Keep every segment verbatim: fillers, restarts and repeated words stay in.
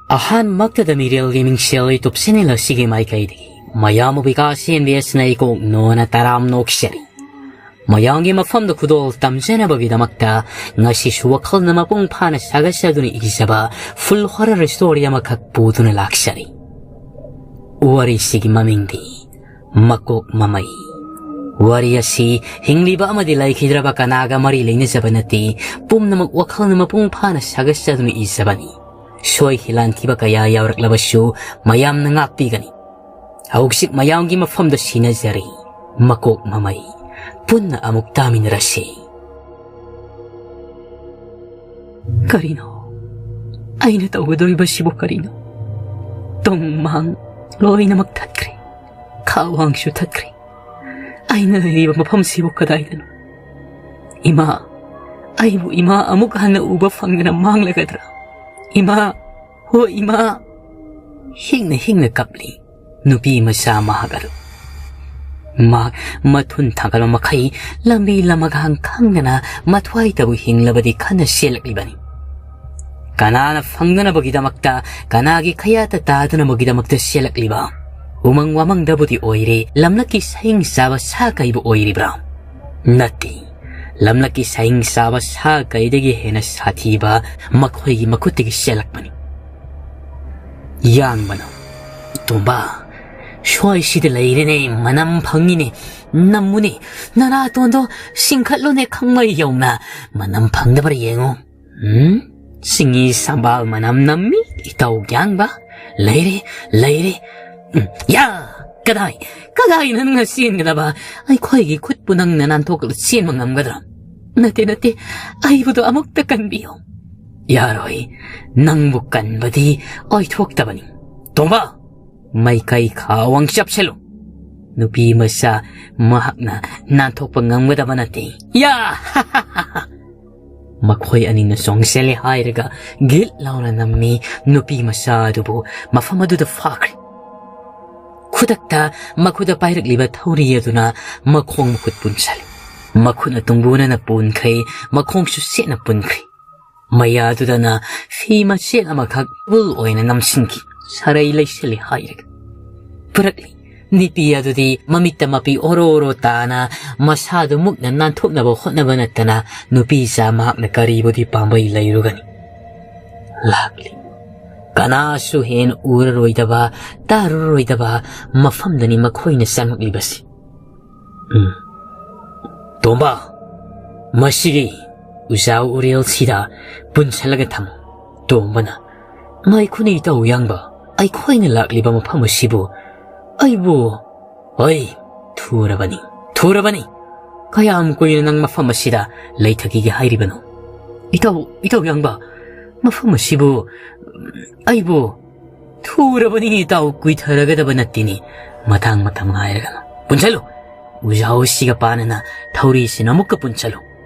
ꯑꯍꯥꯟꯕꯃꯛꯇꯗ ꯃꯤꯔꯦꯜꯒꯤ ꯃꯤꯡꯁꯦꯜ YouTube channel ꯑꯁꯤꯒꯤ ꯃꯥꯏꯀꯩꯗꯒꯤ ꯃꯌꯥꯝꯕꯨ ꯕꯤꯀꯥꯁ ꯑꯦꯝ ꯕꯤ ꯑꯦꯁꯅ ꯏꯀꯣꯛ ꯅꯣꯅ ꯇꯔꯥꯝꯅ ꯑꯣꯛꯆꯔꯤ꯫ ꯃꯌꯥꯝꯒꯤ ꯃꯐꯝꯗ ꯈꯨꯗꯣꯜ ꯇꯝꯖꯅꯕꯒꯤꯗꯃꯛꯇ ꯉꯁꯤꯁꯨ ꯋꯥꯈꯜꯅ ꯃꯄꯨꯡ ꯐꯥꯅ ꯁꯥꯒꯠꯆꯗꯨꯅ ꯏꯖꯕ full horror story ꯑꯃꯈꯛ ꯄꯨꯗꯨꯅ ꯂꯥꯛꯆꯔꯤ꯫ ꯋꯥꯔꯤꯁꯤꯒꯤ ꯃꯃꯤꯡꯗꯤ ꯃꯀꯣꯛ ꯃꯃꯩ꯫ ꯋꯥꯔꯤ ꯑꯁꯤ ꯍꯤꯡꯂꯤꯕ ꯑꯃꯗꯤ ꯂꯩꯈꯤꯗ꯭ꯔꯕ ꯀꯅꯥꯒ ꯃꯔꯤ ꯂꯩꯅꯖꯕ ꯅꯠꯇꯦ, ꯄꯨꯝꯅꯃꯛ ꯋꯥꯈꯜꯅ ꯃꯄꯨꯡ ꯐꯥꯅ ꯁꯥꯒꯠꯆꯗꯨꯅ ꯏꯖꯕꯅꯤ꯫ ꯁꯣꯏꯈꯤ ꯂꯥꯟꯈꯤꯕ ꯀꯌꯥ ꯌꯥꯎꯔꯛꯂꯕꯁꯨ ꯃꯌꯥꯝꯅ ꯉꯥꯛꯄꯤꯒꯅꯤ꯫ ꯍꯧꯖꯤꯛ ꯃꯌꯥꯝꯒꯤ ꯃꯐꯝꯗ ꯁꯤꯟꯅꯖꯔꯤ ꯃꯀꯣꯛ ꯃꯃꯩ꯫ ꯄꯨꯟꯅ ꯑꯃꯨꯛ ꯇꯥꯃꯤꯟꯅꯔꯁꯤ꯫ ꯀꯔꯤꯅꯣ? ꯑꯩꯅ ꯇꯧꯒꯗꯧꯔꯤꯕꯁꯤꯕꯨ ꯀꯔꯤꯅꯣ? ꯇꯨꯡ ꯃꯥꯡ ꯂꯣꯏꯅꯃꯛ ꯊꯠꯈ꯭ꯔꯦ꯫ ꯈꯥ ꯋꯥꯡꯁꯨ ꯊꯠꯈ꯭ꯔꯦ꯫ ꯑꯩꯅ ꯂꯩꯔꯤꯕ ꯃꯐꯝꯁꯤꯕꯨ ꯀꯗꯥꯏꯗꯅꯣ? ꯏꯃꯥ, ꯑꯩꯕꯨ ꯏꯃꯥ ꯑꯃꯨꯛ ꯍꯟꯅ ꯎꯕ ꯐꯪꯗꯅ ꯃꯥꯡꯂꯒꯗ꯭ꯔꯥ? ꯏꯃꯥ, ꯍꯣ ꯏꯃꯥ! ꯍꯤꯡꯅ ꯍꯤꯡꯅ ꯀꯞꯂꯤ ꯅꯨꯄꯤ ꯃꯆꯥ ꯃꯍꯥꯛ ꯑꯗꯨ꯫ ꯃꯍꯥꯛ ꯃꯊꯨꯟ ꯊꯥꯡꯒꯠꯄ ꯃꯈꯩ ꯂꯝꯕꯤ ꯂꯃꯈꯥꯡ ꯈꯪꯗꯅ ꯃꯊ꯭ꯋꯥꯏꯇꯕꯨ ꯍꯤꯡꯂꯕꯗꯤ ꯈꯟꯅ ꯆꯦꯜꯂꯛꯂꯤꯕꯅꯤ꯫ ꯀꯅꯥꯅ ꯐꯪꯗꯅꯕꯒꯤꯗꯃꯛꯇ, ꯀꯅꯥꯒꯤ ꯈꯌꯥꯠꯇ ꯇꯥꯗꯅꯕꯒꯤꯗꯃꯛꯇ ꯆꯦꯜꯂꯛꯂꯤꯕ? ꯎꯃꯪ ꯋꯥꯃꯪꯗꯕꯨꯗꯤ ꯑꯣꯏꯔꯦ, ꯂꯝꯂꯛꯀꯤ ꯁꯍꯤꯡ ꯆꯥꯕ ꯁꯥ ꯀꯩꯕꯨ ꯑꯣꯏꯔꯤꯕ꯭ꯔꯥ? ꯅꯠꯇꯦ, ꯂꯝꯂꯛꯀꯤ ꯁꯍꯤꯡ ꯆꯥꯕ ꯁꯥ ꯀꯩꯗꯒꯤ ꯍꯦꯟꯅ ꯁꯥꯊꯤꯕ ꯃꯈꯣꯏꯒꯤ ꯃꯈꯨꯠꯇꯒꯤ ꯆꯦꯜꯂꯛꯄꯅꯤ꯫ ꯌꯥꯡꯕꯅ, "ꯇꯣꯝꯕ, ꯁ꯭ꯋꯥꯏꯁꯤꯗ ꯂꯩꯔꯦꯅꯦ, ꯃꯅꯝ ꯐꯪꯉꯤꯅꯦ, ꯅꯝꯃꯨꯅꯦ, ꯅꯅꯥꯇꯣꯟꯗꯣ ꯁꯤꯡꯈꯠꯂꯨꯅꯦ ꯈꯪꯃꯩ ꯌꯧꯅ, ꯃꯅꯝ ꯐꯪꯗꯕ꯭ꯔꯥ ꯌꯦꯡꯉꯨ꯫ ꯎꯝ, ꯆꯤꯡꯍꯤ ꯁꯝꯕꯥꯜ ꯃꯅꯝ ꯅꯝꯃꯤ, ꯏꯇꯥꯎ ꯌꯥꯡꯕ꯫ ꯂꯩꯔꯦ, ꯂꯩꯔꯦ꯫ ꯎꯝ, ꯌꯥ! ꯀꯗꯥꯏ, ꯀꯗꯥꯏ ꯅꯪꯅ ꯆꯦꯟꯒꯗꯕ? ꯑꯩꯈꯣꯏꯒꯤ ꯈꯨꯠꯄꯨ ꯅꯪꯅ ꯅꯥꯟꯊꯣꯛꯂ ꯆꯦꯟꯕ ꯉꯝꯒꯗ꯭ꯔꯥ? ꯅꯠꯇꯦ, ꯅꯠꯇꯦ, ꯑꯩꯕꯨꯗꯣ ꯑꯃꯨꯛꯇ ꯀꯟꯕꯤꯌꯨ꯫" "ꯌꯥꯔꯣꯏ, ꯅꯪꯕꯨ ꯀꯟꯕꯗꯤ ꯑꯣꯏꯊꯣꯛꯇꯕꯅꯤ꯫ ꯇꯣꯝꯕ, ꯃꯥꯏꯀꯩ ꯈꯥꯋꯥꯡ ꯆꯞꯁꯤꯜꯂꯨ꯫" ꯅꯨꯄꯤ ꯃꯆꯥ ꯃꯍꯥꯛꯅ ꯅꯥꯟꯊꯣꯛꯄ ꯉꯝꯒꯗꯕ ꯅꯠꯇꯦ꯫ "ꯌꯥ!" ꯃꯈꯣꯏ ꯑꯅꯤꯅ ꯆꯣꯡꯁꯤꯜꯂꯦ ꯍꯥꯏꯔꯒ ꯒꯤꯠ ꯂꯥꯎꯅ ꯅꯝꯃꯤ ꯅꯨꯄꯤ ꯃꯆꯥ ꯑꯗꯨꯕꯨ ꯃꯐꯝ ꯑꯗꯨꯗ ꯐꯥꯈ꯭ꯔꯦ꯫ ꯈꯨꯗꯛꯇ ꯃꯈꯨꯠꯇ ꯄꯥꯏꯔꯛꯂꯤꯕ ꯊꯧꯔꯤ ꯑꯗꯨꯅ ꯃꯈꯣꯡ ꯃꯈꯨꯠ ꯄꯨꯟꯁꯤꯜꯂꯤ꯫ ꯃꯈꯨꯠꯅ ꯇꯨꯡꯕꯨꯅꯅ ꯄꯨꯟꯈ꯭ꯔꯦ, ꯃꯈꯣꯡꯁꯨ ꯁꯦꯠꯅ ꯄꯨꯟꯈ꯭ꯔꯦ꯫ ꯃꯌꯥꯗꯨꯗꯅ ꯐꯤ ꯃꯆꯦꯠ ꯑꯃꯈꯛ ꯇꯦꯕꯜ ꯑꯣꯏꯅ ꯅꯝꯁꯤꯟꯈꯤ꯫ ꯁꯔꯩ ꯂꯩꯁꯤꯜꯂꯤ ꯍꯥꯏꯔꯒ ꯄꯨꯔꯛꯂꯤ꯫ ꯅꯨꯄꯤ ꯑꯗꯨꯗꯤ ꯃꯃꯤꯠꯇ ꯃꯄꯤ ꯑꯣꯔꯣ ꯑꯣꯔꯣ ꯇꯥꯅ ꯃꯁꯥꯗꯨ ꯃꯨꯛꯅ ꯅꯥꯟꯊꯣꯛꯅꯕ ꯍꯣꯠꯅꯕ ꯅꯠꯇꯅ ꯅꯨꯄꯤ ꯆꯥ ꯃꯍꯥꯛꯅ ꯀꯔꯤꯕꯨꯗꯤ ꯄꯥꯝꯕꯩ ꯂꯩꯔꯨꯒꯅꯤ? ꯂꯥꯛꯂꯤ꯫ ꯀꯅꯥꯁꯨ ꯍꯦꯟ ꯎꯔꯔꯣꯏꯗꯕ, ꯇꯥꯔꯨꯔꯔꯣꯏꯗꯕ ꯃꯐꯝꯗꯅꯤ ꯃꯈꯣꯏꯅ ꯆꯪꯂꯛꯂꯤꯕꯁꯤ꯫ ꯎꯝ꯫ ꯇꯣꯝꯕ, ꯃꯁꯤꯒꯤ ꯎꯖꯥꯎ ꯎꯔꯦꯜꯁꯤꯗ ꯄꯨꯟꯁꯤꯜꯂꯒ ꯊꯝꯃꯨ꯫ ꯇꯣꯝꯕꯅ, ꯉꯥꯏꯈꯣꯅꯦ ꯏꯇꯥꯎ ꯌꯥꯡꯕ, ꯑꯩꯈꯣꯏꯅ ꯂꯥꯛꯂꯤꯕ ꯃꯐꯝ ꯑꯁꯤꯕꯨ ꯑꯩꯕꯨ, ꯍꯣꯏ, ꯊꯨꯔꯕꯅꯤ, ꯊꯨꯔꯕꯅꯤ꯫ ꯀꯌꯥꯝ ꯀꯨꯏꯅ ꯅꯪ ꯃꯐꯝ ꯑꯁꯤꯗ ꯂꯩꯊꯈꯤꯒꯦ ꯍꯥꯏꯔꯤꯕꯅꯣ? ꯏꯇꯥꯎ, ꯏꯇꯥꯎ ꯌꯥꯡꯕ, ꯃꯐꯝ ꯑꯁꯤꯕꯨ ꯑꯩꯕꯨ ꯊꯨꯔꯕꯅꯤ ꯏꯇꯥꯎ, ꯀꯨꯏꯊꯔꯒꯗꯕ ꯅꯠꯇꯦꯅꯦ꯫ ꯃꯇꯥꯡ ꯃꯇꯝ ꯉꯥꯏꯔꯒꯅ ꯄꯨꯟꯁꯜꯂꯨ꯫ ꯎꯖꯥꯎꯁꯤꯒ ꯄꯥꯅꯅ ꯊꯧꯔꯤꯁꯤꯅ ꯑꯃꯨꯛꯀ ꯄꯨꯟꯁꯜꯂꯨ꯫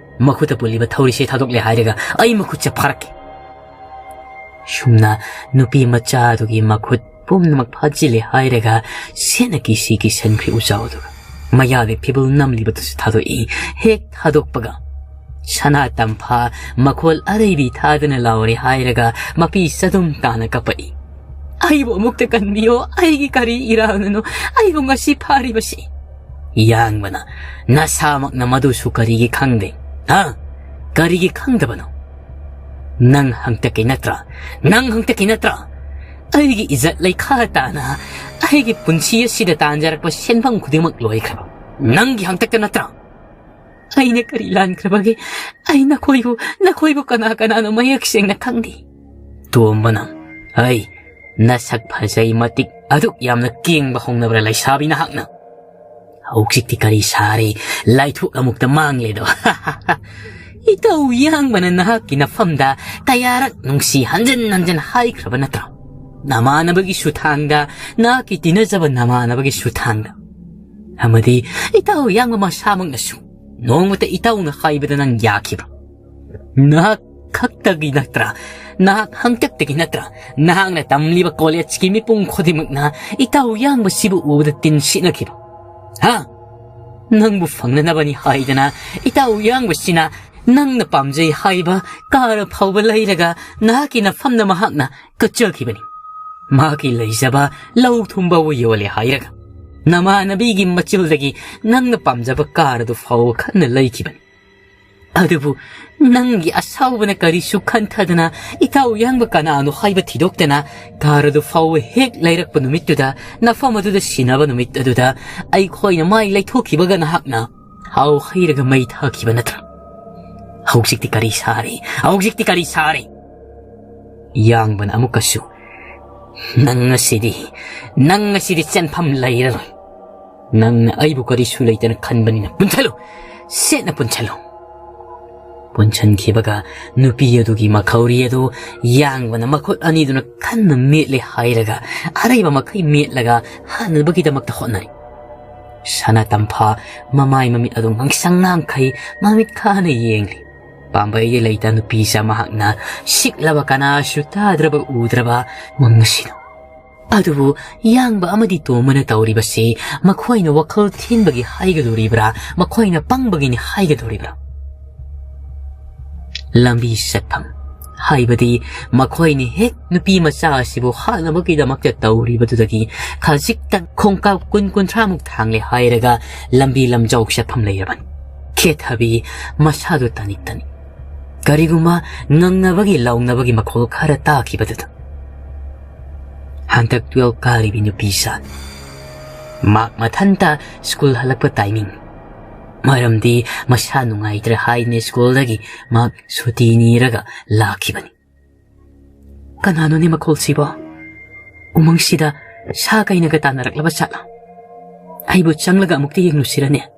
ꯃꯈꯨꯠꯇ ꯄꯨꯜꯂꯤꯕ ꯊꯧꯔꯤꯁꯦ ꯊꯥꯗꯣꯛꯂꯦ ꯍꯥꯏꯔꯒ ꯑꯩ ꯃꯈꯨꯠꯁꯦ ꯐꯥꯔꯛꯀꯦ꯫ ꯁꯨꯝꯅ ꯅꯨꯄꯤ ꯃꯆꯥꯗꯨꯒꯤ ꯃꯈꯨꯠ ꯄꯨꯝꯅꯃꯛ ꯐꯥꯖꯤꯜꯂꯦ ꯍꯥꯏꯔꯒ ꯁꯦꯠꯅ ꯀꯤꯁꯤ ꯀꯤꯁꯟꯈ꯭ꯔꯦ ꯎꯖꯥꯎꯗꯨ꯫ ꯃꯌꯥꯗ ꯐꯤꯕꯜ ꯅꯝꯂꯤꯕꯗꯨꯁꯨ ꯊꯥꯗꯣꯛꯏ꯫ ꯍꯦꯛ ꯊꯥꯗꯣꯛꯄꯒ ꯁꯅꯥ ꯇꯝꯐꯥ ꯃꯈꯣꯜ ꯑꯔꯩꯕꯤ ꯊꯥꯗꯅ ꯂꯥꯎꯔꯦ ꯍꯥꯏꯔꯒ ꯃꯄꯤ ꯆꯗꯨꯝ ꯇꯥꯅ ꯀꯞꯄꯛꯏ꯫ "ꯑꯩꯕꯨ ꯑꯃꯨꯛꯇ ꯀꯟꯕꯤꯌꯣ, ꯑꯩꯒꯤ ꯀꯔꯤ ꯏꯔꯥꯜꯅꯅꯣ ꯑꯩꯕꯨ ꯉꯁꯤ ꯐꯥꯔꯤꯕꯁꯤ?" ꯌꯥꯡꯕꯅ, "ꯅꯁꯥꯃꯛꯅ ꯃꯗꯨꯁꯨ ꯀꯔꯤꯒꯤ ꯈꯪꯗꯦ? ꯍꯥ? ꯀꯔꯤꯒꯤ ꯈꯪꯗꯕꯅꯣ? ꯅꯪ ꯍꯪꯇꯛꯀꯤ ꯅꯠꯇ꯭ꯔꯥ? ꯅꯪ ꯍꯪꯇꯛꯀꯤ ꯅꯠꯇ꯭ꯔꯥ? ꯑꯩꯒꯤ ꯏꯖꯠ ꯂꯩꯈꯥ ꯇꯥꯅ ꯑꯩꯒꯤ ꯄꯨꯟꯁꯤ ꯑꯁꯤꯗ ꯇꯥꯟꯖꯔꯛꯄ ꯁꯦꯟꯐꯝ ꯈꯨꯗꯤꯡꯃꯛ ꯂꯣꯏꯈ꯭ꯔꯕ ꯅꯪꯒꯤ ꯍꯪꯇꯛꯇ ꯅꯠꯇ꯭ꯔꯥ? ꯑꯩꯅ ꯀꯔꯤ ꯂꯥꯟꯈ꯭ꯔꯕꯒꯦ? ꯑꯩ ꯅꯈꯣꯏꯕꯨ, ꯅꯈꯣꯏꯕꯨ ꯀꯅꯥ ꯀꯅꯥꯅꯣ ꯃꯌꯦꯛ ꯁꯦꯡꯅ ꯈꯪꯗꯦ꯫" ꯇꯣꯝꯕꯅ, "ꯑꯩ ꯅꯁꯛ ꯐꯖꯩ, ꯃꯇꯤꯛ ꯑꯗꯨꯛ ꯌꯥꯝꯅ ꯀꯦꯡꯕ ꯍꯧꯅꯕ꯭ꯔꯥ ꯂꯩꯁꯥꯕꯤ ꯅꯍꯥꯛꯅ? ꯍꯧꯖꯤꯛꯇꯤ ꯀꯔꯤ ꯁꯥꯔꯦ? ꯂꯥꯏꯊꯣꯛ ꯑꯃꯨꯛꯇ ꯃꯥꯡꯂꯦꯗꯣ꯫" "ꯏꯇꯧ ꯌꯥꯡꯕꯅ ꯅꯍꯥꯛꯀꯤ ꯅꯐꯝꯗ ꯀꯌꯥꯔꯛ ꯅꯨꯡꯁꯤ ꯍꯟꯖꯤꯟ ꯍꯟꯖꯤꯟ ꯍꯥꯏꯈ꯭ꯔꯕ ꯅꯠꯇ꯭ꯔꯣ? ꯅꯃꯥꯟꯅꯕꯒꯤ ꯁꯨꯊꯥꯡꯗ, ꯅꯍꯥꯛꯀꯤ ꯇꯤꯟꯅꯖꯕ ꯅꯃꯥꯟꯅꯕꯒꯤ ꯁꯨꯊꯥꯡꯗ꯫ ꯑꯃꯗꯤ ꯏꯇꯧ ꯌꯥꯡꯕ ꯃꯁꯥꯃꯛꯅꯁꯨ ꯅꯣꯡꯃꯇ ꯏꯇꯧꯅ ꯍꯥꯏꯕꯗ ꯅꯪ ꯌꯥꯈꯤꯕ꯭ꯔꯣ? ꯅꯍꯥꯛ ꯈꯛꯇꯒꯤ ꯅꯠꯇ꯭ꯔꯥ? ꯅꯍꯥꯛ ꯍꯪꯇꯛꯇꯒꯤ ꯅꯠꯇ꯭ꯔꯥ? ꯅꯍꯥꯛꯅ ꯇꯝꯂꯤꯕ ꯀꯣꯂꯦꯖꯀꯤ ꯃꯤꯄꯨꯝ ꯈꯨꯗꯤꯡꯃꯛꯅ ꯏꯇꯧ ꯌꯥꯡꯕꯁꯤꯕꯨ ꯎꯕꯗ ꯇꯤꯟ ꯁꯤꯠꯅꯈꯤꯕ? ꯍꯥ? ꯅꯪꯕꯨ ꯐꯪꯅꯅꯕꯅꯤ ꯍꯥꯏꯗꯅ ꯏꯇꯧ ꯌꯥꯡꯕꯁꯤꯅ ꯅꯪꯅ ꯄꯥꯝꯖꯩ ꯍꯥꯏꯕ ꯀꯥꯔ ꯐꯥꯎꯕ ꯂꯩꯔꯒ ꯅꯍꯥꯛꯀꯤ ꯅꯐꯝꯗ ꯃꯍꯥꯛꯅ ꯀꯠꯆꯈꯤꯕꯅꯤ꯫ ꯃꯍꯥꯛꯀꯤ ꯂꯩꯖꯕ ꯂꯧ ꯊꯨꯝꯕꯕꯨ ꯌꯣꯜꯂꯦ ꯍꯥꯏꯔꯒ꯫ ꯅꯃꯥꯟꯅꯕꯤꯒꯤ ꯃꯆꯤꯜꯗꯒꯤ ꯅꯪꯅ ꯄꯥꯝꯖꯕ ꯀꯥꯔ ꯑꯗꯨ ꯐꯥꯎꯕ ꯈꯟꯅ ꯂꯩꯈꯤꯕꯅꯤ꯫ ꯑꯗꯨꯕꯨ ꯅꯪꯒꯤ ꯑꯁꯥꯎꯕꯅ ꯀꯔꯤꯁꯨ ꯈꯟꯊꯗꯅ ꯏꯇꯥꯎ ꯌꯥꯡꯕ ꯀꯅꯥꯅꯣ ꯍꯥꯏꯕ ꯊꯤꯗꯣꯛꯇꯅ ꯀꯥꯔ ꯑꯗꯨ ꯐꯥꯎꯕ ꯍꯦꯛ ꯂꯩꯔꯛꯄ ꯅꯨꯃꯤꯠꯇꯨꯗ, ꯅꯐꯝ ꯑꯗꯨꯗ ꯁꯤꯟꯅꯕ ꯅꯨꯃꯤꯠ ꯑꯗꯨꯗ ꯑꯩꯈꯣꯏꯅ ꯃꯥꯏ ꯂꯩꯊꯣꯛꯈꯤꯕꯒ ꯅꯍꯥꯛꯅ ꯊꯥꯎ ꯍꯩꯔꯒ ꯃꯩ ꯊꯥꯈꯤꯕ ꯅꯠꯇ꯭ꯔꯥ? ꯍꯧꯖꯤꯛꯇꯤ ꯀꯔꯤ ꯁꯥꯔꯦ? ꯍꯧꯖꯤꯛꯇꯤ ꯀꯔꯤ ꯁꯥꯔꯦ? ꯌꯥꯡꯕꯅ ꯑꯃꯨꯛꯀꯁꯨ, "ꯅꯪ ꯑꯁꯤꯗꯤ, ꯅꯪ ꯑꯁꯤꯗꯤ ꯆꯦꯟꯐꯝ ꯂꯩꯔꯔꯣꯏ꯫ ꯅꯪꯅ ꯑꯩꯕꯨ ꯀꯔꯤꯁꯨ ꯂꯩꯇꯅ ꯈꯟꯕꯅꯤꯅ ꯄꯨꯟꯁꯜꯂꯨ, ꯁꯦꯠꯅ ꯄꯨꯟꯁꯜꯂꯨ꯫" ꯄꯨꯟꯁꯟꯈꯤꯕꯒ ꯅꯨꯄꯤ ꯑꯗꯨꯒꯤ ꯃꯈꯧꯔꯤ ꯑꯗꯨ ꯌꯥꯡꯕꯅ ꯃꯈꯨꯠ ꯑꯅꯤꯗꯨꯅ ꯀꯟꯅ ꯃꯦꯠꯂꯦ ꯍꯥꯏꯔꯒ ꯑꯔꯩꯕ ꯃꯈꯩ ꯃꯦꯠꯂꯒ ꯍꯥꯠꯅꯕꯒꯤꯗꯃꯛꯇ ꯍꯣꯠꯅꯔꯤ꯫ ꯁꯅꯥ ꯇꯝꯐꯥ ꯃꯃꯥꯏ ꯃꯃꯤꯠ ꯑꯗꯨ ꯉꯥꯡꯁꯪ ꯉꯥꯡꯈꯩ ꯃꯃꯤꯠ ꯈꯥꯅ ꯌꯦꯡꯂꯤ꯫ ꯄꯥꯝꯕꯩꯗꯤ ꯂꯩꯇ ꯅꯨꯄꯤꯁꯥ ꯃꯍꯥꯛꯅ ꯁꯤꯛꯂꯕ ꯀꯅꯥꯁꯨ ꯇꯥꯗ꯭ꯔꯕ ꯎꯗ꯭ꯔꯕ ꯃꯪ ꯑꯁꯤꯗ꯫ ꯑꯗꯨꯕꯨ ꯌꯥꯡꯕ ꯑꯃꯗꯤ ꯇꯣꯝꯕꯅ ꯇꯧꯔꯤꯕꯁꯤ ꯃꯈꯣꯏꯅ ꯋꯥꯈꯜ ꯊꯤꯟꯕꯒꯤ ꯍꯥꯏꯒꯗꯧꯔꯤꯕ꯭ꯔꯥ, ꯃꯈꯣꯏꯅ ꯄꯪꯕꯒꯤꯅꯤ ꯍꯥꯏꯒꯗꯧꯔꯤꯕ꯭ꯔꯥ? ꯂꯝꯕꯤ ꯆꯠꯐꯝ ꯍꯥꯏꯕꯗꯤ ꯃꯈꯣꯏꯅ ꯍꯦꯛ ꯅꯨꯄꯤ ꯃꯆꯥ ꯑꯁꯤꯕꯨ ꯍꯥꯠꯅꯕꯒꯤꯗꯃꯛꯇ ꯇꯧꯔꯤꯕꯗꯨꯗꯒꯤ ꯈꯖꯤꯛꯇꯪ ꯈꯣꯡꯀꯥꯞ ꯀꯨꯟ ꯀꯨꯟꯊ꯭ꯔꯥꯃꯨꯛ ꯊꯥꯡꯂꯦ ꯍꯥꯏꯔꯒ ꯂꯝꯕꯤ ꯂꯝꯖꯥꯎ ꯆꯠꯐꯝ ꯂꯩꯔꯕꯅꯤ꯫ ꯀꯦꯊꯕꯤ ꯃꯁꯥꯗꯨ ꯇꯥꯅꯤꯛ ꯇꯥꯅꯤꯛ꯫ ꯀꯔꯤꯒꯨꯝꯕ ꯉꯪꯅꯕꯒꯤ ꯂꯥꯎꯅꯕꯒꯤ ꯃꯈꯣꯜ ꯈꯔ ꯇꯥꯈꯤꯕꯗꯨꯗ꯫ ꯍꯟꯗꯛ ꯇꯨꯋꯦꯜꯐ ꯀꯥꯔꯤꯕꯤ ꯅꯨꯄꯤ ꯁꯥꯅꯤ꯫ ꯃꯍꯥꯛ ꯃꯊꯟꯇ ꯁ꯭ꯀꯨꯜ ꯍꯜꯂꯛꯄ ꯇꯥꯏꯃꯤꯡ꯫ ꯃꯔꯝꯗꯤ ꯃꯁꯥ ꯅꯨꯡꯉꯥꯏꯇ꯭ꯔꯦ ꯍꯥꯏꯅ ꯁ꯭ꯀꯨꯜꯗꯒꯤ ꯃꯍꯥꯛ ꯁꯨꯇꯤ ꯅꯤꯔꯒ ꯂꯥꯛꯈꯤꯕꯅꯤ꯫ ꯀꯅꯥꯅꯣꯅꯦ ꯃꯈꯣꯜꯁꯤꯕꯣ? ꯎꯃꯪꯁꯤꯗ ꯁꯥ ꯀꯩꯅꯒ ꯇꯥꯟꯅꯔꯛꯂꯕ ꯖꯥꯠꯂꯥ? ꯑꯩꯕꯨ ꯆꯪꯂꯒ ꯑꯃꯨꯛꯇ ꯌꯦꯡꯂꯨꯁꯤꯔꯅꯦ?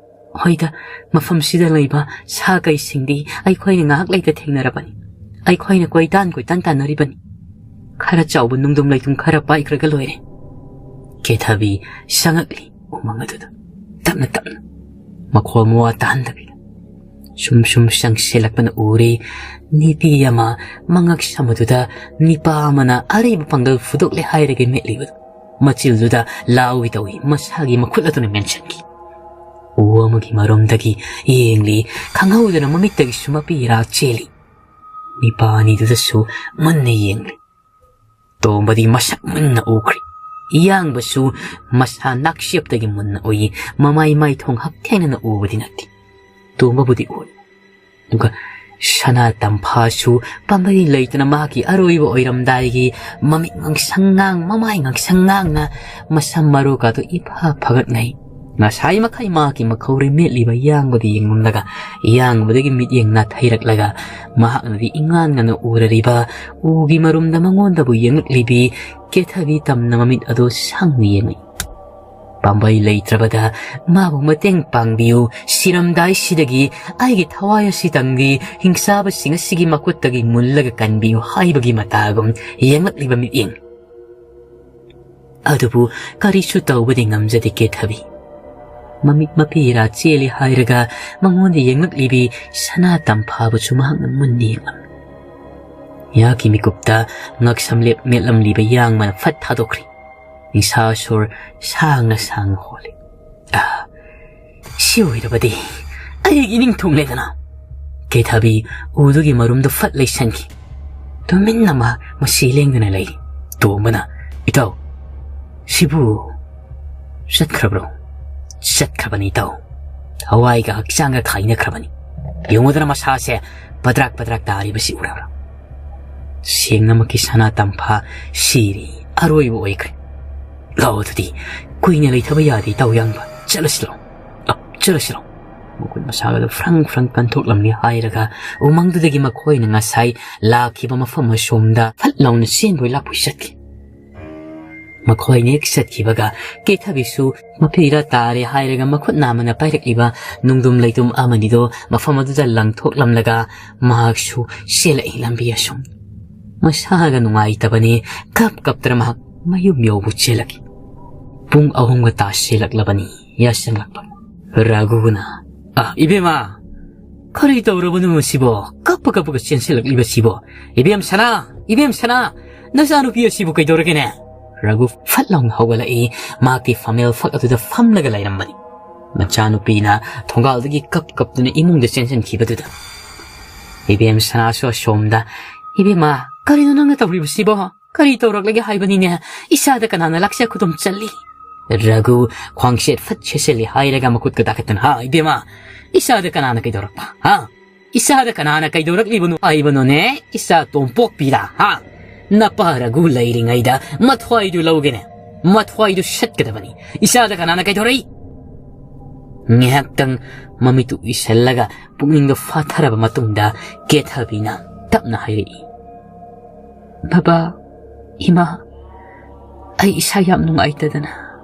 ꯍꯣꯏꯗ, ꯃꯐꯝꯁꯤꯗ ꯂꯩꯕ ꯁꯥ ꯀꯩꯁꯤꯡꯗꯤ ꯑꯩꯈꯣꯏꯅ ꯉꯥꯏꯍꯥꯛ ꯂꯩꯇ ꯊꯦꯡꯅꯔꯕꯅꯤ꯫ ꯑꯩꯈꯣꯏꯅ ꯀꯣꯏꯇꯥꯟ ꯀꯣꯏꯇꯥꯟ ꯇꯥꯟꯅꯔꯤꯕꯅꯤ꯫ ꯈꯔ ꯆꯥꯎꯕ ꯅꯨꯡꯗꯨꯝ ꯂꯩꯇꯨꯝ ꯈꯔ ꯄꯥꯏꯈ꯭ꯔꯒ ꯂꯣꯏꯔꯦ꯫ ꯀꯦꯊꯕꯤ ꯁꯪꯉꯛꯂꯤ ꯎꯃꯪ ꯑꯗꯨꯗ ꯇꯞꯅ ꯇꯞꯅ, ꯃꯈꯣꯜ ꯃꯋꯥ ꯇꯥꯍꯟꯗꯕꯤꯗ꯫ ꯁꯨꯝ ꯁꯨꯝ ꯆꯪꯁꯤꯜꯂꯛꯄꯅ ꯎꯔꯦ, ꯅꯨꯄꯤ ꯑꯃ ꯃꯉꯛ ꯁꯝꯕꯗꯨꯗ ꯅꯤꯄꯥ ꯑꯃꯅ ꯑꯔꯩꯕ ꯄꯥꯡꯒꯜ ꯐꯨꯗꯣꯛꯂꯦ ꯍꯥꯏꯔꯒ ꯃꯦꯠꯂꯤꯕꯗꯨ꯫ ꯃꯆꯤꯜꯗꯨꯗ ꯂꯥꯎꯒꯦ ꯇꯧꯏ, ꯃꯁꯥꯒꯤ ꯃꯈꯨꯠ ꯑꯗꯨꯅ ꯃꯦꯟꯁꯤꯟꯈꯤ꯫ ꯎ ꯑꯃꯒꯤ ꯃꯔꯨꯝꯗꯒꯤ ꯌꯦꯡꯂꯤ, ꯈꯪꯍꯧꯗꯅ ꯃꯃꯤꯠꯇꯒꯤꯁꯨ ꯃꯄꯤ ꯏꯔꯥ ꯆꯦꯜꯂꯤ꯫ ꯃꯤꯄꯥ ꯑꯅꯤꯗꯨꯗꯁꯨ ꯃꯨꯟꯅ ꯌꯦꯡꯂꯤ꯫ ꯇꯣꯝꯕꯗꯤ ꯃꯁꯛ ꯃꯨꯟꯅ ꯎꯈ꯭ꯔꯦ꯫ ꯏꯌꯥꯡꯕꯁꯨ ꯃꯁꯥ ꯅꯥꯛꯆꯦꯞꯇꯒꯤ ꯃꯨꯟꯅ ꯎꯏ, ꯃꯃꯥꯏ ꯃꯥꯏꯊꯣꯡ ꯍꯛꯊꯦꯡꯅꯅ ꯎꯕꯗꯤ ꯅꯠꯇꯦ꯫ ꯇꯣꯝꯕꯕꯨꯗꯤ ꯎꯏ꯫ ꯑꯗꯨꯒ ꯁꯅꯥ ꯇꯝꯐꯥꯁꯨ ꯄꯥꯝꯕꯩ ꯂꯩꯇꯅ ꯃꯍꯥꯛꯀꯤ ꯑꯔꯣꯏꯕ ꯑꯣꯏꯔꯝꯗꯥꯏꯒꯤ ꯃꯃꯤꯠ ꯉꯥꯡꯁꯪ ꯉꯥꯡ, ꯃꯃꯥꯏ ꯉꯥꯡꯁꯪ ꯉꯥꯡꯅ ꯃꯁꯝ ꯃꯔꯨꯒꯗꯨ ꯏꯐ ꯐꯒꯠꯅꯩ꯫ ꯉꯁꯥꯏ ꯃꯈꯩ ꯃꯍꯥꯛꯀꯤ ꯃꯈꯧꯔꯤ ꯃꯦꯠꯂꯤꯕ ꯏꯌꯥꯡꯕꯗ ꯌꯦꯡꯂꯝꯂꯒ, ꯏꯌꯥꯡꯕꯗꯒꯤ ꯃꯤꯠꯌꯦꯡ ꯅꯥꯊꯩꯔꯛꯂꯒ, ꯃꯍꯥꯛꯅꯗꯤ ꯏꯉꯥꯟ ꯉꯥꯟꯅ ꯎꯔꯔꯤꯕ ꯎꯒꯤ ꯃꯔꯨꯝꯗ ꯃꯉꯣꯟꯗꯕꯨ ꯌꯦꯡꯂꯛꯂꯤꯕꯤ ꯀꯦꯊꯕꯤ ꯇꯝꯅ ꯃꯃꯤꯠ ꯑꯗꯨ ꯁꯪꯅ ꯌꯦꯡꯂꯛꯏ꯫ ꯄꯥꯝꯕꯩ ꯂꯩꯇ꯭ꯔꯕꯗ ꯃꯥꯕꯨ ꯃꯇꯦꯡ ꯄꯥꯡꯕꯤꯌꯨ, ꯁꯤꯔꯝꯗꯥꯏꯁꯤꯗꯒꯤ ꯑꯩꯒꯤ ꯊꯋꯥꯏ ꯑꯁꯤ ꯇꯪꯕꯤ, ꯍꯤꯡꯆꯥꯕꯁꯤꯡ ꯑꯁꯤꯒꯤ ꯃꯈꯨꯠꯇꯒꯤ ꯃꯨꯜꯂꯒ ꯀꯟꯕꯤꯌꯨ ꯍꯥꯏꯕꯒꯤ ꯃꯇꯥꯒꯨꯝ ꯌꯦꯡꯂꯛꯂꯤꯕ ꯃꯤꯠꯌꯦꯡ꯫ ꯑꯗꯨꯕꯨ ꯀꯔꯤꯁꯨ ꯇꯧꯕꯗꯤ ꯉꯝꯖꯗꯦ ꯀꯦꯊꯕꯤ꯫ ꯃꯃꯤꯠ ꯃꯄꯤ ꯏꯔꯥ ꯆꯦꯜꯂꯤ ꯍꯥꯏꯔꯒ ꯃꯉꯣꯟꯗ ꯌꯦꯡꯂꯛꯂꯤꯕꯤ ꯁꯅꯥ ꯇꯝꯐꯥꯕꯨꯁꯨ ꯃꯍꯥꯛꯅ ꯃꯨꯟꯅ ꯌꯦꯡꯂꯝꯃꯤ꯫ ꯃꯍꯥꯛꯀꯤ ꯃꯤꯀꯨꯞꯇ ꯉꯛꯁꯝꯂꯦꯞ ꯃꯦꯠꯂꯝꯂꯤꯕ ꯏꯌꯥꯡꯕꯅ ꯐꯠ ꯊꯥꯗꯣꯛꯈ꯭ꯔꯦ꯫ ꯅꯤꯡꯁꯥ ꯁꯣꯔ ꯁꯥꯡꯅ ꯁꯥꯡꯅ ꯍꯣꯜꯂꯤ꯫ "ꯑꯥ, ꯁꯤ ꯑꯣꯏꯔꯕꯗꯤ ꯑꯩꯒꯤ ꯏꯅꯤꯡꯊꯧꯅꯦꯗꯅ!" ꯀꯦꯊꯕꯤ ꯎꯗꯨꯒꯤ ꯃꯔꯨꯝꯗ ꯐꯠ ꯂꯩꯁꯟꯈꯤ꯫ ꯇꯨꯃꯤꯟꯅ ꯃꯍꯥꯛ ꯃꯁꯤ ꯂꯦꯡꯗꯅ ꯂꯩꯔꯤ꯫ ꯇꯣꯝꯕꯅ, "ꯏꯇꯥꯎ, ꯁꯤꯕꯨ ꯆꯠꯈ꯭ꯔꯕ꯭ꯔꯣ?" "ꯆꯠꯈ꯭ꯔꯕꯅꯤ ꯏꯇꯥꯎ꯫ ꯊꯋꯥꯏꯒ ꯍꯛꯆꯥꯡꯒ ꯈꯥꯏꯅꯈ꯭ꯔꯕꯅꯤ꯫ ꯌꯦꯡꯉꯨꯗꯅ ꯃꯁꯥꯁꯦ ꯄꯗ꯭ꯔꯥꯛ ꯄꯗ꯭ꯔꯥꯛ ꯇꯥꯔꯤꯕꯁꯤ ꯎꯔꯕ꯭ꯔꯥ? ꯁꯦꯡꯅꯃꯛꯀꯤ ꯁꯅꯥ ꯇꯝꯐꯥ ꯁꯤꯔꯤ, ꯑꯔꯣꯏꯕ ꯑꯣꯏꯈ꯭ꯔꯦ꯫ ꯂꯥꯛꯑꯣ ꯑꯗꯨꯗꯤ, ꯀꯨꯏꯅ ꯂꯩꯊꯕ ꯌꯥꯗꯦ ꯏꯇꯥꯎ ꯏꯌꯥꯝꯕ꯫ ꯆꯠꯂꯁꯤ ꯂꯥꯛꯑꯣ꯫ ꯑ, ꯆꯠꯂꯁꯤ ꯂꯥꯛꯑꯣ꯫" ꯃꯈꯨꯠ ꯃꯁꯥꯒꯗꯨ ꯐ꯭ꯔꯪ ꯐ꯭ꯔꯪ ꯀꯟꯊꯣꯛꯂꯝꯂꯤ ꯍꯥꯏꯔꯒ ꯎꯃꯪꯗꯨꯗꯒꯤ ꯃꯈꯣꯏꯅ ꯉꯁꯥꯏ ꯂꯥꯛꯈꯤꯕ ꯃꯐꯝ ꯑꯁꯣꯝꯗ ꯐꯠ ꯂꯥꯎꯅ ꯆꯦꯟꯕꯣꯏ ꯂꯥꯛꯄꯣꯏ ꯆꯠꯈꯤ꯫ ꯃꯈꯣꯏꯅ ꯍꯦꯛ ꯆꯠꯈꯤꯕꯒ ꯀꯦꯊꯕꯤꯁꯨ ꯃꯄꯤꯔ ꯇꯥꯔꯦ ꯍꯥꯏꯔꯒ ꯃꯈꯨꯠ ꯅꯥꯝꯃꯅ ꯄꯥꯏꯔꯛꯂꯤꯕ ꯅꯨꯡꯗꯨꯝ ꯂꯩꯇꯨꯝ ꯑꯃꯅꯤꯗꯣ ꯃꯐꯝ ꯑꯗꯨꯗ ꯂꯪꯊꯣꯛꯂꯝꯂꯒ ꯃꯍꯥꯛꯁꯨ ꯆꯦꯜꯂꯛꯏ ꯂꯝꯕꯤ ꯑꯁꯨꯝ꯫ ꯃꯁꯥꯒ ꯅꯨꯡꯉꯥꯏꯇꯕꯅꯤ, ꯀꯞ ꯀꯞꯇꯅ ꯃꯍꯥꯛ ꯃꯌꯨꯝ ꯌꯧꯕ ꯆꯦꯜꯂꯛꯏ꯫ ꯄꯨꯡ ꯑꯍꯨꯝꯒ ꯇꯥꯁꯤꯜꯂꯛꯂꯕꯅꯤ ꯌꯥꯆꯪꯂꯛꯄ꯫ ꯔꯥꯒꯨꯅ, "ꯑ, ꯏꯕꯦꯝꯃ, ꯀꯔꯤ ꯇꯧꯔꯕꯅꯣ ꯁꯤꯕꯣ? ꯀꯞꯄ ꯀꯞꯄꯒ ꯆꯦꯟꯁꯤꯜꯂꯛꯂꯤꯕꯁꯤꯕꯣ? ꯏꯕꯦꯝ ꯁꯅꯥ, ꯏꯕꯦꯝ ꯁꯅꯥ, ꯅꯆꯥꯅꯨꯄꯤ ꯑꯁꯤꯕꯨ ꯀꯩꯗꯧꯔꯒꯦꯅꯦ?" ꯔꯥꯒꯨ ꯐꯠ ꯂꯥꯎꯅ ꯍꯧꯒꯠꯂꯛꯏ꯫ ꯃꯍꯥꯛꯇꯤ ꯐꯝꯃꯦꯜ ꯐꯛ ꯑꯗꯨꯗ ꯐꯝꯂꯒ ꯂꯩꯔꯝꯕꯅꯤ꯫ ꯃꯆꯥꯅꯨꯄꯤꯅ ꯊꯣꯡꯒꯥꯜꯗꯒꯤ ꯀꯞ ꯀꯞꯇꯨꯅ ꯏꯃꯨꯡꯗ ꯆꯦꯟꯁꯤꯟꯈꯤꯕꯗꯨꯗ ꯏꯕꯦꯝ ꯁꯅꯥꯁꯨ ꯑꯁꯣꯝꯗ, "ꯏꯕꯦꯝꯃ, ꯀꯔꯤꯅꯣ ꯅꯪꯅ ꯇꯧꯔꯤꯕꯁꯤꯕꯣ? ꯀꯔꯤ ꯇꯧꯔꯛꯂꯒꯦ ꯍꯥꯏꯕꯅꯤꯅꯦ? ꯏꯆꯥꯗ ꯀꯅꯥꯅ ꯂꯥꯛꯆ ꯈꯨꯗꯨꯝ ꯆꯜꯂꯤ?" ꯔꯘꯨ ꯈ꯭ꯋꯥꯡꯁꯦꯠ ꯐꯠ ꯁꯦꯠꯆꯜꯂꯤ ꯍꯥꯏꯔꯒ ꯃꯈꯨꯠꯀ ꯇꯥꯈꯠꯇꯅ, "ꯍꯥ, ꯏꯕꯦꯝꯃ, ꯏꯆꯥꯗ ꯀꯅꯥꯅ ꯀꯩꯗꯧꯔꯛꯄ? ꯍꯥ? ꯏꯆꯥꯗ ꯀꯅꯥꯅ ꯀꯩꯗꯧꯔꯛꯂꯤꯕꯅꯣ ꯍꯥꯏꯕꯅꯣꯅꯦ? ꯏꯆꯥ ꯇꯣꯝꯄꯣꯛꯄꯤꯗ, ꯍꯥ? ꯅꯄꯥ ꯔꯘꯨ ꯂꯩꯔꯤꯉꯩꯗ ꯃꯊ꯭ꯋꯥꯏꯗꯨ ꯂꯧꯒꯦꯅꯦ꯫ ꯃꯊ꯭ꯋꯥꯏꯗꯨ ꯁꯠꯀꯗꯕꯅꯤ꯫ ꯏꯆꯥꯗ ꯀꯅꯥꯅ ꯀꯩꯗꯧꯔꯛꯏ?" ꯉꯥꯏꯍꯥꯛꯇꯪ ꯃꯃꯤꯠꯇꯨ ꯎꯏꯁꯜꯂꯒ ꯄꯨꯛꯅꯤꯡꯗꯣ ꯐꯥꯊꯔꯕ ꯃꯇꯨꯡꯗ ꯀꯦꯊꯕꯤꯅ ꯇꯞꯅ ꯍꯥꯏꯔꯛꯏ, "ꯕꯕꯥ, ꯏꯃꯥ, ꯑꯩ ꯏꯁꯥ ꯌꯥꯝ ꯅꯨꯡꯉꯥꯏꯇꯗꯅ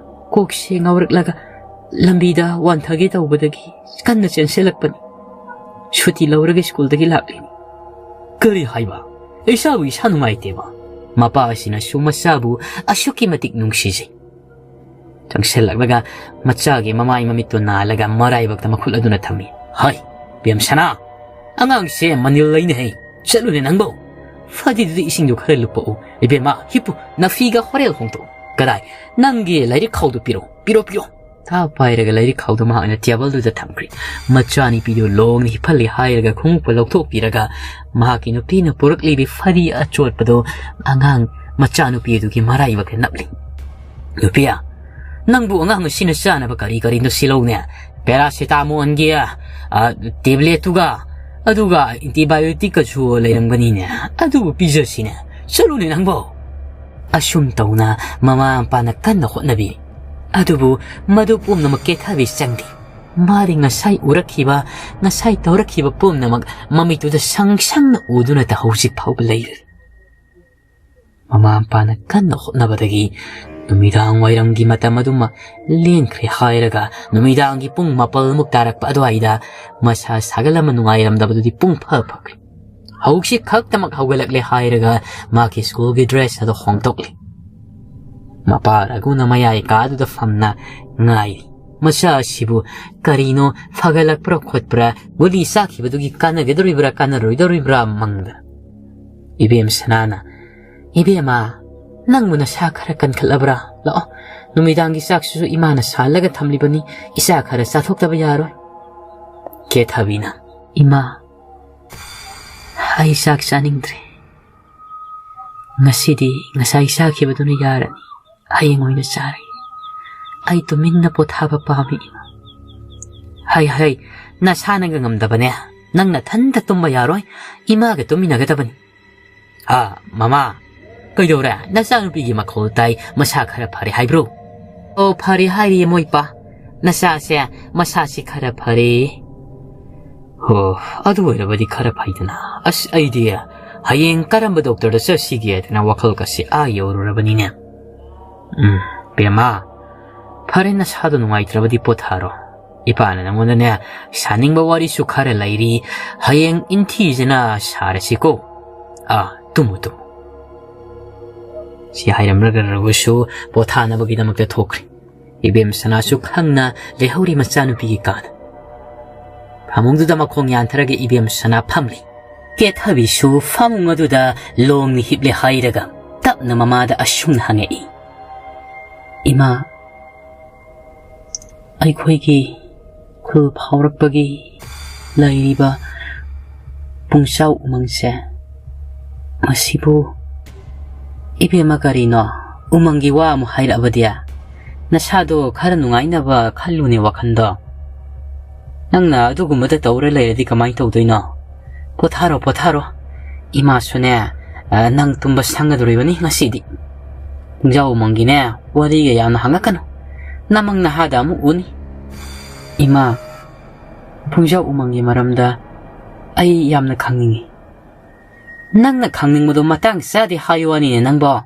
ꯀꯣꯛꯁꯦ ꯉꯥꯎꯔꯛꯂꯒ ꯂꯝꯕꯤꯗ ꯋꯥꯟꯊꯒꯦ ꯇꯧꯕꯗꯒꯤ ꯀꯟꯅ ꯆꯦꯟꯁꯤꯜꯂꯛꯄꯅꯤ꯫ ꯁꯨꯇꯤ ꯂꯧꯔꯒ ꯁ꯭ꯀꯨꯜꯗꯒꯤ ꯂꯥꯛꯂꯤꯅꯤ꯫" "ꯀꯔꯤ ꯍꯥꯏꯕ? ꯏꯆꯥꯕꯨ ꯏꯁꯥ ꯅꯨꯡꯉꯥꯏꯇꯦꯕ?" ꯃꯄꯥ ꯑꯁꯤꯅꯁꯨ ꯃꯆꯥꯕꯨ ꯑꯁꯨꯛꯀꯤ ꯃꯇꯤꯛ ꯅꯨꯡꯁꯤꯖꯩ꯫ ꯆꯪꯁꯤꯜꯂꯛꯂꯒ ꯃꯆꯥꯒꯤ ꯃꯃꯥꯏ ꯃꯃꯤꯠꯇꯨ ꯅꯥꯜꯂꯒ ꯃꯔꯥꯏꯕꯛꯇ ꯃꯈꯨꯠ ꯑꯗꯨꯅ ꯊꯝꯃꯤ꯫ "ꯍꯩ, ꯕꯦꯝꯁꯅꯥ, ꯑꯉꯥꯡꯁꯦ ꯃꯅꯤꯜ ꯂꯩꯅꯦ ꯍꯩ꯫ ꯆꯠꯂꯨꯅꯦ ꯅꯪꯕꯣ꯫ ꯐꯗꯤꯗꯨꯗ ꯏꯁꯤꯡꯗꯨ ꯈꯔ ꯂꯨꯞꯄꯛꯎ꯫ ꯏꯕꯦꯝꯃ, ꯍꯤꯞꯄꯨ, ꯅꯐꯤꯒ ꯍꯣꯔꯦꯜ ꯍꯣꯡꯗꯣꯛꯎ꯫ ꯀꯗꯥꯏ, ꯅꯪꯒꯤ ꯂꯥꯏꯔꯤꯛ ꯈꯥꯎꯗꯨ ꯄꯤꯔꯛꯎ, ꯄꯤꯔꯣ, ꯄꯤꯔꯣ꯫" ꯊꯥ ꯄꯥꯏꯔꯒ ꯂꯥꯏꯔꯤꯛ ꯈꯥꯎꯗꯨ ꯃꯍꯥꯛꯅ ꯇꯦꯕꯜꯗꯨꯗ ꯊꯝꯈ꯭ꯔꯦ꯫ ꯃꯆꯥꯅꯨꯄꯤꯗꯨ ꯂꯣꯡꯅ ꯍꯤꯞꯍꯜꯂꯤ ꯍꯥꯏꯔꯒ ꯈꯣꯡꯎꯞꯄ ꯂꯧꯊꯣꯛꯄꯤꯔꯒ ꯃꯍꯥꯛꯀꯤ ꯅꯨꯄꯤꯅ ꯄꯨꯔꯛꯂꯤꯕꯤ ꯐꯗꯤ ꯑꯆꯣꯠꯄꯗꯨ ꯑꯉꯥꯡ ꯃꯆꯥꯅꯨꯄꯤ ꯑꯗꯨꯒꯤ ꯃꯔꯥꯏꯕꯛꯇ ꯅꯞꯂꯤ꯫ "ꯅꯨꯄꯤ, ꯅꯪꯕꯨ ꯑꯉꯥꯡ ꯑꯁꯤꯅ ꯆꯥꯅꯕ ꯀꯔꯤ ꯀꯔꯤꯅꯣ ꯁꯤꯜꯂꯧꯅꯦ? ꯄꯦꯔꯥꯁꯤꯇꯥꯃꯣꯜꯒꯤ, ꯑ, ꯇꯦꯕ꯭ꯂꯦꯠꯇꯨꯒ, ꯑꯗꯨꯒ ꯑꯦꯟꯇꯤꯕꯥꯏꯑꯣꯇꯤꯛꯀꯁꯨ ꯂꯩꯔꯝꯒꯅꯤꯅꯦ꯫ ꯑꯗꯨꯕꯨ ꯄꯤꯖꯁꯤꯅꯦ꯫ ꯆꯠꯂꯨꯅꯦ ꯅꯪꯕꯣ꯫" ꯑꯁꯨꯝ ꯇꯧꯅ ꯃꯃꯥ ꯃꯄꯥꯅ ꯀꯟꯅ ꯍꯣꯠꯅꯕꯤ꯫ ꯑꯗꯨꯕꯨ ꯃꯗꯨ ꯄꯨꯝꯅꯃꯛ ꯀꯦꯊꯕꯤ ꯆꯪꯗꯦ꯫ ꯃꯥꯗꯤ ꯉꯁꯥꯏ ꯎꯔꯛꯈꯤꯕ, ꯉꯁꯥꯏ ꯇꯧꯔꯛꯈꯤꯕ ꯄꯨꯝꯅꯃꯛ ꯃꯃꯤꯠꯇꯨꯗ ꯁꯪ ꯁꯪꯅ ꯎꯗꯨꯅꯇ ꯍꯧꯖꯤꯛ ꯐꯥꯎꯕ ꯂꯩꯔꯤ꯫ ꯃꯃꯥ ꯃꯄꯥꯅ ꯀꯟꯅ ꯍꯣꯠꯅꯕꯗꯒꯤ ꯅꯨꯃꯤꯗꯥꯡ ꯋꯥꯏꯔꯝꯒꯤ ꯃꯇꯝ ꯑꯗꯨꯃ ꯂꯦꯟꯈ꯭ꯔꯦ ꯍꯥꯏꯔꯒ ꯅꯨꯃꯤꯗꯥꯡꯒꯤ ꯄꯨꯡ ꯃꯥꯄꯜꯃꯨꯛ ꯇꯥꯔꯛꯄ ꯑꯗꯨꯋꯥꯏꯗ ꯃꯁꯥ ꯁꯥꯒꯠ ꯑꯃ ꯅꯨꯡꯉꯥꯏꯔꯝꯗꯕꯗꯨꯗꯤ ꯄꯨꯡ ꯐ ꯐꯈ꯭ꯔꯦ꯫ ꯍꯧꯖꯤꯛ ꯈꯛꯇꯃꯛ ꯍꯧꯒꯠꯂꯛꯂꯦ ꯍꯥꯏꯔꯒ ꯃꯥꯒꯤ ꯁ꯭ꯀꯨꯜꯒꯤ ꯗ꯭ꯔꯦꯁ ꯑꯗꯨ ꯍꯣꯡꯗꯣꯛꯂꯤ꯫ ꯃꯄꯥ ꯔꯘꯨꯅ ꯃꯌꯥꯏ ꯀꯥꯗꯨꯗ ꯐꯝꯅ ꯉꯥꯏꯔꯤ꯫ ꯃꯆꯥ ꯑꯁꯤꯕꯨ ꯀꯔꯤꯅꯣ ꯐꯒꯠꯂꯛꯄ꯭ꯔꯥ ꯈꯣꯠꯄ꯭ꯔꯥ, ꯒꯨꯂꯤ ꯆꯥꯈꯤꯕꯗꯨꯒꯤ ꯀꯥꯟꯅꯒꯗꯧꯔꯤꯕ꯭ꯔꯥ ꯀꯥꯟꯅꯔꯣꯏꯗꯧꯔꯤꯕ꯭ꯔꯥ ꯃꯪꯗꯅ꯫ ꯏꯕꯦꯝ ꯁꯅꯥꯅ, "ꯏꯕꯦꯝꯃ, "ꯅꯪꯕꯨ ꯅꯁꯥ ꯈꯔ ꯀꯟꯈꯠꯂꯕ꯭ꯔꯥ? ꯂꯥꯛꯑꯣ, ꯅꯨꯃꯤꯗꯥꯡꯒꯤ ꯆꯥꯛꯁꯤꯁꯨ ꯏꯃꯥꯅ ꯁꯥꯍꯜꯂꯒ ꯊꯝꯂꯤꯕꯅꯤ, ꯏꯆꯥ ꯈꯔ ꯆꯥꯊꯣꯛꯇꯕ ꯌꯥꯔꯣꯏ꯫" ꯀꯦꯊꯕꯤꯅ, "ꯏꯃꯥ, ꯑꯩ ꯆꯥꯛ ꯆꯥꯅꯤꯡꯗ꯭ꯔꯦ꯫ ꯉꯁꯤꯗꯤ ꯉꯁꯥꯏ ꯆꯥꯈꯤꯕꯗꯨꯅ ꯌꯥꯔꯅꯤ꯫ ꯍꯌꯦꯡ ꯑꯣꯏꯅ ꯆꯥꯔꯒꯦ꯫ ꯑꯩ ꯇꯨꯃꯤꯟꯅ ꯄꯣꯊꯥꯕ ꯄꯥꯝꯃꯤ, ꯏꯃꯥ꯫" "ꯍꯩ, ꯍꯩ, ꯅꯁꯥꯅꯒ ꯉꯝꯗꯕꯅꯦ꯫ ꯅꯪ ꯅꯊꯟꯇ ꯇꯨꯝꯕ ꯌꯥꯔꯣꯏ꯫ ꯏꯃꯥꯒ ꯇꯨꯝꯃꯤꯟꯅꯒꯗꯕꯅꯤ꯫" "ꯑꯥ, ꯃꯃꯥ, ꯀꯩꯗꯧꯔꯦ? ꯅꯆꯥꯅꯨꯄꯤꯒꯤ ꯃꯈꯣꯜ ꯇꯥꯏ, ꯃꯁꯥ ꯈꯔ ꯐꯔꯦ ꯍꯥꯏꯕ꯭ꯔꯣ?" "ꯑꯣ, ꯐꯔꯦ ꯍꯥꯏꯔꯤꯌꯦ ꯃꯣꯏ ꯄꯥ꯫ ꯅꯆꯥꯁꯦ ꯃꯁꯥꯁꯤ ꯈꯔ ꯐꯔꯦ꯫" "ꯑꯣ, ꯑꯗꯨ ꯑꯣꯏꯔꯕꯗꯤ ꯈꯔ ꯐꯩꯗꯅ꯫ ꯑꯁ, ꯑꯩꯗꯤ ꯍꯌꯦꯡ ꯀꯔꯝꯕ ꯗꯣꯛꯇꯔꯗ ꯆꯠꯁꯤꯒꯦ ꯍꯥꯏꯗꯅ ꯋꯥꯈꯜꯒꯁꯦ ꯑꯥ ꯌꯧꯔꯨꯔꯕꯅꯤꯅꯦ꯫" "ꯎꯝ, ꯕꯦꯝꯃ, ꯐꯔꯦ, ꯅꯁꯥꯗꯣ ꯅꯨꯡꯉꯥꯏꯇ꯭ꯔꯕꯗꯤ ꯄꯣꯊꯥꯔꯣ꯫ ꯏꯄꯥꯅ ꯅꯪꯉꯣꯟꯗꯅꯦ, ꯁꯥꯅꯤꯡꯕ ꯋꯥꯔꯤꯁꯨ ꯈꯔ ꯂꯩꯔꯤ, ꯍꯌꯦꯡ ꯏꯟꯊꯤꯖꯅ ꯁꯥꯔꯁꯤꯀꯣ꯫ ꯑꯥ, ꯇꯨꯝꯃꯨ, ꯇꯨꯝꯃꯨ꯫" ꯁꯤ ꯍꯥꯏꯔꯝꯂꯒ ꯔꯘꯨꯁꯨ ꯄꯣꯊꯥꯅꯕꯒꯤꯗꯃꯛꯇ ꯊꯣꯛꯈ꯭ꯔꯦ꯫ ꯏꯕꯦꯝ ꯁꯅꯥꯁꯨ ꯈꯪꯅ ꯂꯩꯍꯧꯔꯤ ꯃꯆꯥꯅꯨꯄꯤꯒꯤ ꯀꯥꯗ꯫ ꯐꯃꯨꯡꯗꯨꯗ ꯃꯈꯣꯡ ꯌꯥꯟꯊꯔꯒ ꯏꯕꯦꯝ ꯁꯅꯥ ꯐꯝꯂꯤ꯫ ꯀꯦꯊꯕꯤꯁꯨ ꯐꯃꯨꯡ ꯑꯗꯨꯗ ꯂꯣꯡꯅ ꯍꯤꯞꯂꯦ ꯍꯥꯏꯔꯒ ꯇꯞꯅ ꯃꯃꯥꯗ ꯑꯁꯨꯝꯅ ꯍꯪꯉꯛꯏ, "ꯏꯃꯥ, ꯑꯩꯈꯣꯏꯒꯤ ꯈꯨꯜ ꯐꯥꯎꯔꯛꯄꯒꯤ ꯂꯩꯔꯤꯕ ꯄꯨꯡꯆꯥꯎ ꯎꯃꯪꯁꯦ, ꯃꯁꯤꯕꯨ..." "ꯏꯕꯦꯝꯃ, ꯀꯔꯤꯅꯣ? ꯎꯃꯪꯒꯤ ꯋꯥ ꯑꯃꯨꯛ ꯍꯥꯏꯔꯛꯑꯕꯗꯤ? ꯅꯁꯥꯗꯣ ꯈꯔ ꯅꯨꯡꯉꯥꯏꯅꯕ ꯈꯜꯂꯨꯅꯦ ꯋꯥꯈꯜꯗꯣ꯫ ꯅꯪꯅ ꯑꯗꯨꯒꯨꯝꯕꯗ ꯇꯧꯔ ꯂꯩꯔꯗꯤ ꯀꯃꯥꯏꯅ ꯇꯧꯗꯣꯏꯅꯣ? ꯄꯣꯊꯥꯔꯣ, ꯄꯣꯊꯥꯔꯣ꯫ ꯏꯃꯥꯁꯨꯅꯦ, ꯑ, ꯅꯪ ꯇꯨꯝꯕ ꯁꯪꯒꯗꯧꯔꯤꯕꯅꯤ ꯉꯁꯤꯗꯤ꯫ ꯄꯨꯡꯖꯥꯎ ꯎꯃꯪꯒꯤꯅꯦ, ꯋꯥꯔꯤꯒ ꯌꯥꯝꯅ ꯍꯪꯉꯛꯀꯅꯨ꯫ ꯅꯃꯪ ꯅꯍꯥꯗ ꯑꯃꯨꯛ ꯎꯅꯤ꯫" "ꯏꯃꯥ, ꯄꯨꯡꯖꯥꯎ ꯎꯃꯪꯒꯤ ꯃꯔꯝꯗ ꯑꯩ ꯌꯥꯝꯅ ꯈꯪꯅꯤꯡꯉꯤ꯫" "ꯅꯪꯅ ꯈꯪꯅꯤꯡꯕꯗꯣ ꯃꯇꯥꯡ ꯆꯥꯗꯦ ꯍꯥꯏꯌꯨ ꯋꯥꯅꯤꯅꯦ ꯅꯪꯕꯣ꯫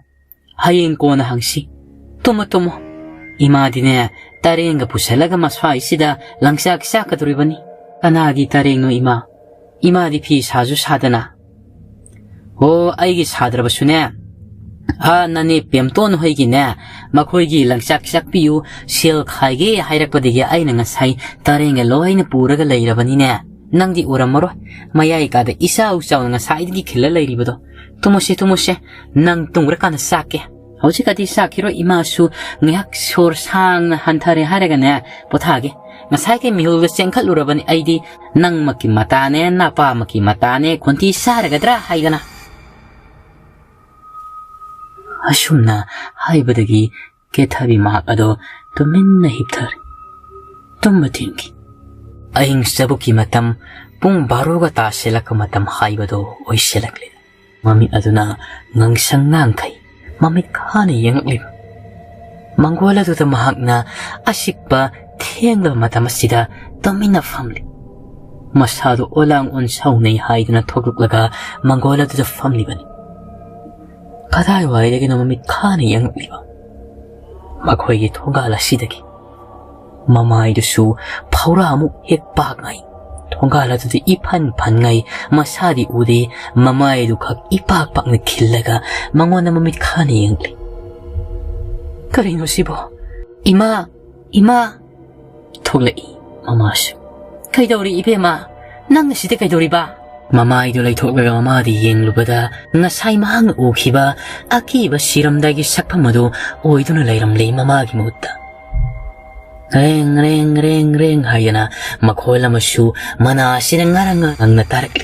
ꯍꯌꯦꯡ ꯀꯣꯟꯅ ꯍꯪꯁꯤ꯫ ꯇꯨꯝꯃꯣ, ꯇꯨꯝꯃꯣ꯫ ꯏꯃꯥꯗꯤꯅꯦ, ꯇꯔꯦꯡꯒ ꯄꯨꯁꯜꯂꯒ ꯃꯁ꯭ꯋꯥꯏꯁꯤꯗ ꯂꯪꯆꯥꯛ ꯆꯥꯛꯀꯗꯧꯔꯤꯕꯅꯤ꯫" "ꯀꯅꯥꯒꯤ ꯇꯔꯦꯡꯅꯣ, ꯏꯃꯥ? ꯏꯃꯥꯗꯤ ꯐꯤ ꯁꯥꯁꯨ ꯁꯥꯗꯅ꯫" "ꯑꯣ, ꯑꯩꯒꯤ ꯁꯥꯗ꯭ꯔꯕꯁꯨꯅꯦ, ꯑꯥ, ꯅꯅꯦ ꯄꯦꯝꯇꯣꯟ ꯍꯣꯏꯒꯤꯅꯦ, ꯃꯈꯣꯏꯒꯤ ꯂꯪꯆꯥꯛ ꯆꯥꯛꯄꯤꯌꯨ, ꯁꯦꯜ ꯈꯥꯏꯒꯦ ꯍꯥꯏꯔꯛꯄꯗꯒꯤ ꯑꯩꯅ ꯉꯁꯥꯏ ꯇꯔꯦꯡꯒ ꯂꯣꯏꯅ ꯄꯨꯔꯒ ꯂꯩꯔꯕꯅꯤꯅꯦ꯫ ꯅꯪꯗꯤ ꯎꯔꯝꯃꯔꯣꯏ꯫ ꯃꯌꯥꯏ ꯀꯥꯗ ꯏꯆꯥꯎ ꯆꯥꯎꯅ ꯉꯁꯥꯏꯗꯒꯤ ꯈꯤꯜꯂ ꯂꯩꯔꯤꯕꯗꯣ꯫ "ꯇꯨꯝꯃꯨꯁꯦ, ꯇꯨꯝꯃꯨꯁꯦ꯫ ꯅꯪ ꯇꯨꯝꯈ꯭ꯔꯀꯥꯟꯗ ꯆꯥꯛꯀꯦ꯫" "ꯍꯧꯖꯤꯛꯀꯗꯤ ꯆꯥꯛꯈꯤꯔꯣꯏ, ꯏꯃꯥꯁꯨ ꯉꯥꯏꯍꯥꯛ ꯁꯣꯔ ꯁꯥꯡꯅ ꯍꯟꯊꯔꯦ ꯍꯥꯏꯔꯒꯅꯦ, ꯄꯣꯊꯥꯒꯦ꯫ ꯉꯁꯥꯏꯒꯤ ꯃꯤꯍꯨꯜꯒ ꯆꯦꯟꯈꯠꯂꯨꯔꯕꯅꯤ ꯑꯩꯗꯤ꯫ ꯅꯪꯃꯛꯀꯤ ꯃꯇꯥꯅꯦ, ꯅꯄꯥꯃꯛꯀꯤ ꯃꯇꯥꯅꯦ, ꯈꯣꯟꯊꯤ ꯆꯥꯔꯒꯗ꯭ꯔꯥ ꯍꯥꯏꯗꯅ꯫" ꯑꯁꯨꯝꯅ ꯍꯥꯏꯕꯗꯒꯤ ꯀꯦꯊꯕꯤ ꯃꯍꯥꯛ ꯑꯗꯣ ꯇꯨꯃꯤꯟꯅ ꯍꯤꯞꯊꯔꯦ꯫ ꯇꯨꯝꯕ ꯊꯦꯡꯈꯤ꯫ ꯑꯍꯤꯡ ꯆꯕꯨꯛꯀꯤ ꯃꯇꯝ, ꯄꯨꯡ ꯕꯥꯔꯣꯒ ꯇꯥꯁꯤꯜꯂꯛꯄ ꯃꯇꯝ ꯍꯥꯏꯕꯗꯣ ꯑꯣꯏꯁꯤꯜꯂꯛꯂꯦ꯫ ꯃꯃꯤꯠ ꯑꯗꯨꯅ ꯉꯥꯡꯁꯪ ꯉꯥꯡꯈꯩ ꯃꯃꯤꯠ ꯈꯥꯅ ꯌꯦꯡꯉꯛꯂꯤꯕ ꯃꯪꯒꯣꯜ ꯑꯗꯨꯗ ꯃꯍꯥꯛꯅ ꯑꯆꯤꯛꯄ ꯊꯦꯡꯂꯕ ꯃꯇꯝ ꯑꯁꯤꯗ ꯇꯨꯃꯤꯟꯅ ꯐꯝꯂꯤ꯫ ꯃꯁꯥꯗꯨ ꯑꯣꯂꯥꯡ ꯑꯣꯟꯁꯥꯎꯅꯩ ꯍꯥꯏꯗꯨꯅ ꯊꯣꯛꯂꯛꯂꯒ ꯃꯪꯒꯣꯜ ꯑꯗꯨꯗ ꯐꯝꯂꯤꯕꯅꯤ꯫ ꯀꯗꯥꯏꯋꯥꯏꯗꯒꯤꯅꯣ ꯃꯃꯤꯠ ꯈꯥꯅ ꯌꯦꯡꯂꯛꯂꯤꯕ ꯃꯈꯣꯏꯒꯤ ꯊꯣꯡꯒꯥꯜ ꯑꯁꯤꯗꯒꯤ꯫ ꯃꯃꯥꯏꯗꯨꯁꯨ ꯐꯧꯔꯥꯃꯨꯛ ꯍꯦꯛ ꯄꯥꯛꯉꯩ꯫ ꯊꯣꯡꯒꯥꯜ ꯑꯗꯨꯗ ꯏꯐꯟ ꯐꯟꯉꯩ, ꯃꯁꯥꯗꯤ ꯎꯗꯦ, ꯃꯃꯥꯏꯗꯨ ꯈꯛ ꯏꯄꯥꯛ ꯄꯥꯛꯅ ꯈꯤꯜꯂꯒ ꯃꯉꯣꯟꯗ ꯃꯃꯤꯠ ꯈꯥꯅ ꯌꯦꯡꯂꯤ꯫ "ꯀꯔꯤꯅꯣ ꯁꯤꯕꯣ? ꯏꯃꯥ, ꯏꯃꯥ!" ꯊꯣꯛꯂꯛꯏ ꯃꯃꯥꯁꯨ꯫ "ꯀꯩꯗꯧꯔꯤ ꯏꯕꯦꯝꯃ? ꯅꯪꯅ ꯁꯤꯗ ꯀꯩꯗꯧꯔꯤꯕ?" ꯃꯃꯥꯏꯗꯨ ꯂꯩꯊꯣꯛꯂꯒ ꯃꯃꯥꯗ ꯌꯦꯡꯂꯨꯕꯗ ꯉꯁꯥꯏ ꯃꯍꯥꯛꯅ ꯎꯈꯤꯕ ꯑꯀꯤꯕ ꯁꯤꯔꯝꯗꯥꯏꯒꯤ ꯁꯛꯐꯝ ꯑꯗꯨ ꯑꯣꯏꯗꯨꯅ ꯂꯩꯔꯝꯂꯦ ꯃꯃꯥꯒꯤ ꯃꯍꯨꯠꯇ꯫ ꯔꯦꯡ, ꯔꯦꯡ, ꯔꯦꯡ, ꯔꯦꯡ ꯍꯥꯏꯗꯅ ꯃꯈꯣꯜ ꯑꯃꯁꯨ ꯃꯅꯥ ꯑꯁꯤꯗ ꯉꯔꯪ ꯉꯪꯅ ꯇꯥꯔꯛꯂꯤ꯫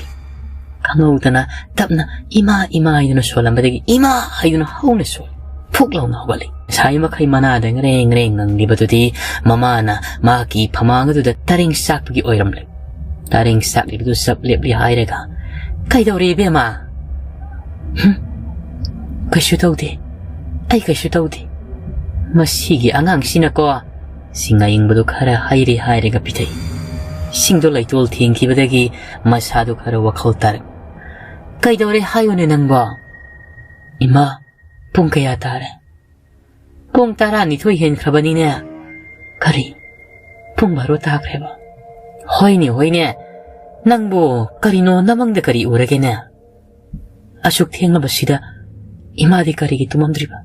ꯈꯪꯍꯧꯗꯅ ꯇꯞꯅ "ꯏꯃꯥ, ꯏꯃꯥ" ꯍꯥꯏꯗꯨꯅ ꯁꯣꯜꯂꯝꯕꯗꯒꯤ "ꯏꯃꯥ" ꯍꯥꯏꯗꯨꯅ ꯍꯧꯅ ꯁꯣꯜꯂꯤ꯫ ꯐꯨꯛ ꯂꯥꯎꯅ ꯍꯧꯒꯠꯂꯤ꯫ ꯉꯁꯥꯏ ꯃꯈꯩ ꯃꯅꯥꯗ ꯉꯔꯦꯡ ꯉꯔꯦꯡ ꯉꯪꯂꯤꯕꯗꯨꯗꯤ ꯃꯃꯥꯅ ꯃꯍꯥꯛꯀꯤ ꯐꯃꯥꯡ ꯑꯗꯨꯗ ꯇꯔꯦꯡ ꯆꯥꯛꯄꯒꯤ ꯑꯣꯏꯔꯝꯂꯦ꯫ ꯇꯔꯦꯡ ꯆꯥꯛꯂꯤꯕꯗꯨ ꯆꯞ ꯂꯦꯞꯂꯤ ꯍꯥꯏꯔꯒ, "ꯀꯩꯗꯧꯔꯦ ꯏꯕꯦꯝꯃ?" "ꯍꯨꯝ, ꯀꯩꯁꯨ ꯇꯧꯗꯦ꯫ ꯑꯩ ꯀꯩꯁꯨ ꯇꯧꯗꯦ꯫ ꯃꯁꯤꯒꯤ ꯑꯉꯥꯡꯁꯤꯅꯀꯣ꯫" ꯁꯤꯡ ꯑꯏꯪꯕꯗꯨ ꯈꯔ ꯍꯩꯔꯦ ꯍꯥꯏꯔꯒ ꯄꯤꯊꯛꯏ꯫ ꯁꯤꯡꯗꯣ ꯂꯩꯇꯣꯜ ꯊꯦꯡꯈꯤꯕꯗꯒꯤ ꯃꯁꯥꯗꯨ ꯈꯔ ꯋꯥꯈꯜ ꯇꯥꯔꯛ꯫ "ꯀꯩꯗꯧꯔꯦ ꯍꯥꯏꯌꯨꯅꯦ ꯅꯪꯕꯣ?" "ꯏꯃꯥ, ꯄꯨꯡ ꯀꯌꯥ ꯇꯥꯔꯦ?" "ꯄꯨꯡ ꯇꯔꯥꯅꯤꯊꯣꯏ ꯍꯦꯟꯈ꯭ꯔꯕꯅꯤꯅꯦ꯫" "ꯀꯔꯤ? ꯄꯨꯡ ꯕꯥꯔꯣ ꯇꯥꯈ꯭ꯔꯦꯕ?" "ꯍꯣꯏꯅꯦ, ꯍꯣꯏꯅꯦ꯫ ꯅꯪꯕꯨ ꯀꯔꯤꯅꯣ ꯅꯃꯪꯗ ꯀꯔꯤ ꯎꯔꯒꯦꯅꯦ? ꯑꯁꯨꯛ ꯊꯦꯡꯂꯕꯁꯤꯗ ꯏꯃꯥꯗꯤ ꯀꯔꯤꯒꯤ ꯇꯨꯝꯃꯝꯗ꯭ꯔꯤꯕ?"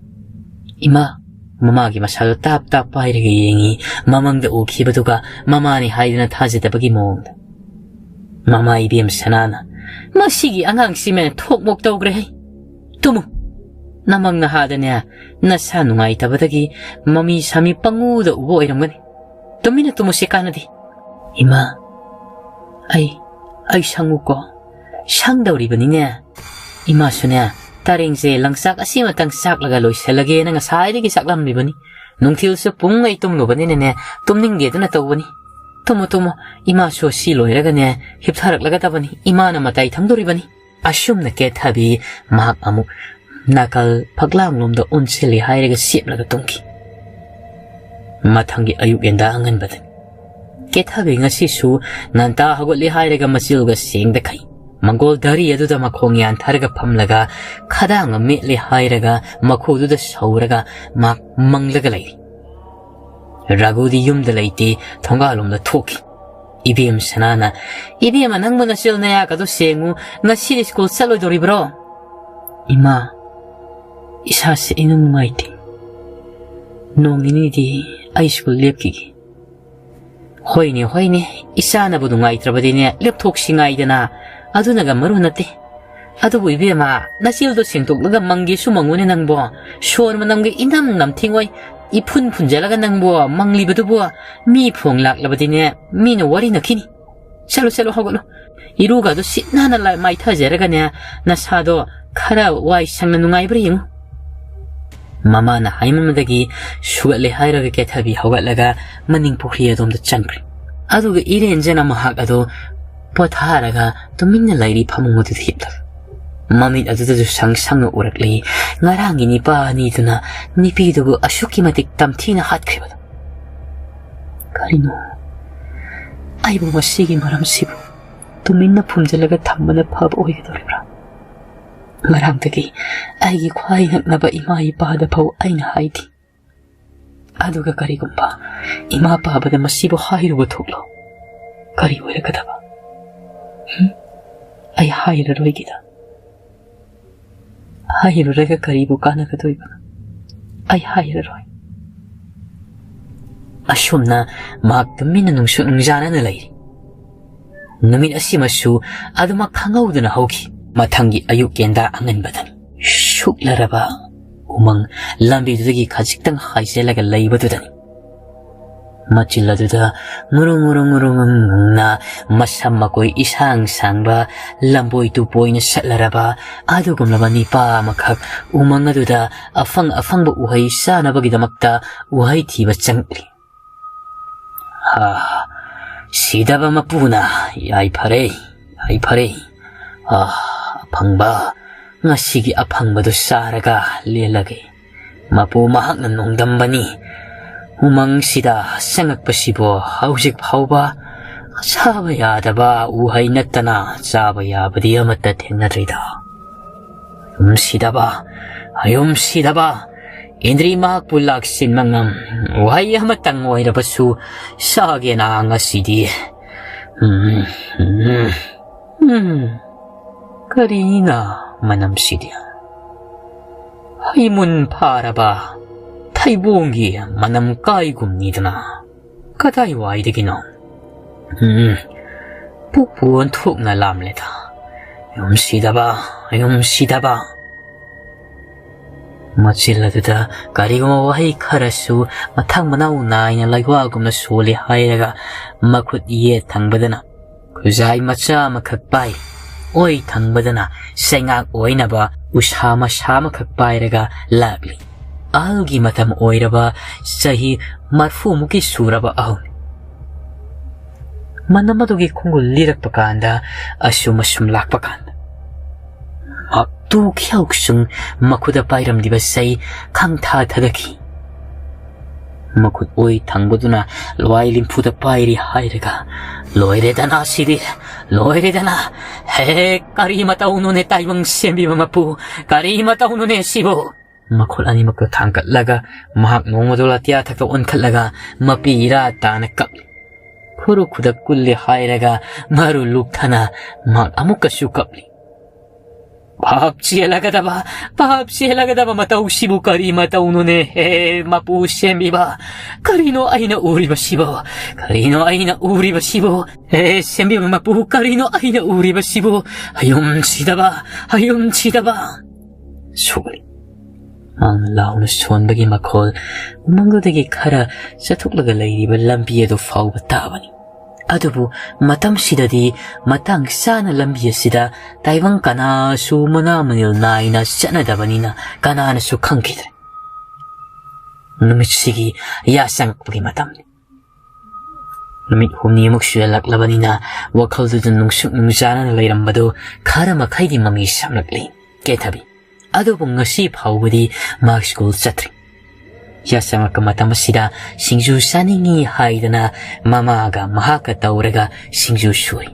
"ꯏꯃꯥ꯫" ꯃꯃꯥꯒꯤ ꯃꯁꯥꯗꯣ ꯇꯥꯞ ꯇꯥꯞ ꯄꯥꯏꯔꯒ ꯌꯦꯡꯉꯤ, ꯃꯃꯪꯗ ꯎꯈꯤꯕꯗꯨꯒ ꯃꯃꯥꯅꯤ ꯍꯥꯏꯗꯨꯅ ꯊꯥꯖꯗꯕꯒꯤ ꯃꯑꯣꯡꯗ꯫ ꯃꯃꯥ ꯏꯕꯦꯝ ꯁꯅꯥꯅ, "ꯃꯁꯤꯒꯤ ꯑꯉꯥꯡꯁꯤ ꯃꯦꯟ ꯊꯣꯛ ꯃꯣꯛ ꯇꯧꯈ꯭ꯔꯦ ꯍꯩ꯫ ꯇꯨꯝꯃꯨ꯫ ꯅꯃꯪ ꯅꯍꯥꯗꯅꯦ, ꯅꯁꯥ ꯅꯨꯡꯉꯥꯏꯇꯕꯗꯒꯤ ꯃꯃꯤ ꯁꯥꯃꯤ ꯄꯪꯎꯗ ꯎꯕ ꯑꯣꯏꯔꯝꯒꯅꯤ꯫ ꯇꯨꯃꯤꯟꯅ ꯇꯨꯝꯃꯨꯁꯦ, ꯀꯥꯟꯅꯗꯦ꯫" "ꯏꯃꯥ, ꯑꯩ, ꯑꯩ ꯁꯪꯉꯨꯀꯣ꯫" "ꯁꯪꯗꯧꯔꯤꯕꯅꯤꯅꯦ꯫" ꯏꯃꯥꯁꯨꯅꯦ, ꯇꯔꯦꯡꯁꯦ ꯂꯪꯆꯥꯛ ꯑꯁꯤꯃꯇꯪ ꯆꯥꯛꯂꯒ ꯂꯣꯏꯁꯤꯜꯂꯒꯦꯅ ꯉꯁꯥꯏꯗꯒꯤ ꯆꯥꯛꯂꯝꯂꯤꯕꯅꯤ꯫ ꯅꯨꯡꯊꯤꯜꯁꯨ ꯄꯨꯡ ꯑꯩ ꯇꯨꯝꯂꯨꯕꯅꯤꯅꯅꯦ, ꯇꯨꯝꯅꯤꯡꯗꯦꯗꯅ ꯇꯧꯕꯅꯤ꯫ "ꯇꯨꯝꯃꯣ, ꯇꯨꯝꯃꯣ, ꯏꯃꯥꯁꯨ ꯁꯤ ꯂꯣꯏꯔꯒꯅꯦ, ꯍꯤꯞꯊꯔꯛꯂꯒꯗꯕꯅꯤ, ꯏꯃꯥꯅ ꯃꯇꯥꯏ ꯊꯪꯗꯣꯔꯤꯕꯅꯤ꯫" ꯑꯁꯨꯝꯅ ꯀꯦꯊꯕꯤ ꯃꯍꯥꯛ ꯑꯃꯨꯛ ꯅꯥꯀꯜ ꯐꯛꯂꯥꯡꯂꯣꯝꯗ ꯑꯣꯟꯁꯤꯜꯂꯦ ꯍꯥꯏꯔꯒ ꯁꯦꯞꯂꯒ ꯇꯨꯝꯈꯤ꯫ ꯃꯊꯪꯒꯤ ꯑꯌꯨꯛ ꯌꯦꯟꯗꯥ ꯑꯉꯟꯕꯗꯅꯤ꯫ ꯀꯦꯊꯕꯤ ꯉꯁꯤꯁꯨ ꯉꯟꯇꯥ ꯍꯧꯒꯠꯂꯦ ꯍꯥꯏꯔꯒ ꯃꯆꯤꯜꯒ ꯁꯦꯡꯗ ꯈꯩ꯫ ꯃꯪꯒꯣꯜ ꯙꯔꯤ ꯑꯗꯨꯗ ꯃꯈꯣꯡ ꯌꯥꯟꯊꯔꯒ ꯐꯝꯂꯒ ꯈꯗꯥꯡ ꯑꯃ ꯃꯦꯠꯂꯦ ꯍꯥꯏꯔꯒ ꯃꯈꯨꯗꯨꯗ ꯁꯧꯔꯒ ꯃꯍꯥꯛ ꯃꯪꯂꯒ ꯂꯩꯔꯤ꯫ ꯔꯥꯒꯨꯗꯤ ꯌꯨꯝꯗ ꯂꯩꯇꯦ, ꯊꯣꯡꯒꯥꯜꯂꯣꯝꯗ ꯊꯣꯛꯈꯤ꯫ ꯏꯕꯦꯝ ꯁꯅꯥꯅ, "ꯏꯕꯦꯝꯃ, ꯅꯪꯕꯨ ꯅꯆꯤꯜ ꯅꯌꯥꯒꯗꯣ ꯁꯦꯡꯉꯨ, ꯉꯁꯤꯗꯤ ꯁ꯭ꯀꯨꯜ ꯆꯠꯂꯣꯏꯗꯣꯔꯤꯕ꯭ꯔꯣ?" "ꯏꯃꯥ, ꯏꯁꯥꯁꯦ ꯏꯅꯨꯡ ꯅꯨꯡꯉꯥꯏꯇꯦ꯫ ꯅꯣꯡ ꯅꯤꯅꯤꯗꯤ ꯑꯩ ꯁ꯭ꯀꯨꯜ ꯂꯦꯞꯈꯤꯒꯦ꯫" "ꯍꯣꯏꯅꯦ, ꯍꯣꯏꯅꯦ, ꯏꯆꯥꯅꯕꯨ ꯅꯨꯡꯉꯥꯏꯇ꯭ꯔꯕꯗꯤꯅꯦ, ꯂꯦꯞꯊꯣꯛꯁꯤ ꯉꯥꯏꯗꯅ꯫ ꯑꯗꯨꯅꯒ ꯃꯔꯨ ꯅꯠꯇꯦ꯫ ꯑꯗꯨꯕꯨ ꯏꯕꯦꯝꯃ, ꯅꯆꯤꯜꯗꯣ ꯁꯦꯡꯗꯣꯛꯂꯒ ꯃꯪꯒꯦꯁꯨ ꯃꯪꯉꯨꯅꯦ ꯅꯪꯕꯣ꯫ ꯁꯣꯔ ꯃꯅꯝꯒ ꯏꯅꯝ ꯅꯝꯊꯤꯡꯉꯣꯏ꯫ ꯏꯐꯨꯟ ꯐꯨꯟꯖꯜꯂꯒ ꯅꯪꯕꯣ ꯃꯪꯂꯤꯕꯗꯨꯕꯨ ꯃꯤ ꯐꯣꯡ ꯂꯥꯛꯂꯕꯗꯤꯅꯦ, ꯃꯤꯅ ꯋꯥꯔꯤꯅꯈꯤꯅꯤ꯫ ꯆꯠꯂꯣ, ꯆꯠꯂꯣ, ꯍꯧꯒꯠꯂꯣ꯫ ꯏꯔꯨꯒꯗꯣ ꯁꯤꯠ ꯅꯥꯟꯅ ꯂꯥ-, ꯃꯥꯏꯊꯖꯔꯒꯅꯦ, ꯅꯁꯥꯗꯣ ꯈꯔ ꯋꯥꯏ ꯁꯪꯅ ꯅꯨꯡꯉꯥꯏꯕ꯭ꯔꯥ ꯌꯦꯡꯉꯨ꯫" ꯃꯃꯥꯅ ꯍꯥꯏꯃꯟꯕꯗꯒꯤ ꯁꯨꯒꯠꯂꯦ ꯍꯥꯏꯔꯒ ꯀꯦꯊꯕꯤ ꯍꯧꯒꯠꯂꯒ ꯃꯅꯤꯡ ꯄꯨꯈ꯭ꯔꯤ ꯑꯗꯣꯝꯗ ꯆꯪꯈ꯭ꯔꯦ꯫ ꯑꯗꯨꯒ ꯏꯔꯦꯟꯖꯅ ꯃꯍꯥꯛ ꯑꯗꯣ ꯄꯣꯊꯥꯔꯒ ꯇꯨꯃꯤꯟꯅ ꯂꯩꯔꯤ ꯐꯃꯨꯡ ꯑꯗꯨꯗ ꯍꯤꯞꯂꯒ꯫ ꯃꯃꯤꯠ ꯑꯗꯨꯗꯁꯨ ꯁꯪ ꯁꯪꯅ ꯎꯔꯛꯂꯤ꯫ ꯉꯔꯥꯡꯒꯤ ꯅꯤꯄꯥ ꯑꯅꯤꯗꯨꯅ ꯅꯨꯄꯤꯗꯨꯕꯨ ꯑꯁꯨꯛꯀꯤ ꯃꯇꯤꯛ ꯇꯝꯊꯤꯅ ꯍꯥꯠꯈ꯭ꯔꯤꯕꯗꯣ꯫ ꯀꯔꯤꯅꯣ? ꯑꯩꯕꯨ ꯃꯁꯤꯒꯤ ꯃꯔꯝꯁꯤꯕꯨ ꯇꯨꯃꯤꯟꯅ ꯐꯨꯝꯖꯤꯜꯂꯒ ꯊꯝꯕꯅ ꯐꯕ ꯑꯣꯏꯒꯗꯧꯔꯤꯕ꯭ꯔꯥ? ꯉꯔꯥꯡꯗꯒꯤ ꯑꯩꯒꯤ ꯈ꯭ꯋꯥꯏ ꯅꯛꯅꯕ ꯏꯃꯥ ꯏꯄꯥꯗ ꯐꯥꯎ ꯑꯩꯅ ꯍꯥꯏꯗꯦ꯫ ꯑꯗꯨꯒ ꯀꯔꯤꯒꯨꯝꯕ ꯏꯃꯥ ꯄꯥꯕꯗ ꯃꯁꯤꯕꯨ ꯍꯥꯏꯔꯨꯕ ꯊꯣꯛꯂꯣ, ꯀꯔꯤ ꯑꯣꯏꯔꯛꯀꯗꯕ? ꯍꯨꯝ? ꯑꯩ ꯍꯥꯏꯔꯔꯣꯏꯒꯦꯗ꯫ ꯍꯥꯏꯔꯨꯔꯒ ꯀꯔꯤꯕꯨ ꯀꯥꯟꯅꯒꯗꯣꯏꯕꯅꯣ? ꯑꯩ ꯍꯥꯏꯔꯔꯣꯏ꯫ ꯑꯁꯨꯝꯅ ꯃꯍꯥꯛ ꯇꯨꯃꯤꯟꯅ ꯅꯨꯡꯁꯨꯛ ꯅꯨꯡꯖꯥꯅꯅ ꯂꯩꯔꯤ꯫ ꯅꯨꯃꯤꯠ ꯑꯁꯤꯃꯁꯨ ꯑꯗꯨꯃꯛ ꯈꯪꯍꯧꯗꯅ ꯍꯧꯈꯤ꯫ ꯃꯊꯪꯒꯤ ꯑꯌꯨꯛ ꯀꯦꯟꯗꯥ ꯑꯉꯟꯕꯗꯅꯤ꯫ ꯁꯨꯛꯂꯔꯕ ꯎꯃꯪ ꯂꯝꯕꯤꯗꯨꯗꯒꯤ ꯈꯖꯤꯛꯇꯪ ꯍꯥꯏꯖꯤꯜꯂꯒ ꯂꯩꯕꯗꯨꯗꯅꯤ꯫ ꯃꯆꯤꯜ ꯑꯗꯨꯗ ꯉꯨꯔꯨꯡ ꯉꯨꯔꯨꯡ ꯉꯨꯔꯨꯡ ꯉꯪꯅ ꯃꯁꯝ ꯃꯀꯣꯏ ꯏꯁꯥꯡ ꯁꯥꯡꯕ, ꯂꯝꯕꯣꯏ ꯇꯨꯄꯣꯏꯅ ꯁꯠꯂꯔꯕ ꯑꯗꯨꯒꯨꯝꯂꯕ ꯅꯤꯄꯥ ꯑꯃꯈꯛ ꯎꯃꯪ ꯑꯗꯨꯗ ꯑꯐꯪ ꯑꯐꯪꯕ ꯎꯍꯩ ꯆꯥꯅꯕꯒꯤꯗꯃꯛꯇ ꯎꯍꯩ ꯊꯤꯕ ꯆꯪꯂꯛꯂꯤ꯫ "ꯑꯥ, ꯁꯤꯗꯕ ꯃꯄꯨꯅ ꯌꯥꯏꯐꯔꯦ, ꯌꯥꯏꯐꯔꯦ꯫ ꯑꯥ, ꯑꯐꯪꯕ, ꯉꯁꯤꯒꯤ ꯑꯐꯪꯕꯗꯨ ꯆꯥꯔꯒ ꯂꯦꯜꯂꯒꯦ꯫ ꯃꯄꯨ ꯃꯍꯥꯛꯅ ꯅꯣꯡꯗꯝꯕꯅꯤ꯫ ꯎꯃꯪꯁꯤꯗ ꯆꯪꯉꯛꯄꯁꯤꯕꯨ ꯍꯧꯖꯤꯛ ꯐꯥꯎꯕ ꯆꯥꯕ ꯌꯥꯗꯕ ꯎꯍꯩ ꯅꯠꯇꯅ ꯆꯥꯕ ꯌꯥꯕꯗꯤ ꯑꯃꯠꯇ ꯊꯦꯡꯅꯗ꯭ꯔꯤꯗ꯫ ꯌꯨꯝꯁꯤꯗꯕ, ꯌꯨꯝꯁꯤꯗꯕ, ꯏꯟꯗ꯭ꯔꯤ ꯃꯍꯥꯛꯄꯨ ꯂꯥꯛꯁꯤꯟꯕ ꯉꯝ꯫ ꯎꯍꯩ ꯑꯃꯇꯪ ꯑꯣꯏꯔꯕꯁꯨ ꯆꯥꯒꯦꯅ ꯉꯁꯤꯗꯤ꯫ ꯎꯝ, ꯎꯝ, ꯎꯝ, ꯀꯔꯤꯅ ꯃꯅꯝꯁꯤꯗꯤ? ꯍꯩꯃꯨꯟ ꯐꯥꯔꯕ ꯊꯩꯕꯣꯡꯒꯤ ꯃꯅꯝ ꯀꯥꯏꯒꯨꯝꯅꯤꯗꯅ꯫ ꯀꯗꯥꯏꯋꯥꯏꯗꯒꯤꯅꯣ? ꯎꯝ, ꯄꯨꯛꯄꯨ ꯑꯣꯟꯊꯣꯛꯅ ꯂꯥꯝꯂꯦꯗ꯫ ꯌꯨꯝꯁꯤꯗꯕ, ꯌꯨꯝꯁꯤꯗꯕ꯫ ꯃꯆꯤꯜ ꯑꯗꯨꯗ ꯀꯔꯤꯒꯨꯝꯕ ꯋꯥꯍꯩ ꯈꯔꯁꯨ ꯃꯊꯪ ꯃꯅꯥꯎ ꯅꯥꯏꯅ ꯂꯩꯋꯥꯒꯨꯝꯅ ꯁꯣꯜꯂꯤ ꯍꯥꯏꯔꯒ ꯃꯈꯨꯠ ꯌꯦꯠ ꯊꯪꯕꯗꯅ ꯈꯨꯖꯥꯏ ꯃꯆꯥ ꯑꯃꯈꯛ ꯄꯥꯏ, ꯑꯣꯏ ꯊꯪꯕꯗꯅ ꯆꯩꯉꯥꯛ ꯑꯣꯏꯅꯕ ꯎꯁꯥ ꯃꯁꯥ ꯑꯃꯈꯛ ꯄꯥꯏꯔꯒ ꯂꯥꯛꯂꯤ꯫ ꯑꯍꯜꯒꯤ ꯃꯇꯝ ꯑꯣꯏꯔꯕ ꯆꯍꯤ ꯃꯔꯐꯨꯃꯨꯛꯀꯤ ꯁꯨꯔꯕ ꯑꯍꯜ꯫ ꯃꯅꯝ ꯑꯗꯨꯒꯤ ꯈꯣꯡꯒꯨꯜ ꯂꯤꯔꯛꯄ ꯀꯥꯟꯗ, ꯑꯁꯨꯝ ꯑꯁꯨꯝ ꯂꯥꯛꯄ ꯀꯥꯟꯗ, ꯃꯍꯥꯛ ꯇꯨ ꯈꯤꯌꯥꯎꯁꯨꯡ ꯃꯈꯨꯠꯇ ꯄꯥꯏꯔꯝꯂꯤꯕ ꯆꯩ ꯈꯪꯊꯥ ꯊꯥꯗꯈꯤ꯫ ꯃꯈꯨꯠ ꯑꯣꯏ ꯊꯪꯕꯗꯨꯅ ꯂꯋꯥꯏ ꯂꯤꯝꯐꯨꯗ ꯄꯥꯏꯔꯤ ꯍꯥꯏꯔꯒ, "ꯂꯣꯏꯔꯦꯗꯅ ꯁꯤꯗꯤ, ꯂꯣꯏꯔꯦꯗꯅ꯫ ꯍꯦ, ꯀꯔꯤ ꯃꯇꯧꯅꯣꯅꯦ ꯇꯥꯏꯕꯪ ꯁꯦꯝꯕꯤꯕ ꯃꯄꯨ, ꯀꯔꯤ ꯃꯇꯧꯅꯣꯅꯦ ꯁꯤꯕꯨ?" ꯃꯈꯨꯠ ꯑꯅꯤꯃꯛꯇ ꯊꯥꯡꯒꯠꯂꯒ ꯃꯍꯥꯛ ꯅꯣꯡꯃꯗꯣ ꯑꯇꯤꯌꯥ ꯊꯛꯇ ꯑꯣꯟꯈꯠꯂꯒ ꯃꯄꯤ ꯏꯔꯥ ꯇꯥꯅ ꯀꯞꯂꯤ꯫ ꯈꯨꯔꯨ ꯈꯨꯗꯛ ꯀꯨꯜꯂꯤ ꯍꯥꯏꯔꯒ ꯃꯔꯨ ꯂꯨꯛꯊꯅ ꯃꯍꯥꯛ ꯑꯃꯨꯛꯀꯁꯨ ꯀꯞꯂꯤ꯫ ꯚꯥꯞ ꯆꯦꯜꯂꯒꯗꯕ, ꯚꯥꯞ ꯆꯦꯜꯂꯒꯗꯕ ꯃꯇꯧꯁꯤꯕꯨ ꯀꯔꯤ ꯃꯇꯧꯅꯣꯅꯦ? ꯍꯦ, ꯃꯄꯨ ꯁꯦꯝꯕꯤꯕ, ꯀꯔꯤꯅꯣ ꯑꯩꯅ ꯎꯔꯤꯕꯁꯤꯕꯨ? ꯀꯔꯤꯅꯣ ꯑꯩꯅ ꯎꯔꯤꯕꯁꯤꯕꯨ? ꯍꯦ, ꯁꯦꯝꯕꯤꯕ ꯃꯄꯨ, ꯀꯔꯤꯅꯣ ꯑꯩꯅ ꯎꯔꯤꯕꯁꯤꯕꯨ? ꯍꯌꯨꯝ ꯁꯤꯗꯕ, ꯍꯌꯨꯝ ꯁꯤꯗꯕ꯫ ꯁꯣꯜꯂꯤ꯫ ꯃꯍꯥꯛꯅ ꯂꯥꯎꯅ ꯁꯣꯟꯕꯒꯤ ꯃꯈꯣꯜ ꯎꯃꯪꯗꯨꯗꯒꯤ ꯈꯔ ꯆꯠꯊꯣꯛꯂꯒ ꯂꯩꯔꯤꯕ ꯂꯝꯕꯤ ꯑꯗꯨ ꯐꯥꯎꯕ ꯇꯥꯕꯅꯤ꯫ ꯑꯗꯨꯕꯨ ꯃꯇꯝꯁꯤꯗꯗꯤ ꯃꯇꯥꯡ ꯆꯥꯅ ꯂꯝꯕꯤ ꯑꯁꯤꯗ ꯇꯥꯏꯕꯪ ꯀꯅꯥꯁꯨ ꯃꯅꯥ ꯃꯅꯤꯜ ꯅꯥꯏꯅ ꯆꯠꯅꯗꯕꯅꯤꯅ ꯀꯅꯥꯅꯁꯨ ꯈꯪꯈꯤꯗ꯭ꯔꯦ꯫ ꯅꯨꯃꯤꯠꯁꯤꯒꯤ ꯌꯥꯆꯪꯉꯛꯄꯒꯤ ꯃꯇꯝꯅꯤ꯫ ꯅꯨꯃꯤꯠ ꯍꯨꯝꯅꯤꯃꯨꯛ ꯁꯨꯖꯜꯂꯛꯂꯕꯅꯤꯅ ꯋꯥꯈꯜꯗꯨꯗ ꯅꯨꯡꯁꯨꯛ ꯅꯨꯡꯖꯥꯅꯅ ꯂꯩꯔꯝꯕꯗꯨ ꯈꯔ ꯃꯈꯩꯗꯤ ꯃꯃꯤ ꯁꯥꯝꯂꯛꯂꯤ ꯀꯦꯊꯕꯤ꯫ ꯑꯗꯨꯕꯨ ꯉꯁꯤ ꯐꯥꯎꯕꯗꯤ ꯃꯥ ꯁ꯭ꯀꯨꯜ ꯆꯠꯇ꯭ꯔꯤ꯫ ꯌꯥꯆꯪꯉꯛꯄ ꯃꯇꯝ ꯑꯁꯤꯗ ꯁꯤꯡꯖꯨ ꯆꯥꯅꯤꯡꯏ ꯍꯥꯏꯗꯅ ꯃꯃꯥꯒ ꯃꯍꯥꯛꯀ ꯇꯧꯔꯒ ꯁꯤꯡꯖꯨ ꯁꯨꯏ꯫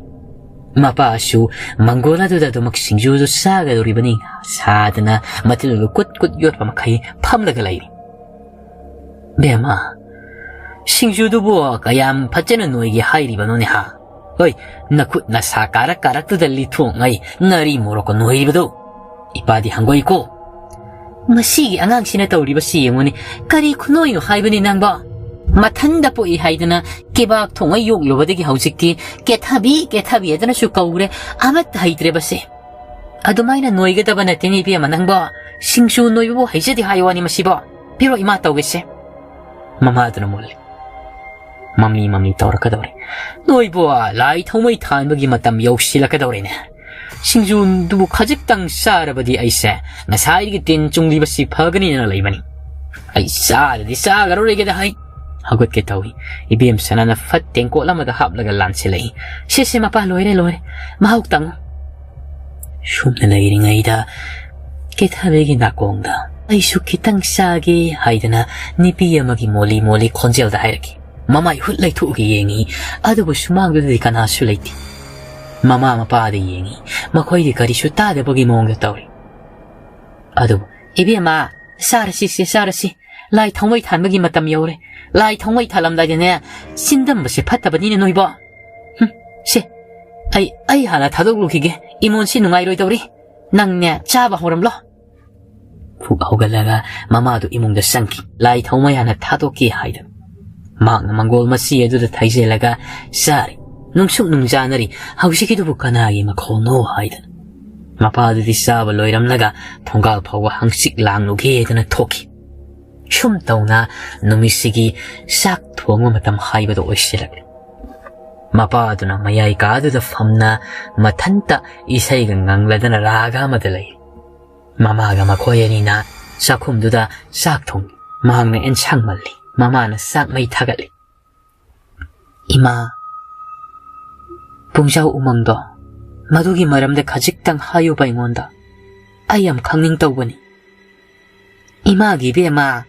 ꯃꯄꯥꯁꯨ ꯃꯪꯒꯣꯜ ꯑꯗꯨꯗ ꯑꯗꯨꯃꯛ ꯁꯤꯡꯖꯨꯗꯨ ꯆꯥꯒꯗꯧꯔꯤꯕꯅꯤ ꯁꯥꯗꯅ ꯃꯇꯤꯜꯗꯨ ꯀꯨꯠ ꯀꯨꯠ ꯌꯣꯠꯄ ꯃꯈꯩ ꯐꯝꯂꯒ ꯂꯩꯔꯤ꯫ "ꯕꯦꯝꯃ, ꯁꯤꯡꯖꯨꯗꯨꯕꯨ ꯀꯌꯥꯝ ꯐꯖꯅ ꯅꯣꯏꯒꯦ ꯍꯥꯏꯔꯤꯕꯅꯣꯅꯦ ꯍꯥ? ꯍꯣꯏ, ꯅꯈꯨꯠ ꯅꯁꯥ ꯀꯥꯔꯛ ꯀꯥꯔꯛꯇꯨꯗ ꯂꯤꯊꯣꯛꯉꯩ ꯉꯥꯔꯤ ꯃꯣꯔꯣꯛꯀ ꯅꯣꯏꯔꯤꯕꯗꯨ ꯏꯄꯥꯗꯤ ꯍꯪꯒꯣꯏꯀꯣ꯫ ꯃꯁꯤꯒꯤ ꯑꯉꯥꯡꯁꯤꯅ ꯇꯧꯔꯤꯕꯁꯤ ꯌꯦꯡꯉꯨꯅꯦ, ꯀꯔꯤ ꯈꯨꯅꯣꯏꯅꯣ ꯍꯥꯏꯕꯅꯤ ꯅꯪꯕꯣ? ꯃꯊꯟꯗ ꯄꯣꯛꯏ ꯍꯥꯏꯗꯅ ꯀꯦꯕꯥꯛ ꯊꯣꯡꯉ ꯌꯣꯛꯂꯨꯕꯗꯒꯤ ꯍꯧꯖꯤꯛꯇꯤ ꯀꯦꯊꯕꯤ, ꯀꯦꯊꯕꯤ ꯍꯥꯏꯗꯅꯁꯨ ꯀꯧꯔꯦ, ꯑꯃꯠꯇ ꯍꯩꯇ꯭ꯔꯦꯕꯁꯦ꯫ ꯑꯗꯨꯃꯥꯏꯅ ꯅꯣꯏꯒꯗꯕ ꯅꯠꯇꯦꯅꯦ ꯏꯕꯦꯝꯃ ꯅꯪꯕꯣ꯫ ꯁꯤꯡꯖꯨ ꯅꯣꯏꯕꯕꯨ ꯍꯩꯖꯗꯦ ꯍꯥꯏ ꯋꯥꯅꯤ ꯃꯁꯤꯕꯣ꯫ ꯄꯤꯔꯣ ꯏꯃꯥ ꯇꯧꯒꯦꯁꯦ꯫" ꯃꯃꯥꯗꯨꯅ ꯃꯣꯜꯂꯤ꯫ ꯃꯃꯤ ꯃꯃꯤ ꯇꯧꯔꯛꯀꯗꯧꯔꯦ꯫ "ꯅꯣꯏꯕꯨ ꯂꯥꯏ ꯊꯥꯎꯃꯩ ꯊꯥꯟꯕꯒꯤ ꯃꯇꯝ ꯌꯧꯁꯤꯜꯂꯛꯀꯗꯧꯔꯦꯅꯦ꯫ ꯁꯤꯡꯖꯨꯗꯨꯕꯨ ꯈꯖꯤꯛꯇꯪ ꯆꯥꯔꯕꯗꯤ ꯑꯩꯁꯦ ꯉꯁꯥꯏꯗꯒꯤ ꯇꯤꯟ ꯆꯨꯡꯂꯤꯕꯁꯤ ꯐꯒꯅꯤꯅ ꯂꯩꯕꯅꯤ꯫ ꯑꯩ ꯆꯥꯔꯗꯤ ꯆꯥꯒꯔꯣꯏꯒꯦꯗ ꯍꯩ꯫" ꯍꯧꯒꯠꯀꯦ ꯇꯧꯏ꯫ ꯏꯕꯦꯝ ꯁꯅꯥꯅ ꯐꯠ ꯇꯦꯡꯀꯣꯠ ꯑꯃꯗ ꯍꯥꯞꯂꯒ ꯂꯥꯟꯁꯤꯜꯂꯛꯏ꯫ "ꯁꯦ, ꯁꯦ, ꯃꯄꯥ, ꯂꯣꯏꯔꯦ, ꯂꯣꯏꯔꯦ꯫ ꯃꯍꯥꯎ ꯇꯪꯉꯨ꯫" ꯁꯨꯝꯅ ꯂꯩꯔꯤꯉꯩꯗ ꯀꯦꯊꯕꯤꯒꯤ ꯅꯥꯀꯣꯡꯗ, "ꯑꯩꯁꯨ ꯈꯤꯇꯪ ꯆꯥꯒꯦ" ꯍꯥꯏꯗꯅ ꯅꯨꯄꯤ ꯑꯃꯒꯤ ꯃꯣꯂꯤ ꯃꯣꯂꯤ ꯈꯣꯟꯖꯦꯜꯗ ꯍꯥꯏꯔꯛꯈꯤ꯫ ꯃꯃꯥꯏ ꯍꯨꯠ ꯂꯩꯊꯣꯛꯑꯒ ꯌꯦꯡꯉꯤ, ꯑꯗꯨꯕꯨ ꯁꯨꯃꯥꯡꯗꯨꯗꯗꯤ ꯀꯅꯥꯁꯨ ꯂꯩꯇꯦ꯫ ꯃꯃꯥ ꯃꯄꯥꯗ ꯌꯦꯡꯉꯤ, ꯃꯈꯣꯏꯗꯤ ꯀꯔꯤꯁꯨ ꯇꯥꯗꯕꯒꯤ ꯃꯑꯣꯡꯗ ꯇꯧꯔꯤ꯫ ꯑꯗꯨꯕꯨ, "ꯏꯕꯦꯝꯃ, ꯆꯥꯔꯁꯤ ꯁꯦ, ꯆꯥꯔꯁꯤ꯫ ꯂꯥꯏ ꯊꯥꯎꯃꯩ ꯊꯥꯟꯕꯒꯤ ꯃꯇꯝ ꯌꯧꯔꯦ꯫ ꯂꯥꯏ ꯊꯥꯎꯃꯩ ꯊꯥꯜꯂꯝꯗꯥꯏꯗꯅꯦ, ꯆꯤꯟꯗꯝꯕꯁꯦ ꯐꯠꯇꯕꯅꯤꯅꯦ ꯅꯣꯏꯕꯣ꯫ ꯍꯨꯝ, ꯁꯦ, ꯑꯩ, ꯑꯩ ꯍꯥꯟꯅ ꯊꯥꯗꯣꯛꯂꯨꯈꯤꯒꯦ꯫ ꯏꯃꯣꯟꯁꯤ ꯅꯨꯡꯉꯥꯏꯔꯣꯏꯗꯧꯔꯤ꯫" "ꯅꯪꯅꯦ, ꯆꯥꯕ ꯍꯧꯔꯝꯂꯣ꯫" ꯐꯨꯛ ꯍꯧꯒꯠꯂꯒ ꯃꯃꯥꯗꯨ ꯏꯃꯨꯡꯗ ꯆꯪꯈꯤ꯫ ꯂꯥꯏ ꯊꯥꯎꯃꯩ ꯍꯥꯟꯅ ꯊꯥꯗꯣꯛꯀꯦ ꯍꯥꯏꯗꯅ꯫ ꯃꯍꯥꯛꯅ ꯃꯪꯒꯣꯜ ꯃꯆꯤ ꯑꯗꯨꯗ ꯊꯩꯖꯤꯜꯂꯒ ꯆꯥꯔꯤ꯫ ꯅꯨꯡꯁꯨꯛ ꯅꯨꯡꯖꯥꯅꯔꯤ꯫ "ꯍꯧꯖꯤꯛꯀꯤꯗꯨꯕꯨ ꯀꯅꯥꯒꯤ ꯃꯈꯣꯜꯅꯣ?" ꯍꯥꯏꯗꯅ꯫ ꯃꯄꯥꯗꯨꯗꯤ ꯆꯥꯕ ꯂꯣꯏꯔꯝꯂꯒ ꯊꯣꯡꯒꯥꯜ ꯐꯥꯎꯕ ꯍꯪꯆꯤꯛ ꯂꯥꯡꯂꯨꯒꯦꯗꯅ ꯊꯣꯛꯈꯤ꯫ ꯁꯨꯝ ꯇꯧꯅ ꯅꯨꯃꯤꯠꯁꯤꯒꯤ ꯆꯥꯛ ꯊꯣꯡꯕ ꯃꯇꯝ ꯍꯥꯏꯕꯗꯨ ꯑꯣꯏꯁꯤꯜꯂꯛꯂꯤ꯫ ꯃꯄꯥꯗꯨꯅ ꯃꯌꯥꯏ ꯀꯥꯗꯨꯗ ꯐꯝꯅ ꯃꯊꯟꯇ ꯏꯁꯩꯒ ꯉꯪꯂꯗꯅ ꯔꯥꯒ ꯑꯃꯗ ꯂꯩ꯫ ꯃꯃꯥꯒ ꯃꯈꯣꯏ ꯑꯅꯤꯅ ꯆꯥꯛꯈꯨꯝꯗꯨꯗ ꯆꯥꯛ ꯊꯣꯡꯏ꯫ ꯃꯍꯥꯛꯅ ꯑꯦꯟꯁꯥꯡ ꯃꯜꯂꯤ꯫ ꯃꯃꯥꯅ ꯆꯥꯛ ꯃꯩ ꯊꯥꯒꯠꯂꯤ꯫ "ꯏꯃꯥ, ꯄꯨꯡꯖꯥꯎ ꯎꯃꯪꯗꯣ, ꯃꯗꯨꯒꯤ ꯃꯔꯝꯗ ꯈꯖꯤꯛꯇꯪ ꯍꯥꯏꯌꯨꯕ ꯑꯩꯉꯣꯟꯗ꯫ ꯑꯩ ꯌꯥꯝ ꯈꯪꯅꯤꯡ ꯇꯧꯕꯅꯤ꯫" "ꯏꯃꯥꯒꯤ ꯏꯕꯦꯝꯃ,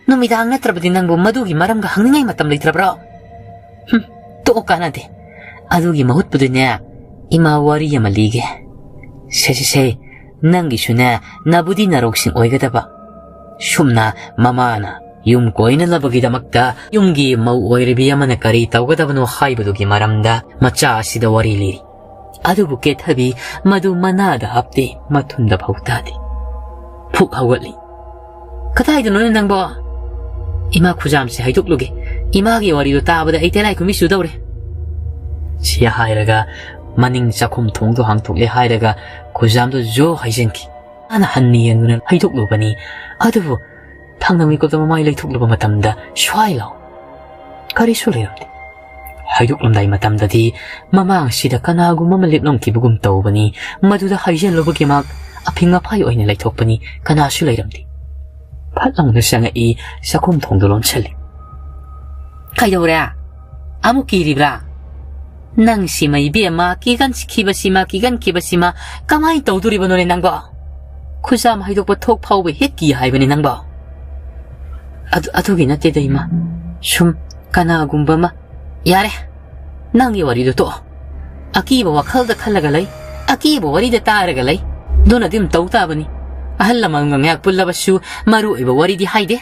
ꯅꯨꯃꯤꯗꯥꯡ ꯅꯠꯇ꯭ꯔꯕꯗꯤ ꯅꯪꯕꯨ ꯃꯗꯨꯒꯤ ꯃꯔꯝꯒ ꯍꯪꯅꯤꯡꯉꯥꯏ ꯃꯇꯝ ꯂꯩꯇ꯭ꯔꯕ꯭ꯔꯣ? ꯍꯨꯝ, ꯇꯣꯛꯑꯣ, ꯀꯥꯟꯅꯗꯦ꯫ ꯑꯗꯨꯒꯤ ꯃꯍꯨꯠꯄꯨꯗꯤꯅꯦ, ꯏꯃꯥ, ꯋꯥꯔꯤ ꯑꯃ ꯂꯤꯒꯦ꯫ ꯁꯦ, ꯁꯦ, ꯁꯦ, ꯅꯪꯒꯤꯁꯨꯅꯦ, ꯅꯕꯨꯗꯤ ꯅꯔꯧꯁꯤꯡ ꯑꯣꯏꯒꯗꯕ꯫" ꯁꯨꯝꯅ ꯃꯃꯥꯅ ꯌꯨꯝ ꯀꯣꯏꯅꯅꯕꯒꯤꯗꯃꯛꯇ ꯌꯨꯝꯒꯤ ꯃꯧ ꯑꯣꯏꯔꯤꯕꯤ ꯑꯃꯅ ꯀꯔꯤ ꯇꯧꯒꯗꯕꯅꯣ ꯍꯥꯏꯕꯗꯨꯒꯤ ꯃꯔꯝꯗ ꯃꯆꯥ ꯑꯁꯤꯗ ꯋꯥꯔꯤ ꯂꯤꯔꯤ꯫ ꯑꯗꯨꯕꯨ ꯀꯦꯊꯕꯤ ꯃꯗꯨ ꯃꯅꯥꯗ ꯍꯥꯞꯇꯦ, ꯃꯊꯨꯟꯗ ꯐꯥꯎ ꯇꯥꯗꯦ꯫ ꯐꯨꯛ ꯍꯧꯒꯠꯂꯤ꯫ "ꯀꯗꯥꯏꯗꯅꯣꯅꯦ ꯅꯪꯕꯣ? ꯏꯃꯥ, ꯈꯨꯖꯥꯝꯁꯦ ꯍꯩꯗꯣꯛꯂꯨꯒꯦ꯫ ꯏꯃꯥꯒꯤ ꯋꯥꯔꯤꯗꯣ ꯇꯥꯕꯗ ꯑꯩ ꯇꯦꯂꯥꯏ ꯈꯨꯃꯤ ꯆꯨꯗꯧꯔꯦ꯫" ꯁꯤ ꯍꯥꯏꯔꯒ ꯃꯅꯤꯡ ꯆꯥꯛꯈꯨꯝ ꯊꯣꯡꯗꯣ ꯍꯥꯡꯇꯣꯛꯂꯦ ꯍꯥꯏꯔꯒ ꯈꯨꯖꯥꯝꯗꯣ ꯖꯣ ꯍꯩꯖꯤꯟꯈꯤ꯫ ꯃꯥꯅ ꯍꯟꯅ ꯌꯦꯡꯗꯨꯅ ꯍꯩꯗꯣꯛꯂꯨꯕꯅꯤ꯫ ꯑꯗꯨꯕꯨ ꯊꯥꯡꯅ ꯃꯤꯀꯨꯞꯇ ꯃꯃꯥꯏ ꯂꯩꯊꯣꯛꯂꯨꯕ ꯃꯇꯝꯗ ꯁ꯭ꯋꯥꯏ ꯂꯥꯎ ꯀꯔꯤꯁꯨ ꯂꯩꯔꯝꯗꯦ꯫ ꯍꯩꯗꯣꯛꯂꯝꯗꯥꯏ ꯃꯇꯝꯗꯗꯤ ꯃꯃꯥꯡꯁꯤꯗ ꯀꯅꯥꯒꯨꯝꯕ ꯑꯃ ꯂꯦꯞꯂꯝꯈꯤꯕꯒꯨꯝ ꯇꯧꯕꯅꯤ꯫ ꯃꯗꯨꯗ ꯍꯥꯏꯖꯤꯜꯂꯨꯕꯒꯤ ꯃꯍꯥꯛ ꯑꯐꯤꯡ ꯑꯐꯥꯏ ꯑꯣꯏꯅ ꯂꯩꯊꯣꯛꯄꯅꯤ꯫ ꯀꯅꯥꯁꯨ ꯂꯩꯔꯝꯗꯦ꯫ ꯐꯠ ꯂꯥꯎꯅ ꯆꯪꯉꯛꯏ, ꯆꯥꯛꯈꯨꯝ ꯊꯣꯡꯗꯨ ꯂꯣꯟꯁꯤꯜꯂꯤ꯫ "ꯀꯩꯗꯧꯔꯦ? ꯑꯃꯨꯛ ꯀꯤꯔꯤꯕ꯭ꯔꯥ? ꯅꯪꯁꯤꯃ ꯏꯕꯦꯝꯃ, ꯀꯤꯒꯟꯈꯤꯕꯁꯤꯃ, ꯀꯤꯒꯟꯈꯤꯕꯁꯤꯃ, ꯀꯃꯥꯏꯅ ꯇꯧꯗꯣꯔꯤꯕꯅꯣꯅꯦ ꯅꯪꯕꯣ? ꯈꯨꯖꯥꯝ ꯍꯩꯗꯣꯛꯄ ꯊꯣꯛ ꯐꯥꯎꯕ ꯍꯦꯛ ꯀꯤ ꯍꯥꯏꯕꯅꯤ ꯅꯪꯕꯣ?" "ꯑꯗꯨ, ꯑꯗꯨꯒꯤ ꯅꯠꯇꯦꯗ, ꯏꯃꯥ꯫ ꯁꯨꯝ ꯀꯅꯥꯒꯨꯝꯕ ꯑꯃ꯫" "ꯌꯥꯔꯦ, ꯅꯪꯒꯤ ꯋꯥꯔꯤꯗꯣ ꯇꯣꯛꯑꯣ꯫ ꯑꯀꯤꯕ ꯋꯥꯈꯜꯗ ꯈꯜꯂꯒ ꯂꯩ, ꯑꯀꯤꯕ ꯋꯥꯔꯤꯗ ꯇꯥꯔꯒ ꯂꯩ꯫ ꯑꯗꯨꯅꯗꯤ ꯑꯗꯨꯝ ꯇꯧ ꯇꯥꯕꯅꯤ꯫ ꯑꯍꯜ ꯂꯃꯟꯒ ꯉꯥꯏꯍꯥꯛ ꯄꯨꯜꯂꯕꯁꯨ ꯃꯔꯨ ꯑꯣꯏꯕ ꯋꯥꯔꯤꯗꯤ ꯍꯥꯏꯗꯦ꯫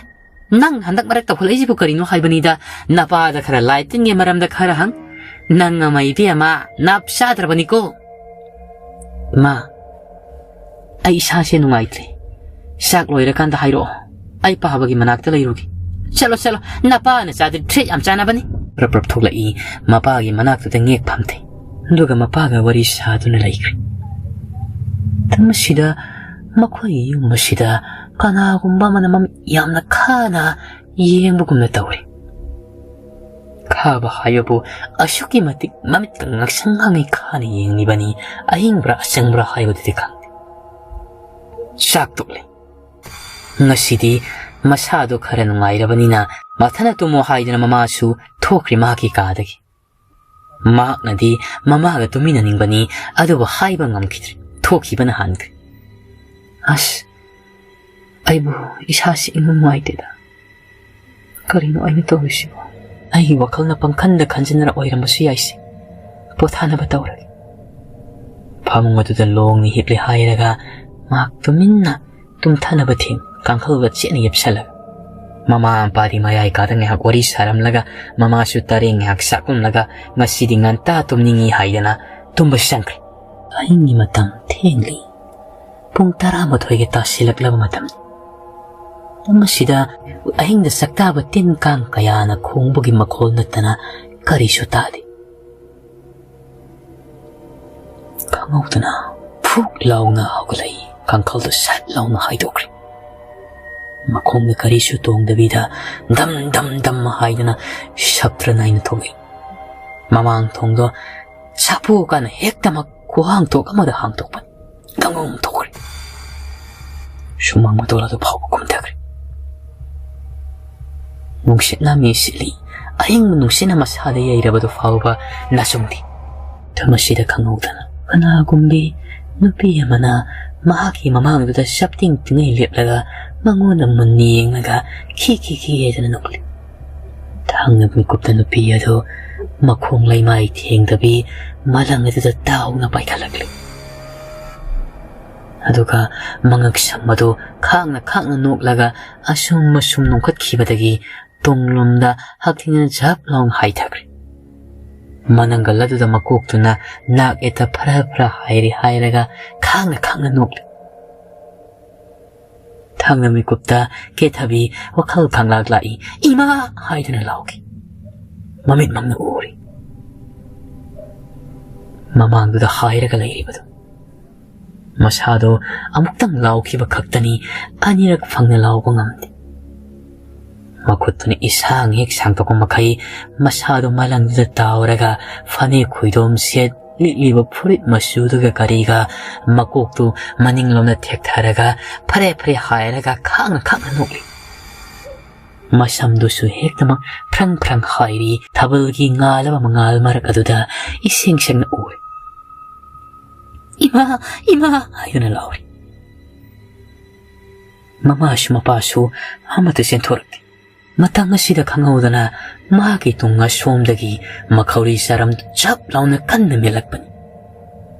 ꯅꯪ ꯍꯟꯗꯛ ꯃꯔꯛ ꯇꯧꯈꯠꯂꯛꯏꯁꯤꯕꯨ ꯀꯔꯤꯅꯣ ꯍꯥꯏꯕꯅꯤꯗ? ꯅꯄꯥꯗ ꯈꯔ ꯂꯥꯏ ꯇꯤꯟꯒꯤ ꯃꯔꯝꯗ ꯈꯔ ꯍꯪ꯫ ꯅꯪ ꯑꯃ ꯏꯕꯦꯝꯃ ꯅꯥꯞ ꯆꯥꯗ꯭ꯔꯕꯅꯤꯀꯣ꯫" "ꯏꯃꯥ, "ꯑꯩ ꯏꯁꯥꯁꯦ ꯅꯨꯡꯉꯥꯏꯇ꯭ꯔꯦ꯫ ꯆꯥꯛ ꯂꯣꯏꯔꯀꯥꯟꯗ ꯍꯥꯏꯔꯛꯑꯣ꯫ ꯑꯩ ꯄꯥꯕꯒꯤ ꯃꯅꯥꯛꯇ ꯂꯩꯔꯨꯒꯦ꯫" "ꯆꯠꯂꯣ, ꯆꯠꯂꯣ, ꯅꯄꯥ ꯅꯆꯥꯗꯤ ꯊ꯭ꯔꯦꯠ ꯌꯥꯝ ꯆꯥꯅꯕꯅꯤ꯫" ꯄ꯭ꯔꯞ ꯄ꯭ꯔꯞ ꯊꯣꯛꯂꯛꯏ, ꯃꯄꯥꯒꯤ ꯃꯅꯥꯛꯇꯨꯗ ꯉꯦꯛ ꯐꯝꯊꯩ꯫ ꯑꯗꯨꯒ ꯃꯄꯥꯒ ꯋꯥꯔꯤ ꯁꯥꯗꯨꯅ ꯂꯩꯈ꯭ꯔꯦ꯫ ꯃꯇꯝ ꯑꯁꯤꯗ ꯃꯈꯣꯏꯒꯤ ꯌꯨꯝ ꯑꯁꯤꯗ ꯀꯅꯥꯒꯨꯝꯕ ꯑꯃꯅ ꯃꯃꯤꯠ ꯌꯥꯝꯅ ꯈꯥꯅ ꯌꯦꯡꯕꯒꯨꯝꯅ ꯇꯧꯔꯤ꯫ ꯈꯥꯕ ꯍꯥꯏꯕꯕꯨ ꯑꯁꯨꯛꯀꯤ ꯃꯇꯤꯛ ꯃꯃꯤꯠꯀ ꯉꯛꯁꯪ ꯉꯥꯡꯉꯩ ꯈꯥꯅ ꯌꯦꯡꯂꯤꯕꯅꯤ, ꯑꯍꯤꯡꯕ꯭ꯔꯥ ꯑꯁꯪꯕ꯭ꯔꯥ ꯍꯥꯏꯕꯗꯨꯗꯤ ꯈꯪꯗꯦ꯫ ꯆꯥꯛ ꯇꯣꯛꯂꯦ꯫ ꯉꯁꯤꯗꯤ ꯃꯁꯥꯗꯣ ꯈꯔ ꯅꯨꯡꯉꯥꯏꯔꯕꯅꯤꯅ ꯃꯊꯟꯅ ꯇꯨꯝꯃꯣ ꯍꯥꯏꯗꯨꯅ ꯃꯃꯥꯁꯨ ꯊꯣꯛꯈ꯭ꯔꯦ ꯃꯍꯥꯛꯀꯤ ꯀꯥꯗꯒꯤ꯫ ꯃꯍꯥꯛꯅꯗꯤ ꯃꯃꯥꯒ ꯇꯨꯃꯤꯟꯅꯅꯤꯡꯕꯅꯤ, ꯑꯗꯨꯕꯨ ꯍꯥꯏꯕ ꯉꯝꯈꯤꯗ꯭ꯔꯦ꯫ ꯊꯣꯛꯈꯤꯕꯅ ꯍꯥꯟꯈ꯭ꯔꯦ꯫ "ꯑꯁ, ꯑꯩꯕꯨ ꯏꯁꯥꯁꯤ ꯏꯅꯨꯡ ꯅꯨꯡꯉꯥꯏꯇꯦꯗ꯫ ꯀꯔꯤꯅꯣ ꯑꯩꯅ ꯇꯧꯔꯤꯁꯤꯕꯣ? ꯑꯩꯒꯤ ꯋꯥꯈꯜꯅ ꯄꯪꯈꯟꯗ ꯈꯟꯖꯤꯟꯅꯔ ꯑꯣꯏꯔꯝꯕꯁꯨ ꯌꯥꯏꯁꯦ꯫ ꯄꯣꯊꯥꯅꯕ ꯇꯧꯔꯒꯦ꯫" ꯐꯃꯨꯡ ꯑꯗꯨꯗ ꯂꯣꯡꯅ ꯍꯤꯞꯂꯦ ꯍꯥꯏꯔꯒ ꯃꯍꯥꯛ ꯇꯨꯃꯤꯟꯅ ꯇꯨꯝꯊꯅꯕ ꯊꯦꯡ ꯀꯥꯡꯈꯜꯗ ꯆꯦꯠꯅ ꯌꯦꯞꯁꯜꯂꯒ꯫ ꯃꯃꯥ ꯃꯄꯥꯗꯤ ꯃꯌꯥꯏ ꯀꯥꯗ ꯉꯥꯏꯍꯥꯛ ꯋꯥꯔꯤ ꯁꯥꯔꯝꯂꯒ ꯃꯃꯥꯁꯨ ꯇꯔꯦꯡ ꯉꯥꯏꯍꯥꯛ ꯆꯥꯛꯂꯝꯂꯒ ꯉꯁꯤꯗꯤ ꯉꯟꯇꯥ ꯇꯨꯝꯅꯤꯡꯏ ꯍꯥꯏꯗꯅ ꯇꯨꯝꯕ ꯆꯪꯈ꯭ꯔꯦ꯫ ꯑꯍꯤꯡꯒꯤ ꯃꯇꯝ ꯊꯦꯡꯂꯤ꯫ ꯄꯨꯡ ꯇꯔꯥꯃꯥꯊꯣꯏꯒ ꯇꯥꯁꯤꯜꯂꯛꯂꯕ ꯃꯇꯝꯅꯤ꯫ ꯃꯇꯝ ꯑꯁꯤꯗ ꯑꯍꯤꯡꯗ ꯁꯛꯇꯥꯕ ꯇꯤꯟ ꯀꯥꯡ ꯀꯌꯥꯅ ꯈꯣꯡꯕꯒꯤ ꯃꯈꯣꯜ ꯅꯠꯇꯅ ꯀꯔꯤꯁꯨ ꯇꯥꯗꯦ꯫ ꯈꯪꯍꯧꯗꯅ ꯐꯨꯛ ꯂꯥꯎꯅ ꯍꯧꯒꯠꯂꯛꯏ꯫ ꯀꯥꯡꯈꯜꯗꯨ ꯁꯠ ꯂꯥꯎꯅ ꯍꯥꯏꯗꯣꯛꯈ꯭ꯔꯦ꯫ ꯃꯈꯣꯡꯗ ꯀꯔꯤꯁꯨ ꯇꯣꯡꯗꯕꯤꯗ ꯗꯝ ꯗꯝ ꯗꯝ ꯍꯥꯏꯗꯨꯅ ꯁꯞꯇ꯭ꯔ ꯅꯥꯏꯅ ꯊꯣꯛꯂꯛꯏ꯫ ꯃꯃꯥꯡ ꯊꯣꯡꯗꯣ ꯁꯥꯄꯣꯛꯀꯥꯟꯅ ꯍꯦꯛꯇꯃꯛ ꯈꯨꯍꯥꯡꯗꯣꯛ ꯑꯃꯗ ꯍꯥꯡꯗꯣꯛꯄꯅꯤ꯫ ꯗꯪꯒꯣꯡ ꯊꯣꯛꯈ꯭ꯔꯦ꯫ ꯁꯨꯃꯥꯡ ꯃꯇꯣꯜ ꯑꯗꯨ ꯐꯥꯎꯕ ꯀꯨꯝꯊꯈ꯭ꯔꯦ꯫ ꯅꯨꯡꯁꯤꯠꯅ ꯃꯤ ꯁꯤꯠꯂꯤ꯫ ꯑꯍꯤꯡꯕ ꯅꯨꯡꯁꯤꯠꯅ ꯃꯁꯥꯗ ꯌꯩꯔꯕꯗꯨ ꯐꯥꯎꯕ ꯅꯥꯆꯨꯡꯗꯦ꯫ ꯃꯇꯝ ꯑꯁꯤꯗ ꯈꯪꯍꯧꯗꯅ ꯀꯅꯥꯒꯨꯝꯕꯤ ꯅꯨꯄꯤ ꯑꯃꯅ ꯃꯍꯥꯛꯀꯤ ꯃꯃꯥꯡꯗꯨꯗ ꯆꯞꯇꯤꯡ ꯇꯤꯡꯉꯩ ꯂꯦꯞꯂꯒ ꯃꯉꯣꯟꯗ ꯃꯨꯟꯅ ꯌꯦꯡꯂꯒ ꯈꯤ ꯈꯤ ꯈꯤ ꯍꯥꯏꯗꯅ ꯅꯣꯛꯂꯤ꯫ ꯊꯥꯡꯅ ꯃꯤꯀꯨꯞꯇ ꯅꯨꯄꯤ ꯑꯗꯨ ꯃꯈꯣꯡ ꯂꯩꯃꯥꯏ ꯊꯦꯡꯗꯕꯤ ꯃꯂꯪ ꯑꯗꯨꯗ ꯇꯥꯎꯅ ꯄꯥꯏꯈꯠꯂꯛꯂꯤ꯫ ꯑꯗꯨꯒ ꯃꯉꯛ ꯁꯝ ꯑꯗꯨ ꯈꯥꯡꯅ ꯈꯥꯡꯅ ꯅꯣꯛꯂꯒ ꯑꯁꯨꯝ ꯑꯁꯨꯝ ꯅꯣꯛꯈꯠꯈꯤꯕꯗꯒꯤ ꯇꯨꯡꯂꯣꯝꯗ ꯍꯛꯊꯦꯡꯅꯅ ꯖꯞ ꯂꯥꯎꯅ ꯍꯥꯏꯊꯈ꯭ꯔꯦ꯫ ꯃꯅꯪꯒꯜ ꯑꯗꯨꯗ ꯃꯀꯣꯛꯇꯨꯅ ꯅꯥꯛ ꯌꯦꯠꯇ ꯐꯔ ꯐꯔ ꯍꯥꯏꯔꯤ ꯍꯥꯏꯔꯒ ꯈꯥꯡꯅ ꯈꯥꯡꯅ ꯅꯣꯛꯂꯤ꯫ ꯈꯪꯅ ꯃꯤꯀꯨꯞꯇ ꯀꯦꯊꯕꯤ ꯋꯥꯈꯜ ꯈꯪꯂꯥꯛ ꯂꯥꯛꯏ꯫ "ꯏꯃꯥ!" ꯍꯥꯏꯗꯨꯅ ꯂꯥꯎꯈꯤ꯫ ꯃꯃꯤꯠꯃꯛꯅ ꯎꯔꯤ꯫ ꯃꯃꯥꯡꯗꯨꯗ ꯍꯥꯏꯔꯒ ꯂꯩꯔꯤꯕꯗꯨ꯫ ꯃꯁꯥꯗꯣ ꯑꯃꯨꯛꯇꯪ ꯂꯥꯎꯈꯤꯕ ꯈꯛꯇꯅꯤ, ꯑꯅꯤꯔꯛ ꯐꯪꯅ ꯂꯥꯎꯕ ꯉꯝꯗꯦ꯫ ꯃꯈꯨꯠꯇꯨꯅ ꯏꯁꯥꯡ ꯍꯦꯛ ꯁꯥꯡꯗꯣꯛꯄ ꯃꯈꯩ ꯃꯁꯥꯗꯣ ꯃꯂꯪꯗꯨꯗ ꯇꯥꯎꯔꯒ ꯐꯅꯦꯛ ꯈꯣꯏꯗꯣꯝ ꯁꯦꯠ ꯂꯤꯠꯂꯤꯕ ꯐꯨꯔꯤꯠ ꯃꯆꯨꯗꯨꯒ ꯀꯔꯤꯒ ꯃꯀꯣꯛꯇꯨ ꯃꯅꯤꯡꯂꯣꯝꯗ ꯊꯦꯛꯊꯔꯒ ꯐꯔꯦ ꯐꯔꯦ ꯍꯥꯏꯔꯒ ꯈꯥꯡꯅ ꯈꯥꯡꯅ ꯅꯣꯛꯂꯤ꯫ ꯃꯁꯝꯗꯨꯁꯨ ꯍꯦꯛꯇꯃꯛ ꯐ꯭ꯔꯪ ꯐ꯭ꯔꯪ ꯍꯥꯏꯔꯤ꯫ ꯊꯥꯕꯜꯒꯤ ꯉꯥꯜꯂꯕ ꯃꯉꯥꯜ ꯃꯔꯛ ꯑꯗꯨꯗ ꯏꯁꯦꯡ ꯁꯦꯡꯅ ꯎꯔꯦ꯫ "ꯏꯃꯥ! ꯏꯃꯥ!" ꯍꯥꯏꯗꯨꯅ ꯂꯥꯎꯔꯤ꯫ ꯃꯃꯥꯁꯨ ꯃꯄꯥꯁꯨ ꯑꯃꯠꯇ ꯆꯦꯟꯊꯣꯔꯛꯇꯦ꯫ ꯃꯇꯥꯡ ꯑꯁꯤꯗ ꯈꯪꯍꯧꯗꯅ ꯃꯥꯒꯤ ꯇꯨꯡ ꯑꯁꯣꯝꯗꯒꯤ ꯃꯈꯧꯔꯤ ꯆꯔꯝ ꯆꯞ ꯂꯥꯎꯅ ꯀꯟꯅ ꯃꯦꯜꯂꯛꯄꯅꯤ꯫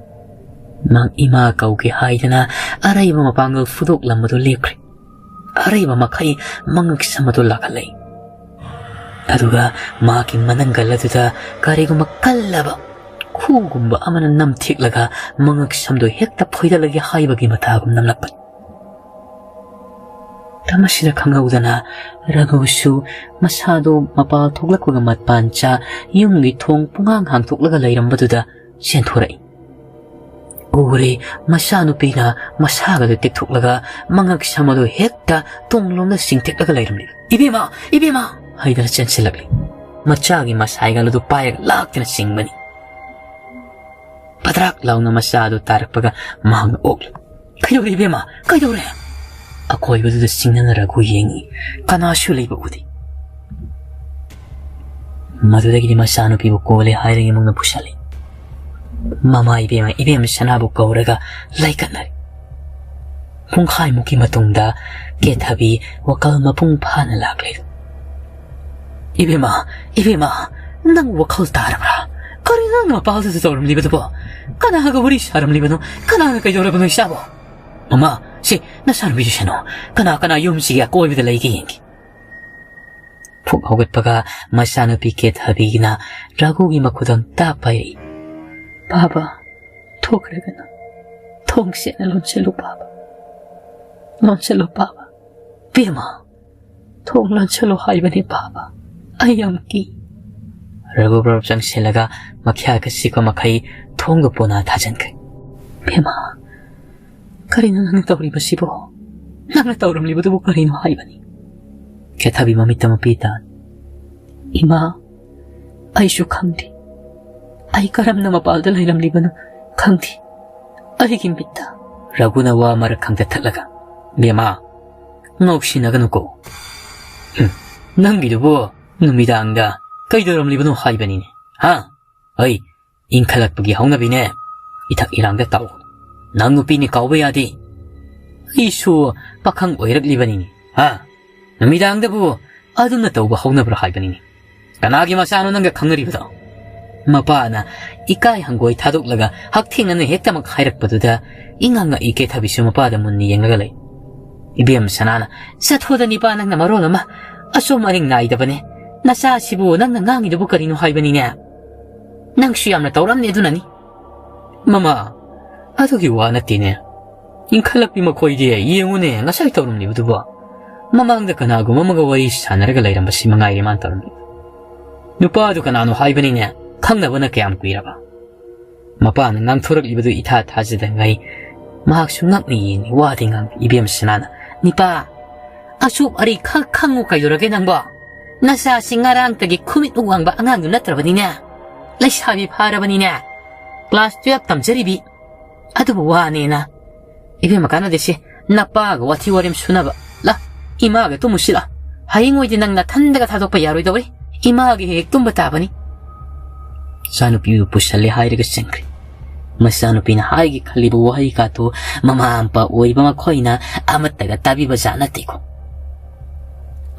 ꯃꯍꯥꯛ ꯏꯃꯥ ꯀꯧꯒꯦ ꯍꯥꯏꯗꯅ ꯑꯔꯩꯕ ꯃꯄꯥꯡꯒꯜ ꯐꯨꯗꯣꯛꯂꯝꯕꯗꯨ ꯂꯦꯞꯈ꯭ꯔꯦ꯫ ꯑꯔꯩꯕ ꯃꯈꯩ ꯃꯉꯛ ꯁꯝ ꯑꯗꯨ ꯂꯥꯛꯍꯜꯂꯛꯏ꯫ ꯑꯗꯨꯒ ꯃꯍꯥꯛꯀꯤ ꯃꯅꯪꯒꯜ ꯑꯗꯨꯗ ꯀꯔꯤꯒꯨꯝꯕ ꯀꯜꯂꯕ ꯈꯨꯒꯨꯝꯕ ꯑꯃꯅ ꯅꯝꯊꯦꯛꯂꯒ ꯃꯉꯛ ꯁꯝꯗꯨ ꯍꯦꯛꯇ ꯐꯣꯏꯗꯠꯂꯒꯦ ꯍꯥꯏꯕꯒꯤ ꯃꯇꯥꯒꯨꯝ ꯅꯝꯂꯛꯄꯅꯤ꯫ ꯃꯇꯝ ꯑꯁꯤꯗ ꯈꯪꯍꯧꯗꯅ ꯔꯘꯨꯁꯨ ꯃꯁꯥꯗꯨ ꯃꯄꯥꯜ ꯊꯣꯛꯂꯛꯄꯒ ꯃꯄꯥꯟꯆꯥ ꯌꯨꯝꯒꯤ ꯊꯣꯡ ꯄꯨꯡꯍꯥꯡ ꯍꯥꯡꯊꯣꯛꯂꯒ ꯂꯩꯔꯝꯕꯗꯨꯗ ꯆꯦꯟꯊꯣꯔꯛꯏ꯫ ꯎꯔꯦ, ꯃꯆꯥꯅꯨꯄꯤꯅ ꯃꯁꯥꯒꯗꯨ ꯇꯦꯛꯊꯣꯛꯂꯒ ꯃꯉꯛ ꯁꯝ ꯑꯗꯨ ꯍꯦꯛꯇ ꯇꯨꯡꯂꯣꯝꯗ ꯆꯤꯡꯊꯦꯛꯂꯒ ꯂꯩꯔꯝꯂꯤ꯫ "ꯏꯕꯦꯝꯃ! ꯏꯕꯦꯝꯃ!" ꯍꯥꯏꯗꯅ ꯆꯦꯟꯁꯤꯜꯂꯛꯂꯤ꯫ ꯃꯆꯥꯒꯤ ꯃꯁꯥꯏꯒꯜ ꯑꯗꯨ ꯄꯥꯏꯔꯒ ꯂꯥꯛꯇꯨꯅ ꯆꯤꯡꯕꯅꯤ꯫ ꯄꯗ꯭ꯔꯥꯛ ꯂꯥꯎꯅ ꯃꯆꯥ ꯑꯗꯨ ꯇꯥꯔꯛꯄꯒ ꯃꯍꯥꯛꯅ ꯑꯣꯛꯂꯨ꯫ "ꯀꯩꯗꯧꯔꯦ ꯏꯕꯦꯝꯃ? ꯀꯩꯗꯧꯔꯦ?" ꯑꯀꯣꯏꯕꯗꯨꯗ ꯆꯤꯡꯅꯅ ꯔꯘꯨ ꯌꯦꯡꯉꯤ꯫ ꯀꯅꯥꯁꯨ ꯂꯩꯕ ꯎꯗꯦ꯫ ꯃꯗꯨꯗꯒꯤꯗꯤ ꯃꯆꯥꯅꯨꯄꯤꯕꯨ ꯀꯣꯜꯂꯦ ꯍꯥꯏꯔꯒ ꯏꯃꯨꯡꯗ ꯄꯨꯁꯜꯂꯤ꯫ ꯃꯃꯥ ꯏꯕꯦꯝꯃ, ꯏꯕꯦꯝꯃ ꯁꯅꯥꯕꯨ ꯀꯧꯔꯒ ꯂꯩꯀꯠꯅꯔꯤ꯫ ꯄꯨꯡꯈꯥꯏꯃꯨꯛꯀꯤ ꯃꯇꯨꯡꯗ ꯀꯦꯊꯕꯤ ꯋꯥꯈꯜ ꯃꯄꯨꯡ ꯐꯥꯅ ꯂꯥꯛꯂꯦ꯫ "ꯏꯕꯦꯝꯃ, ꯏꯕꯦꯝꯃ, ꯅꯪ ꯋꯥꯈꯜ ꯇꯥꯔꯕ꯭ꯔꯥ? ꯀꯔꯤꯅꯣ ꯅꯪꯅ ꯃꯄꯥꯜꯗꯨꯗ ꯇꯧꯔꯝꯂꯤꯕꯗꯨꯕꯣ? ꯀꯅꯥꯒ ꯋꯥꯔꯤ ꯁꯥꯔꯝꯂꯤꯕꯅꯣ? ꯀꯅꯥꯒ ꯀꯩꯗꯧꯔꯕꯅꯣ ꯏꯆꯥꯕꯣ?" "ꯃꯃꯥ, ꯁꯤ ꯅꯆꯥꯅꯨꯄꯤꯁꯤ ꯁꯦꯟꯅꯧ꯫ ꯀꯅꯥ ꯀꯅꯥ ꯌꯨꯝꯁꯤꯒꯤ ꯑꯀꯣꯏꯕꯗ ꯂꯩꯒꯦ ꯌꯦꯡꯒꯦ꯫" ꯐꯨꯛ ꯍꯧꯒꯠꯄꯒ ꯃꯆꯥꯅꯨꯄꯤ ꯀꯦꯊꯕꯤꯅ ꯔꯘꯨꯒꯤ ꯃꯈꯨꯠꯇ ꯇꯥꯛ ꯄꯥꯏꯔꯛꯏ꯫ "ꯕꯥꯕꯥ, ꯊꯣꯛꯈ꯭ꯔꯒꯅ ꯊꯣꯡ ꯁꯦꯡꯅ ꯂꯣꯟꯁꯤꯜꯂꯨ ꯕꯥꯕꯥ, ꯂꯣꯟꯁꯤꯜꯂꯨ ꯕꯥꯕꯥ꯫" "ꯏꯃꯥ, ꯊꯣꯡ ꯂꯣꯟꯁꯜꯂꯣ ꯍꯥꯏꯕꯅꯦ ꯕꯥꯕꯥ, ꯑꯩ ꯌꯥꯝ ꯀꯤ"꯫ ꯔꯘꯨꯕ꯭ꯔꯞ ꯆꯪꯁꯤꯜꯂꯒ ꯃꯈ꯭ꯌꯥꯒ ꯆꯤꯛꯄ ꯃꯈꯩ ꯊꯣꯡꯒ ꯄꯣꯅꯥ ꯊꯥꯖꯤꯟꯈ꯭ꯔꯦ꯫ "ꯏꯃꯥ, ꯀꯔꯤꯅꯣ ꯅꯪꯅ ꯇꯧꯔꯤꯕꯁꯤꯕꯣ? ꯅꯪꯅ ꯇꯧꯔꯝꯂꯤꯕꯗꯨꯕꯨ ꯀꯔꯤꯅꯣ ꯍꯥꯏꯕꯅꯤ?" ꯀꯦꯊꯕꯤ ꯃꯃꯤꯠꯇ ꯃꯄꯤ ꯇꯥꯅ, "ꯏꯃꯥ, ꯑꯩꯁꯨ ꯈꯪꯗꯦ꯫ ꯑꯩ ꯀꯔꯝꯅ ꯃꯄꯥꯜꯗ ꯂꯩꯔꯝꯂꯤꯕꯅꯣ ꯈꯪꯗꯦ꯫ ꯑꯩꯒꯤ ꯃꯤꯠꯇ"꯫ ꯔꯘꯨꯅ ꯋꯥ ꯃꯔꯛ ꯈꯪꯗ ꯊꯠꯂꯒ, "ꯕꯦꯝꯃ, ꯉꯥꯎꯁꯤꯟꯅꯒꯅꯨꯀꯣ꯫ ꯍꯨꯝ, ꯅꯪꯒꯤꯗꯨꯕꯨ ꯅꯨꯃꯤꯗꯥꯡꯗ ꯀꯩꯗꯧꯔꯝꯂꯤꯕꯅꯣ ꯍꯥꯏꯕꯅꯤꯅꯦ, ꯍꯥ? ꯑꯩ ꯏꯟꯈꯠꯂꯛꯄꯒꯤ ꯍꯧꯅꯕꯤꯅꯦ꯫ ꯏꯊꯛ ꯏꯔꯥꯡꯗ ꯇꯥꯎꯒꯅꯨ꯫ ꯅꯪ ꯅꯨꯄꯤꯅꯤ ꯀꯥꯎꯕ ꯌꯥꯗꯦ꯫ ꯑꯩꯁꯨ ꯄꯥꯈꯪ ꯑꯣꯏꯔꯛꯂꯤꯕꯅꯤꯅꯦ, ꯍꯥ? ꯅꯨꯃꯤꯗꯥꯡꯗꯕꯨ ꯑꯗꯨꯝꯅ ꯇꯧꯕ ꯍꯧꯅꯕ꯭ꯔꯥ ꯍꯥꯏꯕꯅꯤꯅꯦ꯫ ꯀꯅꯥꯒꯤ ꯃꯆꯥꯅꯣ ꯅꯪꯒ ꯈꯪꯅꯔꯤꯕꯗꯣ?" ꯃꯄꯥꯅ ꯏꯀꯥꯏ ꯍꯪꯒꯣꯏ ꯊꯥꯗꯣꯛꯂꯒ ꯍꯛꯊꯦꯡꯅꯅ ꯍꯦꯛꯇꯃꯛ ꯍꯥꯏꯔꯛꯄꯗꯨꯗ ꯏꯉꯥꯡ ꯉꯛꯏ ꯀꯦꯊꯕꯤꯁꯨ ꯃꯄꯥꯗ ꯃꯨꯟꯅ ꯌꯦꯡꯂꯒ ꯂꯩ꯫ ꯏꯕꯦꯝ ꯁꯅꯥꯅ, "ꯆꯠꯊꯣꯗ ꯅꯤꯄꯥ, ꯅꯪꯅ ꯃꯔꯣꯜ ꯑꯃ ꯑꯆꯨꯝ ꯑꯔꯤꯡ ꯅꯥꯏꯗꯕꯅꯦ꯫ ꯅꯆꯥꯁꯤꯕꯨ ꯅꯪꯅ ꯉꯥꯡꯉꯤꯗꯨꯕꯨ ꯀꯔꯤꯅꯣ ꯍꯥꯏꯕꯅꯤꯅꯦ? ꯅꯪꯁꯨ ꯌꯥꯝꯅ ꯇꯧꯔꯝꯅꯦ ꯑꯗꯨꯅꯅꯤ"꯫ "ꯃꯃꯥ, ꯑꯗꯨꯒꯤ ꯋꯥ ꯅꯠꯇꯦꯅꯦ꯫ ꯏꯟꯈꯠꯂꯛꯄꯤ ꯃꯈꯣꯏꯗꯤ ꯌꯦꯡꯉꯨꯅꯦ, ꯉꯁꯥꯏ ꯇꯧꯔꯝꯂꯤꯕꯗꯨꯕꯣ꯫ ꯃꯃꯥꯡꯗ ꯀꯅꯥꯒꯨꯝꯕ ꯑꯃꯒ ꯋꯥꯔꯤ ꯁꯥꯟꯅꯔꯒ ꯂꯩꯔꯝꯕꯁꯤ ꯃꯉꯥꯏꯔꯦ ꯃꯥꯅ ꯇꯧꯔꯝꯂꯤꯕ꯫ ꯅꯨꯄꯥꯗꯨ ꯀꯅꯥꯅꯣ ꯍꯥꯏꯕꯅꯤꯅꯦ, ꯈꯪꯅꯕꯅ ꯀꯌꯥꯝ ꯀꯨꯏꯔꯕ?" ꯃꯄꯥꯅ ꯉꯥꯡꯊꯣꯔꯛꯂꯤꯕꯗꯨ ꯏꯊꯥ ꯊꯥꯖꯗꯉꯩ ꯃꯍꯥꯛꯁꯨ ꯉꯛꯅ ꯌꯦꯡꯂꯤ꯫ ꯋꯥꯗꯤ ꯉꯥꯡꯗꯦ꯫ ꯏꯕꯦꯝ ꯁꯅꯥꯅ, "ꯅꯤꯄꯥ, ꯑꯆꯨꯞ ꯑꯔꯤ ꯈꯛ ꯈꯪꯉꯨ ꯀꯩꯗꯧꯔꯒꯦ ꯅꯪꯕꯣ? ꯅꯆꯥꯁꯤ ꯉꯔꯥꯡꯇꯒꯤ ꯈꯨꯃꯤꯠ ꯃꯨꯛ ꯋꯥꯡꯕ ꯑꯉꯥꯡꯗꯨ ꯅꯠꯇ꯭ꯔꯕꯅꯤꯅꯦ꯫ ꯂꯩꯁꯥꯕꯤ ꯐꯥꯔꯕꯅꯤꯅꯦ꯫ ꯀ꯭ꯂꯥꯁ ꯇꯨꯌꯦꯜꯐ ꯇꯝꯖꯔꯤꯕꯤ꯫ ꯑꯗꯨꯕꯨ ꯋꯥꯅꯦꯅ"꯫ "ꯏꯕꯦꯝꯃ, ꯀꯥꯟꯅꯗꯦꯁꯦ꯫ ꯅꯄꯥꯒ ꯋꯥꯊꯤ ꯋꯥꯔꯦꯝ ꯁꯨꯅꯕ꯫ ꯂꯥ, ꯏꯃꯥꯒ ꯇꯨꯝꯃꯨꯁꯤ ꯂꯥ꯫ ꯍꯌꯦꯡ ꯑꯣꯏꯗꯤ ꯅꯪ ꯅꯊꯟꯗꯒ ꯊꯥꯗꯣꯛꯄ ꯌꯥꯔꯣꯏꯗꯧꯔꯤ꯫ ꯏꯃꯥꯒ ꯍꯦꯛ ꯍꯦꯛ ꯇꯨꯝꯕ ꯇꯥꯕꯅꯤ"꯫ ꯃꯆꯥꯅꯨꯄꯤꯕꯨ ꯄꯨꯁꯜꯂꯦ ꯍꯥꯏꯔꯒ ꯆꯪꯈ꯭ꯔꯦ꯫ ꯃꯆꯥꯅꯨꯄꯤꯅ ꯍꯥꯏꯒꯦ ꯈꯜꯂꯤꯕ ꯋꯥꯍꯩ ꯀꯥꯗꯨ ꯃꯃꯥ ꯃꯄꯥ ꯑꯣꯏꯕ ꯃꯈꯣꯏꯅ ꯑꯃꯠꯇꯒ ꯇꯥꯕꯤꯕ ꯖꯥꯠ ꯅꯠꯇꯦꯀꯣ꯫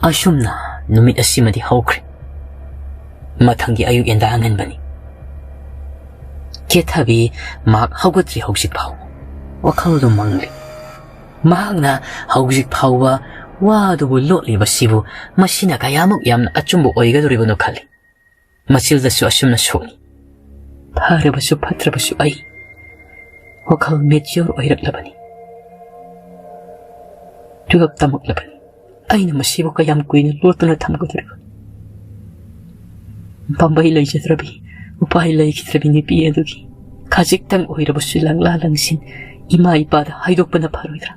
ꯑꯁꯨꯝꯅ ꯅꯨꯃꯤꯠ ꯑꯁꯤꯃꯗꯤ ꯍꯧꯈ꯭ꯔꯦ꯫ ꯃꯊꯪꯒꯤ ꯑꯌꯨꯛ ꯌꯦꯟꯗꯥ ꯑꯉꯟꯕꯅꯤ꯫ ꯀꯦꯊꯕꯤ ꯃꯍꯥꯛ ꯍꯧꯒꯠꯇ꯭ꯔꯤ ꯍꯧꯖꯤꯛ ꯐꯥꯎꯕ꯫ ꯋꯥꯈꯜꯗꯨ ꯃꯪꯂꯤ꯫ ꯃꯍꯥꯛꯅ ꯍꯧꯖꯤꯛ ꯐꯥꯎꯕ ꯋꯥꯗꯨꯕꯨ ꯂꯣꯠꯂꯤꯕꯁꯤꯕꯨ ꯃꯁꯤꯅ ꯀꯌꯥꯃꯨꯛ ꯌꯥꯝꯅ ꯑꯆꯨꯝꯕ ꯑꯣꯏꯒꯗꯧꯔꯤꯕꯅꯣ ꯈꯜꯂꯤ꯫ ꯃꯆꯤꯜꯗꯁꯨ ꯑꯁꯨꯝꯅ ꯁꯣꯛꯏ꯫ ꯐꯔꯕꯁꯨ ꯐꯠꯇ꯭ꯔꯕꯁꯨ ꯑꯩ ꯋꯥꯈꯜ ꯃꯦꯆꯤꯌꯣꯔ ꯑꯣꯏꯔꯛꯂꯕꯅꯤ꯫ ꯇꯨꯌꯦꯜꯐ ꯇꯝꯃꯛꯂꯕꯅꯤ꯫ ꯑꯩꯅ ꯃꯁꯤꯕꯨ ꯀꯌꯥꯝ ꯀꯨꯏꯅ ꯂꯣꯠꯇꯨꯅ ꯊꯝꯒꯗꯧꯔꯤꯕ? ꯄꯥꯝꯕꯩ ꯂꯩꯖꯗ꯭ꯔꯕꯤ, ꯎꯄꯥꯏ ꯂꯩꯈꯤꯗ꯭ꯔꯕꯤ ꯅꯨꯄꯤ ꯑꯗꯨꯒꯤ ꯈꯖꯤꯛꯇꯪ ꯑꯣꯏꯔꯕꯁꯨ ꯂꯪꯂꯥ ꯂꯪꯁꯤꯟ ꯏꯃꯥ ꯏꯄꯥꯗ ꯍꯥꯏꯗꯣꯛꯄꯅ ꯐꯔꯣꯏꯗ꯭ꯔꯥ?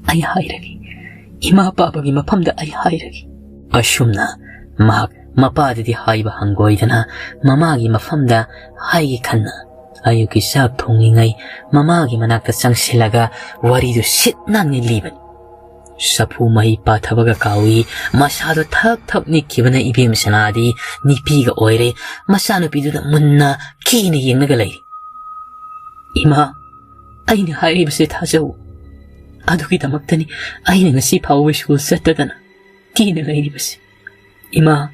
ꯑꯩ ꯍꯥꯏꯔꯒꯦ, ꯏꯃꯥ ꯄꯥꯕꯒꯤ ꯃꯐꯝꯗ ꯑꯩ ꯍꯥꯏꯔꯒꯦ꯫ ꯑꯁꯨꯝꯅ ꯃꯍꯥꯛ ꯃꯄꯥꯗꯗꯤ ꯍꯥꯏꯕ ꯍꯪꯒꯣꯏꯗꯅ ꯃꯃꯥꯒꯤ ꯃꯐꯝꯗ ꯍꯥꯏꯒꯦ ꯈꯟꯅ ꯑꯌꯨꯛꯀꯤ ꯆꯥꯛ ꯊꯣꯡꯂꯤꯉꯩ ꯃꯃꯥꯒꯤ ꯃꯅꯥꯛꯇ ꯆꯪꯁꯤꯜꯂꯒ ꯋꯥꯔꯤꯗꯨ ꯁꯤꯠ ꯅꯥꯟꯅ ꯂꯤꯕꯅꯤ꯫ ꯁꯥꯐꯨ ꯃꯍꯤ ꯄꯥꯊꯕꯒ ꯀꯥꯎꯏ꯫ ꯃꯁꯥꯗꯣ ꯊꯛ ꯊꯛ ꯅꯤꯛꯈꯤꯕꯅ ꯏꯕꯦꯝ ꯁꯅꯥꯗꯤ ꯅꯤꯄꯤꯒ ꯑꯣꯏꯔꯦ꯫ ꯃꯆꯥꯅꯨꯄꯤꯗꯨꯗ ꯃꯨꯟꯅ ꯀꯤꯅ ꯌꯦꯡꯂꯒ ꯂꯩꯔꯤ꯫ "ꯏꯃꯥ, ꯑꯩꯅ ꯍꯥꯏꯔꯤꯕꯁꯦ ꯊꯥꯖꯧ꯫ ꯑꯗꯨꯒꯤꯗꯃꯛꯇꯅꯤ ꯑꯩꯅ ꯉꯁꯤ ꯐꯥꯎꯕ ꯁ꯭ꯀꯨꯜ ꯆꯠꯇꯗꯅ ꯀꯤꯅ ꯂꯩꯔꯤꯕꯁꯦ꯫ ꯏꯃꯥ,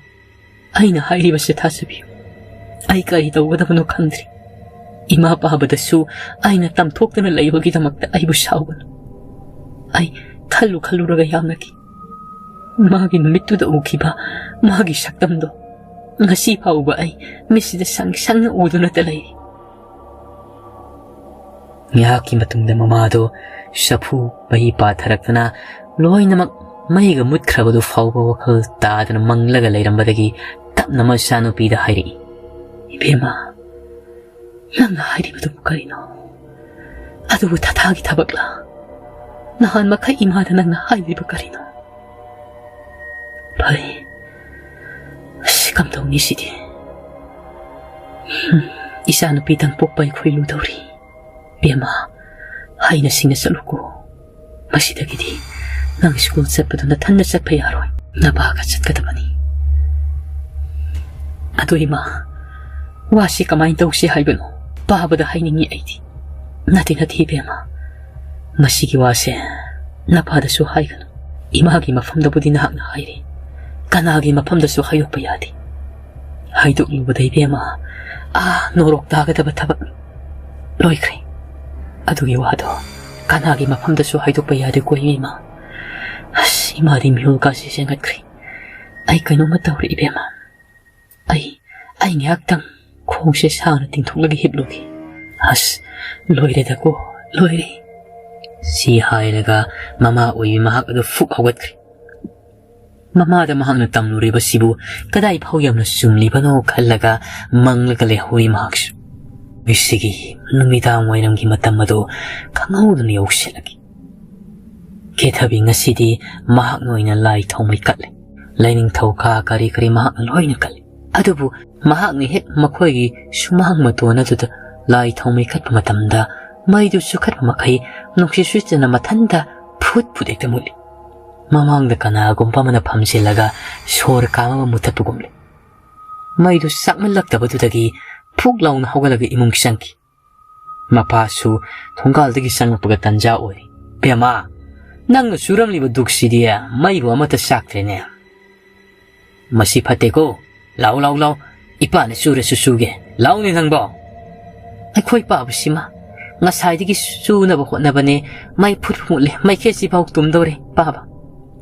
ꯑꯩꯅ ꯍꯥꯏꯔꯤꯕꯁꯦ ꯊꯥꯖꯕꯤꯌꯨ꯫ ꯑꯩ ꯀꯔꯤ ꯇꯧꯒꯗꯕꯅꯣ ꯈꯪꯗ꯭ꯔꯤ꯫ ꯏꯃꯥ ꯄꯥꯕꯗꯁꯨ ꯑꯩꯅ ꯇꯝꯊꯣꯛꯇꯅ ꯂꯩꯕꯒꯤꯗꯃꯛꯇ ꯑꯩꯕꯨ ꯁꯥꯎꯒꯅꯨ꯫ ꯑꯩ ꯈꯜꯂꯨ ꯈꯜꯂꯨꯔꯒ ꯌꯥꯝꯅ ꯀꯤ꯫ ꯃꯥꯒꯤ ꯅꯨꯃꯤꯠꯇꯨꯗ ꯎꯈꯤꯕ ꯃꯥꯒꯤ ꯁꯛꯇꯝꯗꯣ ꯉꯁꯤ ꯐꯥꯎꯕ ꯑꯩ ꯃꯤꯠꯁꯤꯗ ꯁꯪ ꯁꯪꯅ ꯎꯗꯨꯅꯇ ꯂꯩꯔꯤ"꯫ ꯉꯥꯏꯍꯥꯛꯀꯤ ꯃꯇꯨꯡꯗ ꯃꯃꯥꯗꯣ ꯁꯥꯐꯨ ꯃꯍꯤ ꯄꯥꯊꯔꯛꯇꯅ ꯂꯣꯏꯅꯃꯛ ꯃꯩꯒ ꯃꯨꯠꯈ꯭ꯔꯕꯗꯨ ꯐꯥꯎꯕ ꯋꯥꯈꯜ ꯇꯥꯗꯅ ꯃꯪꯂꯒ ꯂꯩꯔꯝꯕꯗꯒꯤ ꯇꯞꯅ ꯃꯆꯥꯅꯨꯄꯤꯗ ꯍꯥꯏꯔꯛꯏ, "ꯏꯕꯦꯝꯃ, ꯅꯪꯅ ꯍꯥꯏꯔꯤꯕꯗꯨꯕꯨ ꯀꯔꯤꯅꯣ? ꯑꯗꯨꯕꯨ ꯊꯥꯊꯥꯒꯤ ꯊꯕꯛꯂꯥ? ꯅꯍꯥꯟ ꯃꯈꯩ ꯏꯃꯥꯗ ꯅꯪꯅ ꯍꯥꯏꯔꯤꯕ ꯀꯔꯤꯅꯣ? ꯐꯔꯦ, ꯑꯁ, ꯀꯝꯗꯧꯅꯤ ꯁꯤꯗꯤ? ꯍꯝ, ꯏꯆꯥꯅꯨꯄꯤꯗꯪ ꯄꯣꯛꯄ ꯑꯩꯈꯣꯏ ꯂꯨꯗꯧꯔꯤ꯫ ꯕꯦꯝꯃ, ꯍꯩꯅ ꯁꯤꯡꯅ ꯆꯠꯂꯨꯀꯣ꯫ ꯃꯁꯤꯗꯒꯤꯗꯤ ꯅꯪ ꯁ꯭ꯀꯨꯜ ꯆꯠꯄꯗꯨ ꯅꯊꯟꯗ ꯆꯠꯄ ꯌꯥꯔꯣꯏ꯫ ꯅꯄꯥꯒ ꯆꯠꯀꯗꯕꯅꯤ"꯫ "ꯑꯗꯨ ꯏꯃꯥ, ꯋꯥꯁꯤ ꯀꯃꯥꯏꯅ ꯇꯧꯁꯤ ꯍꯥꯏꯕꯅꯣ? ꯄꯥꯕꯗ ꯍꯥꯏꯅꯤꯡꯉꯤ ꯑꯩꯗꯤ"꯫ "ꯅꯠꯇꯦ, ꯅꯠꯇꯦ ꯏꯕꯦꯝꯃ, ꯃꯁꯤꯒꯤ ꯋꯥꯁꯦ ꯅꯄꯥꯗꯁꯨ ꯍꯥꯏꯒꯅꯨ꯫ ꯏꯃꯥꯒꯤ ꯃꯐꯝꯗꯕꯨꯗꯤ ꯅꯍꯥꯛꯅ ꯍꯥꯏꯔꯦ, ꯀꯅꯥꯒꯤ ꯃꯐꯝꯗꯁꯨ ꯍꯥꯏꯗꯣꯛꯄ ꯌꯥꯗꯦ꯫ ꯍꯥꯏꯗꯣꯛꯂꯨꯕꯗ ꯏꯕꯦꯝꯃ, ꯑꯥ ꯅꯣꯔꯣꯛ ꯇꯥꯒꯗꯕ ꯊꯕꯛ ꯂꯣꯏꯈ꯭ꯔꯦ꯫ ꯑꯗꯨꯒꯤ ꯋꯥꯗꯣ ꯀꯅꯥꯒꯤ ꯃꯐꯝꯗꯁꯨ ꯍꯥꯏꯗꯣꯛꯄ ꯌꯥꯗꯦꯀꯣ ꯏꯃꯥ꯫ ꯑꯁ, ꯏꯃꯥꯗꯤ ꯃꯤꯍꯨꯜ ꯀꯥꯁꯦ ꯆꯦꯟꯒꯠꯈ꯭ꯔꯦ꯫ ꯑꯩ ꯀꯩꯅꯣꯝꯃ ꯇꯧꯔꯦ ꯏꯕꯦꯝꯃ꯫ ꯑꯩ, ꯑꯩ ꯉꯥꯏꯍꯥꯛꯇꯪ ꯈꯣꯡꯁꯦ ꯁꯥꯡꯅ ꯇꯤꯡꯊꯣꯛꯂꯒ ꯍꯤꯞꯂꯨꯒꯦ꯫ ꯑꯁ, ꯂꯣꯏꯔꯦꯗꯀꯣ, ꯂꯣꯏꯔꯦ"꯫ ꯁꯤ ꯍꯥꯏꯔꯒ ꯃꯃꯥ ꯑꯣꯏꯕꯤ ꯃꯍꯥꯛ ꯑꯗꯨ ꯐꯨꯛ ꯍꯧꯒꯠꯈ꯭ꯔꯦ꯫ ꯃꯃꯥꯗ ꯃꯍꯥꯛꯅ ꯇꯝꯂꯨꯔꯤꯕꯁꯤꯕꯨ ꯀꯗꯥꯏ ꯐꯥꯎ ꯌꯥꯝꯅ ꯆꯨꯝꯂꯤꯕꯅꯣ ꯈꯜꯂꯒ ꯃꯪꯂꯒ ꯂꯩꯍꯧꯔꯤ ꯃꯍꯥꯛꯁꯨ꯫ ꯉꯁꯤꯒꯤ ꯅꯨꯃꯤꯗꯥꯡ ꯋꯥꯏꯔꯝꯒꯤ ꯃꯇꯝ ꯑꯗꯨ ꯈꯪꯍꯧꯗꯅ ꯌꯧꯁꯤꯜꯂꯛꯏ꯫ ꯀꯦꯊꯕꯤ ꯉꯁꯤꯗꯤ ꯃꯍꯥꯛꯅ ꯑꯣꯏꯅ ꯂꯥꯏ ꯊꯥꯎꯃꯩ ꯀꯠꯂꯦ꯫ ꯂꯥꯏꯅꯤꯡꯊꯧ ꯀꯥ ꯀꯔꯤ ꯀꯔꯤ ꯃꯍꯥꯛꯅ ꯂꯣꯏꯅ ꯀꯠꯂꯤ꯫ ꯑꯗꯨꯕꯨ ꯃꯍꯥꯛꯅ ꯍꯦꯛ ꯃꯈꯣꯏꯒꯤ ꯁꯨꯃꯥꯡ ꯃꯇꯣꯟ ꯑꯗꯨꯗ ꯂꯥꯏ ꯊꯥꯎꯃꯩ ꯀꯠꯄ ꯃꯇꯝꯗ ꯃꯩꯗꯨ ꯆꯨꯈꯠꯄ ꯃꯈꯩ ꯅꯨꯡꯁꯤꯠ ꯁꯤꯠꯇꯅ ꯃꯊꯟꯇ ꯐꯨꯠ ꯐꯨꯠ ꯍꯦꯛꯇ ꯃꯨꯠꯂꯤ꯫ ꯃꯃꯥꯡꯗ ꯀꯅꯥꯒꯨꯝꯕ ꯑꯃꯅ ꯐꯝꯖꯤꯜꯂꯒ ꯁꯣꯔ ꯀꯥꯝ ꯑꯃ ꯃꯨꯊꯠꯄꯒꯨꯝꯂꯦ꯫ ꯃꯩꯗꯨ ꯆꯥꯛꯃꯜꯂꯛꯇꯕꯗꯨꯗꯒꯤ ꯐꯨꯛ ꯂꯥꯎꯅ ꯍꯧꯒꯠꯂꯒ ꯏꯃꯨꯡ ꯆꯪꯈꯤ꯫ ꯃꯄꯥꯁꯨ ꯊꯣꯡꯒꯥꯜꯗꯒꯤ ꯆꯪꯂꯛꯄꯒ ꯇꯟꯖꯥ ꯑꯣꯏꯔꯤ꯫ "ꯕꯦꯝꯃ, ꯅꯪꯅ ꯁꯨꯔꯝꯂꯤꯕ ꯗꯨꯛꯁꯤꯗꯤ ꯃꯩꯕꯨ ꯑꯃꯠꯇ ꯆꯥꯛꯇ꯭ꯔꯦꯅꯦ꯫ ꯃꯁꯤ ꯐꯠꯇꯦꯀꯣ꯫ ꯂꯥꯎ, ꯂꯥꯎ, ꯂꯥꯎ꯫ ꯏꯄꯥꯅ ꯁꯨꯔꯁꯨ ꯁꯨꯒꯦ꯫ ꯂꯥꯎꯅꯦ ꯅꯪꯕꯣ꯫" "ꯑꯩꯈꯣꯏ ꯄꯥꯕꯁꯤꯃ ꯉꯁꯥꯏꯗꯒꯤ ꯁꯨꯅꯕ ꯍꯣꯠꯅꯕꯅꯦ꯫ ꯃꯩ ꯐꯨꯠ ꯃꯨꯠꯂꯦ꯫ ꯃꯩꯈꯦꯠꯁꯤ ꯐꯥꯎ ꯇꯨꯝꯗꯧꯔꯦ, ꯄꯥꯕ꯫"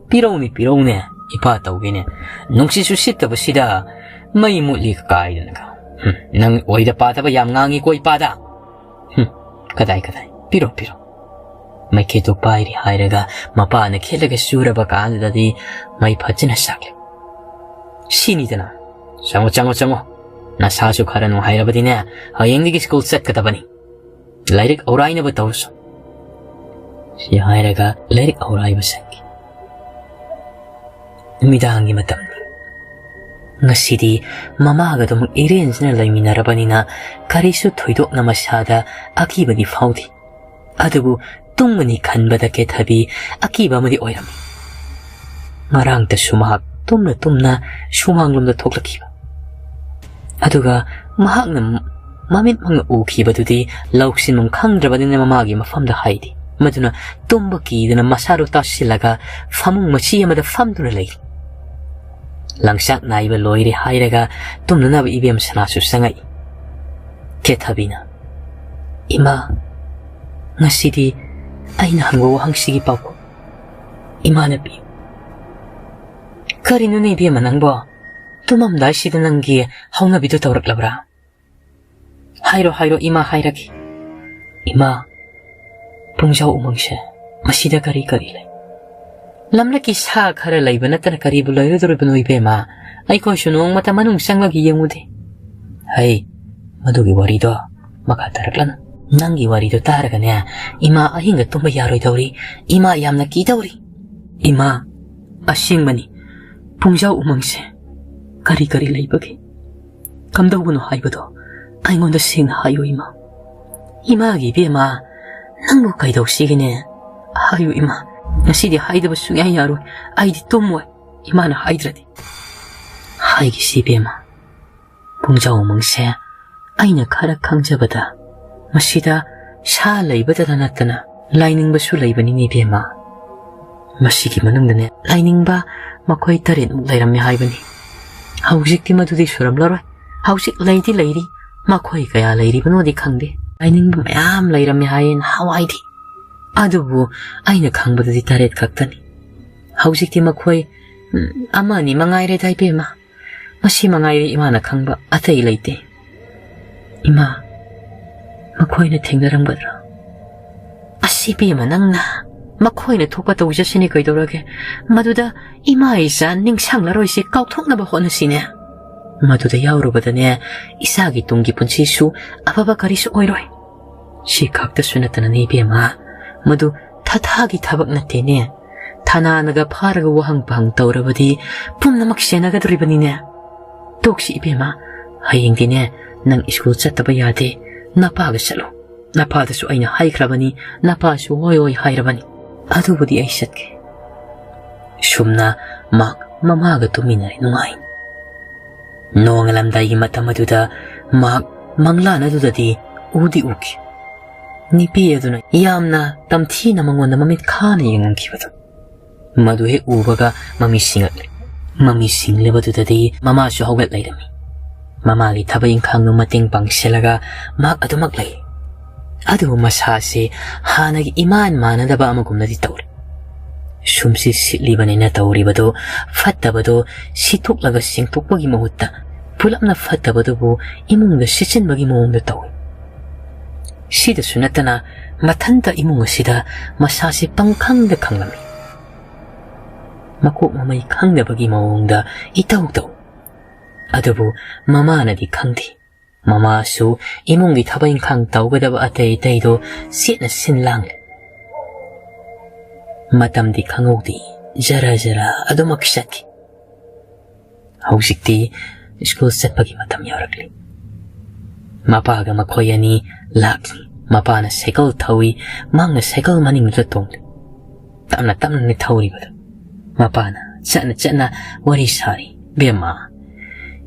"ꯄꯤꯔꯧꯅꯦ, ꯄꯤꯔꯧꯅꯦ꯫ ꯏꯄꯥ ꯇꯧꯒꯦꯅꯦ꯫ ꯅꯨꯡꯁꯤꯠꯁꯨ ꯁꯤꯠꯇꯕꯁꯤꯗ ꯃꯩ ꯃꯨꯠꯂꯤ ꯀꯥꯏꯗꯅꯒ꯫ ꯍꯨꯝ, ꯅꯪ ꯑꯣꯏꯗ ꯄꯥꯗꯕ ꯌꯥꯝ ꯉꯥꯡꯉꯤꯀꯣ ꯏꯄꯥꯗ꯫ ꯍꯨꯝ, ꯀꯗꯥꯏ, ꯀꯗꯥꯏ꯫ ꯄꯤꯔꯣ, ꯄꯤꯔꯣ꯫" ꯃꯩꯈꯦꯠꯇꯨ ꯄꯥꯏꯔꯤ ꯍꯥꯏꯔꯒ ꯃꯄꯥꯅ ꯈꯦꯠꯂꯒ ꯁꯨꯔꯕ ꯀꯥꯟꯗꯨꯗꯗꯤ ꯃꯩ ꯐꯖꯅ ꯆꯥꯛꯂꯦ꯫ "ꯁꯤꯅꯤꯗꯅ꯫ ꯆꯪꯉꯣ, ꯆꯪꯉꯣ, ꯆꯪꯉꯣ꯫ ꯅꯁꯥꯁꯨ ꯈꯔ ꯅꯨꯡꯉꯥꯏꯔꯕꯗꯤꯅꯦ, ꯍꯌꯦꯡꯗꯒꯤ ꯁ꯭ꯀꯨꯜ ꯆꯠꯀꯗꯕꯅꯤ꯫ ꯂꯥꯏꯔꯤꯛ ꯑꯧꯔꯥꯏꯅꯕ ꯇꯧꯔꯁꯨ꯫" ꯁꯤ ꯍꯥꯏꯔꯒ ꯂꯥꯏꯔꯤꯛ ꯑꯧꯔꯥꯏꯕ ꯆꯪꯈꯤ꯫ ꯅꯨꯃꯤꯗꯥꯡꯒꯤ ꯃꯇꯝꯅꯤ꯫ ꯉꯁꯤꯗꯤ ꯃꯃꯥꯒꯗꯃꯛ ꯏꯔꯦꯟꯁꯤꯅ ꯂꯩꯃꯤꯟꯅꯔꯕꯅꯤꯅ ꯀꯔꯤꯁꯨ ꯊꯣꯏꯗꯣꯛꯅ ꯃꯁꯥꯗ ꯑꯀꯤꯕꯗꯤ ꯐꯥꯎꯗꯦ꯫ ꯑꯗꯨꯕꯨ ꯇꯨꯝꯒꯅꯤ ꯈꯟꯕꯗ ꯀꯦꯊꯕꯤ ꯑꯀꯤꯕ ꯑꯃꯗꯤ ꯑꯣꯏꯔꯝꯃꯤ꯫ ꯉꯔꯥꯡꯇꯁꯨ ꯃꯍꯥꯛ ꯇꯨꯝꯅ ꯇꯨꯝꯅ ꯁꯨꯃꯥꯡꯂꯣꯝꯗ ꯊꯣꯛꯂꯛꯈꯤꯕ꯫ ꯑꯗꯨꯒ ꯃꯍꯥꯛꯅ ꯃꯃꯤꯠꯃꯛꯅ ꯎꯈꯤꯕꯗꯨꯗꯤ ꯂꯧꯁꯤꯟꯐꯝ ꯈꯪꯗ꯭ꯔꯕꯅꯤꯅ ꯃꯃꯥꯒꯤ ꯃꯐꯝꯗ ꯍꯥꯏꯗꯦ꯫ ꯃꯗꯨꯅ ꯇꯨꯝꯕ ꯀꯤꯗꯅ ꯃꯁꯥꯗꯨ ꯇꯥꯁꯤꯜꯂꯒ ꯐꯃꯨꯡ ꯃꯆꯤ ꯑꯃꯗ ꯐꯝꯗꯨꯅ ꯂꯩꯔꯤ꯫ ꯂꯪꯆꯥꯛ ꯅꯥꯏꯕ ꯂꯣꯏꯔꯦ ꯍꯥꯏꯔꯒ ꯇꯨꯝꯅꯅꯕ ꯏꯕꯦꯝ ꯁꯅꯥꯁꯨ ꯆꯪꯉꯛꯏ꯫ ꯀꯦꯊꯕꯤꯅ, "ꯏꯃꯥ, ꯉꯁꯤꯗꯤ ꯑꯩꯅ ꯍꯪꯕ ꯋꯥꯍꯪꯁꯤꯒꯤ ꯄꯥꯎꯈꯨꯝ ꯏꯃꯥꯅ ꯄꯤꯌꯨ꯫" "ꯀꯔꯤꯅꯣꯅꯦ ꯏꯕꯦꯝꯃ ꯅꯪꯕꯣ? ꯇꯨꯝꯃꯝꯗꯥꯏꯁꯤꯗ ꯅꯪꯒꯤ ꯍꯧꯅꯕꯤꯗꯨ ꯇꯧꯔꯛꯂꯕ꯭ꯔꯥ? ꯍꯥꯏꯔꯣ, ꯍꯥꯏꯔꯣ, ꯏꯃꯥ ꯍꯥꯏꯔꯒꯦ꯫" "ꯏꯃꯥ, ꯄꯨꯡꯖꯥꯎ ꯎꯃꯪꯁꯦ, ꯃꯁꯤꯗ ꯀꯔꯤ ꯀꯔꯤ ꯂꯩ? ꯂꯝꯂꯛꯀꯤ ꯁꯥ ꯈꯔ ꯂꯩꯕ ꯅꯠꯇꯅ ꯀꯔꯤꯕꯨ ꯂꯩꯔꯨꯗꯣꯔꯤꯕꯅꯣ ꯏꯕꯦꯝꯃ? ꯑꯩꯈꯣꯏꯁꯨ ꯅꯣꯡꯃꯇ ꯃꯅꯨꯡ ꯆꯪꯂꯒ ꯌꯦꯡꯉꯨꯗꯦ꯫ ꯍꯩ, ꯃꯗꯨꯒꯤ ꯋꯥꯔꯤꯗꯣ ꯃꯈꯥ ꯇꯥꯔꯛꯂꯅꯨ꯫ ꯅꯪꯒꯤ ꯋꯥꯔꯤꯗꯣ ꯇꯥꯔꯒꯅꯦ, ꯏꯃꯥ ꯑꯍꯤꯡꯒ ꯇꯨꯝꯕ ꯌꯥꯔꯣꯏꯗꯧꯔꯤ꯫ ꯏꯃꯥ ꯌꯥꯝꯅ ꯀꯤꯗꯧꯔꯤ꯫ ꯏꯃꯥ, ꯑꯁꯦꯡꯕꯅꯤ, ꯄꯨꯡꯖꯥꯎ ꯎꯃꯪꯁꯦ ꯀꯔꯤ ꯀꯔꯤ ꯂꯩꯕꯒꯦ? ꯀꯝꯗꯧꯕꯅꯣ ꯍꯥꯏꯕꯗꯣ ꯑꯩꯉꯣꯟꯗ ꯁꯦꯡꯅ ꯍꯥꯏꯌꯨ ꯏꯃꯥ꯫ ꯏꯃꯥꯒꯤ ꯏꯕꯦꯝꯃ, ꯅꯪꯕꯨ ꯀꯩꯗꯧꯁꯤꯒꯦꯅꯦ? ꯍꯥꯏꯌꯨ ꯏꯃꯥ, ꯉꯁꯤꯗꯤ ꯍꯥꯏꯗꯕ ꯁꯨꯡꯌꯥ ꯌꯥꯔꯣꯏ꯫ ꯑꯩꯗꯤ ꯇꯨꯝꯃꯣꯏ, ꯏꯃꯥꯅ ꯍꯥꯏꯗ꯭ꯔꯗꯤ꯫ ꯍꯥꯏꯒꯤꯁꯤ ꯏꯕꯦꯝꯃ, ꯄꯨꯡꯖꯥꯎ ꯎꯃꯪꯁꯦ ꯑꯩꯅ ꯈꯔ ꯈꯪꯖꯕꯗ ꯃꯁꯤꯗ ꯁꯥ ꯂꯩꯕꯗꯇ ꯅꯠꯇꯅ ꯂꯥꯏꯅꯤꯡꯕꯁꯨ ꯂꯩꯕꯅꯤꯅꯦ ꯏꯕꯦꯝꯃ꯫ ꯃꯁꯤꯒꯤ ꯃꯅꯨꯡꯗꯅꯦ ꯂꯥꯏꯅꯤꯡꯕ ꯃꯈꯣꯏ ꯇꯔꯦꯠꯃꯨꯛ ꯂꯩꯔꯝꯃꯦ ꯍꯥꯏꯕꯅꯤ꯫ ꯍꯧꯖꯤꯛꯇꯤ ꯃꯗꯨꯗꯤ ꯁꯨꯔꯝꯂꯔꯣꯏ꯫ ꯍꯧꯖꯤꯛ ꯂꯩꯗꯤ ꯂꯩꯔꯤ, ꯃꯈꯣꯏ ꯀꯌꯥ ꯂꯩꯔꯤꯕꯅꯣꯗꯤ ꯈꯪꯗꯦ꯫ ꯂꯥꯏꯅꯤꯡꯕ ꯃꯌꯥꯝ ꯂꯩꯔꯝꯃꯦ ꯍꯥꯏꯌꯦ ꯅꯍꯥꯟꯋꯥꯏꯗꯤ꯫ ꯑꯗꯨꯕꯨ ꯑꯩꯅ ꯈꯪꯕꯗꯗꯤ ꯇꯔꯦꯠ ꯈꯛꯇꯅꯤ꯫ ꯍꯧꯖꯤꯛꯇꯤ ꯃꯈꯣꯏ, ꯎꯝ, ꯑꯃ ꯑꯅꯤ ꯃꯉꯥꯏꯔꯦꯗ ꯏꯕꯦꯝꯃ꯫ ꯃꯁꯤ ꯃꯉꯥꯏꯔꯦ ꯏꯃꯥꯅ ꯈꯪꯕ, ꯑꯇꯩ ꯂꯩꯇꯦ꯫ ꯏꯃꯥ, ꯃꯈꯣꯏꯅ ꯊꯦꯡꯅꯔꯝꯒꯗ꯭ꯔꯥ? ꯑꯁꯤ ꯏꯕꯦꯝꯃ ꯅꯪꯅ, ꯃꯈꯣꯏꯅ ꯊꯣꯛꯄ ꯇꯧꯖꯁꯤꯅꯤ ꯀꯩꯗꯧꯔꯒꯦ? ꯃꯗꯨꯗ ꯏꯃꯥ ꯏꯆꯥ ꯅꯤꯡꯁꯪꯂꯔꯣꯏꯁꯤ, ꯀꯥꯎꯊꯣꯛꯅꯕ ꯍꯣꯠꯅꯁꯤꯅꯦ꯫ ꯃꯗꯨꯗ ꯌꯥꯎꯔꯨꯕꯗꯅꯦ, ꯏꯆꯥꯒꯤ ꯇꯨꯡꯒꯤ ꯄꯨꯟꯁꯤꯁꯨ ꯑꯐꯕ ꯀꯔꯤꯁꯨ ꯑꯣꯏꯔꯣꯏ꯫ ꯁꯤ ꯈꯛꯇꯁꯨ ꯅꯠꯇꯅꯅꯦ ꯏꯕꯦꯝꯃ, ꯃꯗꯨ ꯊꯥꯊꯥꯒꯤ ꯊꯕꯛ ꯅꯠꯇꯦꯅꯦ꯫ ꯊꯥꯅꯥꯅꯒ ꯐꯥꯔꯒ ꯋꯥꯍꯪ ꯄꯥꯍꯪ ꯇꯧꯔꯕꯗꯤ ꯄꯨꯝꯅꯃꯛ ꯁꯦꯟꯅꯒꯗꯧꯔꯤꯕꯅꯤꯅꯦ꯫ ꯇꯣꯛꯁꯤ ꯏꯕꯦꯝꯃ, ꯍꯌꯦꯡꯗꯤꯅꯦ ꯅꯪ ꯁ꯭ꯀꯨꯜ ꯆꯠꯇꯕ ꯌꯥꯗꯦ꯫ ꯅꯄꯥꯒ ꯆꯠꯂꯨ꯫ ꯅꯄꯥꯗꯁꯨ ꯑꯩꯅ ꯍꯥꯏꯈ꯭ꯔꯕꯅꯤ, ꯅꯄꯥꯁꯨ ꯍꯣꯏ ꯍꯣꯏ ꯍꯥꯏꯔꯕꯅꯤ꯫ ꯑꯗꯨꯕꯨꯗꯤ ꯑꯩ ꯆꯠꯀꯦ꯫ ꯁꯨꯝꯅ ꯃꯍꯥꯛ ꯃꯃꯥꯒ ꯇꯨꯃꯤꯟꯅꯔꯦ ꯅꯨꯡꯉꯥꯏ꯫ ꯅꯣꯡꯉꯥꯜꯂꯝꯗꯥꯏꯒꯤ ꯃꯇꯝ ꯑꯗꯨꯗ ꯃꯍꯥꯛ ꯃꯪꯂꯥꯟ ꯑꯗꯨꯗꯗꯤ ꯎꯗꯤ ꯎꯈꯤ꯫ ꯅꯨꯄꯤ ꯑꯗꯨꯅ ꯌꯥꯝꯅ ꯇꯝꯊꯤꯅ ꯃꯉꯣꯟꯗ ꯃꯃꯤꯠ ꯈꯥꯅ ꯌꯦꯡꯉꯝꯈꯤꯕꯗꯨ꯫ ꯃꯗꯨ ꯍꯦꯛ ꯎꯕꯒ ꯃꯃꯤ ꯁꯤꯡꯂꯛꯂꯦ꯫ ꯃꯃꯤ ꯁꯤꯡꯂꯕꯗꯨꯗꯗꯤ ꯃꯃꯥꯁꯨ ꯍꯧꯒꯠ ꯂꯩꯔꯝꯃꯤ꯫ ꯃꯃꯥꯒꯤ ꯊꯕꯛ ꯏꯪꯈꯥꯡꯗꯨ ꯃꯇꯦꯡ ꯄꯥꯡꯁꯤꯜꯂꯒ ꯃꯍꯥꯛ ꯑꯗꯨꯃꯛ ꯂꯩ꯫ ꯑꯗꯨꯕꯨ ꯃꯁꯥꯁꯤ ꯍꯥꯟꯅꯒꯤ ꯏꯃꯥꯟ ꯃꯥꯟꯅꯗꯕ ꯑꯃꯒꯨꯝꯅꯗꯤ ꯇꯧꯔꯦ꯫ ꯁꯨꯝꯁꯤ ꯁꯤꯠꯂꯤꯕꯅꯤꯅ ꯇꯧꯔꯤꯕꯗꯨ ꯐꯠꯇꯕꯗꯨ ꯁꯤꯠꯇꯣꯛꯂꯒ ꯁꯦꯡꯇꯣꯛꯄꯒꯤ ꯃꯍꯨꯠꯇ ꯄꯨꯂꯞꯅ ꯐꯠꯇꯕꯗꯨꯕꯨ ꯏꯃꯨꯡꯗ ꯁꯤꯠꯆꯤꯟꯕꯒꯤ ꯃꯑꯣꯡꯗ ꯇꯧꯏ꯫ ꯁꯤꯗꯁꯨ ꯅꯠꯇꯅ ꯃꯊꯟꯇ ꯏꯃꯨꯡ ꯑꯁꯤꯗ ꯃꯁꯥꯁꯤ ꯄꯪꯈꯪꯗ ꯈꯪꯂꯝꯃꯤ꯫ ꯃꯀꯣꯛ ꯃꯃꯩ ꯈꯪꯗꯕꯒꯤ ꯃꯑꯣꯡꯗ ꯏꯇꯧ ꯇꯧ꯫ ꯑꯗꯨꯕꯨ ꯃꯃꯥꯅꯗꯤ ꯈꯪꯗꯦ꯫ ꯃꯃꯥꯁꯨ ꯏꯃꯨꯡꯒꯤ ꯊꯕꯛ ꯏꯪꯈꯥꯡ ꯇꯧꯒꯗꯕ ꯑꯇꯩ ꯑꯇꯩꯗꯣ ꯆꯦꯠꯅ ꯁꯤꯟ ꯂꯥꯡꯂꯤ꯫ ꯃꯇꯝꯗꯤ ꯈꯪꯍꯧꯗꯦ, ꯖꯔ ꯖꯔ ꯑꯗꯨꯃꯛ ꯆꯠꯈꯤ꯫ ꯍꯧꯖꯤꯛꯇꯤ ꯁ꯭ꯀꯨꯜ ꯆꯠꯄꯒꯤ ꯃꯇꯝ ꯌꯧꯔꯛꯂꯤ꯫ ꯃꯄꯥꯒ ꯃꯈꯣꯏ ꯑꯅꯤ ꯂꯥꯛꯂꯤ꯫ ꯃꯄꯥꯅ ꯁꯥꯏꯀꯜ ꯊꯧꯏ, ꯃꯍꯥꯛꯅ ꯁꯥꯏꯀꯜ ꯃꯅꯤꯡꯗꯨꯗ ꯇꯣꯡꯂꯤ꯫ ꯇꯞꯅ ꯇꯞꯅꯅꯤ ꯊꯧꯔꯤꯕꯗꯨ꯫ ꯃꯄꯥꯅ ꯆꯠꯅ ꯆꯠꯅ ꯋꯥꯔꯤ ꯁꯥꯔꯤ꯫ "ꯕꯦꯝꯃ,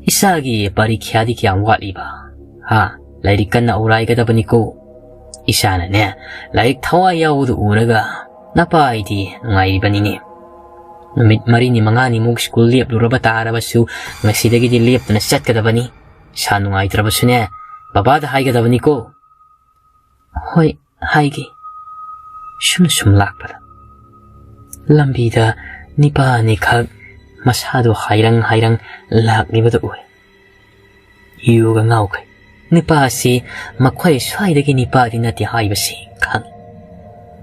ꯏꯆꯥꯒꯤ ꯄꯔꯤꯈ꯭ꯌꯥꯗꯤ ꯀꯌꯥꯝ ꯋꯥꯠꯂꯤꯕ? ꯍꯥ? ꯂꯥꯏꯔꯤꯛ ꯀꯟꯅ ꯑꯧꯔꯥꯏꯒꯗꯕꯅꯤꯀꯣ꯫ ꯏꯆꯥꯅꯅꯦ, ꯂꯥꯏꯔꯤꯛ ꯊꯋꯥꯏ ꯌꯥꯎꯕꯗꯨ ꯎꯔꯒ ꯅꯄꯥ ꯑꯩꯗꯤ ꯅꯨꯡꯉꯥꯏꯔꯤꯕꯅꯤꯅꯦ꯫ ꯅꯨꯃꯤꯠ ꯃꯔꯤꯅꯤ ꯃꯉꯥꯅꯤꯃꯨꯛ ꯁ꯭ꯀꯨꯜ ꯂꯦꯞꯂꯨꯔꯕ ꯇꯥꯔꯕꯁꯨ ꯉꯁꯤꯗꯒꯤꯗꯤ ꯂꯦꯞꯇꯅ ꯆꯠꯀꯗꯕꯅꯤ꯫ ꯏꯁꯥ ꯅꯨꯡꯉꯥꯏꯇ꯭ꯔꯕꯁꯨꯅꯦ, ꯕꯕꯥꯗ ꯍꯥꯏꯒꯗꯕꯅꯤꯀꯣ"꯫ "ꯍꯣꯏ, ꯍꯥꯏꯒꯦ"꯫ ꯁꯨꯝ ꯁꯨꯝ ꯂꯥꯛꯄꯗ ꯂꯝꯕꯤꯗ ꯅꯤꯄꯥ ꯑꯅꯤꯈꯛ ꯃꯁꯥꯗꯣ ꯍꯥꯏꯔꯪ ꯍꯥꯏꯔꯪ ꯂꯥꯛꯂꯤꯕꯗꯨ ꯎꯏ꯫ ꯌꯨꯒ ꯉꯥꯎꯈ꯭ꯔꯦ꯫ ꯅꯤꯄꯥ ꯑꯁꯤ ꯃꯈꯣꯏ ꯁ꯭ꯋꯥꯏꯗꯒꯤ ꯅꯤꯄꯥꯗꯤ ꯅꯠꯇꯦ ꯍꯥꯏꯕꯁꯤ ꯈꯪꯏ꯫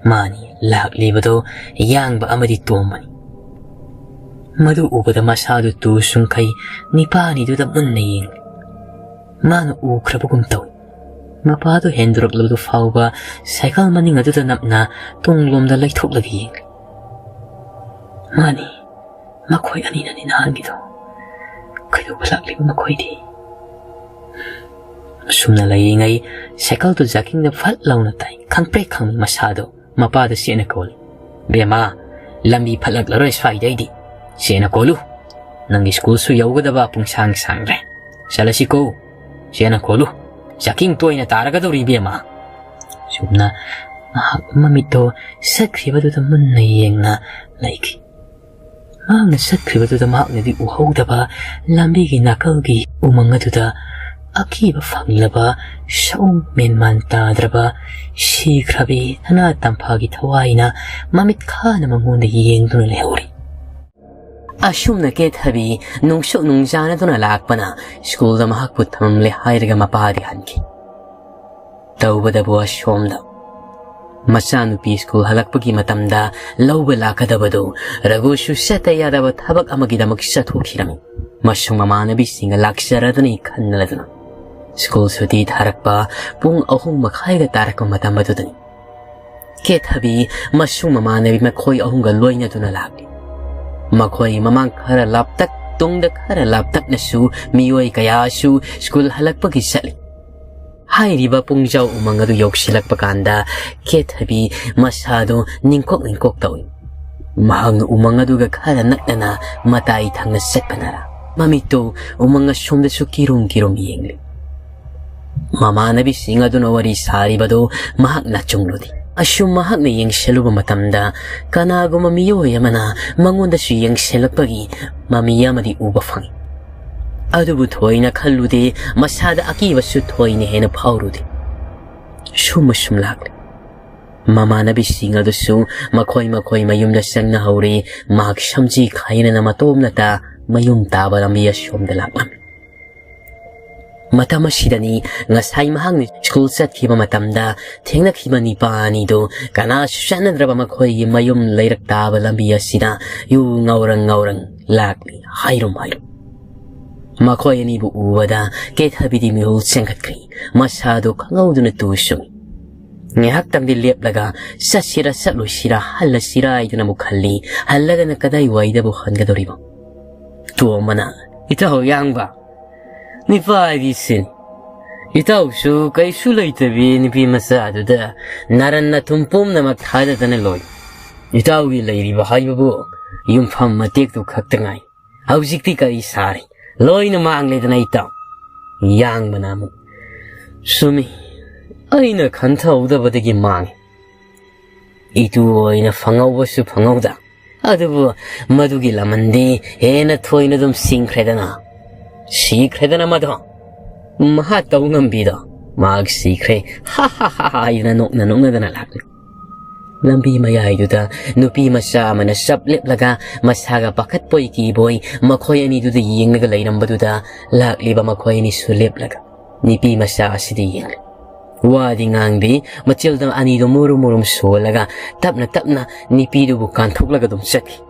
ꯃꯥꯅꯤ ꯂꯥꯛꯂꯤꯕꯗꯣ ꯌꯥꯡꯕ ꯑꯃꯗꯤ ꯇꯣꯝꯕꯅꯤ꯫ ꯃꯗꯨ ꯎꯕꯗ ꯃꯁꯥꯗꯨ ꯇꯨ ꯁꯨꯡꯈꯩ ꯅꯤꯄꯥ ꯑꯅꯤꯗꯨꯗ ꯃꯨꯟꯅ ꯌꯦꯡꯂꯤ꯫ ꯃꯥꯅ ꯎꯈ꯭ꯔꯕꯒꯨꯝ ꯇꯧꯏ꯫ ꯃꯄꯥꯗꯨ ꯍꯦꯟꯗꯣꯔꯛꯂꯕꯗꯨ ꯐꯥꯎꯕ ꯁꯥꯏꯀꯜ ꯃꯅꯤꯡ ꯑꯗꯨꯗ ꯅꯞꯅ ꯇꯨꯡꯂꯣꯝꯗ ꯂꯩꯊꯣꯛꯂꯒ ꯌꯦꯡꯂꯤ꯫ ꯃꯥꯅꯤ, ꯃꯈꯣꯏ ꯑꯅꯤꯅꯅꯤ ꯅꯍꯥꯟꯒꯤꯗꯣ꯫ ꯀꯩꯗꯧꯕ ꯂꯥꯛꯂꯤꯕ ꯃꯈꯣꯏꯗꯤ? ꯑꯁꯨꯝꯅ ꯂꯩꯔꯤꯉꯩ ꯁꯥꯏꯀꯜꯗꯨ ꯖꯥꯀꯤꯡꯗ ꯐꯠ ꯂꯥꯎꯅ ꯇꯥꯏ꯫ ꯈꯪꯄ꯭ꯔꯦꯛ ꯈꯪꯏ ꯃꯁꯥꯗꯣ꯫ ꯃꯄꯥꯗ ꯆꯦꯠꯅ ꯀꯧꯔꯤ꯫ "ꯕꯦꯝꯃ, ꯂꯝꯕꯤ ꯐꯠꯂꯛꯂꯔꯣꯏ ꯁ꯭ꯋꯥꯏꯗꯩꯗꯤ꯫ ꯆꯦꯠꯅ ꯀꯣꯜꯂꯨ꯫ ꯅꯪꯒꯤ ꯁ꯭ꯀꯨꯜꯁꯨ ꯌꯧꯒꯗꯕ ꯄꯨꯡꯁꯥꯡ ꯁꯥꯡꯗ꯭ꯔꯦ꯫ ꯆꯠꯂꯁꯤꯀꯣ꯫ ꯆꯦꯠꯅ ꯀꯣꯜꯂꯨ꯫ ꯖꯥꯀꯤꯡ ꯇꯣꯏꯅ ꯇꯥꯔꯒꯗꯧꯔꯤ ꯏꯕꯦꯝꯃ"꯫ ꯁꯨꯝꯅ ꯃꯍꯥꯛ ꯃꯃꯤꯠꯇꯣ ꯆꯠꯈ꯭ꯔꯤꯕꯗꯨꯗ ꯃꯨꯟꯅ ꯌꯦꯡꯅ ꯂꯩꯈꯤ꯫ ꯃꯍꯥꯛꯅ ꯆꯠꯈ꯭ꯔꯤꯕꯗꯨꯗ ꯃꯍꯥꯛꯅꯗꯤ ꯎꯍꯧꯗꯕ ꯂꯝꯕꯤꯒꯤ ꯅꯥꯀꯜꯒꯤ ꯎꯃꯪ ꯑꯗꯨꯗ ꯑꯀꯤꯕ ꯐꯪꯂꯕ, ꯁꯑꯣꯡ ꯃꯦꯟꯃꯥꯟ ꯇꯥꯗ꯭ꯔꯕ, ꯁꯤꯈ꯭ꯔꯕꯤ ꯁꯅꯥ ꯇꯝꯐꯥꯒꯤ ꯊꯋꯥꯏꯅ ꯃꯃꯤꯠ ꯈꯥꯅ ꯃꯉꯣꯟꯗ ꯌꯦꯡꯗꯨꯅ ꯂꯩꯍꯧꯔꯤ꯫ ꯑꯁꯨꯝꯅ ꯀꯦꯊꯕꯤ ꯅꯨꯡꯁꯨꯛ ꯅꯨꯡꯖꯥꯅꯗꯨꯅ ꯂꯥꯛꯄꯅ ꯁ꯭ꯀꯨꯜꯗ ꯃꯍꯥꯛꯄꯨ ꯊꯝꯂꯦ ꯍꯥꯏꯔꯒ ꯃꯄꯥꯗꯤ ꯍꯟꯈꯤ꯫ ꯇꯧꯕꯗꯕꯨ ꯑꯁꯣꯝꯗ ꯃꯆꯥꯅꯨꯄꯤ ꯁ꯭ꯀꯨꯜ ꯍꯜꯂꯛꯄꯒꯤ ꯃꯇꯝꯗ ꯂꯧꯕ ꯂꯥꯛꯀꯗꯕꯗꯨ ꯔꯘꯨꯁꯨ ꯆꯠꯇ ꯌꯥꯗꯕ ꯊꯕꯛ ꯑꯃꯒꯤꯗꯃꯛ ꯆꯠꯊꯣꯛꯈꯤꯔꯝꯃꯤ꯫ ꯃꯁꯨꯡ ꯃꯃꯥꯟꯅꯕꯤꯁꯤꯡꯒ ꯂꯥꯛꯆꯔꯗꯅꯤ ꯈꯟꯅꯗꯨꯅ ꯁ꯭ꯀꯨꯜ ꯁꯨꯇꯤ ꯊꯥꯔꯛꯄ ꯄꯨꯡ ꯑꯍꯨꯝ ꯃꯈꯥꯏꯒ ꯇꯥꯔꯛꯄ ꯃꯇꯝ ꯑꯗꯨꯗꯅꯤ꯫ ꯀꯦꯊꯕꯤ ꯃꯁꯨꯡ ꯃꯃꯥꯟꯅꯕꯤ ꯃꯈꯣꯏ ꯑꯍꯨꯝꯒ ꯂꯣꯏꯅꯗꯨꯅ ꯂꯥꯛꯂꯤ꯫ ꯃꯈꯣꯏ ꯃꯃꯥꯡ ꯈꯔ ꯂꯥꯞꯇꯛ, ꯇꯨꯡꯗ ꯈꯔ ꯂꯥꯞꯇꯛꯅꯁꯨ ꯃꯤꯑꯣꯏ ꯀꯌꯥꯁꯨ ꯁ꯭ꯀꯨꯜ ꯍꯜꯂꯛꯄꯒꯤ ꯆꯠꯂꯤ꯫ ꯍꯥꯏꯔꯤꯕ ꯄꯨꯡꯖꯥꯎ ꯎꯃꯪ ꯑꯗꯨ ꯌꯧꯁꯤꯜꯂꯛꯄ ꯀꯥꯟꯗ ꯀꯦꯊꯕꯤ ꯃꯁꯥꯗꯨ ꯅꯤꯡꯀꯣꯛ ꯅꯤꯡꯀꯣꯛ ꯇꯧꯏ꯫ ꯃꯍꯥꯛꯅ ꯎꯃꯪ ꯑꯗꯨꯒ ꯈꯔ ꯅꯛꯅꯅ ꯃꯇꯥꯏ ꯊꯪꯅ ꯆꯠꯄꯅꯔ ꯃꯃꯤꯠꯇꯨ ꯎꯃꯪ ꯑꯁꯣꯝꯗꯁꯨ ꯀꯤꯔꯨꯝ ꯀꯤꯔꯨꯝ ꯌꯦꯡꯂꯤ꯫ ꯃꯃꯥꯟꯅꯕꯤꯁꯤꯡ ꯑꯗꯨꯅ ꯋꯥꯔꯤ ꯁꯥꯔꯤꯕꯗꯨ ꯃꯍꯥꯛꯅ ꯆꯨꯡꯂꯨꯗꯦ꯫ ꯑꯁꯨꯝ ꯃꯍꯥꯛꯅ ꯌꯦꯡꯁꯤꯜꯂꯨꯕ ꯃꯇꯝꯗ ꯀꯅꯥꯒꯨꯝꯕ ꯃꯤꯑꯣꯏ ꯑꯃꯅ ꯃꯉꯣꯟꯗꯁꯨ ꯌꯦꯡꯁꯤꯜꯂꯛꯄꯒꯤ ꯃꯃꯤ ꯑꯃꯗꯤ ꯎꯕ ꯐꯪꯏ꯫ ꯑꯗꯨꯕꯨ ꯊꯣꯏꯅ ꯈꯜꯂꯨꯗꯦ, ꯃꯁꯥꯗ ꯑꯀꯤꯕꯁꯨ ꯊꯣꯏꯅ ꯍꯦꯟꯅ ꯐꯥꯎꯔꯨꯗꯦ꯫ ꯁꯨꯝ ꯑꯁꯨꯝ ꯂꯥꯛꯂꯤ꯫ ꯃꯃꯥꯟꯅꯕꯤꯁꯤꯡ ꯑꯗꯨꯁꯨ ꯃꯈꯣꯏ ꯃꯈꯣꯏ ꯃꯌꯨꯝꯗ ꯆꯪꯅꯍꯧꯔꯦ꯫ ꯃꯍꯥꯛ ꯁꯝꯖꯤ ꯈꯥꯏꯅꯅ ꯃꯇꯣꯝꯅꯇ ꯃꯌꯨꯝ ꯇꯥꯕ ꯂꯝꯕꯤ ꯑꯁꯣꯝꯗ ꯂꯥꯛꯂꯝꯃꯤ꯫ ꯃꯇꯝ ꯑꯁꯤꯗꯅꯤ ꯉꯁꯥꯏ ꯃꯍꯥꯛꯅ ꯁ꯭ꯀꯨꯜ ꯆꯠꯈꯤꯕ ꯃꯇꯝꯗ ꯊꯦꯡꯅꯈꯤꯕ ꯅꯤꯄꯥ ꯑꯅꯤꯗꯨ ꯀꯅꯥꯁꯨ ꯆꯠꯅꯗ꯭ꯔꯕ ꯃꯈꯣꯏꯒꯤ ꯃꯌꯨꯝ ꯂꯩꯔꯛ ꯇꯥꯕ ꯂꯝꯕꯤ ꯑꯁꯤꯗ ꯌꯨ ꯉꯧꯔꯪ ꯉꯧꯔꯪ ꯂꯥꯛꯂꯤ ꯍꯥꯏꯔꯨꯝ ꯍꯥꯏꯔꯨꯝ꯫ ꯃꯈꯣꯏ ꯑꯅꯤꯕꯨ ꯎꯕꯗ ꯀꯦꯊꯕꯤꯗꯤ ꯃꯤꯍꯨꯜ ꯆꯦꯟꯈꯠꯈ꯭ꯔꯤ꯫ ꯃꯁꯥꯗꯨ ꯈꯪꯍꯧꯗꯨꯅ ꯇꯨ ꯁꯨꯡꯏ꯫ ꯉꯥꯏꯍꯥꯛꯇꯪꯗꯤ ꯂꯦꯞꯂꯒ ꯆꯠꯁꯤꯔꯥ ꯆꯠꯂꯣꯏꯁꯤꯔꯥ ꯍꯜꯂꯁꯤꯔꯥ ꯍꯥꯏꯗꯨꯅ ꯑꯃꯨꯛ ꯈꯜꯂꯤ꯫ ꯍꯜꯂꯒꯅ ꯀꯗꯥꯏꯋꯥꯏꯗꯕꯨ ꯍꯟꯒꯗꯧꯔꯤꯕ? ꯇꯣꯝꯕꯅ, "ꯏꯇꯥꯎ ꯌꯥꯡꯕ, ꯅꯤꯄꯥ ꯍꯥꯏꯗꯤ ꯁꯤꯅꯤ꯫ ꯏꯇꯥꯎꯁꯨ ꯀꯩꯁꯨ ꯂꯩꯇꯕꯤ ꯅꯨꯄꯤ ꯃꯆꯥꯗꯨꯗ ꯅꯥꯔꯟ ꯅꯊꯨꯝ ꯄꯨꯝꯅꯃꯛ ꯊꯥꯗꯗꯅ ꯂꯣꯏ꯫ ꯏꯇꯥꯎꯒꯤ ꯂꯩꯔꯤꯕ ꯍꯥꯏꯕꯕꯨ ꯌꯨꯝꯐꯝ ꯃꯇꯦꯛꯇꯨ ꯈꯛꯇ ꯉꯥꯏ꯫ ꯍꯧꯖꯤꯛꯇꯤ ꯀꯔꯤ ꯁꯥꯔꯦ? ꯂꯣꯏꯅ ꯃꯥꯡꯂꯦꯗꯅ ꯏꯇꯥꯎ꯫" ꯌꯥꯡꯕꯅ ꯑꯃꯨꯛ, "ꯆꯨꯝꯃꯤ, ꯑꯩꯅ ꯈꯟꯊꯍꯧꯗꯕꯗꯒꯤ ꯃꯥꯡꯉꯤ꯫ ꯏꯇꯨ ꯑꯣꯏꯅ ꯐꯪꯍꯧꯕꯁꯨ ꯐꯪꯍꯧꯗ꯫ ꯑꯗꯨꯕꯨ ꯃꯗꯨꯒꯤ ꯂꯃꯟꯗꯤ ꯍꯦꯟꯅ ꯊꯣꯏꯅ ꯑꯗꯨꯝ ꯁꯤꯡꯈ꯭ꯔꯦꯗꯅ꯫" "ꯁꯤꯈ꯭ꯔꯦꯗꯅ ꯃꯗꯣ꯫ ꯃꯍꯥꯛ ꯇꯧ ꯉꯝꯕꯤꯗꯣ꯫ ꯃꯍꯥꯛ ꯁꯤꯈ꯭ꯔꯦ꯫ ꯍꯥ ꯍꯥ ꯍꯥ ꯍꯥ" ꯍꯥꯏꯗꯅ ꯅꯣꯛꯅ ꯅꯣꯛꯅꯗꯅ ꯂꯥꯛꯂꯤ꯫ ꯂꯝꯕꯤ ꯃꯌꯥꯏꯗꯨꯗ ꯅꯨꯄꯤ ꯃꯆꯥ ꯑꯃꯅ ꯆꯞ ꯂꯦꯞꯂꯒ ꯃꯁꯥꯒ ꯄꯥꯈꯠꯄꯣꯏ ꯀꯤꯕꯣꯏ ꯃꯈꯣꯏ ꯑꯅꯤꯗꯨꯗ ꯌꯦꯡꯂꯒ ꯂꯩꯔꯝꯕꯗꯨꯗ ꯂꯥꯛꯂꯤꯕ ꯃꯈꯣꯏ ꯑꯅꯤꯁꯨ ꯂꯦꯞꯂꯒ ꯅꯨꯄꯤ ꯃꯆꯥ ꯑꯁꯤꯗ ꯌꯦꯡꯂꯤ꯫ ꯋꯥꯗꯤ ꯉꯥꯡꯗꯦ, ꯃꯆꯤꯜꯗ ꯑꯅꯤꯗꯨ ꯃꯨꯔꯨꯝ ꯃꯨꯔꯨꯝ ꯁꯣꯜꯂꯒ ꯇꯞꯅ ꯇꯞꯅ ꯅꯨꯄꯤꯗꯨꯕꯨ ꯀꯥꯟꯊꯣꯛꯂꯒ ꯑꯗꯨꯝ ꯆꯠꯈꯤ꯫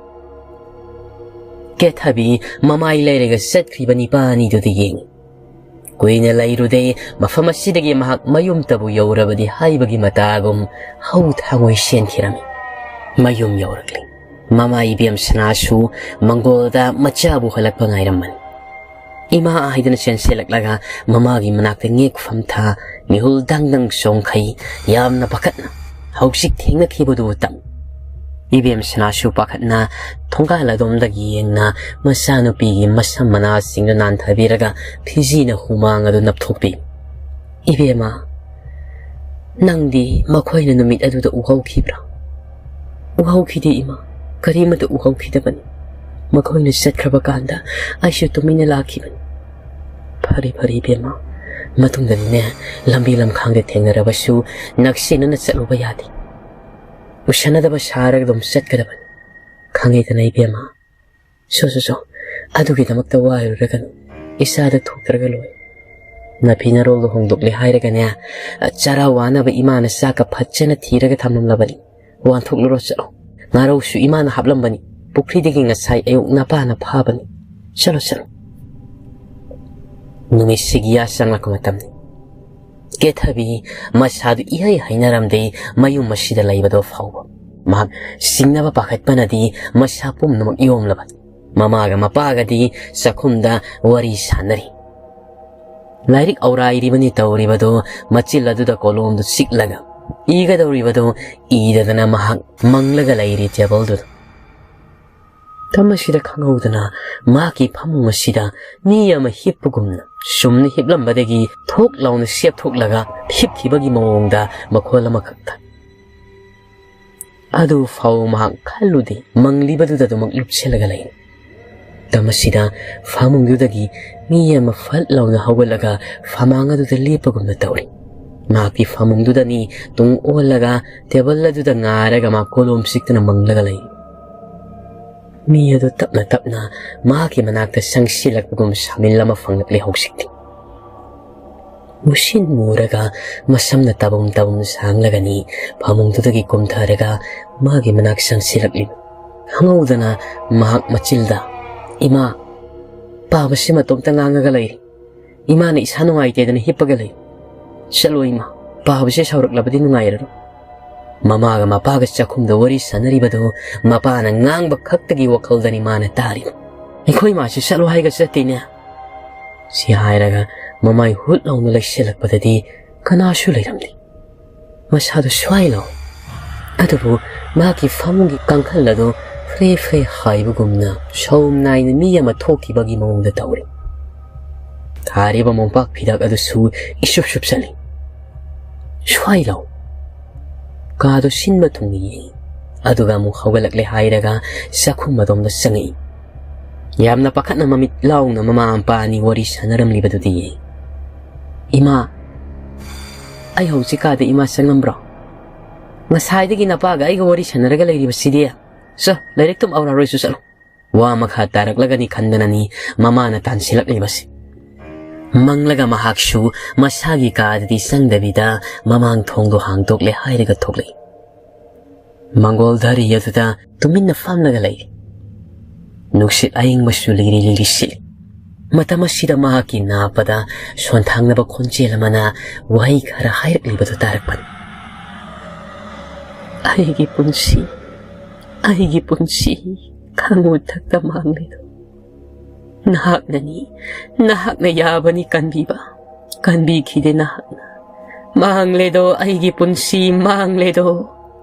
ꯀꯦꯊꯕꯤ ꯃꯃꯥꯏ ꯂꯩꯔꯒ ꯆꯠꯈ꯭ꯔꯤꯕ ꯅꯤꯄꯥ ꯑꯅꯤꯗꯨꯗ ꯌꯦꯡꯉꯤ꯫ ꯀꯨꯏꯅ ꯂꯩꯔꯨꯗꯦ, ꯃꯐꯝ ꯑꯁꯤꯗꯒꯤ ꯃꯍꯥꯛ ꯃꯌꯨꯝꯇꯕꯨ ꯌꯧꯔꯕꯗꯤ ꯍꯥꯏꯕꯒꯤ ꯃꯇꯥꯒꯨꯝ ꯍꯧ ꯊꯥꯡꯉꯣꯏ ꯁꯦꯟꯈꯤꯔꯝꯃꯤ꯫ ꯃꯌꯨꯝ ꯌꯧꯔꯛꯂꯤ꯫ ꯃꯃꯥ ꯏꯕꯦꯝ ꯁꯅꯥꯁꯨ ꯃꯪꯒꯣꯜꯗ ꯃꯆꯥꯕꯨ ꯍꯜꯂꯛꯄ ꯉꯥꯏꯔꯝꯕꯅꯤ꯫ ꯏꯃꯥ ꯍꯥꯏꯗꯨꯅ ꯆꯦꯟꯁꯤꯜꯂꯛꯂꯒ ꯃꯃꯥꯒꯤ ꯃꯅꯥꯛꯇ ꯉꯦꯛꯐꯝ ꯊꯥ, ꯃꯤꯍꯨꯜ ꯗꯪ ꯗꯪ ꯆꯣꯡꯈꯩ, ꯌꯥꯝꯅ ꯄꯥꯈꯠꯅ ꯍꯧꯖꯤꯛ ꯊꯦꯡꯅꯈꯤꯕꯗꯨꯕꯨ ꯇꯝꯃꯤ꯫ ꯏꯕꯦꯝ ꯁꯅꯥꯁꯨ ꯄꯥꯈꯠꯅ ꯊꯣꯡꯒꯥꯜ ꯑꯗꯣꯝꯗꯒꯤ ꯌꯦꯡꯅ ꯃꯆꯥꯅꯨꯄꯤꯒꯤ ꯃꯁꯝ ꯃꯅꯥꯁꯤꯡꯗꯨ ꯅꯥꯟꯊꯕꯤꯔꯒ ꯐꯤꯖꯤꯅ ꯍꯨꯃꯥꯡ ꯑꯗꯨ ꯅꯞꯊꯣꯛꯄꯤ꯫ "ꯏꯕꯦꯝꯃ, ꯅꯪꯗꯤ ꯃꯈꯣꯏꯅ ꯅꯨꯃꯤꯠ ꯑꯗꯨꯗ ꯎꯍꯧꯈꯤꯕ꯭ꯔꯥ?" "ꯎꯍꯧꯈꯤꯗꯦ ꯏꯃꯥ, ꯀꯔꯤꯃꯠꯇ ꯎꯍꯧꯈꯤꯗꯕꯅꯤ꯫ ꯃꯈꯣꯏꯅ ꯆꯠꯈ꯭ꯔꯕ ꯀꯥꯟꯗ ꯑꯩꯁꯨ ꯇꯨꯃꯤꯟꯅ ꯂꯥꯛꯈꯤꯕꯅꯤ꯫" "ꯐꯔꯦ, ꯐꯔꯦ ꯏꯕꯦꯝꯃ, ꯃꯇꯨꯡꯗꯗꯤꯅꯦ ꯂꯝꯕꯤ ꯂꯝꯈꯥꯡꯗ ꯊꯦꯡꯅꯔꯕꯁꯨ ꯅꯛꯁꯤꯟꯅꯅ ꯆꯠꯂꯨꯕ ꯌꯥꯗꯦ꯫ ꯎꯁꯟꯅꯗꯕ ꯁꯥꯔꯒ ꯑꯗꯨꯝ ꯆꯠꯀꯗꯕꯅꯤ꯫ ꯈꯪꯉꯦꯗꯅ ꯏꯕꯦꯝꯃ? ꯁꯣ, ꯁꯣ, ꯁꯣ, ꯑꯗꯨꯒꯤꯗꯃꯛꯇ ꯋꯥꯔꯨꯔꯒꯅꯨ, ꯏꯆꯥꯗ ꯊꯣꯛꯇ꯭ꯔꯒ ꯂꯣꯏ꯫ ꯅꯐꯤ ꯅꯔꯣꯜꯗꯣ ꯍꯣꯡꯗꯣꯛꯂꯦ ꯍꯥꯏꯔꯒꯅꯦ, ꯆꯔꯥ ꯋꯥꯅꯕ ꯏꯃꯥꯅ ꯆꯥꯛꯀ ꯐꯖꯅ ꯊꯤꯔꯒ ꯊꯝꯂꯝꯂꯕꯅꯤ꯫ ꯋꯥꯟꯊꯣꯛꯂꯨꯔꯣ, ꯆꯠꯂꯣ꯫ ꯉꯥꯔꯧꯁꯨ ꯏꯃꯥꯅ ꯍꯥꯞꯂꯝꯕꯅꯤ, ꯄꯨꯈ꯭ꯔꯤꯗꯒꯤ ꯉꯁꯥꯏ ꯑꯌꯨꯛ ꯅꯄꯥꯅ ꯐꯥꯕꯅꯤ꯫ ꯆꯠꯂꯣ, ꯆꯠꯂꯣ꯫" ꯅꯨꯃꯤꯠꯁꯤꯒꯤ ꯌꯥ ꯆꯪꯂꯛꯄ ꯃꯇꯝꯅꯤ꯫ ꯀꯦꯊꯕꯤ ꯃꯁꯥꯗꯨ ꯏꯍꯩ ꯍꯩꯅꯔꯝꯗꯦ ꯃꯌꯨꯝ ꯑꯁꯤꯗ ꯂꯩꯕꯗꯣ ꯐꯥꯎꯕ꯫ ꯃꯍꯥꯛ ꯁꯤꯡꯅꯕ ꯄꯥꯈꯠꯄꯅꯗꯤ ꯃꯁꯥ ꯄꯨꯝꯅꯃꯛ ꯌꯣꯝꯂꯕꯅꯤ꯫ ꯃꯃꯥꯒ ꯃꯄꯥꯒꯗꯤ ꯆꯥꯛꯈꯨꯝꯗ ꯋꯥꯔꯤ ꯁꯥꯟꯅꯔꯤ꯫ ꯂꯥꯏꯔꯤꯛ ꯑꯧꯔꯥꯏꯔꯤꯕꯅꯤ ꯇꯧꯔꯤꯕꯗꯨ, ꯃꯆꯤꯜ ꯑꯗꯨꯗ ꯀꯣꯂꯣꯝꯗꯨ ꯆꯤꯛꯂꯒ ꯏꯒꯗꯧꯔꯤꯕꯗꯨ ꯏꯗꯗꯅ ꯃꯍꯥꯛ ꯃꯪꯂꯒ ꯂꯩꯔꯤ ꯇꯦꯕꯜꯗꯨꯗ꯫ ꯃꯇꯝ ꯑꯁꯤꯗ ꯈꯪꯍꯧꯗꯅ ꯃꯍꯥꯛꯀꯤ ꯐꯃꯨꯡ ꯑꯁꯤꯗ ꯃꯤ ꯑꯃ ꯍꯤꯞꯄꯒꯨꯝꯅ ꯁꯨꯝꯅ ꯍꯤꯞꯂꯝꯕꯗꯒꯤ ꯊꯣꯛ ꯂꯥꯎꯅ ꯁꯦꯞꯊꯣꯛꯂꯒ ꯍꯤꯞꯈꯤꯕꯒꯤ ꯃꯑꯣꯡꯗ ꯃꯈꯣꯜ ꯑꯃꯈꯛ ꯇꯥꯏ꯫ ꯑꯗꯨ ꯐꯥꯎ ꯃꯍꯥꯛ ꯈꯜꯂꯨꯗꯦ, ꯃꯪꯂꯤꯕꯗꯨꯗ ꯑꯗꯨꯃꯛ ꯂꯨꯞꯁꯤꯜꯂꯒ ꯂꯩ꯫ ꯃꯇꯝ ꯑꯁꯤꯗ ꯐꯃꯨꯡꯗꯨꯗꯒꯤ ꯃꯤ ꯑꯃ ꯐꯠ ꯂꯥꯎꯅ ꯍꯧꯒꯠꯂꯒ ꯐꯃꯥꯡ ꯑꯗꯨꯗ ꯂꯦꯞꯄꯒꯨꯝꯅ ꯇꯧꯔꯤ꯫ ꯃꯍꯥꯛꯀꯤ ꯐꯃꯨꯡꯗꯨꯗꯅꯤ ꯇꯨꯡ ꯑꯣꯜꯂꯒ ꯇꯦꯕꯜ ꯑꯗꯨꯗ ꯉꯥꯔꯒ ꯃꯥ ꯀꯣꯂꯣꯝ ꯆꯤꯛꯇꯨꯅ ꯃꯪꯂꯒ ꯂꯩ꯫ ꯃꯤ ꯑꯗꯨ ꯇꯞꯅ ꯇꯞꯅ ꯃꯍꯥꯛꯀꯤ ꯃꯅꯥꯛꯇ ꯆꯪꯁꯤꯜꯂꯛꯄꯒꯨꯝ ꯁꯥꯃꯤꯜ ꯑꯃ ꯐꯪꯂꯛꯂꯦ ꯍꯧꯖꯤꯛꯇꯤ꯫ ꯃꯨꯁꯤꯟ ꯃꯨꯔꯒ ꯃꯁꯝꯅ ꯇꯕꯨꯝ ꯇꯕꯨꯝ ꯁꯥꯡꯂꯒꯅꯤ ꯐꯃꯨꯡꯗꯨꯗꯒꯤ ꯀꯨꯝꯊꯔꯒ ꯃꯥꯒꯤ ꯃꯅꯥꯛ ꯆꯪꯁꯤꯜꯂꯛꯂꯤꯕ꯫ ꯈꯪꯍꯧꯗꯅ ꯃꯍꯥꯛ ꯃꯆꯤꯜꯗ, "ꯏꯃꯥ, ꯄꯥꯕꯁꯤ ꯃꯇꯣꯝꯇ ꯉꯥꯡꯉꯒ ꯂꯩꯔꯤ꯫ ꯏꯃꯥꯅ ꯏꯁꯥ ꯅꯨꯡꯉꯥꯏꯇꯦꯗꯅ ꯍꯤꯞꯄꯒ ꯂꯩ꯫ ꯆꯠꯂꯣ ꯏꯃꯥ, ꯄꯥꯕꯁꯦ ꯁꯥꯎꯔꯛꯂꯕꯗꯤ ꯅꯨꯡꯉꯥꯏꯔꯔꯣꯏ꯫" ꯃꯃꯥꯒ ꯃꯄꯥꯒ ꯆꯥꯛꯈꯨꯝꯗ ꯋꯥꯔꯤ ꯁꯥꯟꯅꯔꯤꯕꯗꯨ ꯃꯄꯥꯅ ꯉꯥꯡꯕ ꯈꯛꯇꯒꯤ ꯋꯥꯈꯜꯗꯅꯤ ꯃꯥꯅ ꯇꯥꯔꯤꯕ꯫ "ꯑꯩꯈꯣꯏ ꯃꯥꯁꯤ ꯆꯠꯂꯣ ꯍꯥꯏꯒ ꯆꯠꯇꯦꯅꯦ꯫" ꯁꯤ ꯍꯥꯏꯔꯒ ꯃꯃꯥꯏ ꯍꯨꯠ ꯂꯥꯎꯅ ꯂꯩꯁꯤꯜꯂꯛꯄꯗꯗꯤ ꯀꯅꯥꯁꯨ ꯂꯩꯔꯝꯗꯦ꯫ ꯃꯁꯥꯗꯨ ꯁ꯭ꯋꯥꯏ ꯂꯥꯎ꯫ ꯑꯗꯨꯕꯨ ꯃꯍꯥꯛꯀꯤ ꯐꯃꯨꯡꯒꯤ ꯀꯥꯡꯈꯜ ꯑꯗꯨ ꯐ꯭ꯔꯦ ꯐ꯭ꯔꯦ ꯍꯥꯏꯕꯒꯨꯝꯅ ꯁꯧꯝ ꯅꯥꯏꯅ ꯃꯤ ꯑꯃ ꯊꯣꯛꯈꯤꯕꯒꯤ ꯃꯑꯣꯡꯗ ꯇꯧꯔꯤ꯫ ꯊꯥꯔꯤꯕ ꯃꯣꯝꯄꯥꯛ ꯐꯤꯗꯛ ꯑꯗꯨꯁꯨ ꯏꯁꯨꯞ ꯁꯨꯞꯆꯜꯂꯤ꯫ "ꯁ꯭ꯋꯥꯏ ꯂꯥꯎ꯫" ꯀꯥꯗꯨ ꯁꯤꯟꯕ ꯊꯨꯡꯅ ꯌꯦꯡꯏ꯫ ꯑꯗꯨꯒ ꯑꯃꯨꯛ ꯍꯧꯒꯠꯂꯛꯂꯦ ꯍꯥꯏꯔꯒ ꯆꯥꯛꯈꯨꯝ ꯑꯗꯣꯝꯗ ꯆꯪꯉꯛꯏ꯫ ꯌꯥꯝꯅ ꯄꯥꯈꯠꯅ ꯃꯃꯤꯠ ꯂꯥꯎꯅ ꯃꯃꯥ ꯃꯄꯥ ꯑꯅꯤ ꯋꯥꯔꯤ ꯁꯥꯟꯅꯔꯝꯂꯤꯕꯗꯨꯗꯤ ꯌꯦꯡꯏ꯫ "ꯏꯃꯥ, ꯑꯩ ꯍꯧꯖꯤꯛ ꯀꯥꯗ ꯏꯃꯥ ꯆꯪꯉꯝꯕ꯭ꯔꯣ? ꯉꯁꯥꯏꯗꯒꯤ ꯅꯄꯥꯒ ꯑꯩꯒ ꯋꯥꯔꯤ ꯁꯥꯟꯅꯔꯒ ꯂꯩꯔꯤꯕꯁꯤꯗꯤ꯫ ꯆꯣ, ꯂꯥꯏꯔꯤꯛ ꯇꯨꯝ ꯑꯧꯔꯥꯔꯣꯏꯁꯨ ꯆꯠꯂꯨ꯫" ꯋꯥ ꯃꯈꯥ ꯇꯥꯔꯛꯂꯒꯅꯤ ꯈꯟꯗꯅꯅꯤ ꯃꯃꯥꯅ ꯇꯥꯟꯁꯤꯜꯂꯛꯂꯤꯕꯁꯤ꯫ ꯃꯪꯂꯒ ꯃꯍꯥꯛꯁꯨ ꯃꯁꯥꯒꯤ ꯀꯥꯗꯗꯤ ꯆꯪꯗꯕꯤꯗ ꯃꯃꯥꯡ ꯊꯣꯡꯗꯣ ꯍꯥꯡꯗꯣꯛꯂꯦ ꯍꯥꯏꯔꯒ ꯊꯣꯛꯂꯛꯏ꯫ ꯃꯪꯒꯣꯜ ꯙꯔꯤ ꯑꯗꯨꯗ ꯇꯨꯃꯤꯟꯅ ꯐꯝꯂꯒ ꯂꯩ꯫ ꯅꯨꯡꯁꯤꯠ ꯑꯏꯪꯕꯁꯨ ꯂꯤꯔꯤ ꯂꯤꯔꯤ ꯁꯤꯠꯂꯤ꯫ ꯃꯇꯝ ꯑꯁꯤꯗ ꯃꯍꯥꯛꯀꯤ ꯅꯥꯄꯗ ꯁꯣꯟꯊꯥꯡꯅꯕ ꯈꯣꯟꯖꯦꯜ ꯑꯃꯅ ꯋꯥꯍꯩ ꯈꯔ ꯍꯥꯏꯔꯛꯂꯤꯕꯗꯨ ꯇꯥꯔꯛꯄꯅꯤ꯫ "ꯑꯩꯒꯤ ꯄꯨꯟꯁꯤ, ꯑꯩꯒꯤ ꯄꯨꯟꯁꯤ ꯈꯪꯉꯨ ꯊꯛꯇ ꯃꯥꯡꯂꯦꯗꯣ꯫ ꯅꯍꯥꯛꯅꯅꯤ, ꯅꯍꯥꯛꯅ ꯌꯥꯕꯅꯤ ꯀꯟꯕꯤꯕ, ꯀꯟꯕꯤꯈꯤꯗꯦ ꯅꯍꯥꯛꯅ꯫ ꯃꯥꯡꯂꯦꯗꯣ ꯑꯩꯒꯤ ꯄꯨꯟꯁꯤ, ꯃꯥꯡꯂꯦꯗꯣ꯫"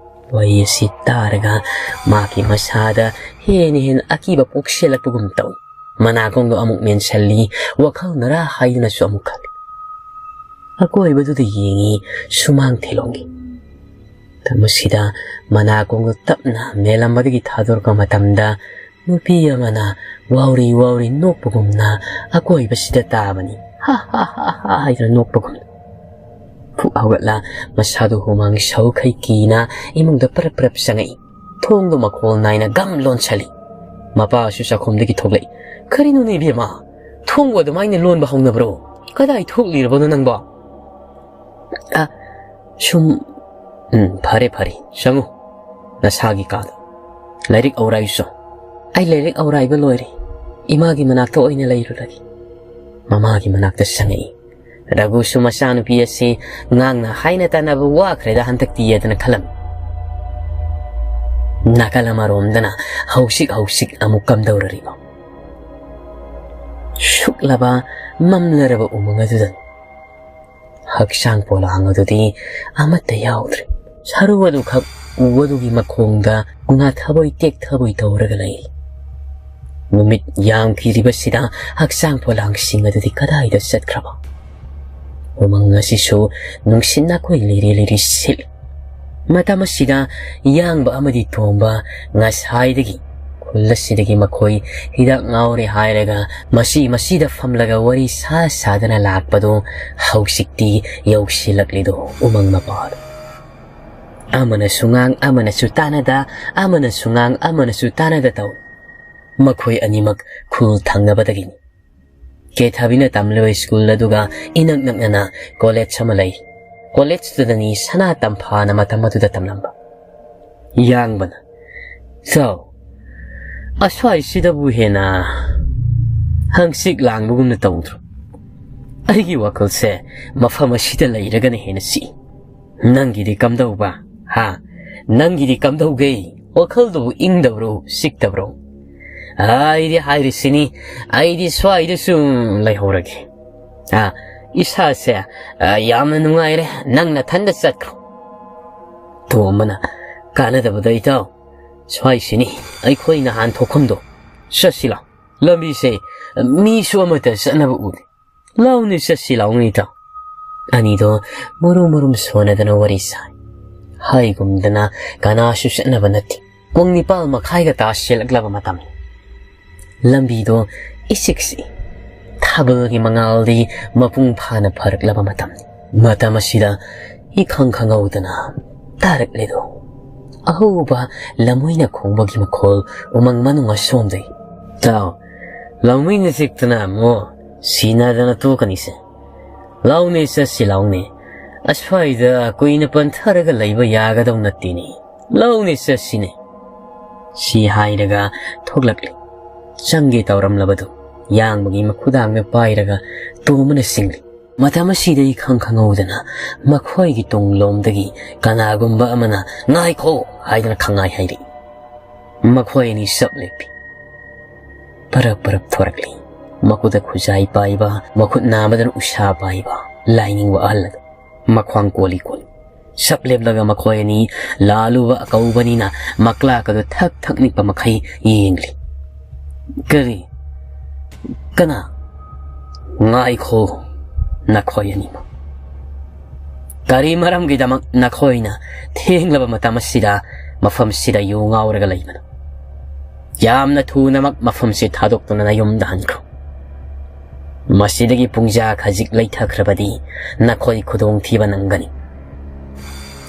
ꯋꯥꯔꯤ ꯑꯁꯤ ꯇꯥꯔꯒ ꯃꯍꯥꯛꯀꯤ ꯃꯁꯥꯗ ꯍꯦꯟꯅ ꯍꯦꯟꯅ ꯑꯀꯤꯕ ꯄꯣꯛꯁꯤꯜꯂꯛꯄꯒꯨꯝ ꯇꯧꯏ꯫ ꯃꯅꯥꯀꯣꯡꯗꯣ ꯑꯃꯨꯛ ꯃꯦꯟꯁꯤꯜꯂꯤ, ꯋꯥꯈꯜꯅꯔꯥ ꯍꯥꯏꯗꯨꯅꯁꯨ ꯑꯃꯨꯛ ꯈꯜꯂꯤ꯫ ꯑꯀꯣꯏꯕꯗꯨꯗ ꯌꯦꯡꯉꯤ, ꯁꯨꯃꯥꯡ ꯊꯤꯂꯣꯡꯉꯤ꯫ ꯃꯁꯤꯗ ꯃꯅꯥꯀꯣꯡꯗꯣ ꯇꯞꯅ ꯃꯦꯜꯂꯝꯕꯗꯒꯤ ꯊꯥꯗꯣꯔꯛꯄ ꯃꯇꯝꯗ ꯅꯨꯄꯤ ꯑꯃꯅ ꯋꯥꯎꯔꯤ ꯋꯥꯎꯔꯤ ꯅꯣꯛꯄꯒꯨꯝꯅ ꯑꯀꯣꯏꯕꯁꯤꯗ ꯇꯥꯕꯅꯤ꯫ "ꯍꯥ ꯍꯥ ꯍꯥ ꯍꯥ" ꯍꯥꯏꯗꯨꯅ ꯅꯣꯛꯄꯒꯨꯝꯅ꯫ ꯐꯨꯛ ꯍꯧꯒꯠꯂ ꯃꯁꯥꯗꯨ ꯍꯨꯃꯥꯡꯒꯤ ꯁꯧꯈꯩ ꯀꯤꯅ ꯏꯃꯨꯡꯗ ꯄꯔꯞ ꯄꯔꯞ ꯆꯪꯉꯛꯏ꯫ ꯊꯣꯡꯗꯣ ꯃꯈꯣꯜ ꯅꯥꯏꯅ ꯒꯝ ꯂꯣꯟꯁꯜꯂꯤ꯫ ꯃꯄꯥꯁꯨ ꯆꯥꯛꯈꯨꯝꯗꯒꯤ ꯊꯣꯛꯂꯛꯏ꯫ "ꯀꯔꯤꯅꯣꯅꯦ ꯏꯕꯦꯝꯃ? ꯊꯣꯡꯕꯨ ꯑꯗꯨꯃꯥꯏꯅ ꯂꯣꯟꯕ ꯍꯧꯅꯕ꯭ꯔꯣ? ꯀꯗꯥꯏ ꯊꯣꯛꯂꯤꯔꯕꯅꯣ ꯅꯪꯕꯣ?" ꯑ, ꯁꯨꯝ, ꯎꯝ, ꯐꯔꯦ, ꯐꯔꯦ, ꯆꯪꯉꯨ, ꯅꯁꯥꯒꯤ ꯀꯥꯗ꯫ ꯂꯥꯏꯔꯤꯛ ꯑꯧꯔꯥꯏꯁꯨ꯫ ꯑꯩ ꯂꯥꯏꯔꯤꯛ ꯑꯧꯔꯥꯏꯕ ꯂꯣꯏꯔꯦ꯫ ꯏꯃꯥꯒꯤ ꯃꯅꯥꯛꯇ ꯑꯣꯏꯅ ꯂꯩꯔꯨꯔꯒꯦ꯫ ꯃꯃꯥꯒꯤ ꯃꯅꯥꯛꯇ ꯆꯪꯉꯛꯏ꯫ ꯔꯘꯨꯁꯨ ꯃꯆꯥꯅꯨꯄꯤ ꯑꯁꯤ ꯉꯥꯡꯅ ꯍꯥꯏꯅ ꯇꯥꯟꯅꯕ ꯋꯥꯈ꯭ꯔꯦꯗ ꯍꯟꯗꯛꯇꯤ ꯍꯥꯏꯗꯅ ꯈꯜꯂꯝꯃꯤ꯫ ꯅꯥꯀꯜ ꯑꯃꯔꯣꯝꯗꯅ ꯍꯧꯁꯤꯛ ꯍꯧꯁꯤꯛ ꯑꯃꯨꯛ ꯀꯝꯗꯧꯔꯔꯤꯕ ꯁꯨꯛꯂꯕ ꯃꯝꯂꯔꯕ ꯎꯃꯪ ꯑꯗꯨꯗ ꯍꯛꯆꯥꯡ ꯄꯣꯂꯥꯡ ꯑꯗꯨꯗꯤ ꯑꯃꯠꯇ ꯌꯥꯎꯗ꯭ꯔꯦ꯫ ꯁꯔꯨ ꯑꯗꯨꯈꯛ ꯎ ꯑꯗꯨꯒꯤ ꯃꯈꯣꯡꯗ ꯉꯥꯊꯕꯣꯏ ꯇꯦꯛꯊꯕꯣꯏ ꯇꯧꯔꯒ ꯂꯩ꯫ ꯅꯨꯃꯤꯠ ꯌꯥꯝꯈꯤꯔꯤꯕꯁꯤꯗ ꯍꯛꯆꯥꯡ ꯄꯣꯂꯥꯡꯁꯤꯡ ꯑꯗꯨꯗꯤ ꯀꯗꯥꯏꯗ ꯆꯠꯈ꯭ꯔꯕ? ꯎꯃꯪ ꯑꯁꯤꯁꯨ ꯅꯨꯡꯁꯤꯠꯅ ꯑꯩꯈꯣꯏ ꯂꯤꯔꯤ ꯂꯤꯔꯤ ꯁꯤꯠꯂꯤ꯫ ꯃꯇꯝ ꯑꯁꯤꯗ ꯌꯥꯡꯕ ꯑꯃꯗꯤ ꯇꯣꯝꯕ ꯉꯁꯥꯏꯗꯒꯤ ꯈꯨꯜ ꯑꯁꯤꯗꯒꯤ ꯃꯈꯣꯏ ꯍꯤꯗꯥꯛ ꯉꯥꯎꯔꯦ ꯍꯥꯏꯔꯒ ꯃꯁꯤ ꯃꯁꯤꯗ ꯐꯝꯂꯒ ꯋꯥꯔꯤ ꯁꯥ ꯁꯥꯗꯅ ꯂꯥꯛꯄꯗꯨ ꯍꯧꯖꯤꯛꯇꯤ ꯌꯧꯁꯤꯜꯂꯛꯂꯤꯗꯨ ꯎꯃꯪ ꯃꯄꯥꯗ꯫ ꯑꯃꯅꯁꯨ ꯉꯥꯡ, ꯑꯃꯅꯁꯨ ꯇꯥꯅꯗ, ꯑꯃꯅꯁꯨ ꯉꯥꯡ, ꯑꯃꯅꯁꯨ ꯇꯥꯅꯗ ꯇꯧ꯫ ꯃꯈꯣꯏ ꯑꯅꯤꯃꯛ ꯈꯨꯜ ꯊꯪꯅꯕꯗꯒꯤꯅꯤ꯫ ꯀꯦꯊꯕꯤꯅ ꯇꯝꯂꯤꯕ ꯁ꯭ꯀꯨꯜ ꯑꯗꯨꯒ ꯏꯅꯛ ꯅꯛꯅꯅ ꯀꯣꯂꯦꯖ ꯑꯃ ꯂꯩ꯫ ꯀꯣꯂꯦꯖꯇꯨꯗꯅꯤ ꯁꯅꯥ ꯇꯝꯐꯥꯅ ꯃꯇꯝ ꯑꯗꯨꯗ ꯇꯝꯂꯝꯕ꯫ ꯌꯥꯡꯕꯅ, "ꯆꯥꯎ, ꯑꯁ꯭ꯋꯥꯏꯁꯤꯗꯕꯨ ꯍꯦꯟꯅ ꯍꯪꯆꯤꯛ ꯂꯥꯡꯕꯒꯨꯝꯅ ꯇꯧꯗ꯭ꯔꯣ? ꯑꯩꯒꯤ ꯋꯥꯈꯜꯁꯦ ꯃꯐꯝ ꯑꯁꯤꯗ ꯂꯩꯔꯒꯅ ꯍꯦꯟꯅ ꯆꯤꯛꯏ꯫ ꯅꯪꯒꯤꯗꯤ ꯀꯝꯗꯧꯕ? ꯍꯥ? ꯅꯪꯒꯤꯗꯤ ꯀꯝꯗꯧꯒꯦ? ꯋꯥꯈꯜꯗꯨꯕꯨ ꯏꯪꯗꯕ꯭ꯔꯣ, ꯆꯤꯛꯇꯕ꯭ꯔꯣ?" "ꯑꯩꯗꯤ ꯍꯥꯏꯔꯤꯁꯤꯅꯤ, ꯑꯩꯗꯤ ꯁ꯭ꯋꯥꯏꯗ ꯁꯨꯝ ꯂꯩꯍꯧꯔꯒꯦ꯫ ꯑꯥ, ꯏꯁꯥꯁꯦ, ꯑꯥ, ꯌꯥꯝꯅ ꯅꯨꯡꯉꯥꯏꯔꯦ, ꯅꯪ ꯅꯊꯟꯗ ꯆꯠꯈ꯭ꯔꯣ꯫" ꯇꯣꯝꯕꯅ, "ꯀꯥꯟꯅꯗꯕꯗꯣ ꯏꯇꯥꯎ, ꯁ꯭ꯋꯥꯏꯁꯤꯅꯤ ꯑꯩꯈꯣꯏ ꯅꯍꯥꯟ ꯊꯣꯛꯐꯝꯗꯣ꯫ ꯆꯠꯁꯤ ꯂꯥꯎ, ꯂꯝꯕꯤꯁꯦ ꯃꯤꯁꯨ ꯑꯃꯠꯇ ꯆꯠꯅꯕ ꯎꯗꯦ꯫ ꯂꯥꯎꯅꯦ, ꯆꯠꯁꯤ ꯂꯥꯎꯅꯦ ꯏꯇꯥꯎ꯫" ꯑꯅꯤꯗꯣ ꯃꯔꯨꯝ ꯃꯔꯨꯝ ꯁꯣꯟꯅꯗꯅ ꯋꯥꯔꯤ ꯁꯥꯏ꯫ ꯍꯥꯏꯒꯨꯝꯗꯅ ꯀꯅꯥꯁꯨ ꯆꯠꯅꯕ ꯅꯠꯇꯦ꯫ ꯄꯨꯡ ꯅꯤꯄꯥꯜ ꯃꯈꯥꯏꯒ ꯇꯥꯁꯤꯜꯂꯛꯂꯕ ꯃꯇꯝꯅꯤ꯫ ꯂꯝꯕꯤꯗꯣ ꯏꯆꯤꯛ ꯆꯤꯛꯏ꯫ ꯊꯥꯕꯜꯒꯤ ꯃꯉꯥꯜꯗꯤ ꯃꯄꯨꯡ ꯐꯥꯅ ꯐꯔꯛꯂꯕ ꯃꯇꯝꯅꯤ꯫ ꯃꯇꯝ ꯑꯁꯤꯗ ꯏꯈꯪ ꯈꯪꯍꯧꯗꯅ ꯇꯥꯔꯛꯂꯤꯗꯣ ꯑꯍꯧꯕ ꯂꯝꯃꯣꯏꯅ ꯈꯣꯡꯕꯒꯤ ꯃꯈꯣꯜ ꯎꯃꯪ ꯃꯅꯨꯡ ꯑꯁꯣꯝꯗꯩ꯫ "ꯇꯥꯎ, ꯂꯥꯎꯃꯩꯅ ꯆꯤꯛꯇꯅ ꯑꯃꯨꯛ ꯁꯤꯅꯗꯅ ꯇꯣꯛꯀꯅꯤꯁꯦ꯫ ꯂꯥꯎꯅꯦ, ꯆꯠꯁꯤ ꯂꯥꯎꯅꯦ꯫ "ꯑꯁ꯭ꯋꯥꯏꯗ ꯀꯨꯏꯅ ꯄꯟꯊꯔꯒ ꯂꯩꯕ ꯌꯥꯒꯗꯧ ꯅꯠꯇꯦꯅꯦ꯫ ꯂꯧꯅꯦ, ꯆꯠꯁꯤꯅꯦ"꯫ ꯁꯤ ꯍꯥꯏꯔꯒ ꯊꯣꯛꯂꯛꯂꯤ꯫ ꯆꯪꯒꯦ ꯇꯧꯔꯝꯂꯕꯗꯨ ꯌꯥꯡꯕꯒꯤ ꯃꯈꯨꯗꯥꯡꯗ ꯄꯥꯏꯔꯒ ꯇꯣꯝꯕꯅ ꯆꯤꯡꯂꯤ꯫ ꯃꯇꯝ ꯑꯁꯤꯗ ꯏꯈꯪ ꯈꯪꯍꯧꯗꯅ ꯃꯈꯣꯏꯒꯤ ꯇꯨꯡꯂꯣꯝꯗꯒꯤ ꯀꯅꯥꯒꯨꯝꯕ ꯑꯃꯅ "ꯉꯥꯏꯈꯣ" ꯍꯥꯏꯗꯨꯅ ꯈꯪꯉꯥꯏ ꯍꯥꯏꯔꯛꯏ꯫ ꯃꯈꯣꯏ ꯑꯅꯤ ꯆꯞ ꯂꯦꯞꯄꯤ꯫ ꯄꯔꯞ ꯄꯔꯞ ꯊꯣꯔꯛꯂꯤ꯫ ꯃꯈꯨꯠꯇ ꯈꯨꯖꯥꯏ ꯄꯥꯏꯕ, ꯃꯈꯨꯠ ꯅꯥꯝꯃꯗꯅ ꯎꯁꯥ ꯄꯥꯏꯕ ꯂꯥꯏꯅꯤꯡꯕ ꯑꯍꯜ ꯑꯗꯨ ꯃꯈ꯭ꯋꯥꯡ ꯀꯣꯜꯂꯤ ꯀꯣꯜꯂꯤ꯫ ꯁꯞ ꯂꯦꯞꯂꯒ ꯃꯈꯣꯏ ꯑꯅꯤ ꯂꯥꯜꯂꯨꯕ ꯀꯧꯕꯅꯤꯅ ꯃꯀ꯭ꯂꯥꯛ ꯑꯗꯨ ꯊꯛ ꯊꯛ ꯅꯤꯛꯄ ꯃꯈꯩ ꯌꯦꯡꯂꯤ꯫ "ꯀꯔꯤ? ꯀꯅꯥ?" "ꯉꯥꯏꯈꯣ, ꯅꯈꯣꯏ ꯑꯅꯤꯃꯛ꯫ ꯀꯔꯤ ꯃꯔꯝꯒꯤꯗꯃꯛ ꯅꯈꯣꯏꯅ ꯊꯦꯡꯂꯕ ꯃꯇꯝ ꯑꯁꯤꯗ ꯃꯐꯝꯁꯤꯗ ꯌꯨ ꯉꯥꯎꯔꯒ ꯂꯩꯕꯅꯣ? ꯌꯥꯝꯅ ꯊꯨꯅꯃꯛ ꯃꯐꯝꯁꯤ ꯊꯥꯗꯣꯛꯇꯨꯅ ꯅꯌꯨꯝꯗ ꯍꯟꯈ꯭ꯔꯣ꯫ ꯃꯁꯤꯗꯒꯤ ꯄꯨꯡꯖꯥ ꯈꯖꯤꯛ ꯂꯩꯊꯈ꯭ꯔꯕꯗꯤ ꯅꯈꯣꯏ ꯈꯨꯗꯣꯡꯊꯤꯕ ꯅꯪꯒꯅꯤ꯫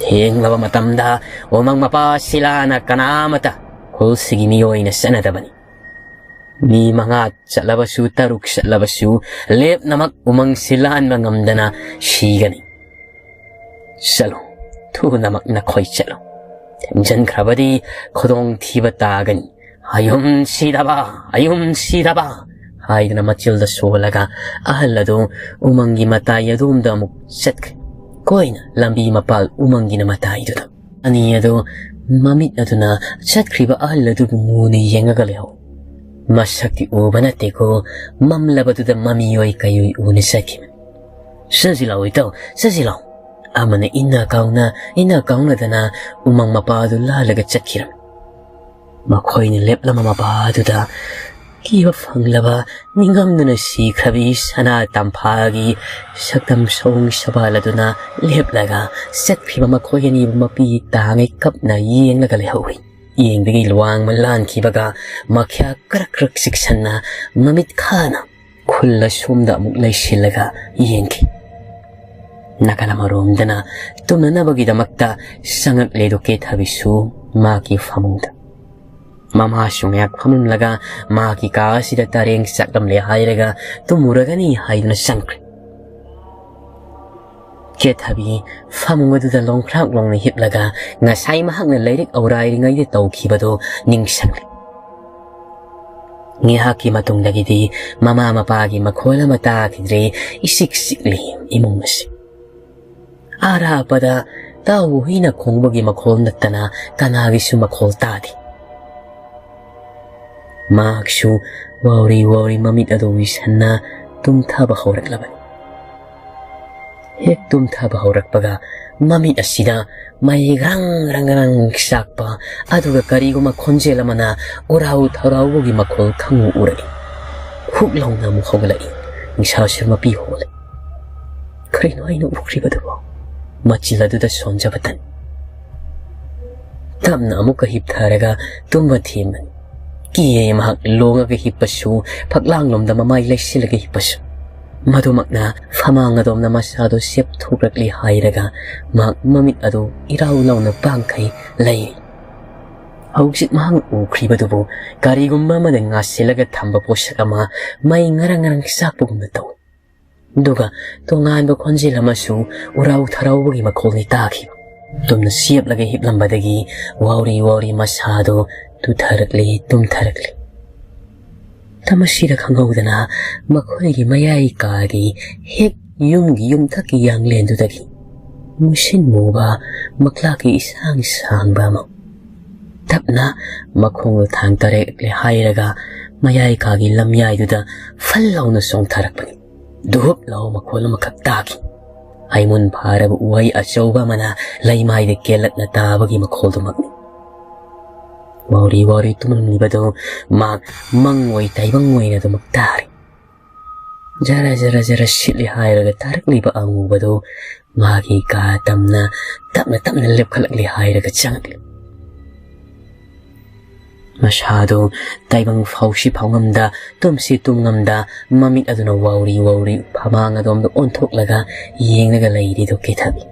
ꯊꯦꯡꯂꯕ ꯃꯇꯝꯗ ꯎꯃꯪ ꯃꯄꯥ ꯁꯤꯂꯥꯅ ꯀꯅꯥ ꯑꯃꯇ ꯈꯨꯜꯁꯤꯒꯤ ꯃꯤꯑꯣꯏꯅ ꯆꯠꯅꯗꯕꯅꯤ꯫ ꯃꯤ ꯃꯉꯥ ꯆꯠꯂꯕꯁꯨ, ꯇꯔꯨꯛ ꯆꯠꯂꯕꯁꯨ, ꯂꯦꯞꯅꯃꯛ ꯎꯃꯪꯁꯤ ꯂꯥꯟꯕ ꯉꯝꯗꯅ ꯁꯤꯒꯅꯤ꯫ ꯆꯠꯂꯣ, ꯊꯨꯅꯃꯛ ꯅꯈꯣꯏ ꯆꯠꯂꯣ꯫ ꯊꯦꯡꯖꯤꯟꯈ꯭ꯔꯕꯗꯤ ꯈꯨꯗꯣꯡꯊꯤꯕ ꯇꯥꯒꯅꯤ꯫ ꯑꯌꯨꯝ ꯁꯤꯗꯕ, ꯑꯌꯨꯝ ꯁꯤꯗꯕ" ꯍꯥꯏꯗꯨꯅ ꯃꯆꯤꯜꯗ ꯁꯣꯜꯂꯒ ꯑꯍꯜ ꯑꯗꯨ ꯎꯃꯪꯒꯤ ꯃꯇꯥꯏ ꯑꯗꯣꯝꯗ ꯑꯃꯨꯛ ꯆꯠꯈ꯭ꯔꯦ꯫ ꯀꯣꯏꯅ ꯂꯝꯕꯤ ꯃꯄꯥꯜ ꯎꯃꯪꯒꯤꯅ ꯃꯇꯥꯏꯗꯨꯗ꯫ ꯑꯅꯤ ꯑꯗꯨ ꯃꯃꯤꯠ ꯑꯗꯨꯅ ꯆꯠꯈ꯭ꯔꯤꯕ ꯑꯍꯜ ꯑꯗꯨꯕꯨ ꯃꯨꯅ ꯌꯦꯡꯉꯒ ꯂꯩꯍꯧ꯫ ꯃꯁꯛꯇꯤ ꯎꯕ ꯅꯠꯇꯦꯀꯣ, ꯃꯝꯂꯕꯗꯨꯗ ꯃꯃꯤꯑꯣꯏ ꯀꯩꯑꯣꯏ ꯎꯅ ꯆꯠꯈꯤꯕꯅꯤ꯫ "ꯆꯠꯁꯤ ꯂꯥꯛꯑꯣ ꯏꯇꯥꯎ, ꯆꯠꯁꯤ ꯂꯥꯛꯑꯣ"꯫ ꯑꯃꯅ ꯏꯟꯅ ꯀꯥꯎꯅ, ꯏꯟꯅ ꯀꯥꯎꯅꯗꯅ ꯎꯃꯪ ꯃꯄꯥ ꯑꯗꯨ ꯂꯥꯜꯂꯒ ꯆꯠꯈꯤꯔꯝꯃꯤ꯫ ꯃꯈꯣꯏꯅ ꯂꯦꯞꯂꯝꯕ ꯃꯄꯥ ꯑꯗꯨꯗ ꯀꯤꯕ ꯐꯪꯂꯕ, ꯅꯤꯡꯉꯝꯗꯅ ꯁꯤꯈ꯭ꯔꯕꯤ ꯁꯅꯥ ꯇꯝꯐꯥꯒꯤ ꯁꯛꯇꯝ ꯁꯑꯣꯡ ꯁꯕꯥꯜ ꯑꯗꯨꯅ ꯂꯦꯞꯂꯒ ꯆꯠꯈ꯭ꯔꯤꯕ ꯃꯈꯣꯏ ꯑꯅꯤꯕꯨ ꯃꯄꯤ ꯇꯥꯡꯉꯩ ꯀꯞꯅ ꯌꯦꯡꯂꯒ ꯂꯩꯍꯧꯏ꯫ ꯌꯦꯡꯗꯒꯤ ꯂꯨꯋꯥꯡ ꯃꯜꯂꯥꯟꯈꯤꯕꯒ ꯃꯈ꯭ꯌꯥ ꯀ꯭ꯔꯛ ꯀ꯭ꯔꯛ ꯆꯤꯛꯁꯟꯅ ꯃꯃꯤꯠ ꯈꯥꯅ ꯈꯨꯜ ꯑꯁꯣꯝꯗ ꯑꯃꯨꯛ ꯂꯩꯁꯤꯜꯂꯒ ꯌꯦꯡꯈꯤ꯫ ꯅꯥꯀꯜ ꯑꯃꯔꯣꯝꯗꯅ ꯇꯨꯝꯅꯅꯕꯒꯤꯗꯃꯛꯇ ꯆꯪꯉꯛꯂꯦꯗꯣ ꯀꯦꯊꯕꯤꯁꯨ ꯃꯥꯒꯤ ꯐꯃꯨꯡꯗ꯫ ꯃꯃꯥꯁꯨ ꯉꯥꯏꯍꯥꯛ ꯐꯝꯂꯝꯂꯒ ꯃꯥꯒꯤ ꯀꯥ ꯑꯁꯤꯗ ꯇꯔꯦꯡ ꯆꯥꯛꯂꯝꯂꯦ ꯍꯥꯏꯔꯒ ꯇꯨꯝꯃꯨꯔꯒꯅꯤ ꯍꯥꯏꯗꯨꯅ ꯆꯪꯈ꯭ꯔꯦ꯫ ꯀꯦꯊꯕꯤ ꯐꯃꯨꯡ ꯑꯗꯨꯗ ꯂꯣꯡꯈ꯭ꯔꯥꯛ ꯂꯣꯡꯅ ꯍꯤꯞꯂꯒ ꯉꯁꯥꯏ ꯃꯍꯥꯛꯅ ꯂꯥꯏꯔꯤꯛ ꯑꯧꯔꯥꯏꯔꯤꯉꯩꯗ ꯇꯧꯈꯤꯕꯗꯨ ꯅꯤꯡꯁꯤꯡꯂꯤ꯫ ꯉꯥꯏꯍꯥꯛꯀꯤ ꯃꯇꯨꯡꯗꯒꯤꯗꯤ ꯃꯃꯥ ꯃꯄꯥꯒꯤ ꯃꯈꯣꯜ ꯑꯃ ꯇꯥꯈꯤꯗ꯭ꯔꯦ꯫ ꯏꯆꯤꯛ ꯆꯤꯛꯂꯤ ꯏꯃꯨꯡ ꯑꯁꯤ꯫ ꯑꯔꯥꯞꯄꯗ ꯇꯥꯎ ꯍꯨꯏꯅ ꯈꯣꯡꯕꯒꯤ ꯃꯈꯣꯜ ꯅꯠꯇꯅ ꯀꯅꯥꯒꯤꯁꯨ ꯃꯈꯣꯜ ꯇꯥꯗꯦ꯫ ꯃꯍꯥꯛꯁꯨ ꯋꯥꯎꯔꯤ ꯋꯥꯎꯔꯤ ꯃꯃꯤꯠ ꯑꯗꯨ ꯎꯏꯁꯟꯅ ꯇꯨꯝꯊꯕ ꯍꯧꯔꯛꯂꯕꯅꯤ꯫ ꯍꯦꯛ ꯇꯨꯝꯊꯕ ꯍꯧꯔꯛꯄꯒ ꯃꯃꯤꯠ ꯑꯁꯤꯗ ꯃꯩ ꯒ꯭ꯔꯪ ꯒ꯭ꯔꯪ ꯒ꯭ꯔꯪ ꯆꯥꯛꯄ, ꯑꯗꯨꯒ ꯀꯔꯤꯒꯨꯝꯕ ꯈꯣꯟꯖꯦꯜ ꯑꯃꯅ ꯎꯔꯥꯎ ꯊꯔꯥꯎꯕꯒꯤ ꯃꯈꯣꯜ ꯈꯪꯎ ꯎꯔꯛꯏ꯫ ꯍꯨꯛ ꯂꯥꯎꯅ ꯑꯃꯨꯛ ꯍꯧꯒꯠꯂꯛꯏ꯫ ꯅꯤꯡꯁꯥꯁꯨ ꯃꯄꯤ ꯍꯣꯜꯂꯦ꯫ ꯀꯔꯤꯅꯣ ꯑꯩꯅ ꯎꯈ꯭ꯔꯤꯕꯗꯨꯕꯣ? ꯃꯆꯤꯜ ꯑꯗꯨꯗ ꯁꯣꯟꯖꯕ ꯇꯟ꯫ ꯇꯞꯅ ꯑꯃꯨꯛꯀ ꯍꯤꯞꯊꯔꯒ ꯇꯨꯝꯕ ꯊꯦꯝꯕꯅꯤ꯫ ꯀꯤꯌꯦ ꯃꯍꯥꯛ ꯂꯣꯡꯉꯒ ꯍꯤꯞꯄꯁꯨ, ꯐꯛꯂꯥꯡꯂꯣꯝꯗ ꯃꯃꯥꯏ ꯂꯩꯁꯤꯜꯂꯒ ꯍꯤꯞꯄꯁꯨ꯫ ꯃꯗꯨꯃꯛꯅ ꯐꯃꯥꯡ ꯑꯗꯣꯝꯗ ꯃꯁꯥꯗꯣ ꯁꯦꯞꯊꯣꯛꯂꯛꯂꯤ ꯍꯥꯏꯔꯒ ꯃꯍꯥꯛ ꯃꯃꯤꯠ ꯑꯗꯨ ꯏꯔꯥꯎ ꯂꯥꯎꯅ ꯄꯥꯡꯈꯩ ꯂꯩꯔꯤ꯫ ꯍꯧꯖꯤꯛ ꯃꯍꯥꯛꯅ ꯎꯈ꯭ꯔꯤꯕꯗꯨꯕꯨ ꯀꯔꯤꯒꯨꯝꯕ ꯑꯃꯗ ꯉꯥꯁꯤꯜꯂꯒ ꯊꯝꯕ ꯄꯣꯠꯁꯛ ꯑꯃ ꯃꯩ ꯉꯔꯪ ꯉꯔꯪ ꯆꯥꯛꯄꯒꯨꯝꯅ ꯇꯧꯏ꯫ ꯑꯗꯨꯒ ꯇꯣꯉꯥꯟꯕ ꯈꯣꯟꯖꯦꯜ ꯑꯃꯁꯨ ꯎꯔꯥꯎ ꯊꯔꯥꯎꯕꯒꯤ ꯃꯈꯣꯜꯅꯤ ꯇꯥꯈꯤꯕ꯫ ꯇꯨꯝꯅ ꯁꯦꯞꯂꯒ ꯍꯤꯞꯂꯝꯕꯗꯒꯤ ꯋꯥꯎꯔꯤ ꯋꯥꯎꯔꯤ ꯃꯁꯥꯗꯨ ꯇꯨꯊꯔꯛꯂꯤ, ꯇꯨꯝꯊꯔꯛꯂꯤ꯫ ꯃꯇꯝ ꯑꯁꯤꯗ ꯈꯪꯍꯧꯗꯅ ꯃꯈꯣꯏꯒꯤ ꯃꯌꯥꯏ ꯀꯥꯒꯤ ꯍꯦꯛ ꯌꯨꯝꯒꯤ ꯌꯨꯝꯊꯛꯀꯤ ꯌꯥꯡꯂꯦꯟꯗꯨꯗꯒꯤ ꯃꯨꯁꯤꯟ ꯃꯨꯕ ꯃꯛꯂꯥꯛꯀꯤ ꯏꯁꯥꯡ ꯁꯥꯡꯕ ꯑꯃ ꯇꯞꯅ ꯃꯈꯣꯡꯗꯣ ꯊꯥꯡ ꯇꯥꯔꯛꯂꯦ ꯍꯥꯏꯔꯒ ꯃꯌꯥꯏ ꯀꯥꯒꯤ ꯂꯝꯌꯥꯏꯗꯨꯗ ꯐꯜ ꯂꯥꯎꯅ ꯆꯣꯡꯊꯔꯛꯄꯅꯤ꯫ ꯙꯨꯞ ꯂꯥꯎ ꯃꯈꯣꯜ ꯑꯃꯈꯛ ꯇꯥꯈꯤ꯫ ꯍꯩꯃꯨꯟ ꯐꯥꯔꯕ ꯎꯍꯩ ꯑꯆꯧꯕ ꯑꯃꯅ ꯂꯩꯃꯥꯏꯗ ꯀꯦꯜꯂꯛꯅ ꯇꯥꯕꯒꯤ ꯃꯈꯣꯜꯗꯨꯃꯛꯅꯤ꯫ ꯋꯥꯎꯔꯤ ꯋꯥꯎꯔꯤ ꯇꯨꯝꯂꯝꯂꯤꯕꯗꯨ ꯃꯍꯥꯛ ꯃꯪ ꯑꯣꯏ ꯇꯥꯏꯕꯪ ꯑꯣꯏꯅ ꯑꯗꯨꯃꯛ ꯇꯥꯔꯤ꯫ ꯖꯔ ꯖꯔ ꯖꯔ ꯁꯤꯠꯂꯤ ꯍꯥꯏꯔꯒ ꯇꯥꯔꯛꯂꯤꯕ ꯑꯉꯨꯕꯗꯨ ꯃꯥꯒꯤ ꯀꯥ ꯇꯝꯅ ꯇꯞꯅ ꯇꯞꯅ ꯂꯦꯞꯈꯠꯂꯛꯂꯤ ꯍꯥꯏꯔꯒ ꯆꯪꯉꯛꯂꯤ꯫ ꯃꯁꯥꯗꯨ ꯇꯥꯏꯕꯪ ꯐꯥꯎꯁꯤ ꯐꯥꯎꯉꯝꯗ, ꯇꯨꯝꯁꯤ ꯇꯨꯝꯉꯝꯗ, ꯃꯃꯤꯠ ꯑꯗꯨꯅ ꯋꯥꯎꯔꯤ ꯋꯥꯎꯔꯤ ꯐꯃꯥꯡ ꯑꯗꯣꯝꯗ ꯑꯣꯟꯊꯣꯛꯂꯒ ꯌꯦꯡꯂꯒ ꯂꯩꯔꯤꯗꯨ ꯀꯤꯊꯕꯤ꯫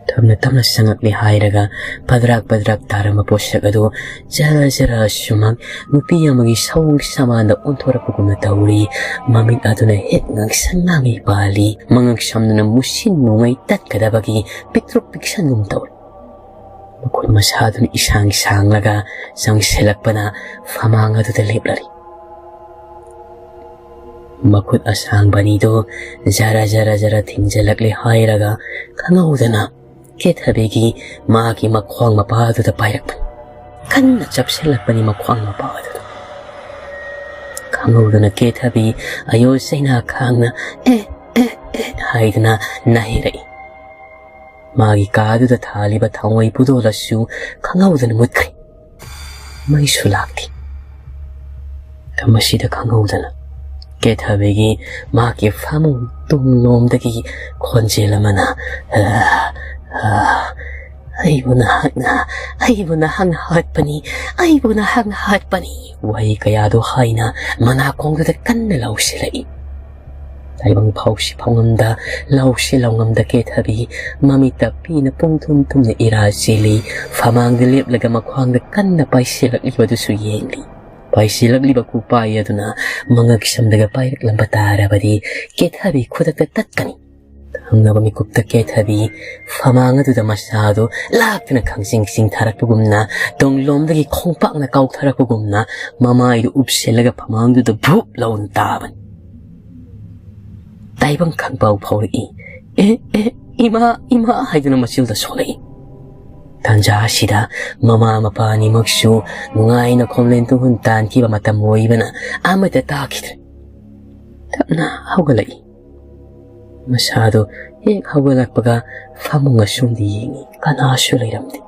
ꯇꯞꯅ ꯇꯞꯅ ꯆꯪꯉꯛꯂꯦ ꯍꯥꯏꯔꯒ ꯄꯗ꯭ꯔꯥꯛ ꯄꯗ꯭ꯔꯥꯛ ꯇꯥꯔꯝꯕ ꯄꯣꯠꯁꯛ ꯑꯗꯨ ꯖꯔ ꯖꯔ ꯁꯨꯃꯛ ꯅꯨꯄꯤ ꯑꯃꯒꯤ ꯁꯑꯣꯡ ꯁꯃꯥꯟꯗ ꯑꯣꯟꯊꯣꯔꯛꯄꯒꯨꯝꯅ ꯇꯧꯔꯤ꯫ ꯃꯃꯤꯠ ꯑꯗꯨꯅ ꯍꯦꯛ ꯉꯥꯡꯁꯪ ꯉꯥꯡꯉꯤ ꯄꯥꯜꯂꯤ꯫ ꯃꯉꯛ ꯁꯝꯗꯨꯅ ꯃꯨꯁꯤꯟ ꯃꯨꯉꯩ ꯇꯠꯀꯗꯕꯒꯤ ꯄꯤꯛꯇ꯭ꯔꯨꯛ ꯄꯤꯛꯁꯟꯒꯨꯝ ꯇꯧꯔꯤ꯫ ꯃꯈꯨꯠ ꯃꯁꯥꯗꯨꯅ ꯏꯁꯥꯡ ꯁꯥꯡꯂꯒ ꯆꯪꯁꯤꯜꯂꯛꯄꯅ ꯐꯃꯥꯡ ꯑꯗꯨꯗ ꯂꯦꯞꯂꯔꯤ꯫ ꯃꯈꯨꯠ ꯑꯁꯥꯡꯕ ꯑꯅꯤꯗꯨ ꯖꯔ ꯖꯔ ꯖꯔ ꯊꯤꯡꯖꯤꯜꯂꯛꯂꯦ ꯍꯥꯏꯔꯒ ꯈꯪꯍꯧꯗꯅ ꯀꯦꯊꯕꯤꯒꯤ ꯃꯥꯒꯤ ꯃꯈ꯭ꯋꯥꯡ ꯃꯄꯥ ꯑꯗꯨꯗ ꯄꯥꯏꯔꯛꯄꯅꯤ꯫ ꯀꯟꯅ ꯆꯞꯁꯤꯜꯂꯛꯄꯅꯤ ꯃꯈ꯭ꯋꯥꯡ ꯃꯄꯥ ꯑꯗꯨꯗ꯫ ꯈꯪꯍꯧꯗꯅ ꯀꯦꯊꯕꯤ ꯑꯌꯣ ꯆꯩꯅꯥ ꯈꯥꯡꯅ "ꯑꯦ, ꯑꯦ, ꯑꯦ" ꯍꯥꯏꯗꯨꯅ ꯅꯥꯍꯩꯔꯛꯏ꯫ ꯃꯥꯒꯤ ꯀꯥꯗꯨꯗ ꯊꯥꯜꯂꯤꯕ ꯊꯥꯎꯃꯩ ꯄꯨꯗꯣꯜ ꯑꯁꯨ ꯈꯪꯍꯧꯗꯅ ꯃꯨꯠꯈ꯭ꯔꯦ꯫ ꯃꯩꯁꯨ ꯂꯥꯛꯇꯦ꯫ ꯃꯁꯤꯗ ꯈꯪꯍꯧꯗꯅ ꯀꯦꯊꯕꯤꯒꯤ ꯃꯍꯥꯛꯀꯤ ꯐꯃꯨꯡ ꯇꯨꯡꯂꯣꯝꯗꯒꯤ ꯈꯣꯟꯖꯦꯜ ꯑꯃꯅ, "ꯑ, ꯑ, ꯑꯩꯕꯨ ꯅꯍꯥꯛꯅ, ꯑꯩꯕꯨ ꯅꯍꯥꯛꯅ ꯍꯥꯠꯄꯅꯤ, ꯑꯩꯕꯨ ꯅꯍꯥꯛꯅ ꯍꯥꯠꯄꯅꯤ" ꯋꯥꯍꯩ ꯀꯌꯥꯗꯨ ꯍꯥꯏꯅ ꯃꯅꯥꯀꯣꯡꯗꯨꯗ ꯀꯟꯅ ꯂꯥꯎꯁꯤꯜꯂꯛꯏ꯫ ꯇꯥꯏꯕꯪ ꯐꯥꯎꯁꯤ ꯐꯥꯎꯉꯝꯗ, ꯂꯥꯎꯁꯤ ꯂꯥꯎꯉꯝꯗ ꯀꯦꯊꯕꯤ ꯃꯃꯤꯠꯇ ꯄꯤꯅ ꯄꯨꯡ ꯊꯨꯝ ꯊꯨꯝꯅ ꯏꯔꯥ ꯆꯦꯜꯂꯤ꯫ ꯐꯃꯥꯡꯗ ꯂꯦꯞꯂꯒ ꯃꯈ꯭ꯋꯥꯡꯗ ꯀꯟꯅ ꯄꯥꯏꯁꯤꯜꯂꯛꯂꯤꯕꯗꯨꯁꯨ ꯌꯦꯡꯂꯤ꯫ ꯄꯥꯏꯁꯤꯜꯂꯛꯂꯤꯕ ꯈꯨꯄꯥꯏ ꯑꯗꯨꯅ ꯃꯉꯛ ꯁꯝꯗꯒ ꯄꯥꯏꯔꯛꯂꯝꯕ ꯇꯥꯔꯕꯗꯤ ꯀꯦꯊꯕꯤ ꯈꯨꯗꯛꯇ ꯇꯠꯀꯅꯤ꯫ ꯊꯪꯅꯕ ꯃꯤꯀꯨꯞꯇ ꯀꯦꯊꯕꯤ ꯐꯃꯥꯡ ꯑꯗꯨꯗ ꯃꯁꯥꯗꯨ ꯂꯥꯛꯇꯨꯅ ꯈꯪꯆꯤꯡ ꯆꯤꯡꯊꯔꯛꯄꯒꯨꯝꯅ, ꯇꯨꯡꯂꯣꯝꯗꯒꯤ ꯈꯣꯡꯄꯥꯛꯅ ꯀꯥꯎꯊꯔꯛꯄꯒꯨꯝꯅ ꯃꯃꯥꯏꯗꯨ ꯎꯞꯁꯤꯜꯂꯒ ꯐꯃꯥꯡꯗꯨꯗ ꯚꯨꯞ ꯂꯥꯎꯅ ꯇꯥꯕꯅꯤ꯫ ꯇꯥꯏꯕꯪ ꯈꯪꯄꯥꯎ ꯐꯥꯎꯔꯛꯏ꯫ "ꯑꯦ, ꯑꯦ, ꯏꯃꯥ, ꯏꯃꯥ" ꯍꯥꯏꯗꯨꯅ ꯃꯆꯤꯜꯗ ꯁꯣꯛꯂꯛꯏ꯫ ꯇꯥꯟꯖꯥ ꯑꯁꯤꯗ ꯃꯃꯥ ꯃꯄꯥ ꯑꯅꯤꯃꯛꯁꯨ ꯅꯨꯡꯉꯥꯏꯅ ꯈꯣꯝꯂꯦꯟ ꯇꯨꯡꯍꯨꯟ ꯇꯥꯟꯈꯤꯕ ꯃꯇꯝ ꯑꯣꯏꯕꯅ ꯑꯃꯠꯇ ꯇꯥꯈꯤꯗ꯭ꯔꯦ꯫ ꯇꯞꯅ ꯍꯧꯒꯠꯂꯛꯏ꯫ ꯃꯁꯥꯗꯣ ꯍꯦꯛ ꯍꯧꯒꯠꯂꯛꯄꯒ ꯐꯃꯨꯡ ꯑꯁꯣꯝꯗ ꯌꯦꯡꯉꯤ, ꯀꯅꯥꯁꯨ ꯂꯩꯔꯝꯗꯦ꯫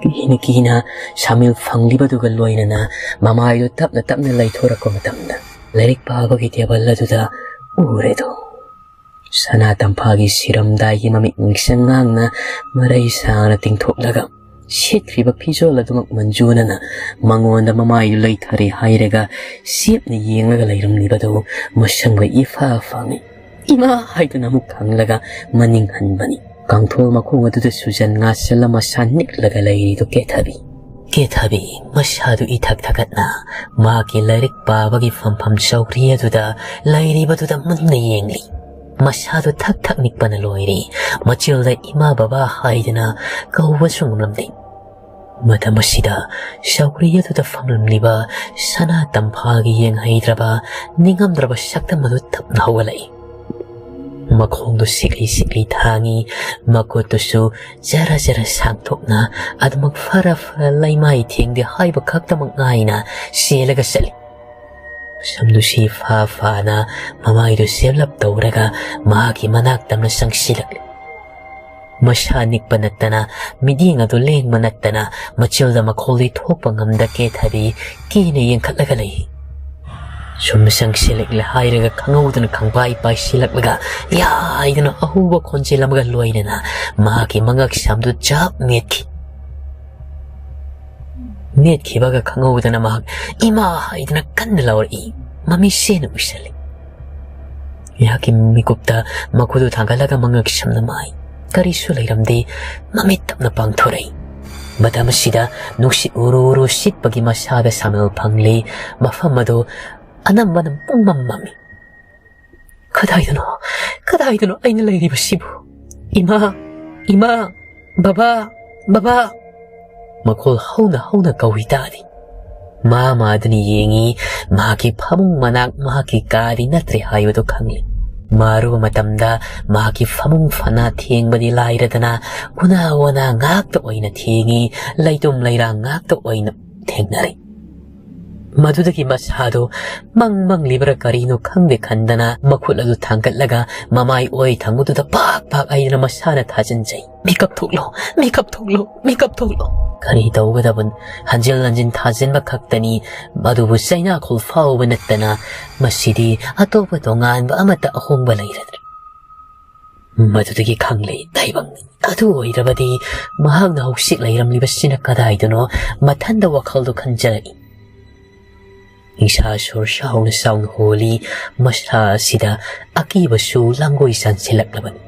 ꯀꯤꯅ ꯀꯤꯅ ꯁꯥꯃꯤꯜ ꯐꯪꯂꯤꯕꯗꯨꯒ ꯂꯣꯏꯅꯅ ꯃꯃꯥꯏꯗꯨ ꯇꯞꯅ ꯇꯞꯅ ꯂꯩꯊꯣꯔꯛꯄ ꯃꯇꯝꯗ ꯂꯥꯏꯔꯤꯛ ꯄꯥꯕꯒꯤ ꯇꯦꯕꯜ ꯑꯗꯨꯗ ꯎꯔꯦꯗꯣ꯫ ꯁꯅꯥ ꯇꯝꯐꯥꯒꯤ ꯁꯤꯔꯝꯗꯥꯏꯒꯤ ꯃꯃꯤꯠ ꯉꯥꯡꯁꯪ ꯉꯥꯡꯅ ꯃꯔꯩ ꯁꯥꯅ ꯇꯤꯡꯊꯣꯛꯂꯒ ꯁꯦꯠꯈ꯭ꯔꯤꯕ ꯐꯤꯖꯣꯜ ꯑꯗꯨꯃꯛ ꯃꯟꯖꯨꯅꯅ ꯃꯉꯣꯟꯗ ꯃꯃꯥꯏꯗꯨ ꯂꯩꯊꯔꯦ ꯍꯥꯏꯔꯒ ꯆꯦꯞꯅ ꯌꯦꯡꯂꯒ ꯂꯩꯔꯝꯂꯤꯕꯗꯨ ꯃꯁꯪꯕ ꯏꯐꯥ ꯐꯪꯉꯤ꯫ "ꯏꯃꯥ" ꯍꯥꯏꯗꯨꯅ ꯑꯃꯨꯛ ꯈꯪꯂꯒ ꯃꯅꯤꯡ ꯍꯟꯕꯅꯤ꯫ ꯀꯥꯡꯊꯣꯜ ꯃꯈꯣꯡ ꯑꯗꯨꯗ ꯁꯨꯖꯟ ꯉꯥꯁꯤꯜꯂ ꯃꯁꯥ ꯅꯤꯛꯂꯒ ꯂꯩꯔꯤꯗꯨ ꯀꯦꯊꯕꯤ꯫ ꯀꯦꯊꯕꯤ ꯃꯁꯥꯗꯨ ꯏꯊꯛ ꯊꯛꯀꯠꯅ ꯃꯍꯥꯛꯀꯤ ꯂꯥꯏꯔꯤꯛ ꯄꯥꯕꯒꯤ ꯐꯝꯐꯝ ꯆꯧꯀ꯭ꯔꯤ ꯑꯗꯨꯗ ꯂꯩꯔꯤꯕꯗꯨꯗ ꯃꯨꯟꯅ ꯌꯦꯡꯂꯤ꯫ ꯃꯁꯥꯗꯨ ꯊꯛ ꯊꯛ ꯅꯤꯛꯄꯅ ꯂꯣꯏꯔꯦ꯫ ꯃꯆꯤꯜꯗ "ꯏꯃꯥ, ꯕꯕꯥ" ꯍꯥꯏꯗꯅ ꯀꯧꯕꯁꯨ ꯉꯝꯂꯝꯗꯦ꯫ ꯃꯇꯝ ꯑꯁꯤꯗ ꯆꯧꯀ꯭ꯔꯤ ꯑꯗꯨꯗ ꯐꯝꯂꯝꯂꯤꯕ ꯁꯅꯥ ꯇꯝꯐꯥꯒꯤ ꯌꯦꯡꯍꯩꯗ꯭ꯔꯕ, ꯅꯤꯡꯉꯝꯗ꯭ꯔꯕ ꯁꯛꯇꯝ ꯑꯗꯨ ꯇꯞꯅ ꯍꯧꯒꯠꯂꯛꯏ꯫ ꯃꯈꯣꯡꯗꯨ ꯁꯤꯛꯂꯤ ꯁꯤꯛꯂꯤ ꯊꯥꯡꯏ, ꯃꯈꯨꯠꯇꯨꯁꯨ ꯖꯔ ꯖꯔ ꯁꯥꯡꯊꯣꯛꯅ, ꯑꯗꯨꯃꯛ ꯐꯔ ꯐꯔ ꯂꯩꯃꯥꯏ ꯊꯦꯡꯗꯦ ꯍꯥꯏꯕ ꯈꯛꯇꯃꯛ ꯉꯥꯏꯅ ꯆꯦꯜꯂꯒ ꯆꯠꯂꯤ꯫ ꯁꯝꯗꯨ ꯁꯤꯐꯥ ꯐꯥꯅ ꯃꯃꯥꯏꯗꯨ ꯁꯦꯞꯂꯞ ꯇꯧꯔꯒ ꯃꯍꯥꯛꯀꯤ ꯃꯅꯥꯛ ꯇꯝꯅ ꯆꯪꯁꯤꯜꯂꯛꯂꯤ꯫ ꯃꯁꯥ ꯅꯤꯛꯄ ꯅꯠꯇꯅ, ꯃꯤꯠꯌꯦꯡ ꯑꯗꯨ ꯂꯦꯡꯕ ꯅꯠꯇꯅ, ꯃꯆꯤꯜꯗ ꯃꯈꯣꯜꯗꯤ ꯊꯣꯛꯄ ꯉꯝꯗ ꯀꯦꯊꯕꯤ ꯀꯤꯅ ꯌꯦꯡꯈꯠꯂꯒ ꯂꯩ꯫ ꯁꯨꯝ ꯆꯪꯁꯤꯜꯂꯛꯂꯦ ꯍꯥꯏꯔꯒ ꯈꯪꯍꯧꯗꯅ ꯈꯪꯄꯥꯏ ꯄꯥꯏꯁꯤꯜꯂꯛꯂꯒ ꯌꯥꯏꯗꯅ ꯑꯍꯧꯕ ꯈꯣꯟꯖꯦꯜ ꯑꯃꯒ ꯂꯣꯏꯅꯅ ꯃꯍꯥꯛꯀꯤ ꯃꯉꯛ ꯁꯝꯗꯨ ꯖꯥꯞ ꯅꯦꯠꯈꯤ꯫ ꯅꯦꯠꯈꯤꯕꯒ ꯈꯪꯍꯧꯗꯅ ꯃꯍꯥꯛ "ꯏꯃꯥ" ꯍꯥꯏꯗꯨꯅ ꯀꯟꯅ ꯂꯥꯎꯔꯛꯏ꯫ ꯃꯃꯤꯠ ꯁꯦꯅ ꯎꯏꯁꯜꯂꯤ꯫ ꯑꯩꯍꯥꯛꯀꯤ ꯃꯤꯀꯨꯞꯇ ꯃꯈꯨꯗꯨ ꯊꯥꯡꯒꯠꯂꯒ ꯃꯉꯛ ꯁꯝꯅ ꯃꯥꯏ꯫ ꯀꯔꯤꯁꯨ ꯂꯩꯔꯝꯗꯦ꯫ ꯃꯃꯤꯠ ꯇꯞꯅ ꯄꯥꯡꯊꯣꯔꯛꯏ꯫ ꯃꯇꯝ ꯑꯁꯤꯗ ꯅꯨꯡꯁꯤꯠ ꯎꯔꯨ ꯎꯔꯨ ꯁꯤꯠꯄꯒꯤ ꯃꯁꯥꯗ ꯁꯥꯃꯦꯜ ꯐꯪꯂꯤ꯫ ꯃꯐꯝ ꯑꯗꯨ ꯑꯅꯝꯕꯅ ꯄꯨꯡꯃꯝ ꯃꯝꯃꯤ꯫ "ꯀꯗꯥꯏꯗꯅꯣ? ꯀꯗꯥꯏꯗꯅꯣ ꯑꯩꯅ ꯂꯩꯔꯤꯕꯁꯤꯕꯨ? ꯏꯃꯥ, ꯏꯃꯥ, ꯕꯕꯥ, ꯕꯕꯥ!" ꯃꯈꯣꯜ ꯍꯧꯅ ꯍꯧꯅ ꯀꯧꯏ ꯇꯥꯔꯤ꯫ ꯃꯥ ꯃꯥꯗꯨꯅ ꯌꯦꯡꯉꯤ꯫ ꯃꯍꯥꯛꯀꯤ ꯐꯃꯨꯡ ꯃꯅꯥꯛ ꯃꯍꯥꯛꯀꯤ ꯀꯥꯗꯤ ꯅꯠꯇ꯭ꯔꯦ ꯍꯥꯏꯕꯗꯨ ꯈꯪꯂꯤ꯫ ꯃꯥꯔꯨꯕ ꯃꯇꯝꯗ ꯃꯍꯥꯛꯀꯤ ꯐꯃꯨꯡ ꯐꯅ ꯊꯦꯡꯕꯗꯤ ꯂꯥꯏꯔꯗꯅ, ꯎꯅꯥ ꯋꯥꯅꯥ ꯉꯥꯛꯇ ꯑꯣꯏꯅ ꯊꯦꯡꯉꯤ, ꯂꯩꯇꯨꯝ ꯂꯩꯔꯥꯡ ꯉꯥꯛꯇ ꯑꯣꯏꯅ ꯊꯦꯡꯅꯔꯤ꯫ ꯃꯗꯨꯗꯒꯤ ꯃꯁꯥꯗꯨ ꯃꯪ ꯃꯪꯂꯤꯕ꯭ꯔꯥ ꯀꯔꯤꯅꯣ ꯈꯪꯗꯦ ꯈꯟꯗꯅ ꯃꯈꯨꯠ ꯑꯗꯨ ꯊꯥꯡꯒꯠꯂꯒ ꯃꯃꯥꯏ ꯑꯣꯏ ꯊꯪꯕꯗꯨꯗ ꯄꯥꯛ ꯄꯥꯛ ꯍꯥꯏꯗꯅ ꯃꯁꯥꯅ ꯊꯥꯖꯤꯟꯖꯩ꯫ "ꯃꯤꯀꯞ ꯊꯣꯛꯂꯣ, ꯃꯤꯀꯞ ꯊꯣꯛꯂꯣ, ꯃꯤꯀꯞ ꯊꯣꯛꯂꯣ!" ꯀꯔꯤ ꯇꯧꯒꯗꯕꯅꯣ? ꯍꯟꯖꯤꯟ ꯍꯟꯖꯤꯟ ꯊꯥꯖꯤꯟꯕ ꯈꯛꯇꯅꯤ꯫ ꯃꯗꯨꯕꯨ ꯆꯩꯅꯥꯈꯣꯜ ꯐꯥꯎꯕ ꯅꯠꯇꯅ ꯃꯁꯤꯗꯤ ꯑꯇꯣꯞꯄ ꯇꯣꯉꯥꯟꯕ ꯑꯃꯠꯇ ꯑꯍꯣꯡꯕ ꯂꯩꯔꯗ꯭ꯔꯦ꯫ ꯃꯗꯨꯗꯒꯤ ꯈꯪꯂꯦ ꯇꯥꯏꯕꯪ꯫ ꯑꯗꯨ ꯑꯣꯏꯔꯕꯗꯤ ꯃꯍꯥꯛꯅ ꯍꯧꯖꯤꯛ ꯂꯩꯔꯝꯂꯤꯕꯁꯤꯅ ꯀꯗꯥꯏꯗꯅꯣ? ꯃꯊꯟꯗ ꯋꯥꯈꯜꯗꯨ ꯈꯟꯖꯔꯛꯏ꯫ ꯅꯤꯡꯁꯥ ꯁꯣꯔ ꯆꯥꯎꯅ ꯆꯥꯎꯅ ꯍꯣꯜꯂꯤ꯫ ꯃꯁꯥ ꯑꯁꯤꯗ ꯑꯀꯤꯕꯁꯨ ꯂꯥꯡꯒꯣꯏ ꯆꯥꯟꯁꯤꯜꯂꯛꯂꯕꯅꯤ꯫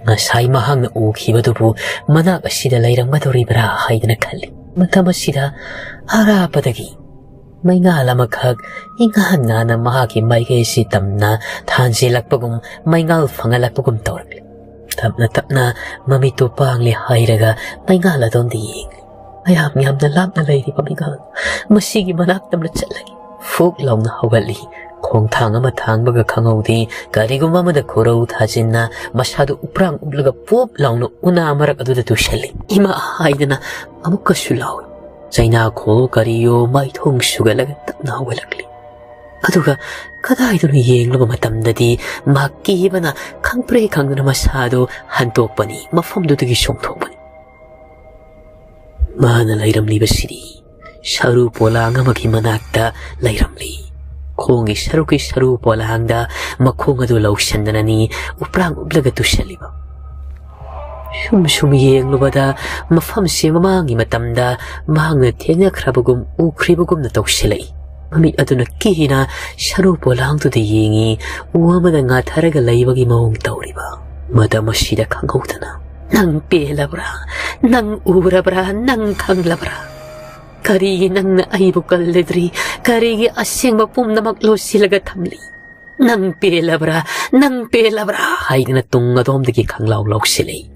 ꯉꯁꯥꯏ ꯃꯍꯥꯛꯅ ꯎꯈꯤꯕꯗꯨꯕꯨ ꯃꯅꯥꯛ ꯑꯁꯤꯗ ꯂꯩꯔꯝꯒꯗꯧꯔꯤꯕ꯭ꯔꯥ ꯍꯥꯏꯗꯅ ꯈꯜꯂꯤ꯫ ꯃꯇꯝ ꯑꯁꯤꯗ ꯑꯔꯥꯞꯄꯗꯒꯤ ꯃꯩꯉꯥꯜ ꯑꯃꯈꯛ ꯏꯉꯥꯟ ꯉꯥꯟꯅ ꯃꯍꯥꯛꯀꯤ ꯃꯥꯏꯀꯩ ꯑꯁꯤ ꯇꯝꯅ ꯊꯥꯟꯖꯤꯜꯂꯛꯄꯒꯨꯝ, ꯃꯩꯉꯥꯜ ꯐꯪꯍꯜꯂꯛꯄꯒꯨꯝ ꯇꯧꯔꯛꯂꯤ꯫ ꯇꯞꯅ ꯇꯞꯅ ꯃꯃꯤꯠꯇꯨ ꯄꯥꯡꯂꯤ ꯍꯥꯏꯔꯒ ꯃꯩꯉꯥꯜ ꯑꯗꯣꯝꯗ ꯌꯦꯡꯂꯤ꯫ ꯃꯌꯥꯝ ꯌꯥꯝꯅ ꯂꯥꯞꯅ ꯂꯩꯔꯤꯕ ꯃꯩꯉꯥꯜ ꯃꯁꯤꯒꯤ ꯃꯅꯥꯛ ꯇꯝꯅ ꯆꯠꯂꯒꯦ꯫ ꯐꯨꯛ ꯂꯥꯎꯅ ꯍꯧꯒꯠꯂꯤ꯫ ꯈꯣꯡꯊꯥꯡ ꯑꯃ ꯊꯥꯡꯕꯒ ꯈꯪꯍꯧꯗꯦ, ꯀꯔꯤꯒꯨꯝꯕ ꯑꯃꯗ ꯈꯨꯔꯧ ꯊꯥꯖꯤꯟꯅ ꯃꯁꯥꯗꯨ ꯎꯄ꯭ꯔꯥꯡ ꯎꯞꯂꯒ ꯄꯣꯞ ꯂꯥꯎꯅ ꯎꯅꯥ ꯃꯔꯛ ꯑꯗꯨꯗ ꯇꯨꯁꯜꯂꯤ꯫ ꯏꯃꯥ ꯍꯥꯏꯗꯅ ꯑꯃꯨꯛꯀꯁꯨ ꯂꯥꯎꯏ꯫ ꯆꯩꯅꯥꯈꯣꯜ ꯀꯔꯤꯌꯣ ꯃꯥꯏꯊꯣꯡ ꯁꯨꯒꯠꯂꯒ ꯇꯞꯅ ꯍꯧꯒꯠꯂꯛꯂꯤ꯫ ꯑꯗꯨꯒ ꯀꯗꯥꯏꯗꯅꯣ ꯌꯦꯡꯂꯨꯕ ꯃꯇꯝꯗꯗꯤ ꯃꯍꯥꯛ ꯀꯤꯕꯅ ꯈꯪꯄ꯭ꯔꯦ ꯈꯪꯗꯅ ꯃꯁꯥꯗꯨ ꯍꯟꯇꯣꯛꯄꯅꯤ, ꯃꯐꯝꯗꯨꯗꯒꯤ ꯆꯣꯡꯊꯣꯛꯄꯅꯤ꯫ ꯃꯥꯅ ꯂꯩꯔꯝꯂꯤꯕꯁꯤꯗꯤ ꯁꯔꯨ ꯄꯣꯂꯥꯡ ꯑꯃꯒꯤ ꯃꯅꯥꯛꯇ ꯂꯩꯔꯝꯂꯤ꯫ ꯈꯣꯡꯒꯤ ꯁꯔꯨꯛꯀꯤ ꯁꯔꯨ ꯄꯣꯂꯥꯡꯗ ꯃꯈꯣꯡ ꯑꯗꯨ ꯂꯧꯁꯤꯟꯗꯅꯅꯤ ꯎꯄ꯭ꯔꯥꯡ ꯎꯞꯂꯒ ꯇꯨꯁꯜꯂꯤꯕ꯫ ꯁꯨꯝ ꯁꯨꯝ ꯌꯦꯡꯂꯨꯕꯗ ꯃꯐꯝꯁꯤ ꯃꯃꯥꯡꯒꯤ ꯃꯇꯝꯗ ꯃꯍꯥꯛꯅ ꯊꯦꯡꯅꯈ꯭ꯔꯕꯒꯨꯝ ꯎꯈ꯭ꯔꯤꯕꯒꯨꯝꯅ ꯇꯧꯁꯤꯜꯂꯛꯏ꯫ ꯃꯃꯤꯠ ꯑꯗꯨꯅ ꯀꯤꯅ ꯁꯔꯨ ꯄꯣꯂꯥꯡꯗꯨꯗ ꯌꯦꯡꯉꯤ, ꯎ ꯑꯃꯗ ꯉꯥꯊꯔꯒ ꯂꯩꯕꯒꯤ ꯃꯑꯣꯡ ꯇꯧꯔꯤꯕ꯫ ꯃꯇꯝ ꯑꯁꯤꯗ ꯈꯪꯍꯧꯗꯅ, "ꯅꯪ ꯄꯦꯜꯂꯕ꯭ꯔꯥ? ꯅꯪ ꯎꯔꯕ꯭ꯔꯥ? ꯅꯪ ꯈꯪꯂꯕ꯭ꯔꯥ? ꯀꯔꯤꯒꯤ ꯅꯪꯅ ꯑꯩꯕꯨ ꯀꯜꯂꯗ꯭ꯔꯤ? ꯀꯔꯤꯒꯤ ꯑꯁꯦꯡꯕ ꯄꯨꯝꯅꯃꯛ ꯂꯣꯠꯁꯤꯜꯂꯒ ꯊꯝꯂꯤ? ꯅꯪ ꯄꯦꯜꯂꯕ꯭ꯔꯥ? ꯅꯪ ꯄꯦꯜꯂꯕ꯭ꯔꯥ?" ꯍꯥꯏꯗꯅ ꯇꯨꯡ ꯑꯗꯣꯝꯗꯒꯤ ꯈꯪꯂꯥꯎ ꯂꯥꯎꯁꯤꯜꯂꯛꯏ꯫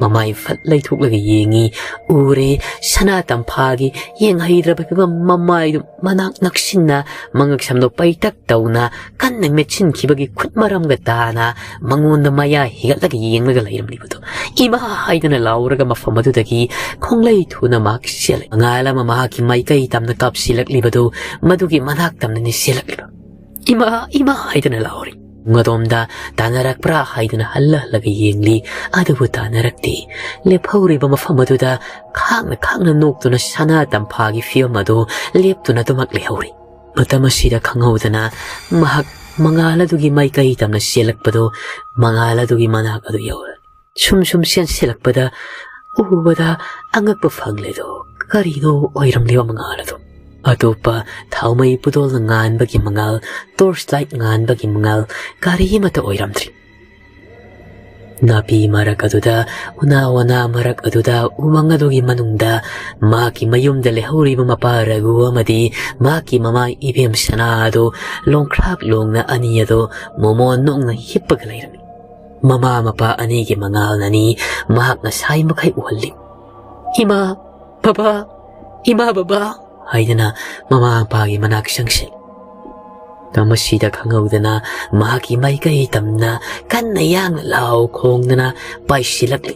ꯃꯃꯥꯏ ꯐꯠ ꯂꯩꯊꯣꯛꯂꯒ ꯌꯦꯡꯉꯤ꯫ ꯎꯔꯦ, ꯁꯅꯥ ꯇꯝꯐꯥꯒꯤ ꯌꯦꯡꯍꯩꯗ꯭ꯔꯕ ꯐꯤꯕꯝ, ꯃꯃꯥꯏꯗꯨ ꯃꯅꯥꯛ ꯅꯛꯁꯤꯟꯅ, ꯃꯉꯛ ꯁꯝꯗꯣ ꯄꯩꯇꯛ ꯇꯧꯅ ꯀꯟꯅ ꯃꯦꯠꯁꯤꯟꯈꯤꯕꯒꯤ ꯈꯨꯠ ꯃꯔꯝꯒ ꯇꯥꯅ ꯃꯉꯣꯟꯗ ꯃꯌꯥ ꯍꯤꯒꯠꯂꯒ ꯌꯦꯡꯂꯒ ꯂꯩꯔꯝꯂꯤꯕꯗꯨ꯫ "ꯏꯃꯥ!" ꯍꯥꯏꯗꯅ ꯂꯥꯎꯔꯒ ꯃꯐꯝ ꯑꯗꯨꯗꯒꯤ ꯈꯣꯡꯂꯩ ꯊꯨꯅ ꯃꯍꯥꯛ ꯆꯦꯜꯂꯦ꯫ ꯃꯉꯥꯜ ꯑꯃ ꯃꯍꯥꯛꯀꯤ ꯃꯥꯏꯀꯩ ꯇꯝꯅ ꯀꯥꯞꯁꯤꯜꯂꯛꯂꯤꯕꯗꯨ ꯃꯗꯨꯒꯤ ꯃꯅꯥꯛ ꯇꯝꯅꯅꯤ ꯆꯦꯜꯂꯛꯂꯤꯕ꯫ "ꯏꯃꯥ, ꯏꯃꯥ!" ꯍꯥꯏꯗꯅ ꯂꯥꯎꯔꯤ꯫ ꯃꯗꯣꯝꯗ ꯇꯥꯟꯅꯔꯛꯄ꯭ꯔꯥ ꯍꯥꯏꯗꯨꯅ ꯍꯜꯂ ꯍꯜꯂꯒ ꯌꯦꯡꯂꯤ꯫ ꯑꯗꯨꯕꯨ ꯇꯥꯟꯅꯔꯛꯇꯦ꯫ ꯂꯦꯞꯍꯧꯔꯤꯕ ꯃꯐꯝ ꯑꯗꯨꯗ ꯈꯥꯡꯅ ꯈꯥꯡꯅ ꯅꯣꯛꯇꯨꯅ ꯁꯅꯥ ꯇꯝꯐꯥꯒꯤ ꯐꯤꯕꯝ ꯑꯗꯨ ꯂꯦꯞꯇꯨꯅ ꯑꯗꯨꯃꯛ ꯂꯩꯍꯧꯔꯤ꯫ ꯃꯇꯝ ꯑꯁꯤꯗ ꯈꯪꯍꯧꯗꯅ ꯃꯍꯥꯛ ꯃꯉꯥꯜ ꯑꯗꯨꯒꯤ ꯃꯥꯏꯀꯩ ꯇꯝꯅ ꯆꯦꯜꯂꯛꯄꯗꯨ ꯃꯉꯥꯜ ꯑꯗꯨꯒꯤ ꯃꯅꯥꯛ ꯑꯗꯨ ꯌꯧꯔꯦ꯫ ꯁꯨꯝ ꯁꯨꯝ ꯆꯦꯟꯁꯤꯜꯂꯛꯄꯗ ꯎꯕꯗ ꯑꯉꯛꯄ ꯐꯪꯂꯦꯗꯣ꯫ ꯀꯔꯤꯅꯣ ꯑꯣꯏꯔꯝꯂꯤꯕ ꯃꯉꯥꯜ ꯑꯗꯨ? ꯑꯇꯣꯞꯄ ꯊꯥꯎꯃꯩ ꯄꯨꯗꯣꯜꯅ ꯉꯥꯟꯕꯒꯤ ꯃꯉꯥꯜ, torch light ꯉꯥꯟꯕꯒꯤ ꯃꯉꯥꯜ, ꯀꯔꯤ ꯑꯃꯠꯇ ꯑꯣꯏꯔꯝꯗ꯭ꯔꯤ꯫ ꯅꯥꯄꯤ ꯃꯔꯛ ꯑꯗꯨꯗ, ꯎꯅꯥ ꯋꯥꯅꯥ ꯃꯔꯛ ꯑꯗꯨꯗ, ꯎꯃꯪ ꯑꯗꯨꯒꯤ ꯃꯅꯨꯡꯗ ꯃꯍꯥꯛꯀꯤ ꯃꯌꯨꯝꯗ ꯂꯩꯍꯧꯔꯤꯕ ꯃꯄꯥ ꯔꯘꯨ ꯑꯃꯗꯤ ꯃꯍꯥꯛꯀꯤ ꯃꯃꯥ ꯏꯕꯦꯝ ꯁꯅꯥ ꯑꯗꯨ ꯂꯣꯡꯈ꯭ꯔꯥꯛ ꯂꯣꯡꯅ ꯑꯅꯤ ꯑꯗꯨ ꯃꯣꯃꯣꯟ ꯅꯣꯛꯅ ꯍꯤꯞꯄꯒ ꯂꯩꯔꯝꯃꯤ꯫ ꯃꯃꯥ ꯃꯄꯥ ꯑꯅꯤꯒꯤ ꯃꯉꯥꯜꯅꯅꯤ ꯃꯍꯥꯛ ꯉꯁꯥꯏ ꯃꯈꯩ ꯎꯍꯜꯂꯤ꯫ "ꯏꯃꯥ, ꯕꯕꯥ, ꯏꯃꯥ, ꯕꯕꯥ" ꯍꯥꯏꯗꯅ ꯃꯃꯥ ꯃꯄꯥꯒꯤ ꯃꯅꯥꯛ ꯆꯪꯁꯤꯜꯂꯤ꯫ ꯃꯁꯤꯗ ꯈꯪꯍꯧꯗꯅ ꯃꯍꯥꯛꯀꯤ ꯃꯥꯏꯀꯩ ꯇꯝꯅ ꯀꯟꯅ ꯌꯥꯡꯅ ꯂꯥꯎ ꯈꯣꯡꯗꯅ ꯄꯥꯏꯁꯤꯜꯂꯛꯂꯤ꯫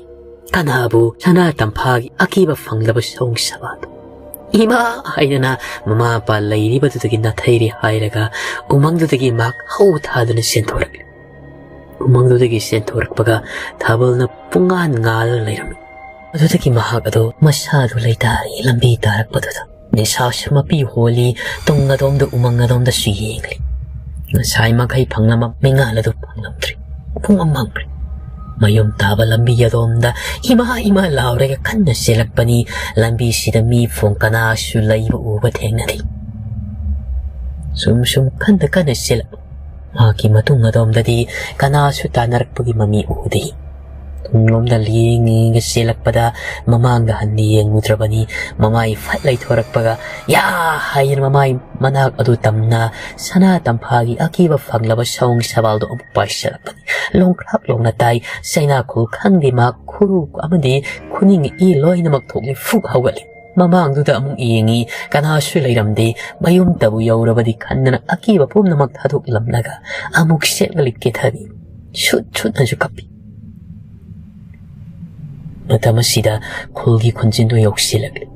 ꯀꯅꯥꯕꯨ ꯁꯅꯥ ꯇꯝꯐꯥꯒꯤ ꯑꯀꯤꯕ ꯐꯪꯂꯕ ꯁꯑꯣꯡ ꯁꯥꯕꯗꯨ꯫ "ꯏꯃꯥ" ꯍꯥꯏꯗꯅ ꯃꯃꯥ ꯃꯄꯥ ꯂꯩꯔꯤꯕꯗꯨꯗꯒꯤ ꯅꯥꯊꯩꯔꯦ ꯍꯥꯏꯔꯒ ꯎꯃꯪꯗꯨꯗꯒꯤ ꯃꯍꯥꯛ ꯍꯧ ꯊꯥꯗꯨꯅ ꯆꯦꯟꯊꯣꯔꯛꯂꯤ꯫ ꯎꯃꯪꯗꯨꯗꯒꯤ ꯆꯦꯟꯊꯣꯔꯛꯄꯒ ꯊꯥꯕꯜꯅ ꯄꯨꯡꯉꯥꯟ ꯉꯥꯜꯂ ꯂꯩꯔꯝꯃꯤ꯫ ꯑꯗꯨꯗꯒꯤ ꯃꯍꯥꯛ ꯑꯗꯨ ꯃꯁꯥꯗꯨ ꯂꯩꯇꯥꯔꯤ ꯂꯝꯕꯤ ꯇꯥꯔꯛꯄꯗꯨꯗ ꯅꯤꯁꯥꯁꯨ ꯃꯄꯤ ꯍꯣꯜꯂꯤ, ꯇꯨꯡ ꯑꯗꯣꯝꯗ ꯎꯃꯪ ꯑꯗꯣꯝꯗꯁꯨ ꯌꯦꯡꯂꯤ꯫ ꯉꯁꯥꯏ ꯃꯈꯩ ꯐꯪꯂꯝꯕ ꯃꯤꯉꯥꯜ ꯑꯗꯨ ꯐꯪꯂꯝꯗ꯭ꯔꯦ꯫ ꯄꯨꯡꯃꯝ ꯃꯝꯈ꯭ꯔꯦ꯫ ꯃꯌꯨꯝ ꯇꯥꯕ ꯂꯝꯕꯤ ꯑꯗꯣꯝꯗ "ꯏꯃꯥ, ꯏꯃꯥ" ꯂꯥꯎꯔꯒ ꯀꯟꯅ ꯆꯦꯜꯂꯛꯄꯅꯤ꯫ ꯂꯝꯕꯤꯁꯤꯗ ꯃꯤ ꯐꯣꯡ ꯀꯅꯥꯁꯨ ꯂꯩꯕ ꯎꯕ ꯊꯦꯡꯅꯗꯦ꯫ ꯁꯨꯝ ꯁꯨꯝ ꯀꯟꯅ ꯀꯟꯅ ꯆꯦꯜꯂꯛ ꯃꯍꯥꯛꯀꯤ ꯃꯇꯨꯡ ꯑꯗꯣꯝꯗꯗꯤ ꯀꯅꯥꯁꯨ ꯇꯥꯟꯅꯔꯛꯄꯒꯤ ꯃꯃꯤ ꯎꯗꯦ꯫ ꯇꯨꯡꯂꯣꯝꯗ ꯌꯦꯡ ꯌꯦꯡꯉ ꯆꯦꯜꯂꯛꯄꯗ ꯃꯃꯥꯡꯗ ꯍꯟꯅ ꯌꯦꯡꯉꯨꯗ꯭ꯔꯕꯅꯤ꯫ ꯃꯃꯥꯏ ꯐꯠ ꯂꯩꯊꯣꯔꯛꯄꯒ "ꯌꯥ" ꯍꯥꯏꯗꯅ ꯃꯃꯥꯏ ꯃꯅꯥꯛ ꯑꯗꯨ ꯇꯝꯅ ꯁꯅꯥ ꯇꯝꯐꯥꯒꯤ ꯑꯀꯤꯕ ꯐꯪꯂꯕ ꯁꯑꯣꯡ ꯁꯕꯥꯜꯗꯨ ꯑꯃꯨꯛ ꯄꯥꯏꯁꯤꯜꯂꯛꯄꯅꯤ꯫ ꯂꯣꯡꯈ꯭ꯔꯥꯛ ꯂꯣꯡꯅ ꯇꯥꯏ꯫ ꯆꯩꯅꯥꯈꯣꯜ ꯈꯪꯗꯦ, ꯃꯍꯥꯛ ꯈꯨꯔꯨ ꯑꯃꯗꯤ ꯈꯨꯅꯤꯡ ꯏ ꯂꯣꯏꯅꯃꯛ ꯊꯣꯛꯂꯦ꯫ ꯐꯨꯛ ꯍꯧꯒꯠꯂꯤ꯫ ꯃꯃꯥꯡꯗꯨꯗ ꯑꯃꯨꯛ ꯌꯦꯡꯉꯤ, ꯀꯅꯥꯁꯨ ꯂꯩꯔꯝꯗꯦ꯫ ꯃꯌꯨꯝꯇꯕꯨ ꯌꯧꯔꯕꯗꯤ ꯈꯟꯗꯅ ꯑꯀꯤꯕ ꯄꯨꯝꯅꯃꯛ ꯊꯥꯗꯣꯛꯂꯝꯂꯒ ꯑꯃꯨꯛ ꯁꯦꯠꯂꯒ ꯀꯦꯊꯕꯤ꯫ ꯁꯨꯠ ꯁꯨꯠꯅꯁꯨ ꯀꯞꯄꯤ꯫ ꯃꯇꯝ ꯑꯁꯤꯗ ꯈꯨꯜꯒꯤ ꯈꯨꯟꯖꯤꯟꯗꯨ ꯌꯧꯁꯤꯜꯂꯛꯂꯤ꯫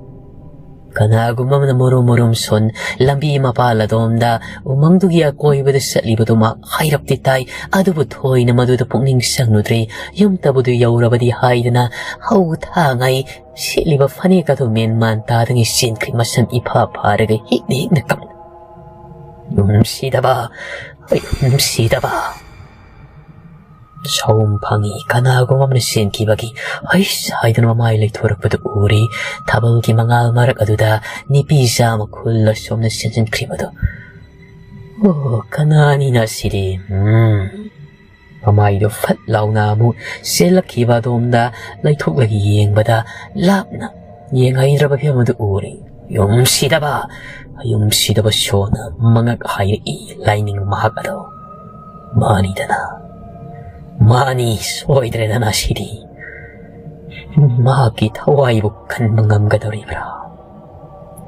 ꯀꯅꯥꯒꯨꯝꯕ ꯑꯃꯅ ꯃꯨꯔꯨꯝ ꯃꯨꯔꯨꯝ ꯁꯣꯟ ꯂꯝꯕꯤ ꯃꯄꯥꯜ ꯑꯗꯣꯝꯗ ꯎꯃꯪꯗꯨꯒꯤ ꯑꯀꯣꯏꯕꯗ ꯆꯠꯂꯤꯕꯗꯨ ꯃꯍꯥꯛ ꯍꯥꯏꯔꯞꯇꯤ ꯇꯥꯏ, ꯑꯗꯨꯕꯨ ꯊꯣꯏꯅ ꯃꯗꯨꯗ ꯄꯨꯛꯅꯤꯡ ꯆꯪꯂꯨꯗ꯭ꯔꯦ꯫ ꯌꯨꯝꯇꯕꯨꯗꯨ ꯌꯧꯔꯕꯗꯤ ꯍꯥꯏꯗꯅ ꯍꯧ ꯊꯥꯉꯩ ꯁꯦꯠꯂꯤꯕ ꯐꯅꯦꯛ ꯑꯗꯨ ꯃꯦꯟ ꯃꯥꯟ ꯇꯥꯗꯉꯩ ꯆꯦꯟꯈ꯭ꯔꯤ꯫ ꯃꯁꯝ ꯏꯐꯥ ꯐꯥꯔꯒ ꯍꯤꯛꯅ ꯍꯤꯛꯅ ꯀꯞꯂꯤ꯫ "ꯅꯨꯡꯁꯤꯗꯕ, ꯑꯩ ꯅꯨꯡꯁꯤꯗꯕ!" ꯁꯥꯎꯝ ꯐꯪꯉꯤ꯫ ꯀꯅꯥꯒꯨꯝꯕ ꯑꯃꯅ ꯆꯦꯟꯈꯤꯕꯒꯤ "ꯍꯩꯁ" ꯍꯥꯏꯗꯨꯅ ꯃꯃꯥꯏ ꯂꯩꯊꯣꯔꯛꯄꯗꯨ ꯎꯔꯤ꯫ ꯊꯥꯕꯜꯒꯤ ꯃꯉꯥꯜ ꯃꯔꯛ ꯑꯗꯨꯗ ꯅꯤꯄꯤ ꯆꯥꯃ ꯈꯨꯜ ꯑꯁꯣꯝꯅ ꯆꯦꯟꯁꯤꯟꯈ꯭ꯔꯤꯕꯗꯨ꯫ "ꯑꯣ, ꯀꯅꯥꯅꯤꯅ ꯁꯤꯗꯤ? ꯎꯝ, ꯃꯃꯥꯏꯗꯣ ꯐꯠ ꯂꯥꯎꯅ ꯑꯃꯨꯛ ꯆꯦꯜꯂꯛꯈꯤꯕ ꯑꯗꯣꯝꯗ ꯂꯩꯊꯣꯛꯂꯒ ꯌꯦꯡꯕꯗ ꯂꯥꯞꯅ ꯌꯦꯡꯍꯩꯗ꯭ꯔꯕ ꯐꯤꯕꯝ ꯑꯗꯨ ꯎꯔꯦ꯫ ꯌꯨꯝꯁꯤꯗꯕ, ꯌꯨꯝꯁꯤꯗꯕ ꯁꯣꯅ ꯃꯉꯛ ꯍꯥꯏꯔꯛꯏ ꯂꯥꯏꯅꯤꯡ ꯃꯍꯥꯛ ꯑꯗꯣ꯫ ꯃꯥꯅꯤꯗꯅ, ꯃꯥꯅꯤ ꯁꯣꯏꯗ꯭ꯔꯦꯗꯅ ꯁꯤꯗꯤ꯫ ꯃꯍꯥꯛꯀꯤ ꯊꯋꯥꯏꯕꯨ ꯀꯟꯕ ꯉꯝꯒꯗꯧꯔꯤꯕ꯭ꯔꯥ?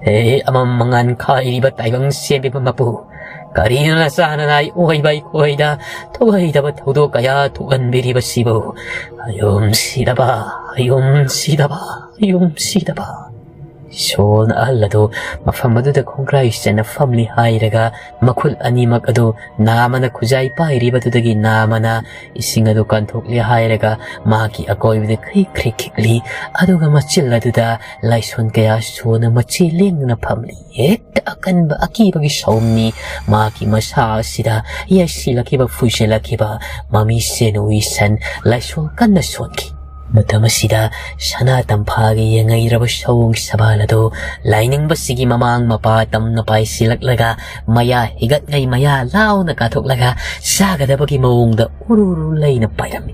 ꯑꯦ, ꯑꯃꯝ ꯃꯉꯥꯟ ꯈꯥꯏꯔꯤꯕ ꯇꯥꯏꯕꯪ ꯁꯦꯝꯕꯤꯕ ꯃꯄꯨ, ꯀꯔꯤꯅꯣ ꯅꯆꯥꯅ ꯅꯥꯏ ꯑꯣꯏꯕ ꯑꯩꯈꯣꯏꯗ ꯊꯣꯛꯍꯩꯗꯕ ꯊꯧꯗꯣꯛ ꯀꯌꯥ ꯊꯣꯛꯍꯟꯕꯤꯔꯤꯕꯁꯤꯕꯨ? ꯌꯨꯝꯁꯤꯗꯕ, ꯌꯨꯝꯁꯤꯗꯕ, ꯌꯨꯝꯁꯤꯗꯕ꯫ ꯁꯣꯜꯅ ꯑꯍꯜ ꯑꯗꯨ ꯃꯐꯝ ꯑꯗꯨꯗ ꯈꯣꯡꯒ꯭ꯔꯥꯏ ꯆꯟꯅ ꯐꯝꯂꯤ ꯍꯥꯏꯔꯒ, ꯃꯈꯨꯠ ꯑꯅꯤꯃꯛ ꯑꯗꯨ ꯅꯥꯃꯅ ꯈꯨꯖꯥꯏ ꯄꯥꯏꯔꯤꯕꯗꯨꯗꯒꯤ ꯅꯥꯃꯅ ꯏꯁꯤꯡ ꯑꯗꯨ ꯀꯟꯊꯣꯛꯂꯤ ꯍꯥꯏꯔꯒ ꯃꯍꯥꯛꯀꯤ ꯑꯀꯣꯏꯕꯗ ꯈ꯭ꯔꯤꯛ ꯈ꯭ꯔꯤꯛ ꯈꯤꯛꯂꯤ꯫ ꯑꯗꯨꯒ ꯃꯆꯤꯜ ꯑꯗꯨꯗ ꯂꯥꯏꯁꯣꯟ ꯀꯌꯥ ꯁꯣꯟꯅ ꯃꯆꯤ ꯂꯦꯡꯗꯅ ꯐꯝꯂꯤ꯫ ꯍꯦꯛꯇ ꯑꯀꯟꯕ ꯑꯀꯤꯕꯒꯤ ꯁꯑꯣꯡꯅꯤ ꯃꯍꯥꯛꯀꯤ ꯃꯁꯥ ꯑꯁꯤꯗ ꯌꯥꯏꯁꯤꯜꯂꯛꯈꯤꯕ, ꯐꯨꯖꯤꯜꯂꯛꯈꯤꯕ ꯃꯃꯤꯁꯦ ꯅꯨꯡꯁꯤꯠꯅ ꯂꯥꯏꯁꯣꯟ ꯀꯟꯅ ꯁꯣꯟꯈꯤ꯫ ꯃꯇꯝ ꯑꯁꯤꯗ ꯁꯅꯥ ꯇꯝꯐꯥꯒꯤ ꯌꯦꯡꯉꯩꯔꯕ ꯁꯑꯣꯡ ꯁꯕꯥꯜ ꯑꯗꯨ ꯂꯥꯏꯅꯤꯡꯕꯁꯤꯒꯤ ꯃꯃꯥꯡ ꯃꯄꯥ ꯇꯝꯅ ꯄꯥꯏꯁꯤꯜꯂꯛꯂꯒ ꯃꯌꯥ ꯍꯤꯒꯠꯉꯩ ꯃꯌꯥ ꯂꯥꯎꯅ ꯀꯥꯊꯣꯛꯂꯒ ꯆꯥꯒꯗꯕꯒꯤ ꯃꯑꯣꯡꯗ ꯎꯔꯨ ꯎꯔꯨ ꯂꯩꯅ ꯄꯥꯏꯔꯝꯃꯤ꯫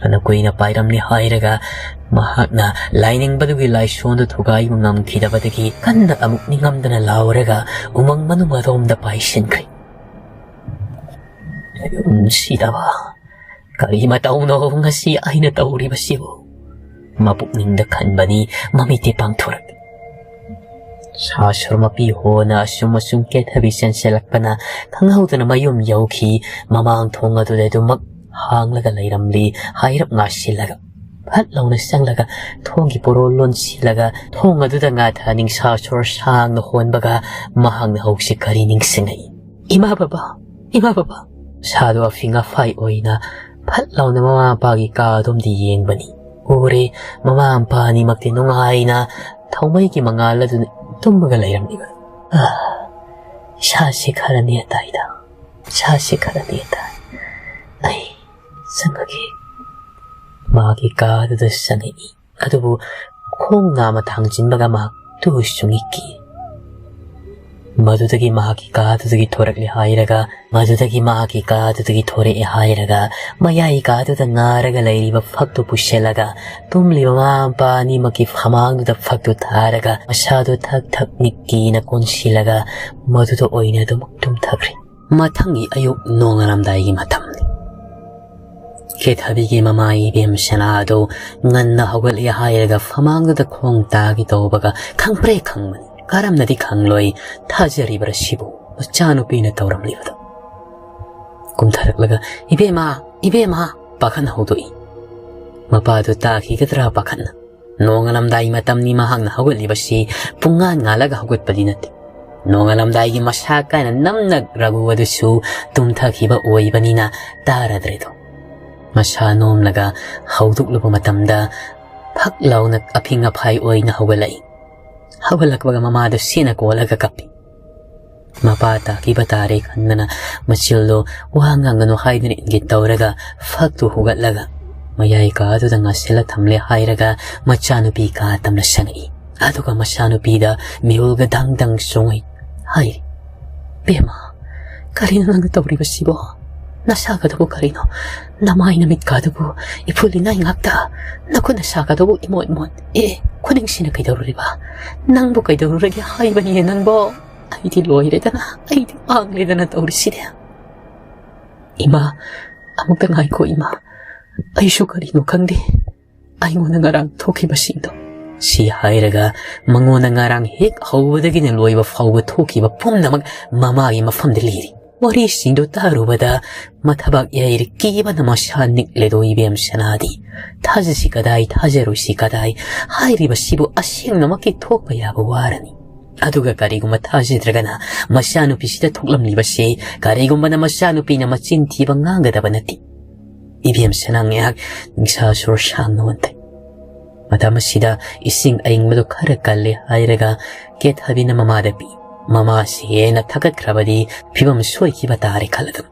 ꯐꯅ ꯀꯨꯏꯅ ꯄꯥꯏꯔꯝꯂꯤ ꯍꯥꯏꯔꯒ ꯃꯍꯥꯛꯅ ꯂꯥꯏꯅꯤꯡꯕꯗꯨꯒꯤ ꯂꯥꯏꯁꯣꯟꯗꯨ ꯊꯨꯒꯥꯏꯕ ꯉꯝꯈꯤꯗꯕꯗꯒꯤ ꯀꯟꯅ ꯑꯃꯨꯛ ꯅꯤꯡꯉꯝꯗꯅ ꯂꯥꯎꯔꯒ ꯎꯃꯪ ꯃꯅꯨꯡ ꯑꯗꯣꯝꯗ ꯄꯥꯏꯁꯤꯟꯈ꯭ꯔꯦ꯫ ꯅꯨꯡꯁꯤꯗꯕ, ꯀꯔꯤ ꯃꯇꯧꯅꯣ ꯉꯁꯤ ꯑꯩꯅ ꯇꯧꯔꯤꯕꯁꯤꯕꯨ? ꯃꯄꯨꯛꯅꯤꯡꯗ ꯈꯟꯕꯅꯤ, ꯃꯃꯤꯠꯇꯤ ꯄꯥꯡꯊꯣꯔꯛ꯫ ꯁꯥ ꯁꯣꯔ ꯃꯄꯤ ꯍꯣꯅ ꯑꯁꯨꯝ ꯑꯁꯨꯝ ꯀꯦꯊꯕꯤ ꯆꯦꯟꯁꯤꯜꯂꯛꯄꯅ ꯈꯪꯍꯧꯗꯅ ꯃꯌꯨꯝ ꯌꯧꯈꯤ꯫ ꯃꯃꯥꯡ ꯊꯣꯡ ꯑꯗꯨꯗ ꯑꯗꯨꯃꯛ ꯍꯥꯡꯂꯒ ꯂꯩꯔꯝꯂꯤ꯫ ꯍꯥꯏꯔꯞ ꯉꯥꯁꯤꯜꯂꯒ ꯐꯠ ꯂꯥꯎꯅ ꯆꯪꯂꯒ ꯊꯣꯡꯒꯤ ꯄꯣꯔꯣꯜ ꯂꯣꯟꯁꯤꯜꯂꯒ ꯊꯣꯡ ꯑꯗꯨꯗ ꯉꯥꯊ ꯅꯤꯡꯁꯥ ꯁꯣꯔ ꯁꯥꯡꯅ ꯍꯣꯟꯕꯒ ꯃꯍꯥꯛꯅ ꯍꯧꯖꯤꯛ ꯀꯔꯤ ꯅꯤꯡꯁꯤꯡꯉꯛꯏ? "ꯏꯃꯥ ꯕꯕꯥ, ꯏꯃꯥ ꯕꯕꯥ!" ꯁꯥꯗꯨ ꯑꯐꯤꯡ ꯑꯐꯥꯏ ꯑꯣꯏꯅ ꯐꯠ ꯂꯥꯎꯅ ꯃꯃꯥ ꯃꯄꯥꯒꯤ ꯀꯥ ꯑꯗꯣꯝꯗ ꯌꯦꯡꯕꯅꯤ꯫ ꯎꯔꯦ, ꯃꯃꯥ ꯃꯄꯥ ꯑꯅꯤꯃꯛꯇꯤ ꯅꯨꯡꯉꯥꯏꯅ ꯊꯧꯃꯩꯒꯤ ꯃꯉꯥꯜ ꯑꯗꯨꯅ ꯇꯨꯝꯃꯒ ꯂꯩꯔꯝꯂꯤꯕ꯫ "ꯑꯥ, ꯏꯁꯥꯁꯤ ꯈꯔ ꯅꯦꯇꯥꯏꯗ, ꯏꯁꯥꯁꯤ ꯈꯔ ꯅꯦꯇꯥꯏ꯫ ꯑꯩ ꯆꯪꯉꯒꯦ꯫" ꯃꯥꯒꯤ ꯀꯥ ꯑꯗꯨꯗ ꯆꯪꯉꯛꯏ꯫ ꯑꯗꯨꯕꯨ ꯈꯣꯡ ꯅꯥꯝꯃ ꯊꯥꯡꯖꯤꯟꯕꯒ ꯃꯍꯥꯛ ꯇꯨ ꯁꯨꯡꯏꯛꯈꯤ꯫ ꯃꯗꯨꯗꯒꯤ ꯃꯍꯥꯛꯀꯤ ꯀꯥꯗꯨꯗꯒꯤ ꯊꯣꯔꯛꯂꯦ ꯍꯥꯏꯔꯒ, ꯃꯗꯨꯗꯒꯤ ꯃꯍꯥꯛꯀꯤ ꯀꯥꯗꯨꯗꯒꯤ ꯊꯣꯔꯛꯑꯦ ꯍꯥꯏꯔꯒ, ꯃꯌꯥꯏ ꯀꯥꯗꯨꯗ ꯉꯥꯔꯒ ꯂꯩꯔꯤꯕ ꯐꯛꯇꯨ ꯄꯨꯁꯤꯜꯂꯒ, ꯇꯨꯝꯂꯤꯕ ꯃꯃꯥ ꯃꯄꯥ ꯑꯅꯤꯃꯛꯀꯤ ꯐꯃꯥꯡꯗꯨꯗ ꯐꯛꯇꯨ ꯊꯥꯔꯒ, ꯃꯁꯥꯗꯨ ꯊꯛ ꯊꯛ ꯅꯤꯛꯀꯤꯅ ꯀꯣꯟꯁꯤꯜꯂꯒ, ꯃꯗꯨꯗ ꯑꯣꯏꯅ ꯑꯗꯨꯝ ꯇꯨꯝꯊꯈ꯭ꯔꯦ꯫ ꯃꯊꯪꯒꯤ ꯑꯌꯨꯛ ꯅꯣꯡꯉꯥꯜꯂꯝꯗꯥꯏꯒꯤ ꯃꯇꯝꯅꯤ꯫ ꯀꯦꯊꯕꯤꯒꯤ ꯃꯃꯥ ꯏꯕꯦꯝ ꯁꯅꯥ ꯑꯗꯨ ꯉꯟꯅ ꯍꯧꯒꯠꯂꯦ ꯍꯥꯏꯔꯒ ꯐꯃꯥꯡꯗꯨꯗ ꯈꯣꯡ ꯇꯥꯒꯦ ꯇꯧꯕꯒ ꯈꯪꯄ꯭ꯔꯦꯛ ꯈꯪꯕꯅꯤ꯫ ꯀꯔꯝꯅꯗꯤ ꯈꯪꯂꯣꯏ? ꯊꯥꯖꯔꯤꯕ꯭ꯔꯥ ꯁꯤꯕꯨ? ꯃꯆꯥꯅꯨꯄꯤꯅ ꯇꯧꯔꯝꯂꯤꯕꯗꯣ꯫ ꯀꯨꯝꯊꯔꯛꯂꯒ, "ꯏꯕꯦꯝꯃ, ꯏꯕꯦꯝꯃ!" ꯄꯥꯈꯠꯅ ꯍꯧꯗꯣꯛꯏ꯫ ꯃꯄꯥꯗꯨ ꯇꯥꯈꯤꯒꯗ꯭ꯔꯥ ꯄꯥꯈꯠꯅ꯫ ꯅꯣꯡꯉꯥꯜꯂꯝꯗꯥꯏ ꯃꯇꯝꯅꯤ ꯃꯍꯥꯛꯅ ꯍꯧꯒꯠꯂꯤꯕꯁꯤ, ꯄꯨꯡꯉꯥꯟ ꯉꯥꯜꯂꯒ ꯍꯧꯒꯠꯄꯗꯤ ꯅꯠꯇꯦ꯫ ꯅꯣꯡꯉꯥꯜꯂꯝꯗꯥꯏꯒꯤ ꯃꯁꯥ ꯀꯥꯏꯅ ꯅꯝꯅ ꯔꯒꯨ ꯑꯗꯨꯁꯨ ꯇꯨꯝꯊꯈꯤꯕ ꯑꯣꯏꯕꯅꯤꯅ ꯇꯥꯔꯗ꯭ꯔꯦꯗꯣ꯫ ꯃꯁꯥ ꯅꯣꯝꯂꯒ ꯍꯧꯗꯣꯛꯂꯨꯕ ꯃꯇꯝꯗ ꯐꯛ ꯂꯥꯎꯅ ꯑꯐꯤꯡ ꯑꯐꯥꯏ ꯑꯣꯏꯅ ꯍꯧꯒꯠꯂꯛꯏ꯫ ꯍꯧꯒꯠꯂꯛꯄꯒ ꯃꯃꯥꯗꯨ ꯁꯦꯠꯅ ꯀꯣꯜꯂꯒ ꯀꯞꯄꯤ꯫ ꯃꯄꯥ ꯇꯥꯈꯤꯕ ꯇꯥꯔꯦ ꯈꯟꯗꯅ ꯃꯆꯤꯜꯗꯣ ꯋꯥ ꯉꯥꯡꯒꯅꯨ ꯍꯥꯏꯗꯨꯅ ꯏꯪꯒꯤꯠ ꯇꯧꯔꯒ ꯐꯛꯇꯨ ꯍꯨꯒꯠꯂꯒ ꯃꯌꯥꯏ ꯀꯥꯗꯨꯗ ꯉꯥꯁꯤꯜꯂ ꯊꯝꯂꯦ ꯍꯥꯏꯔꯒ ꯃꯆꯥꯅꯨꯄꯤ ꯀꯥ ꯇꯝꯅ ꯁꯪꯉꯛꯏ꯫ ꯑꯗꯨꯒ ꯃꯆꯥꯅꯨꯄꯤꯗ ꯃꯤꯍꯨꯜꯒ ꯗꯪ ꯗꯪ ꯆꯣꯡꯉꯛꯏ꯫ ꯍꯥꯏꯔꯤ, "ꯕꯦꯝꯃ, ꯀꯔꯤꯅꯣ ꯅꯪꯅ ꯇꯧꯔꯤꯕꯁꯤꯕꯣ? ꯅꯁꯥꯒꯗꯨꯕꯨ ꯀꯔꯤꯅꯣ? ꯅꯃꯥꯏ ꯅꯃꯤꯠꯀꯥꯗꯨꯕꯨ ꯏꯐꯨꯜ ꯏꯅꯥꯏ ꯉꯥꯛꯇ, ꯅꯈꯨꯠ ꯅꯁꯥꯒꯗꯨꯕꯨ ꯏꯃꯣꯠ ꯃꯣꯠ꯫ ꯑꯦ, ꯈꯨꯅꯤꯡꯁꯤꯅ ꯀꯩꯗꯧꯔꯨꯔꯤꯕ? ꯅꯪꯕꯨ ꯀꯩꯗꯧꯔꯨꯔꯒꯦ ꯍꯥꯏꯕꯅꯤꯅꯦ ꯅꯪꯕꯣ? ꯑꯩꯗꯤ ꯂꯣꯏꯔꯦꯗꯅ, ꯑꯩꯗꯤ ꯃꯥꯡꯂꯦꯗꯅ ꯇꯧꯔꯤꯁꯤꯗꯤ꯫ ꯏꯃꯥ, ꯑꯃꯨꯛꯇ ꯉꯥꯏꯈꯣ ꯏꯃꯥ, ꯑꯩꯁꯨ ꯀꯔꯤꯅꯣ ꯈꯪꯗꯦ꯫ ꯑꯩꯉꯣꯟꯗ ꯉꯔꯥꯡ ꯊꯣꯛꯈꯤꯕꯁꯤꯡꯗꯣ꯫" ꯁꯤ ꯍꯥꯏꯔꯒ ꯃꯉꯣꯟꯗ ꯉꯔꯥꯡ ꯍꯦꯛ ꯍꯧꯕꯗꯒꯤꯅ ꯂꯣꯏꯕ ꯐꯥꯎꯕ ꯊꯣꯛꯈꯤꯕ ꯄꯨꯝꯅꯃꯛ ꯃꯃꯥꯒꯤ ꯃꯐꯝꯗ ꯂꯤꯔꯤ꯫ ꯋꯥꯔꯤꯁꯤꯡꯗꯨ ꯇꯥꯔꯨꯕꯗ ꯃꯊꯕꯥꯛ ꯌꯩꯔꯤ꯫ ꯀꯤꯕꯅ ꯃꯁꯥ ꯅꯤꯛꯂꯦꯗꯣ ꯏꯕꯦꯝ ꯁꯅꯥꯗꯤ꯫ ꯊꯥꯖꯁꯤ ꯀꯗꯥꯏ, ꯊꯥꯖꯔꯣꯏꯁꯤ ꯀꯗꯥꯏ? ꯍꯥꯏꯔꯤꯕꯁꯤꯕꯨ ꯑꯁꯦꯡꯅꯃꯛꯀꯤ ꯊꯣꯛꯄ ꯌꯥꯕ ꯋꯥꯔꯅꯤ꯫ ꯑꯗꯨꯒ ꯀꯔꯤꯒꯨꯝꯕ ꯊꯥꯖꯗ꯭ꯔꯒꯅ ꯃꯆꯥꯅꯨꯄꯤꯁꯤꯗ ꯊꯣꯛꯂꯝꯂꯤꯕꯁꯤ, ꯀꯔꯤꯒꯨꯝꯕꯅ ꯃꯆꯥꯅꯨꯄꯤꯅ ꯃꯆꯤꯟ ꯊꯤꯕ ꯉꯥꯡꯒꯗꯕ ꯅꯠꯇꯦ꯫ ꯏꯕꯦꯝ ꯁꯅꯥ ꯉꯥꯏꯍꯥꯛ ꯅꯤꯡꯁꯥ ꯁꯣꯔ ꯁꯥꯡꯅ ꯍꯣꯟꯊꯩ꯫ ꯃꯇꯝ ꯑꯁꯤꯗ ꯏꯁꯤꯡ ꯑꯏꯪꯕꯗꯨ ꯈꯔ ꯀꯜꯂꯦ ꯍꯥꯏꯔꯒ ꯀꯦꯊꯕꯤꯅ ꯃꯃꯥꯗ ꯄꯤ꯫ ꯃꯃꯥꯁꯤ ꯍꯦꯟꯅ ꯊꯛꯀꯠꯈ꯭ꯔꯕꯗꯤ ꯐꯤꯕꯝ ꯁꯣꯏꯈꯤꯕ ꯇꯥꯔꯦ ꯈꯜꯂꯒ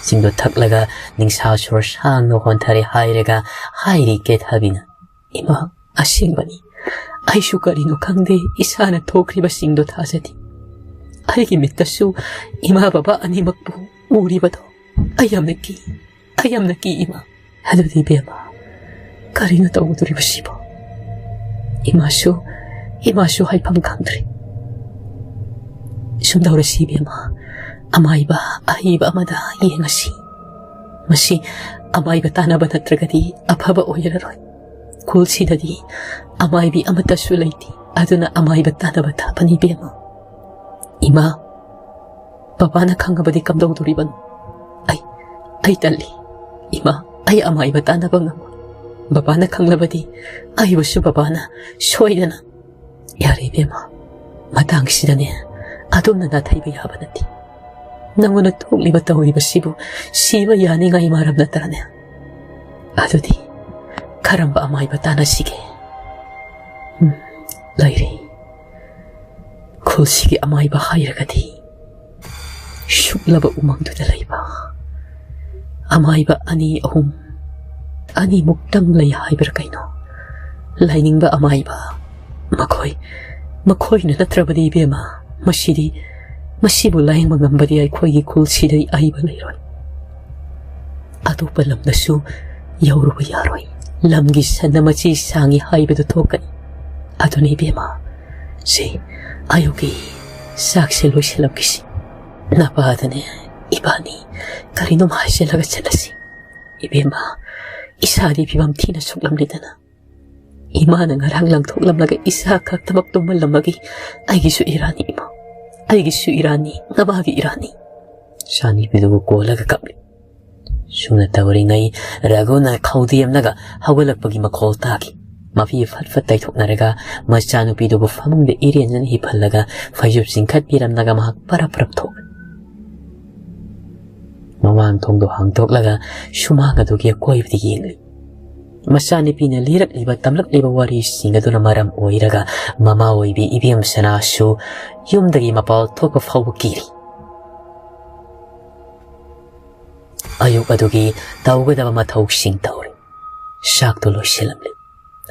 ꯏꯁꯤꯡꯗꯨ ꯊꯛꯂꯒ ꯅꯤꯡꯁꯥ ꯁꯣꯔ ꯁꯥꯡꯅ ꯍꯣꯟꯊꯔꯦ ꯍꯥꯏꯔꯒ ꯍꯥꯏꯔꯤ ꯀꯦꯊꯕꯤꯅ, "ꯏꯃꯥ, ꯑꯁꯦꯡꯕꯅꯤ꯫ ꯑꯩꯁꯨ ꯀꯔꯤꯅꯣ ꯈꯪꯗꯦ, ꯏꯁꯥꯅ ꯊꯣꯛꯈ꯭ꯔꯤꯕꯁꯤꯡꯗꯣ ꯊꯥꯖꯗꯦ꯫ ꯑꯩꯒꯤ ꯃꯤꯠꯇꯁꯨ ꯏꯃꯥ ꯕꯕꯥ ꯑꯅꯤꯃꯛꯄꯨ ꯎꯔꯤꯕꯗꯣ ꯑꯩ ꯌꯥꯝꯅ ꯀꯤ, ꯑꯩ ꯌꯥꯝꯅ ꯀꯤ, ꯏꯃꯥ꯫ ꯑꯗꯨꯗꯤ ꯏꯕꯦꯝꯃ, ꯀꯔꯤꯅꯣ ꯇꯧꯒꯗꯧꯔꯤꯕꯁꯤꯕꯣ? ꯏꯃꯥꯁꯨ, ꯏꯃꯥꯁꯨ ꯍꯥꯏꯐꯝ ꯈꯪꯗ꯭ꯔꯦ꯫ ꯁꯨꯝ ꯇꯧꯔꯁꯤ ꯏꯕꯦꯝꯃ, ꯑꯃꯥꯏꯕ ꯑꯍꯩꯕ ꯑꯃꯗ ꯌꯦꯡꯉꯁꯤ꯫ ꯃꯁꯤ ꯑꯃꯥꯏꯕ ꯇꯥꯟꯅꯕ ꯅꯠꯇ꯭ꯔꯒꯗꯤ ꯑꯐꯕ ꯑꯣꯏꯔꯔꯣꯏ꯫ ꯈꯨꯜꯁꯤꯗꯗꯤ ꯑꯃꯥꯏꯕꯤ ꯑꯃꯠꯇꯁꯨ ꯂꯩꯇꯦ, ꯑꯗꯨꯅ ꯑꯃꯥꯏꯕ ꯇꯥꯟꯅꯕ ꯇꯥꯕꯅꯤ ꯏꯕꯦꯝꯃ꯫ ꯏꯃꯥ, ꯕꯕꯥꯅ ꯈꯪꯉꯕꯗꯤ ꯀꯝꯗꯧꯗꯣꯔꯤꯕꯅꯣ? ꯑꯩ, ꯑꯩ ꯇꯜꯂꯤ꯫ ꯏꯃꯥ, ꯑꯩ ꯑꯃꯥꯏꯕ ꯇꯥꯟꯅꯕ ꯉꯝꯃꯣꯏ꯫ ꯕꯕꯥꯅ ꯈꯪꯂꯕꯗꯤ ꯑꯩꯕꯨꯁꯨ ꯕꯕꯥꯅ ꯁꯣꯏꯗꯅ꯫ ꯌꯥꯔꯦ ꯏꯕꯦꯝꯃ, ꯃꯇꯥꯡꯁꯤꯗꯅꯦ ꯑꯗꯣꯝꯅ ꯅꯥꯊꯩꯕ ꯌꯥꯕ ꯅꯠꯇꯦ꯫ ꯅꯪꯉꯣꯟꯗ ꯊꯣꯛꯂꯤꯕ ꯇꯧꯔꯤꯕꯁꯤꯕꯨ ꯁꯤꯕ ꯌꯥꯅꯤꯡꯉꯥꯏ ꯃꯔꯝ ꯅꯠꯇ꯭ꯔꯅꯦ? ꯑꯗꯨꯗꯤ ꯀꯔꯝꯕ ꯑꯃꯥꯏꯕ ꯇꯥꯟꯅꯁꯤꯒꯦ? ꯎꯝ, ꯂꯩꯔꯦ꯫ ꯈꯨꯜꯁꯤꯒꯤ ꯑꯃꯥꯏꯕ ꯍꯥꯏꯔꯒꯗꯤ ꯁꯨꯛꯂꯕ ꯎꯃꯪꯗꯨꯗ ꯂꯩꯕ ꯑꯃꯥꯏꯕ ꯑꯅꯤ ꯑꯍꯨꯝ, ꯑꯅꯤꯃꯨꯛꯇꯪ ꯂꯩ ꯍꯥꯏꯕ꯭ꯔꯥ ꯀꯩꯅꯣ? ꯂꯥꯏꯅꯤꯡꯕ ꯑꯃꯥꯏꯕ꯫ ꯃꯈꯣꯏ, ꯃꯈꯣꯏꯅ ꯅꯠꯇ꯭ꯔꯕꯗꯤ ꯏꯕꯦꯝꯃ, ꯃꯁꯤꯗꯤ, ꯃꯁꯤꯕꯨ ꯂꯥꯌꯦꯡꯕ ꯉꯝꯕꯗꯤ ꯑꯩꯈꯣꯏꯒꯤ ꯈꯨꯜꯁꯤꯗꯗꯤ ꯑꯏꯕ ꯂꯩꯔꯣꯏ꯫ ꯑꯇꯣꯞꯄ ꯂꯝꯗꯁꯨ ꯌꯧꯔꯨꯕ ꯌꯥꯔꯣꯏ꯫ ꯂꯝꯒꯤ ꯁꯟꯅ ꯃꯆꯤ ꯁꯥꯡꯉꯤ ꯍꯥꯏꯕꯗꯨ ꯊꯣꯛꯀꯅꯤ꯫ ꯑꯗꯨꯅ ꯏꯕꯦꯝꯃ, ꯁꯦ, ꯑꯌꯨꯛꯀꯤ ꯆꯥꯛꯁꯦ ꯂꯣꯏꯁꯤꯜꯂꯝꯈꯤꯁꯤ꯫ ꯅꯄꯥꯗꯅꯦ ꯏꯕꯥꯅꯤ ꯀꯔꯤꯅꯣꯝ ꯍꯥꯏꯖꯤꯜꯂꯒ ꯆꯠꯂꯁꯤ꯫ ꯏꯕꯦꯝꯃ, ꯏꯁꯥꯗꯤ ꯐꯤꯕꯝ ꯊꯤꯅ ꯁꯣꯛꯂꯝꯂꯦꯗꯅ꯫ ꯏꯃꯥꯅ ꯉꯔꯥꯡ ꯂꯪꯊꯣꯛꯂꯝꯂꯒ ꯏꯁꯥ ꯈꯛꯇꯃꯛ ꯇꯨꯝꯍꯜꯂꯝꯃꯒꯦ꯫ ꯑꯩꯒꯤꯁꯨ ꯏꯔꯥꯟꯅꯤ ꯏꯃꯥ, ꯑꯩꯒꯤꯁꯨ ꯏꯔꯥꯟꯅꯤ, ꯅꯃꯥꯒꯤ ꯏꯔꯥꯟꯅꯤ꯫ ꯏꯆꯥꯅꯨꯄꯤꯗꯨꯕꯨ ꯀꯣꯜꯂꯒ ꯀꯞꯂꯤ꯫ ꯁꯨꯝꯅ ꯇꯧꯔꯤꯉꯩ ꯔꯘꯨꯅ ꯈꯧꯗꯦꯝꯂꯒ ꯍꯧꯒꯠꯂꯛꯄꯒꯤ ꯃꯈꯣꯜ ꯇꯥꯈꯤ꯫ ꯃꯄꯤ ꯐꯠ ꯐꯠ ꯇꯩꯊꯣꯛꯅꯔꯒ ꯃꯆꯥꯅꯨꯄꯤꯗꯨꯕꯨ ꯐꯃꯨꯡꯗ ꯏꯔꯦꯟꯖꯅ ꯍꯤꯞꯍꯜꯂꯒ ꯐꯩꯖꯨꯞ ꯆꯤꯡꯈꯠꯄꯤꯔꯝꯂꯒ ꯃꯍꯥꯛ ꯄꯔꯞ ꯄꯔꯞ ꯊꯣꯛꯂꯦ꯫ ꯃꯃꯥꯡ ꯊꯣꯡꯗꯣ ꯍꯥꯡꯗꯣꯛꯂꯒ ꯁꯨꯃꯥꯡ ꯑꯗꯨꯒꯤ ꯑꯀꯣꯏꯕꯗ ꯌꯦꯡꯂꯤ꯫ ꯃꯆꯥꯅꯨꯄꯤꯅ ꯂꯤꯔꯛꯂꯤꯕ ꯇꯝꯂꯛꯂꯤꯕ ꯋꯥꯔꯤꯁꯤꯡ ꯑꯗꯨꯅ ꯃꯔꯝ ꯑꯣꯏꯔꯒ ꯃꯃꯥ ꯑꯣꯏꯕꯤ ꯏꯕꯦꯝ ꯁꯅꯥꯁꯨ ꯌꯨꯝꯗꯒꯤ ꯃꯄꯥꯜ ꯊꯣꯛꯄ ꯐꯥꯎꯕ ꯀꯤꯔꯤ꯫ ꯑꯌꯨꯛ ꯑꯗꯨꯒꯤ ꯇꯧꯒꯗꯕ ꯃꯊꯧꯁꯤꯡ ꯇꯧꯔꯤ꯫ ꯆꯥꯛꯇꯨ ꯂꯣꯏꯁꯤꯜꯂꯝꯂꯤ꯫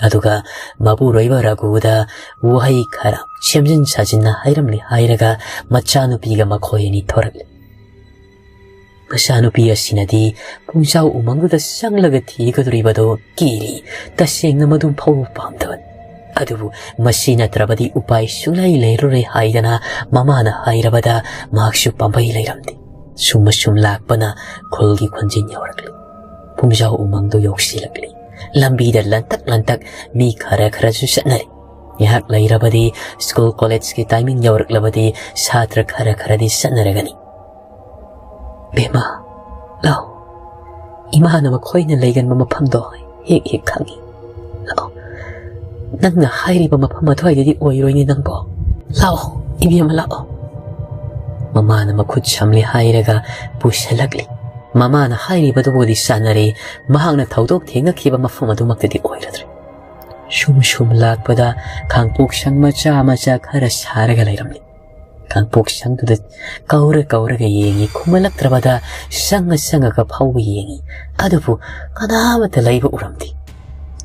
ꯑꯗꯨꯒ ꯃꯄꯨꯔꯣꯏꯕ ꯔꯘꯨꯗ ꯋꯥꯍꯩ ꯈꯔ ꯁꯦꯝꯖꯤꯟ ꯁꯥꯖꯤꯟꯅ ꯍꯥꯏꯔꯝꯂꯤ ꯍꯥꯏꯔꯒ ꯃꯆꯥꯅꯨꯄꯤꯒ ꯃꯈꯣꯏ ꯑꯅꯤ ꯊꯣꯔꯛꯂꯤ꯫ ꯃꯆꯥꯅꯨꯄꯤ ꯑꯁꯤꯅꯗꯤ ꯄꯨꯡꯖꯥꯎ ꯎꯃꯪꯗꯨꯗ ꯆꯪꯂꯒ ꯊꯤꯒꯗꯧꯔꯤꯕꯗꯨ ꯀꯤꯔꯤ, ꯇꯁꯦꯡꯅ ꯃꯗꯨ ꯐꯥꯎꯕ ꯄꯥꯝꯗꯕꯅꯤ꯫ ꯑꯗꯨꯕꯨ ꯃꯁꯤ ꯅꯠꯇ꯭ꯔꯕꯗꯤ ꯎꯄꯥꯏ ꯁꯨꯡꯂꯩ ꯂꯩꯔꯔꯣꯏ ꯍꯥꯏꯗꯅ ꯃꯃꯥꯅ ꯍꯥꯏꯔꯕꯗ ꯃꯍꯥꯛꯁꯨ ꯄꯥꯝꯕꯩ ꯂꯩꯔꯝꯗꯦ꯫ ꯁꯨꯝ ꯑꯁꯨꯝ ꯂꯥꯛꯄꯅ ꯈꯨꯜꯒꯤ ꯈꯣꯟꯖꯦꯜ ꯌꯧꯔꯛꯂꯤ꯫ ꯄꯨꯡꯖꯥꯎ ꯎꯃꯪꯗꯨ ꯌꯧꯁꯤꯜꯂꯛꯂꯤ꯫ ꯂꯝꯕꯤꯗ ꯂꯟꯇꯛ ꯂꯟꯇꯛ ꯃꯤ ꯈꯔ ꯈꯔꯁꯨ ꯆꯠꯅꯔꯤ꯫ ꯉꯥꯏꯍꯥꯛ ꯂꯩꯔꯕꯗꯤ ꯁ꯭ꯀꯨꯜ ꯀꯣꯂꯦꯖꯀꯤ ꯇꯥꯏꯃꯤꯡ ꯌꯧꯔꯛꯂꯕꯗꯤ ꯁꯥꯇ꯭ꯔ ꯈꯔ ꯈꯔꯗꯤ ꯆꯠꯅꯔꯒꯅꯤ꯫ "ꯕꯦꯝꯃ, ꯂꯥꯛꯑꯣ꯫ ꯏꯃꯥꯅ ꯃꯈꯣꯏꯅ ꯂꯩꯒꯟꯕ ꯃꯐꯝꯗꯣ ꯍꯦꯛ ꯍꯦꯛ ꯈꯪꯉꯤ꯫ ꯂꯥꯛꯑꯣ꯫ ꯅꯪꯅ ꯍꯥꯏꯔꯤꯕ ꯃꯐꯝ ꯑꯗꯨꯋꯥꯏꯗꯗꯤ ꯑꯣꯏꯔꯣꯏꯅꯦ ꯅꯪꯕꯣ꯫ ꯂꯥꯛꯑꯣ, ꯏꯕꯦꯝꯃ, ꯂꯥꯛꯑꯣ꯫" ꯃꯃꯥꯅ ꯃꯈꯨꯠ ꯁꯝꯂꯦ ꯍꯥꯏꯔꯒ ꯄꯨꯁꯜꯂꯛꯂꯤ꯫ ꯃꯃꯥꯅ ꯍꯥꯏꯔꯤꯕꯗꯨꯕꯨꯗꯤ ꯆꯥꯟꯅꯔꯦ꯫ ꯃꯍꯥꯛꯅ ꯊꯧꯗꯣꯛ ꯊꯦꯡꯅꯈꯤꯕ ꯃꯐꯝ ꯑꯗꯨꯃꯛꯇꯗꯤ ꯑꯣꯏꯔꯗ꯭ꯔꯦ꯫ ꯁꯨꯝ ꯁꯨꯝ ꯂꯥꯛꯄꯗ ꯈꯥꯡꯄꯣꯛꯁꯪ ꯃꯆꯥ ꯃꯆꯥ ꯈꯔ ꯁꯥꯔꯒ ꯂꯩꯔꯝꯂꯤ꯫ ꯈꯥꯡꯄꯣꯛꯁꯪꯗꯨꯗ ꯀꯧꯔ ꯀꯧꯔꯒ ꯌꯦꯡꯉꯤ꯫ ꯈꯨꯝꯍꯜꯂꯛꯇ꯭ꯔꯕꯗ ꯆꯪꯉ ꯆꯪꯉꯒ ꯐꯥꯎꯕ ꯌꯦꯡꯉꯤ꯫ ꯑꯗꯨꯕꯨ ꯀꯅꯥꯃꯠꯇ ꯂꯩꯕ ꯎꯔꯝꯗꯦ꯫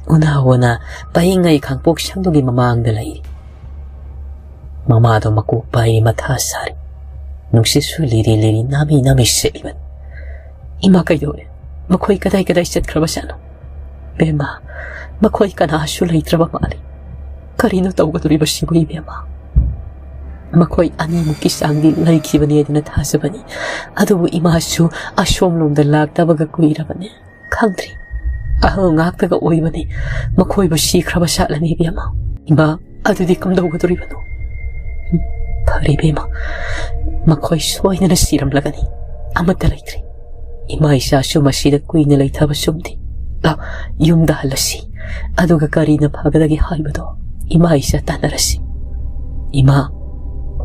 ꯎꯅꯥ ꯋꯥꯅ ꯄꯔꯤꯉꯩ ꯈꯥꯡꯄꯣꯛꯁꯪꯗꯨꯒꯤ ꯃꯃꯥꯡꯗ ꯂꯩꯔꯤ꯫ ꯃꯃꯥꯗꯣ ꯃꯀꯣꯛ ꯄꯥꯏꯔꯤ, ꯃꯊꯥ ꯁꯥꯔꯤ꯫ ꯅꯨꯡꯁꯤꯠꯁꯨ ꯂꯤꯔꯤ ꯂꯤꯔꯤ ꯅꯥꯃꯤ ꯅꯥꯃꯤ ꯁꯤꯠꯂꯤꯕꯅꯤ꯫ "ꯏꯃꯥ, ꯀꯩꯗꯧꯔꯦ? ꯃꯈꯣꯏ ꯀꯗꯥꯏ ꯀꯗꯥꯏ ꯆꯠꯈ꯭ꯔꯕꯖꯥꯠꯅꯣ? ꯕꯦꯝꯃ, ꯃꯈꯣꯏ ꯀꯅꯥꯁꯨ ꯂꯩꯇ꯭ꯔꯕ ꯃꯥꯜꯂꯤ꯫ ꯀꯔꯤꯅꯣ ꯇꯧꯒꯗꯧꯔꯤꯕꯁꯤꯕꯨ, ꯏꯕꯦꯝꯃ?" "ꯃꯈꯣꯏ ꯑꯅꯤꯃꯨꯛꯀꯤ ꯆꯥꯡꯗꯤ ꯂꯩꯈꯤꯕꯅꯤ ꯍꯥꯏꯗꯅ ꯊꯥꯖꯕꯅꯤ꯫ ꯑꯗꯨꯕꯨ ꯏꯃꯥꯁꯨ ꯑꯁꯣꯝꯂꯣꯝꯗ ꯂꯥꯛꯇꯕꯒ ꯀꯨꯏꯔꯕꯅꯤ꯫ ꯈꯪꯗ꯭ꯔꯤ꯫ ꯑꯍꯜ ꯉꯥꯛꯇꯒ ꯑꯣꯏꯕꯅꯤ꯫ ꯃꯈꯣꯏꯕꯨ ꯁꯤꯈ꯭ꯔꯕ ꯁꯥꯠꯂꯅꯤ, ꯏꯕꯦꯝꯃ꯫ ꯏꯃꯥ, ꯑꯗꯨꯗꯤ ꯀꯝꯗꯧꯒꯗꯧꯔꯤꯕꯅꯣ?" "ꯐꯔꯦ, ꯏꯕꯦꯝꯃ, ꯃꯈꯣꯏ ꯁꯣꯏꯗꯅ ꯁꯤꯔꯝꯂꯒꯅꯤ꯫ ꯑꯃꯠꯇ ꯂꯩꯇ꯭ꯔꯦ꯫ ꯏꯃꯥ ꯏꯆꯥꯁꯨ ꯃꯁꯤꯗ ꯀꯨꯏꯅ ꯂꯩꯊꯕ ꯆꯨꯝꯗꯦ꯫ ꯂꯥꯎ, ꯌꯨꯝꯗ ꯍꯜꯂꯁꯤ꯫ ꯑꯗꯨꯒ ꯀꯔꯤꯅ ꯐꯒꯗꯒꯦ ꯍꯥꯏꯕꯗꯣ ꯏꯃꯥ ꯏꯆꯥ ꯇꯥꯟꯅꯔꯁꯤ꯫ ꯏꯃꯥ,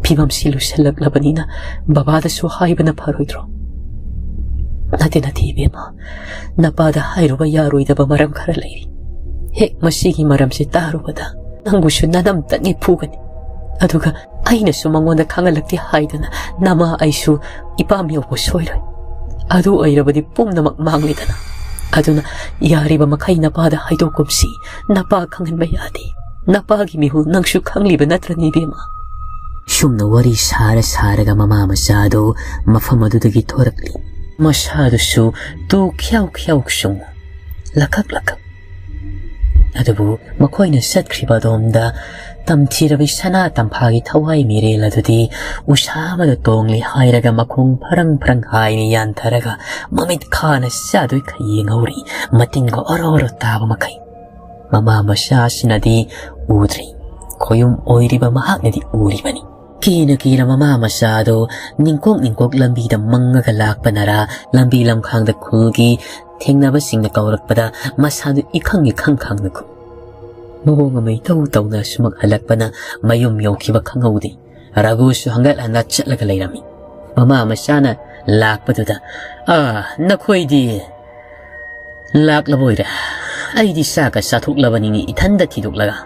ꯐꯤꯕꯝꯁꯤ ꯂꯨꯁꯜꯂꯛꯂꯕꯅꯤꯅ ꯕꯕꯥꯗꯁꯨ ꯍꯥꯏꯕꯅ ꯐꯔꯣꯏꯗ꯭ꯔꯣ?" "ꯅꯠꯇꯦ, ꯅꯠꯇꯦ, ꯏꯕꯦꯝꯃ꯫ ꯅꯄꯥꯗ ꯍꯥꯏꯔꯨꯕ ꯌꯥꯔꯣꯏꯗꯕ ꯃꯔꯝ ꯈꯔ ꯂꯩꯔꯤ꯫ ꯍꯦꯛ ꯃꯁꯤꯒꯤ ꯃꯔꯝꯁꯤ ꯇꯥꯔꯨꯕꯗ ꯅꯪꯕꯨꯁꯨ ꯅꯅꯝꯇꯪꯒꯤ ꯐꯨꯒꯅꯤ꯫ ꯑꯗꯨꯒ ꯑꯩꯅꯁꯨ ꯃꯉꯣꯟꯗ ꯈꯪꯍꯜꯂꯛꯇꯦ ꯍꯥꯏꯗꯅ ꯅꯃꯥ ꯑꯩꯁꯨ ꯏꯄꯥꯝ ꯌꯧꯕ ꯁꯣꯏꯔꯣꯏ꯫ ꯑꯗꯨ ꯑꯣꯏꯔꯕꯗꯤ ꯄꯨꯝꯅꯃꯛ ꯃꯥꯡꯂꯦꯗꯅ꯫" ꯑꯗꯨꯅ ꯌꯥꯔꯤꯕ ꯃꯈꯩ ꯅꯄꯥꯗ ꯍꯥꯏꯗꯣꯛꯀꯨꯝꯁꯤ꯫ ꯅꯄꯥ ꯈꯪꯍꯟꯕ ꯌꯥꯗꯦ꯫ ꯅꯄꯥꯒꯤ ꯃꯤꯍꯨꯜ ꯅꯪꯁꯨ ꯈꯪꯂꯤꯕ ꯅꯠꯇ꯭ꯔꯅꯦ, ꯏꯕꯦꯝꯃ?" ꯁꯨꯝꯅ ꯋꯥꯔꯤ ꯁꯥꯔ ꯁꯥꯔꯒ ꯃꯃꯥ ꯃꯆꯥꯗꯨ ꯃꯐꯝ ꯑꯗꯨꯗꯒꯤ ꯊꯣꯔꯛꯂꯤ꯫ ꯃꯁꯥꯗꯨꯁꯨ ꯇꯨ ꯈ꯭ꯌꯥꯎ ꯈ꯭ꯌꯥꯎ ꯆꯨꯡ, ꯂꯀꯛ ꯂꯀꯛ꯫ ꯑꯗꯨꯕꯨ ꯃꯈꯣꯏꯅ ꯆꯠꯈ꯭ꯔꯤꯕ ꯑꯗꯣꯝꯗ ꯇꯝꯊꯤꯔꯕꯤ ꯁꯅꯥ ꯇꯝꯐꯥꯒꯤ ꯊꯋꯥꯏ ꯃꯤꯔꯦꯜ ꯑꯗꯨꯗꯤ ꯎꯁꯥ ꯑꯃꯗ ꯇꯣꯡꯂꯤ ꯍꯥꯏꯔꯒ ꯃꯈꯣꯡ ꯐꯔꯪ ꯐꯔꯪ ꯍꯥꯏꯅ ꯌꯥꯟꯊꯔꯒ ꯃꯃꯤꯠ ꯈꯥꯅ ꯆꯥꯗꯣꯏ ꯈꯩ ꯌꯦꯡꯍꯧꯔꯤ, ꯃꯇꯤꯟꯒ ꯑꯣꯔꯣ ꯑꯣꯔꯣ ꯇꯥꯕ ꯃꯈꯩ꯫ ꯃꯃꯥ ꯃꯆꯥꯁꯤꯅꯗꯤ ꯎꯗ꯭ꯔꯤ, ꯈꯣꯌꯨꯝ ꯑꯣꯏꯔꯤꯕ ꯃꯍꯥꯛꯅꯗꯤ ꯎꯔꯤꯕꯅꯤ꯫ ꯀꯤꯅ ꯀꯤꯅ ꯃꯃꯥ ꯃꯆꯥꯗꯨ ꯅꯤꯡꯀꯣꯛ ꯅꯤꯡꯀꯣꯛ ꯂꯝꯕꯤꯗ ꯃꯪꯉꯒ ꯂꯥꯛꯄꯅꯔꯥ, ꯂꯝꯕꯤ ꯂꯝꯈꯥꯡꯗ ꯈꯨꯜꯒꯤ ꯊꯦꯡꯅꯕꯁꯤꯡꯅ ꯀꯧꯔꯛꯄꯗ ꯃꯁꯥꯗꯨ ꯏꯈꯪ ꯏꯈꯪ ꯈꯪꯅ ꯈꯨꯝ꯫ ꯃꯑꯣꯡ ꯑꯃ ꯏꯇꯧ ꯇꯧꯅ ꯑꯁꯨꯃꯛ ꯍꯜꯂꯛꯄꯅ ꯃꯌꯨꯝ ꯌꯧꯈꯤꯕ ꯈꯪꯍꯧꯗꯦ꯫ ꯔꯘꯨꯁꯨ ꯍꯪꯒꯠ ꯍꯟꯗ ꯆꯠꯂꯒ ꯂꯩꯔꯝꯃꯤ꯫ ꯃꯃꯥ ꯃꯆꯥꯅ ꯂꯥꯛꯄꯗꯨꯗ, "ꯑꯥ, ꯅꯈꯣꯏꯗꯤ ꯂꯥꯛꯂꯕ ꯑꯣꯏꯔꯦ꯫ ꯑꯩꯗꯤ ꯆꯥꯛꯀ ꯆꯥꯊꯣꯛꯂꯕꯅꯤꯅꯦ ꯏꯊꯟꯗ ꯊꯤꯗꯣꯛꯂꯒ꯫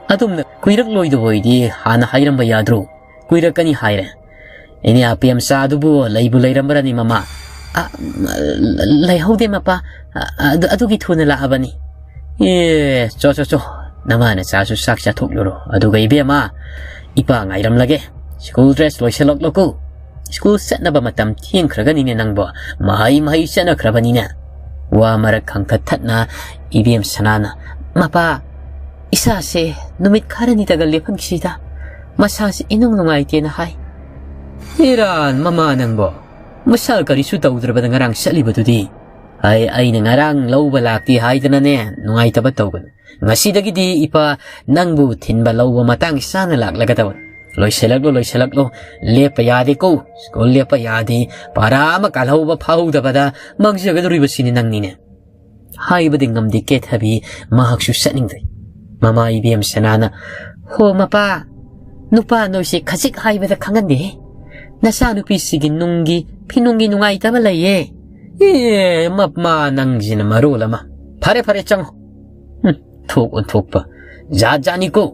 ꯑꯗꯨꯝꯅ ꯀꯨꯏꯔꯛꯂꯣꯏꯗꯕ ꯑꯣꯏꯗꯤ ꯍꯥꯟꯅ ꯍꯥꯏꯔꯝꯕ ꯌꯥꯗ꯭ꯔꯣ? ꯀꯨꯏꯔꯛꯀꯅꯤ ꯍꯥꯏꯔꯦ꯫ ꯏꯅꯦ ꯑꯄꯦꯝꯆꯥ ꯑꯗꯨꯕꯨ ꯂꯩꯕꯨ ꯂꯩꯔꯝꯕ꯭ꯔꯅꯤ, ꯃꯃꯥ?" "ꯑ, ꯂꯩꯍꯧꯗꯦ, ꯃꯄꯥ꯫ ꯑ, ꯑꯗꯨ-, ꯑꯗꯨꯒꯤ ꯊꯨꯅ ꯂꯥꯛꯑꯕꯅꯤ꯫" "ꯑꯦ, ꯆꯣ, ꯆꯣ, ꯆꯣ꯫ ꯅꯃꯥ ꯅꯆꯥꯁꯨ ꯆꯥꯛ ꯆꯥꯊꯣꯛꯂꯨꯔꯣ꯫ ꯑꯗꯨꯒ ꯏꯕꯦꯝꯃ, ꯏꯄꯥ ꯉꯥꯏꯔꯝꯂꯒꯦ꯫ ꯁ꯭ꯀꯨꯜ ꯗ꯭ꯔꯦꯁ ꯂꯣꯏꯁꯤꯜꯂꯛꯂꯣꯀꯣ꯫ ꯁ꯭ꯀꯨꯜ ꯆꯠꯅꯕ ꯃꯇꯝ ꯊꯦꯡꯈ꯭ꯔꯒꯅꯤꯅꯦ ꯅꯪꯕꯣ꯫ ꯃꯍꯩ ꯃꯍꯩ ꯆꯠꯅꯈ꯭ꯔꯕꯅꯤꯅꯦ꯫" ꯋꯥ ꯃꯔꯛ ꯈꯪꯊꯠ ꯊꯠꯅ ꯏꯕꯦꯝ ꯁꯅꯥꯅ, "ꯃꯄꯥ, ꯏꯁꯥꯁꯦ ꯅꯨꯃꯤꯠ ꯈꯔꯅꯤꯇꯒ ꯂꯦꯞꯍꯟꯈꯤꯁꯤꯗ꯫ ꯃꯁꯥꯁꯦ ꯏꯅꯨꯡ ꯅꯨꯡꯉꯥꯏꯇꯦꯅ ꯍꯥꯏ꯫" "ꯏꯔꯥꯟ ꯃꯃꯥ ꯅꯪꯕꯣ꯫ ꯃꯁꯥ ꯀꯔꯤꯁꯨ ꯇꯧꯗ꯭ꯔꯕꯗ ꯉꯔꯥꯡ ꯆꯠꯂꯤꯕꯗꯨꯗꯤ?" "ꯑꯩ, ꯑꯩꯅ ꯉꯔꯥꯡ ꯂꯧꯕ ꯂꯥꯛꯇꯦ ꯍꯥꯏꯗꯅꯅꯦ ꯅꯨꯡꯉꯥꯏꯇꯕ ꯇꯧꯒꯅꯨ꯫ ꯉꯁꯤꯗꯒꯤꯗꯤ ꯏꯄꯥ ꯅꯪꯕꯨ ꯊꯤꯟꯕ ꯂꯧꯕ ꯃꯇꯥꯡ ꯆꯥꯅ ꯂꯥꯛꯂꯒꯗꯕꯅꯤ꯫ ꯂꯣꯏꯁꯤꯜꯂꯛꯂꯣ, ꯂꯣꯏꯁꯤꯜꯂꯛꯂꯣ꯫ ꯂꯦꯞꯄ ꯌꯥꯗꯦꯀꯣ꯫ ꯁ꯭ꯀꯨꯜ ꯂꯦꯞꯄ ꯌꯥꯗꯦ꯫ ꯄꯥꯔꯥ ꯑꯃ ꯀꯥꯜꯍꯧꯕ ꯐꯥꯍꯧꯗꯕꯗ ꯃꯥꯡꯖꯒꯗꯧꯔꯤꯕꯁꯤꯅꯤ ꯅꯪꯅꯤꯅꯦ꯫" ꯍꯥꯏꯕꯗꯤ ꯉꯝꯗꯦ ꯀꯦꯊꯕꯤ, ꯃꯍꯥꯛꯁꯨ ꯆꯠꯅꯤꯡꯗ꯭ꯔꯦ꯫ ꯃꯃꯥ ꯏꯕꯦꯝ ꯁꯅꯥꯅ, "ꯍꯣ ꯃꯄꯥ, ꯅꯨꯄꯥ ꯅꯣꯏꯁꯦ ꯈꯖꯤꯛ ꯍꯥꯏꯕꯗ ꯈꯪꯍꯟꯗꯦꯍꯦ꯫ ꯅꯆꯥꯅꯨꯄꯤꯁꯤꯒꯤ ꯅꯨꯡꯒꯤ ꯐꯤꯅꯨꯡꯒꯤ ꯅꯨꯡꯉꯥꯏꯇꯕ ꯂꯩꯌꯦ꯫" "ꯑꯦ, ꯃꯃꯥ ꯅꯪꯁꯤꯅ ꯃꯔꯣꯜ ꯑꯃ꯫ ꯐꯔꯦ, ꯐꯔꯦ, ꯆꯪꯉꯣ꯫ ꯍꯨꯝ, ꯊꯣꯛ ꯑꯣꯟꯊꯣꯛꯄ꯫ ꯖꯥꯠ ꯖꯥꯠꯅꯤꯀꯣ꯫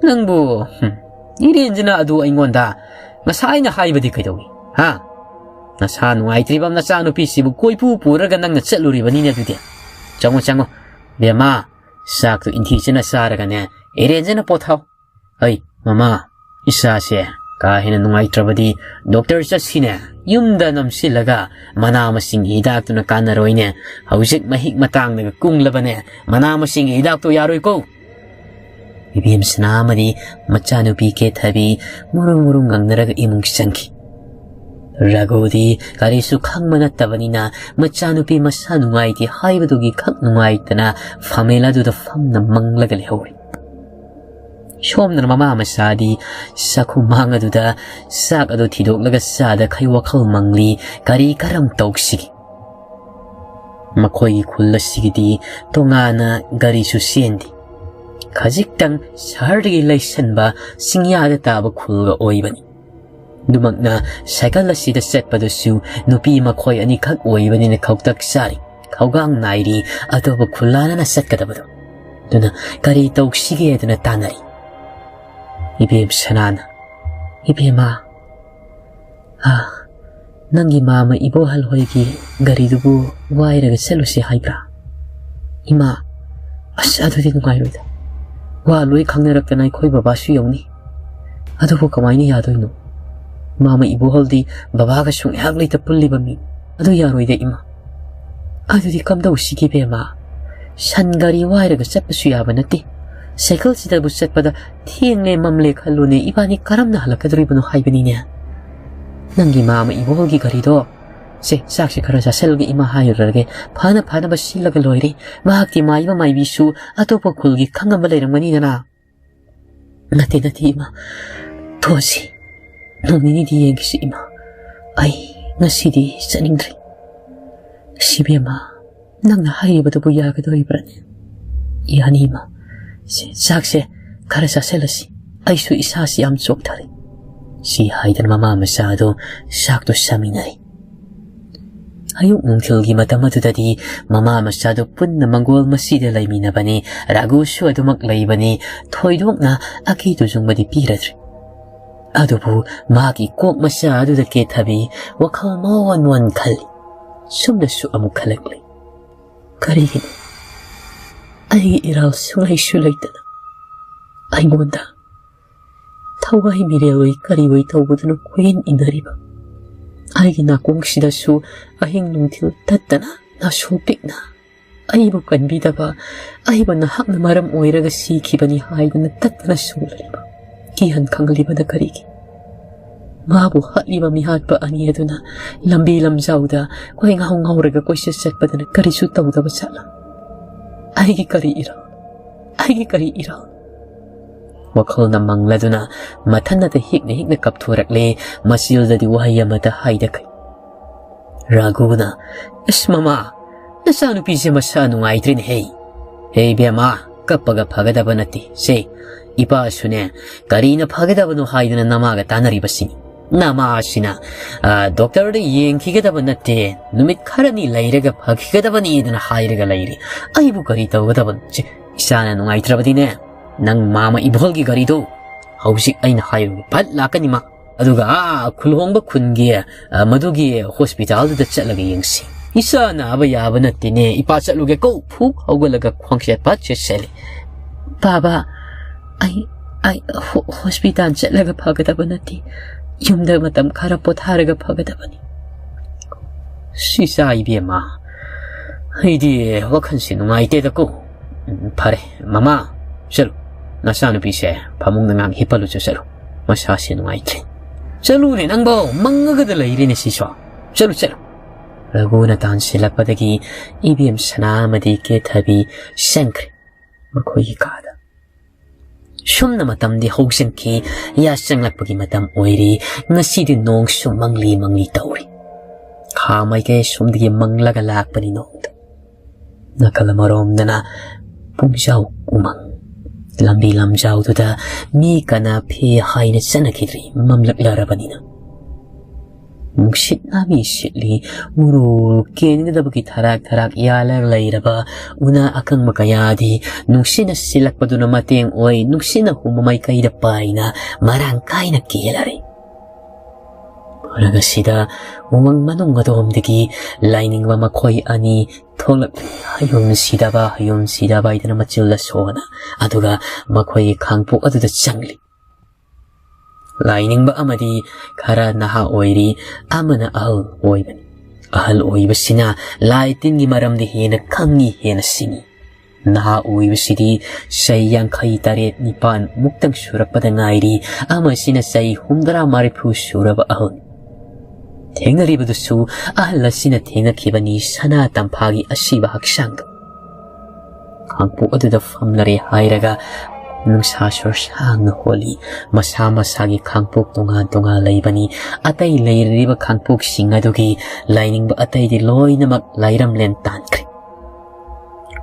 ꯅꯪꯕꯨ, ꯍꯨꯝ, ꯏꯔꯦꯟꯖꯅ ꯑꯗꯨ ꯑꯩꯉꯣꯟꯗ ꯉꯁꯥꯏꯅ ꯍꯥꯏꯕꯗꯤ ꯀꯩꯗꯧꯏ, ꯍꯥ?" ꯅꯁꯥ ꯅꯨꯡꯉꯥꯏꯇ꯭ꯔꯤꯕ ꯅꯆꯥꯅꯨꯄꯤꯁꯤꯕꯨ ꯀꯣꯏꯄꯨ ꯄꯨꯔꯒ ꯅꯪꯅ ꯆꯠꯂꯨꯔꯤꯕꯅꯤꯅꯦ ꯑꯗꯨꯗꯤ꯫ ꯆꯪꯉꯣ, ꯆꯪꯉꯣ꯫ ꯕꯦꯝꯃ, ꯆꯥꯛꯇꯨ ꯏꯟꯊꯤꯖꯅ ꯆꯥꯔꯒꯅꯦ, ꯑꯦꯔꯦꯟꯖꯅ ꯄꯣꯊꯥꯎ꯫ ꯑꯩ, ꯃꯃꯥ, ꯏꯁꯥꯁꯦ ꯀꯥ ꯍꯦꯟꯅ ꯅꯨꯡꯉꯥꯏꯇ꯭ꯔꯕꯗꯤ ꯗꯣꯛꯇꯔ ꯆꯠꯁꯤꯅꯦ꯫ ꯌꯨꯝꯗ ꯅꯝꯁꯤꯜꯂꯒ ꯃꯅꯥ ꯃꯁꯤꯡꯒꯤ ꯍꯤꯗꯥꯛꯇꯨꯅ ꯀꯥꯟꯅꯔꯣꯏꯅꯦ꯫ ꯍꯧꯖꯤꯛ ꯃꯍꯤꯛ ꯃꯇꯥꯡꯗꯒ ꯀꯨꯡꯂꯕꯅꯦ꯫ ꯃꯅꯥ ꯃꯁꯤꯡꯒꯤ ꯍꯤꯗꯥꯛꯇꯣ ꯌꯥꯔꯣꯏꯀꯣ꯫ ꯏꯕꯦꯝ ꯁꯅꯥ ꯑꯃꯗꯤ ꯃꯆꯥꯅꯨꯄꯤ ꯀꯦꯊꯕꯤ ꯃꯨꯔꯨꯝ ꯃꯨꯔꯨꯝ ꯉꯪꯅꯔꯒ ꯏꯃꯨꯡ ꯆꯪꯈꯤ꯫ ꯔꯥꯒꯣꯗꯤ ꯀꯔꯤꯁꯨ ꯈꯪꯕ ꯅꯠꯇꯕꯅꯤꯅ ꯃꯆꯥꯅꯨꯄꯤ ꯃꯁꯥ ꯅꯨꯡꯉꯥꯏꯇꯦ ꯍꯥꯏꯕꯗꯨꯒꯤ ꯈꯛ ꯅꯨꯡꯉꯥꯏꯇꯅ ꯐꯝꯃꯦꯜ ꯑꯗꯨꯗ ꯐꯝꯅ ꯃꯪꯂꯒ ꯂꯩꯍꯧꯔꯤ꯫ ꯁꯣꯝꯗꯅ ꯃꯃꯥ ꯃꯆꯥꯗꯤ ꯆꯥꯛꯈꯨꯝꯃꯥꯡ ꯑꯗꯨꯗ ꯆꯥꯛ ꯑꯗꯨ ꯊꯤꯗꯣꯛꯂꯒ ꯆꯥꯗ ꯈꯩ ꯋꯥꯈꯜ ꯃꯪꯂꯤ꯫ ꯀꯔꯤ ꯀꯔꯝ ꯇꯧꯁꯤꯒꯦ? ꯃꯈꯣꯏꯒꯤ ꯈꯨꯜ ꯑꯁꯤꯒꯤꯗꯤ ꯇꯣꯉꯥꯟꯅ ꯒꯥꯔꯤꯁꯨ ꯆꯦꯟꯗꯦ꯫ ꯈꯖꯤꯛꯇꯪ ꯁꯍꯔꯗꯒꯤ ꯂꯩꯁꯟꯕ ꯆꯤꯡꯌꯥꯗ ꯇꯥꯕ ꯈꯨꯜꯒ ꯑꯣꯏꯕꯅꯤ꯫ ꯑꯗꯨꯃꯛꯅ ꯁꯥꯏꯀꯜ ꯑꯁꯤꯗ ꯆꯠꯄꯗꯨꯁꯨ ꯅꯨꯄꯤ ꯃꯈꯣꯏ ꯑꯅꯤꯈꯛ ꯑꯣꯏꯕꯅꯤꯅ ꯈꯧꯇꯛ ꯆꯥꯔꯤ, ꯈꯧꯒꯥꯡ ꯅꯥꯏꯔꯤ꯫ ꯑꯇꯣꯞꯄ ꯈꯨꯜꯂꯥꯟꯅꯅ ꯆꯠꯀꯗꯕꯗꯣ꯫ ꯑꯗꯨꯅ ꯀꯔꯤ ꯇꯧꯁꯤꯒꯦ ꯑꯗꯨꯅ ꯇꯥꯟꯅꯔꯤ꯫ ꯏꯕꯦꯝ ꯁꯅꯥꯅ, "ꯏꯕꯦꯝꯃ, ꯑꯥ, ꯅꯪꯒꯤ ꯃꯥꯃ ꯏꯕꯣꯍꯜ ꯍꯣꯏꯒꯤ ꯒꯥꯔꯤꯗꯨꯕꯨ ꯋꯥꯏꯔꯒ ꯆꯠꯂꯨꯁꯤ ꯍꯥꯏꯕ꯭ꯔꯥ?" "ꯏꯃꯥ, ꯑꯁ, ꯑꯗꯨꯗꯤ ꯅꯨꯡꯉꯥꯏꯔꯣꯏꯗ꯫ ꯋꯥ ꯂꯣꯏ ꯈꯪꯅꯔꯛꯇꯅ ꯑꯩꯈꯣꯏ ꯕꯕꯥꯁꯨ ꯌꯧꯅꯤ꯫ ꯑꯗꯨꯕꯨ ꯀꯃꯥꯏꯅ ꯌꯥꯗꯣꯏꯅꯣ? ꯃꯥꯃ ꯏꯕꯣꯍꯜꯗꯤ ꯕꯕꯥꯒꯁꯨ ꯉꯥꯏꯍꯥꯛ ꯂꯩꯇ ꯄꯨꯜꯂꯤꯕ ꯃꯤ꯫ ꯑꯗꯨ ꯌꯥꯔꯣꯏꯗ, ꯏꯃꯥ꯫ ꯑꯗꯨꯗꯤ ꯀꯝꯗꯧꯁꯤꯒꯦ, ꯕꯦꯝꯃ? ꯁꯟ ꯒꯥꯔꯤ ꯋꯥꯏꯔꯒ ꯆꯠꯄꯁꯨ ꯌꯥꯕ ꯅꯠꯇꯦ꯫ ꯁꯥꯏꯀꯜꯁꯤꯗꯕꯨ ꯆꯠꯄꯗ ꯊꯦꯡꯂꯦ, ꯃꯝꯂꯦ ꯈꯜꯂꯨꯅꯦ, ꯏꯕꯥꯅꯤ ꯀꯔꯝꯅ ꯍꯜꯂꯛꯀꯗꯣꯔꯤꯕꯅꯣ ꯍꯥꯏꯕꯅꯤꯅꯦ꯫ ꯅꯪꯒꯤ ꯃꯥꯃ ꯏꯕꯣꯍꯜꯒꯤ ꯒꯥꯔꯤꯗꯣ, ꯁꯦ, ꯆꯥꯛꯁꯦ ꯈꯔ ꯆꯥꯁꯤꯜꯂꯒ ꯏꯃꯥ ꯍꯥꯏꯔꯨꯔꯒꯦ, ꯐꯅ ꯐꯅꯕ ꯁꯤꯜꯂꯒ ꯂꯣꯏꯔꯦ꯫ ꯃꯍꯥꯛꯇꯤ ꯃꯥꯏꯕ ꯃꯥꯏꯕꯤꯁꯨ ꯑꯇꯣꯞꯄ ꯈꯨꯜꯒꯤ ꯈꯪꯉꯝꯕ ꯂꯩꯔꯝꯒꯅꯤꯗꯅ꯫" "ꯅꯠꯇꯦ, ꯅꯠꯇꯦ, ꯏꯃꯥ꯫ ꯊꯣꯛꯑꯁꯤ꯫ ꯅꯣꯡ ꯅꯤꯅꯤꯗꯤ ꯌꯦꯡꯈꯤꯁꯤ, ꯏꯃꯥ꯫ ꯑꯩ ꯉꯁꯤꯗꯤ ꯆꯠꯅꯤꯡꯗ꯭ꯔꯦ꯫" "ꯁꯤꯕꯦꯝꯃ, ꯅꯪꯅ ꯍꯥꯏꯔꯤꯕꯗꯨꯕꯨ ꯌꯥꯒꯗꯧꯔꯤꯕ꯭ꯔꯥꯅꯦ?" "ꯌꯥꯅꯤ, ꯏꯃꯥ꯫ ꯁꯦ, ꯆꯥꯛꯁꯦ ꯈꯔ ꯆꯥꯁꯤꯜꯂꯁꯤ꯫ ꯑꯩꯁꯨ ꯏꯁꯥꯁꯤ ꯌꯥꯝ ꯆꯣꯛꯊꯔꯦ꯫" ꯁꯤ ꯍꯥꯏꯗꯅ ꯃꯃꯥ ꯃꯆꯥ ꯑꯗꯨ ꯆꯥꯛꯇꯨ ꯆꯥꯃꯤꯟꯅꯔꯦ꯫ ꯑꯌꯨꯛ ꯅꯨꯡꯊꯤꯜꯒꯤ ꯃꯇꯝ ꯑꯗꯨꯗꯗꯤ ꯃꯃꯥ ꯃꯆꯥꯗꯨ ꯄꯨꯟꯅ ꯃꯪꯒꯣꯜ ꯃꯁꯤꯗ ꯂꯩꯃꯤꯟꯅꯕꯅꯤ꯫ ꯔꯥꯒꯨꯁꯨ ꯑꯗꯨꯃꯛ ꯂꯩꯕꯅꯤ꯫ ꯊꯣꯏꯗꯣꯛꯅ ꯑꯀꯤ ꯇꯨꯖꯨꯡꯕꯗꯤ ꯄꯤꯔꯗ꯭ꯔꯦ꯫ ꯑꯗꯨꯕꯨ ꯃꯥꯒꯤ ꯀꯣꯛ ꯃꯆꯥ ꯑꯗꯨꯗ ꯀꯦꯊꯕꯤ ꯋꯥꯈꯜ ꯃꯑꯣꯟ ꯃꯑꯣꯟ ꯈꯜꯂꯤ꯫ ꯁꯨꯝꯅꯁꯨ ꯑꯃꯨꯛ ꯈꯜꯂꯛꯂꯤ, "ꯀꯔꯤꯒꯤꯅꯣ ꯑꯩꯒꯤ ꯏꯔꯥꯜ ꯁꯨꯡꯂꯩꯁꯨ ꯂꯩꯇꯅ ꯑꯩꯉꯣꯟꯗ ꯊꯋꯥꯏ ꯃꯤꯔꯦꯜ ꯑꯣꯏ ꯀꯔꯤ ꯑꯣꯏ ꯇꯧꯕꯗꯨꯅ ꯀꯣꯏꯏꯟ ꯏꯟꯅꯔꯤꯕ? ꯑꯩꯒꯤ ꯅꯥꯀꯣꯡꯁꯤꯗꯁꯨ ꯑꯍꯤꯡ ꯅꯨꯡꯊꯤꯜ ꯇꯠꯇꯅ ꯅꯥꯁꯣ ꯄꯤꯛꯅ ꯑꯩꯕꯨ ꯀꯟꯕꯤꯗꯕ, ꯑꯩꯕꯨ ꯅꯍꯥꯛꯅ ꯃꯔꯝ ꯑꯣꯏꯔꯒ ꯁꯤꯈꯤꯕꯅꯤ ꯍꯥꯏꯗꯨꯅ ꯇꯠꯇꯅ ꯁꯣꯜꯂꯤꯕ, ꯀꯤꯍꯟ ꯈꯪꯍꯜꯂꯤꯕꯅ ꯀꯔꯤꯒꯤ? ꯃꯥꯕꯨ ꯍꯥꯠꯂꯤꯕ ꯃꯤꯍꯥꯠꯄ ꯑꯅꯤ ꯑꯗꯨꯅ ꯂꯝꯕꯤ ꯂꯝꯖꯥꯎꯗ ꯀꯣꯏ ꯉꯥꯎ ꯉꯥꯎꯔꯒ ꯀꯣꯏꯆꯠ ꯆꯠꯄꯗꯅ ꯀꯔꯤꯁꯨ ꯇꯧꯗꯕ ꯆꯠꯂ? ꯑꯩꯒꯤ ꯀꯔꯤ ꯏꯔꯥꯜ? ꯑꯩꯒꯤ ꯀꯔꯤ ꯏꯔꯥꯜ?" ꯋꯥꯈꯜꯅ ꯃꯪꯂꯗꯨꯅ ꯃꯊꯟꯅꯇ ꯍꯤꯛꯅ ꯍꯤꯛꯅ ꯀꯞꯊꯣꯔꯛꯂꯦ꯫ ꯃꯆꯤꯜꯗꯗꯤ ꯋꯥꯍꯩ ꯑꯃꯠꯇ ꯍꯥꯏꯗꯈꯩ꯫ ꯔꯥꯒꯨꯅ, "ꯑꯁ ꯃꯃꯥ, ꯅꯆꯥꯅꯨꯄꯤꯁꯦ ꯃꯁꯥ ꯅꯨꯡꯉꯥꯏꯇ꯭ꯔꯤꯅꯦꯍꯦ꯫ ꯍꯦ ꯏꯕꯦꯝꯃ, ꯀꯞꯄꯒ ꯐꯒꯗꯕ ꯅꯠꯇꯦ꯫ ꯁꯦ, ꯏꯄꯥꯁꯨꯅꯦ, ꯀꯔꯤꯅ ꯐꯒꯗꯕꯅꯣ ꯍꯥꯏꯗꯅ ꯅꯃꯥꯒ ꯇꯥꯟꯅꯔꯤꯕꯁꯤꯅꯤ꯫ ꯅꯃꯥꯁꯤꯅ, ꯑ, ꯗꯣꯛꯇꯔꯗ ꯌꯦꯡꯈꯤꯒꯗꯕ ꯅꯠꯇꯦ, ꯅꯨꯃꯤꯠ ꯈꯔꯅꯤ ꯂꯩꯔꯒ ꯐꯈꯤꯒꯗꯕꯅꯤꯗꯅ ꯍꯥꯏꯔꯒ ꯂꯩꯔꯤ꯫ ꯑꯩꯕꯨ ꯀꯔꯤ ꯇꯧꯒꯗꯕꯅꯣ? ꯁꯦ, ꯏꯆꯥꯅ ꯅꯨꯡꯉꯥꯏꯇ꯭ꯔꯕꯗꯤꯅꯦ, ꯅꯪ ꯃꯥꯃ ꯏꯕꯣꯜꯒꯤ ꯒꯥꯔꯤꯗꯣ ꯍꯧꯖꯤꯛ ꯑꯩꯅ ꯍꯥꯏꯔꯨꯒꯦ, ꯐꯠ ꯂꯥꯛꯀꯅꯤ ꯃꯥ꯫ ꯑꯗꯨꯒ ꯑꯥ ꯈꯨꯜꯍꯣꯡꯕ ꯈꯨꯟꯒꯤ, ꯑ, ꯃꯗꯨꯒꯤ ꯍꯣꯁꯄꯤꯇꯥꯜꯗꯨꯗ ꯆꯠꯂꯒ ꯌꯦꯡꯁꯤ꯫ ꯏꯆꯥ ꯅꯥꯕ ꯌꯥꯕ ꯅꯠꯇꯦꯅꯦ, ꯏꯄꯥ ꯆꯠꯂꯨꯒꯦ ꯀꯣ", ꯐꯨꯛ ꯍꯧꯒꯠꯂꯒ ꯈꯣꯡꯆꯦꯠ ꯐꯠ ꯆꯦꯠꯁꯜꯂꯤ꯫ "ꯕꯥꯕꯥ, ꯑꯩ, ꯑꯩ ꯍꯣ-, ꯍꯣꯁꯄꯤꯇꯥꯜ ꯆꯠꯂꯒ ꯐꯒꯗꯕ ꯅꯠꯇꯦ, ꯌꯨꯝꯗ ꯃꯇꯝ ꯈꯔ ꯄꯣꯊꯥꯔꯒ ꯐꯒꯗꯕꯅꯤ"꯫ ꯁꯤ ꯏꯆꯥ ꯏꯕꯦꯝꯃ, ꯑꯩꯗꯤ ꯋꯥꯈꯜꯁꯦ ꯅꯨꯡꯉꯥꯏꯇꯦꯗꯀꯣ꯫ ꯎꯝ, ꯐꯔꯦ, ꯃꯃꯥ, ꯆꯠꯂꯨ, ꯅꯆꯥꯅꯨꯄꯤꯁꯦ ꯐꯃꯨꯡꯗ ꯉꯥꯏꯍꯥꯛ ꯍꯤꯞꯄꯜꯂꯨꯆꯣ, ꯆꯠꯂꯨ, ꯃꯁꯥꯁꯦ ꯅꯨꯡꯉꯥꯏꯇ꯭ꯔꯦ꯫ ꯆꯠꯂꯨꯅꯦ ꯅꯪꯕꯣ, ꯃꯪꯉꯒꯗ ꯂꯩꯔꯦꯅꯦ ꯁꯤꯁꯨ꯫ ꯆꯠꯂꯨ, ꯆꯠꯂꯨ꯫ ꯔꯘꯨꯅ ꯇꯥꯟꯁꯤꯜꯂꯛꯄꯗꯒꯤ ꯏꯕꯦꯝ ꯁꯅꯥ ꯑꯃꯗꯤ ꯀꯦꯊꯕꯤ ꯆꯪꯈ꯭ꯔꯦ ꯃꯈꯣꯏꯒꯤ ꯀꯥꯗ꯫ ꯁꯨꯝꯅ ꯃꯇꯝꯗꯤ ꯍꯧꯖꯤꯟꯈꯤ꯫ ꯌꯥꯆꯪꯂꯛꯄꯒꯤ ꯃꯇꯝ ꯑꯣꯏꯔꯤ꯫ ꯉꯁꯤꯗꯤ ꯅꯣꯡꯁꯨ ꯃꯪꯂꯤ ꯃꯪꯂꯤ ꯇꯧꯔꯤ꯫ ꯈꯥ ꯃꯥꯏꯀꯩ ꯁꯣꯝꯗꯒꯤ ꯃꯪꯂꯒ ꯂꯥꯛꯄꯅꯤ ꯅꯣꯡꯗꯣ꯫ ꯅꯥꯀꯜ ꯑꯃꯔꯣꯝꯗꯅ ꯄꯨꯡꯖꯥꯎ ꯎꯃꯪ꯫ ꯂꯝꯕꯤ ꯂꯝꯖꯥꯎꯗꯨꯗ ꯃꯤ ꯀꯅꯥ ꯐꯦ ꯍꯥꯏꯅ ꯆꯠꯅꯈꯤꯗ꯭ꯔꯤ, ꯃꯝꯂꯛꯂꯔꯕꯅꯤꯅ꯫ ꯅꯨꯡꯁꯤꯠꯅ ꯃꯤ ꯁꯤꯠꯂꯤ, ꯎꯔꯨ ꯀꯦꯟꯒꯗꯕꯒꯤ ꯊꯔꯥꯛ ꯊꯔꯥꯛ ꯌꯥꯜꯂꯒ ꯂꯩꯔꯕ ꯎꯅꯥ ꯑꯀꯪꯕ ꯀꯌꯥꯗꯤ ꯅꯨꯡꯁꯤꯠꯅ ꯁꯤꯠꯂꯛꯄꯗꯨꯅ ꯃꯇꯦꯡ ꯑꯣꯏ, ꯅꯨꯡꯁꯤꯠꯅ ꯍꯨꯝꯕ ꯃꯥꯏꯀꯩꯗ ꯄꯥꯏꯅ ꯃꯔꯥꯡ ꯀꯥꯏꯅ ꯀꯦꯜꯂꯔꯦ꯫ ꯃꯔꯛ ꯑꯁꯤꯗ ꯎꯃꯪ ꯃꯅꯨꯡ ꯑꯗꯣꯝꯗꯒꯤ ꯂꯥꯏꯅꯤꯡꯕ ꯃꯈꯣꯏ ꯑꯅꯤ ꯊꯣꯛꯂꯛꯂꯤ꯫ ꯍꯌꯨꯝ ꯁꯤꯗꯕ, ꯍꯌꯨꯝ ꯁꯤꯗꯕ ꯍꯥꯏꯗꯅ ꯃꯆꯤꯜꯗ ꯁꯣꯟꯅ, ꯑꯗꯨꯒ ꯃꯈꯣꯏꯒꯤ ꯈꯥꯡꯄꯣꯛ ꯑꯗꯨꯗ ꯆꯪꯂꯤ꯫ ꯂꯥꯏꯅꯤꯡꯕ ꯑꯃꯗꯤ ꯈꯔ ꯅꯍꯥ ꯑꯣꯏꯔꯤ, ꯑꯃꯅ ꯑꯍꯜ ꯑꯣꯏꯕꯅꯤ꯫ ꯑꯍꯜ ꯑꯣꯏꯕꯁꯤꯅ ꯂꯥꯏ ꯇꯤꯟꯒꯤ ꯃꯔꯝꯗ ꯍꯦꯟꯅ ꯈꯪꯉꯤ, ꯍꯦꯟꯅ ꯁꯤꯡꯉꯤ꯫ ꯅꯍꯥ ꯑꯣꯏꯕꯁꯤꯗꯤ ꯆꯍꯤ ꯌꯥꯡꯈꯩ ꯇꯔꯦꯠ ꯅꯤꯄꯥꯟ ꯃꯨꯛꯇꯪ ꯁꯨꯔꯛꯄꯗ ꯉꯥꯏꯔꯤ, ꯑꯃꯁꯤꯅ ꯆꯍꯤ ꯍꯨꯝꯗ꯭ꯔꯥ ꯃꯔꯤꯐꯨ ꯁꯨꯔꯕ ꯑꯍꯜ꯫ ꯊꯦꯡꯅꯔꯤꯕꯗꯨꯁꯨ ꯑꯍꯜ ꯑꯁꯤꯅ ꯊꯦꯡꯅꯈꯤꯕꯅꯤ, ꯁꯅꯥ ꯇꯝꯐꯥꯒꯤ ꯑꯁꯤꯕ ꯍꯛꯆꯥꯡꯗꯣ꯫ ꯈꯥꯡꯄꯣꯛ ꯑꯗꯨꯗ ꯐꯝꯂꯔꯦ ꯍꯥꯏꯔꯒ ꯅꯨꯡꯁꯥ ꯁꯣꯔ ꯁꯥꯡꯅ ꯍꯣꯜꯂꯤ꯫ ꯃꯁꯥ ꯃꯁꯥꯒꯤ ꯈꯥꯡꯄꯣꯛ ꯇꯣꯉꯥꯟ ꯇꯣꯉꯥꯟ ꯂꯩꯕꯅꯤ꯫ ꯑꯇꯩ ꯂꯩꯔꯤꯕ ꯈꯥꯡꯄꯣꯛꯁꯤꯡ ꯑꯗꯨꯒꯤ ꯂꯥꯏꯅꯤꯡꯕ ꯑꯇꯩꯗꯤ ꯂꯣꯏꯅꯃꯛ ꯂꯥꯏꯔꯝꯂꯦꯟ ꯇꯥꯟꯈ꯭ꯔꯦ꯫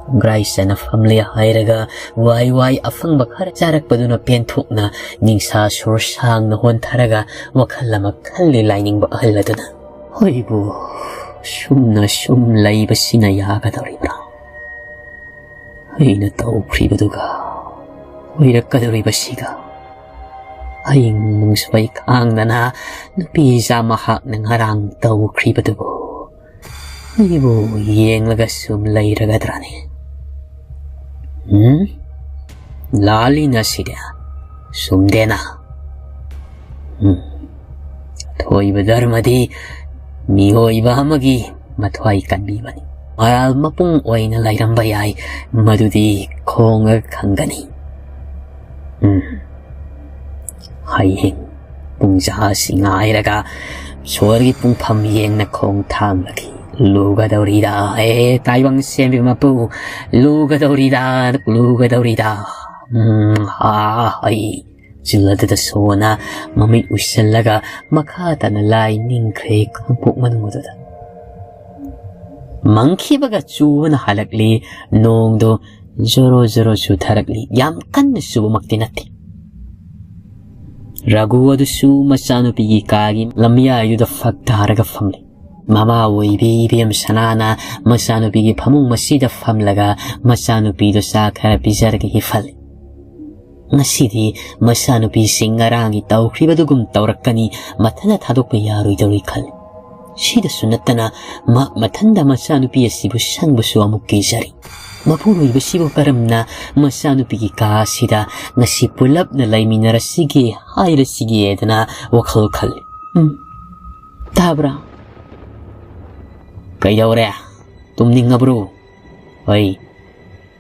ꯈꯣꯡꯒ꯭ꯔꯥꯏ ꯆꯅ ꯐꯝꯂꯦ ꯍꯥꯏꯔꯒ ꯋꯥꯏ ꯋꯥꯏ ꯑꯐꯪꯕ ꯈꯔ ꯆꯥꯔꯛꯄꯗꯨꯅ ꯄꯦꯟꯊꯣꯛꯅ ꯅꯤꯡꯁꯥ ꯁꯣꯔ ꯁꯥꯡꯅ ꯍꯣꯟꯊꯔꯒ ꯋꯥꯈꯜ ꯑꯃ ꯈꯜꯂꯤ ꯂꯥꯏꯅꯤꯡꯕ ꯑꯍꯜ ꯑꯗꯨꯅ꯫ "ꯍꯣꯏꯕꯨ, ꯁꯨꯝꯅ ꯁꯨꯝ ꯂꯩꯕꯁꯤꯅ ꯌꯥꯒꯗꯧꯔꯤꯕ꯭ꯔꯥ? ꯑꯩꯅ ꯇꯧꯈ꯭ꯔꯤꯕꯗꯨꯒ ꯑꯣꯏꯔꯛꯀꯗꯧꯔꯤꯕꯁꯤꯒ꯫ ꯑꯩ ꯅꯨꯡꯁꯣꯏ ꯈꯥꯡꯗꯅ ꯅꯨꯄꯤ ꯏꯆꯥ ꯃꯍꯥꯛꯅ ꯉꯔꯥꯡ ꯇꯧꯈ꯭ꯔꯤꯕꯗꯨꯕꯨ ꯑꯩꯕꯨ ꯌꯦꯡꯂꯒ ꯁꯨꯝ ꯂꯩꯔꯒꯗ꯭ꯔꯥꯅꯦ? ꯎꯝ? ꯂꯥꯜꯂꯤꯅ ꯁꯤꯗꯤ꯫ ꯆꯨꯝꯗꯦꯅ꯫ ꯎꯝ꯫ ꯑꯊꯣꯏꯕ ꯙꯔꯃꯗꯤ ꯃꯤꯑꯣꯏꯕ ꯑꯃꯒꯤ ꯃꯊ꯭ꯋꯥꯏ ꯀꯟꯕꯤꯕꯅꯤ꯫ ꯃꯔꯥꯜ ꯃꯄꯨꯡ ꯑꯣꯏꯅ ꯂꯩꯔꯝꯕ ꯌꯥꯏ, ꯃꯗꯨꯗꯤ ꯈꯣꯡꯒ ꯈꯪꯒꯅꯤ꯫ ꯎꯝ꯫ ꯍꯌꯦꯡ ꯄꯨꯡꯖꯥꯁꯤ ꯉꯥꯏꯔꯒ ꯁꯣꯔꯒꯤ ꯄꯨꯡꯐꯝ ꯌꯦꯡꯅ ꯈꯣꯡ ꯊꯥꯡꯂꯒꯦ꯫ ꯂꯨꯒꯗꯧꯔꯤꯗ, ꯑꯦ ꯇꯥꯏꯕꯪ ꯁꯦꯝꯕꯤꯕ ꯃꯄꯨ, ꯂꯨꯒꯗꯧꯔꯤꯗ, ꯂꯨꯒꯗꯧꯔꯤꯗ꯫ ꯎꯝ, ꯍꯥ, ꯍꯩ꯫ ꯆꯤꯜ ꯑꯗꯨꯗ ꯁꯣꯅ ꯃꯃꯤꯠ ꯎꯏꯁꯤꯜꯂꯒ ꯃꯈꯥ ꯇꯥꯅ ꯂꯥꯏ ꯅꯤꯡꯈ꯭ꯔꯦ ꯈꯥꯡꯄꯣꯛ ꯃꯅꯨꯡ ꯑꯗꯨꯗ꯫ ꯃꯪꯈꯤꯕꯒ ꯆꯨꯕꯅ ꯍꯜꯂꯛꯂꯤ꯫ ꯅꯣꯡꯗꯣ ꯖꯣꯔꯣ ꯖꯣꯔꯣ ꯆꯨꯊꯔꯛꯂꯤ꯫ ꯌꯥꯝ ꯀꯟꯅ ꯆꯨꯕꯃꯛꯇꯤ ꯅꯠꯇꯦ꯫ ꯔꯘꯨ ꯑꯗꯨꯁꯨ ꯃꯆꯥꯅꯨꯄꯤꯒꯤ ꯀꯥꯒꯤ ꯂꯝꯌꯥꯏꯗꯨꯗ ꯐꯛ ꯊꯥꯔꯒ ꯐꯝꯂꯤ꯫ ꯃꯃꯥ ꯑꯣꯏꯕꯤ ꯏꯕꯦꯝ ꯁꯅꯥꯅ ꯃꯆꯥꯅꯨꯄꯤꯒꯤ ꯐꯃꯨꯡ ꯃꯁꯤꯗ ꯐꯝꯂꯒ ꯃꯆꯥꯅꯨꯄꯤꯗꯨ ꯆꯥ ꯈꯔ ꯄꯤꯖꯔꯒ ꯍꯤꯞꯍꯜꯂꯤ꯫ ꯉꯁꯤꯗꯤ ꯃꯆꯥꯅꯨꯄꯤꯁꯤ ꯉꯔꯥꯡꯒꯤ ꯇꯧꯈ꯭ꯔꯤꯕꯗꯨꯒꯨꯝ ꯇꯧꯔꯛꯀꯅꯤ, ꯃꯊꯟꯇ ꯊꯥꯗꯣꯛꯄ ꯌꯥꯔꯣꯏꯗꯧꯔꯤ ꯈꯜꯂꯤ꯫ ꯁꯤꯗꯁꯨ ꯅꯠꯇꯅ ꯃꯍꯥꯛ ꯃꯊꯟꯇ ꯃꯆꯥꯅꯨꯄꯤ ꯑꯁꯤꯕꯨ ꯁꯪꯕꯁꯨ ꯑꯃꯨꯛ ꯀꯤꯖꯔꯤ꯫ ꯃꯄꯨꯔꯣꯏꯕꯁꯤꯕꯨ ꯀꯔꯝꯅ ꯃꯆꯥꯅꯨꯄꯤꯒꯤ ꯀꯥ ꯑꯁꯤꯗ ꯉꯁꯤ ꯄꯨꯂꯞꯅ ꯂꯩꯃꯤꯟꯅꯔꯁꯤꯒꯦ ꯍꯥꯏꯔꯁꯤꯒꯦꯗꯅ ꯋꯥꯈꯜ ꯈꯜꯂꯤ꯫ ꯎꯝ, ꯇꯥꯕ꯭ꯔꯥ? ꯀꯩꯗꯧꯔꯦ? ꯇꯨꯝꯅꯤꯡꯉꯕ꯭ꯔꯣ? ꯍꯣꯏ,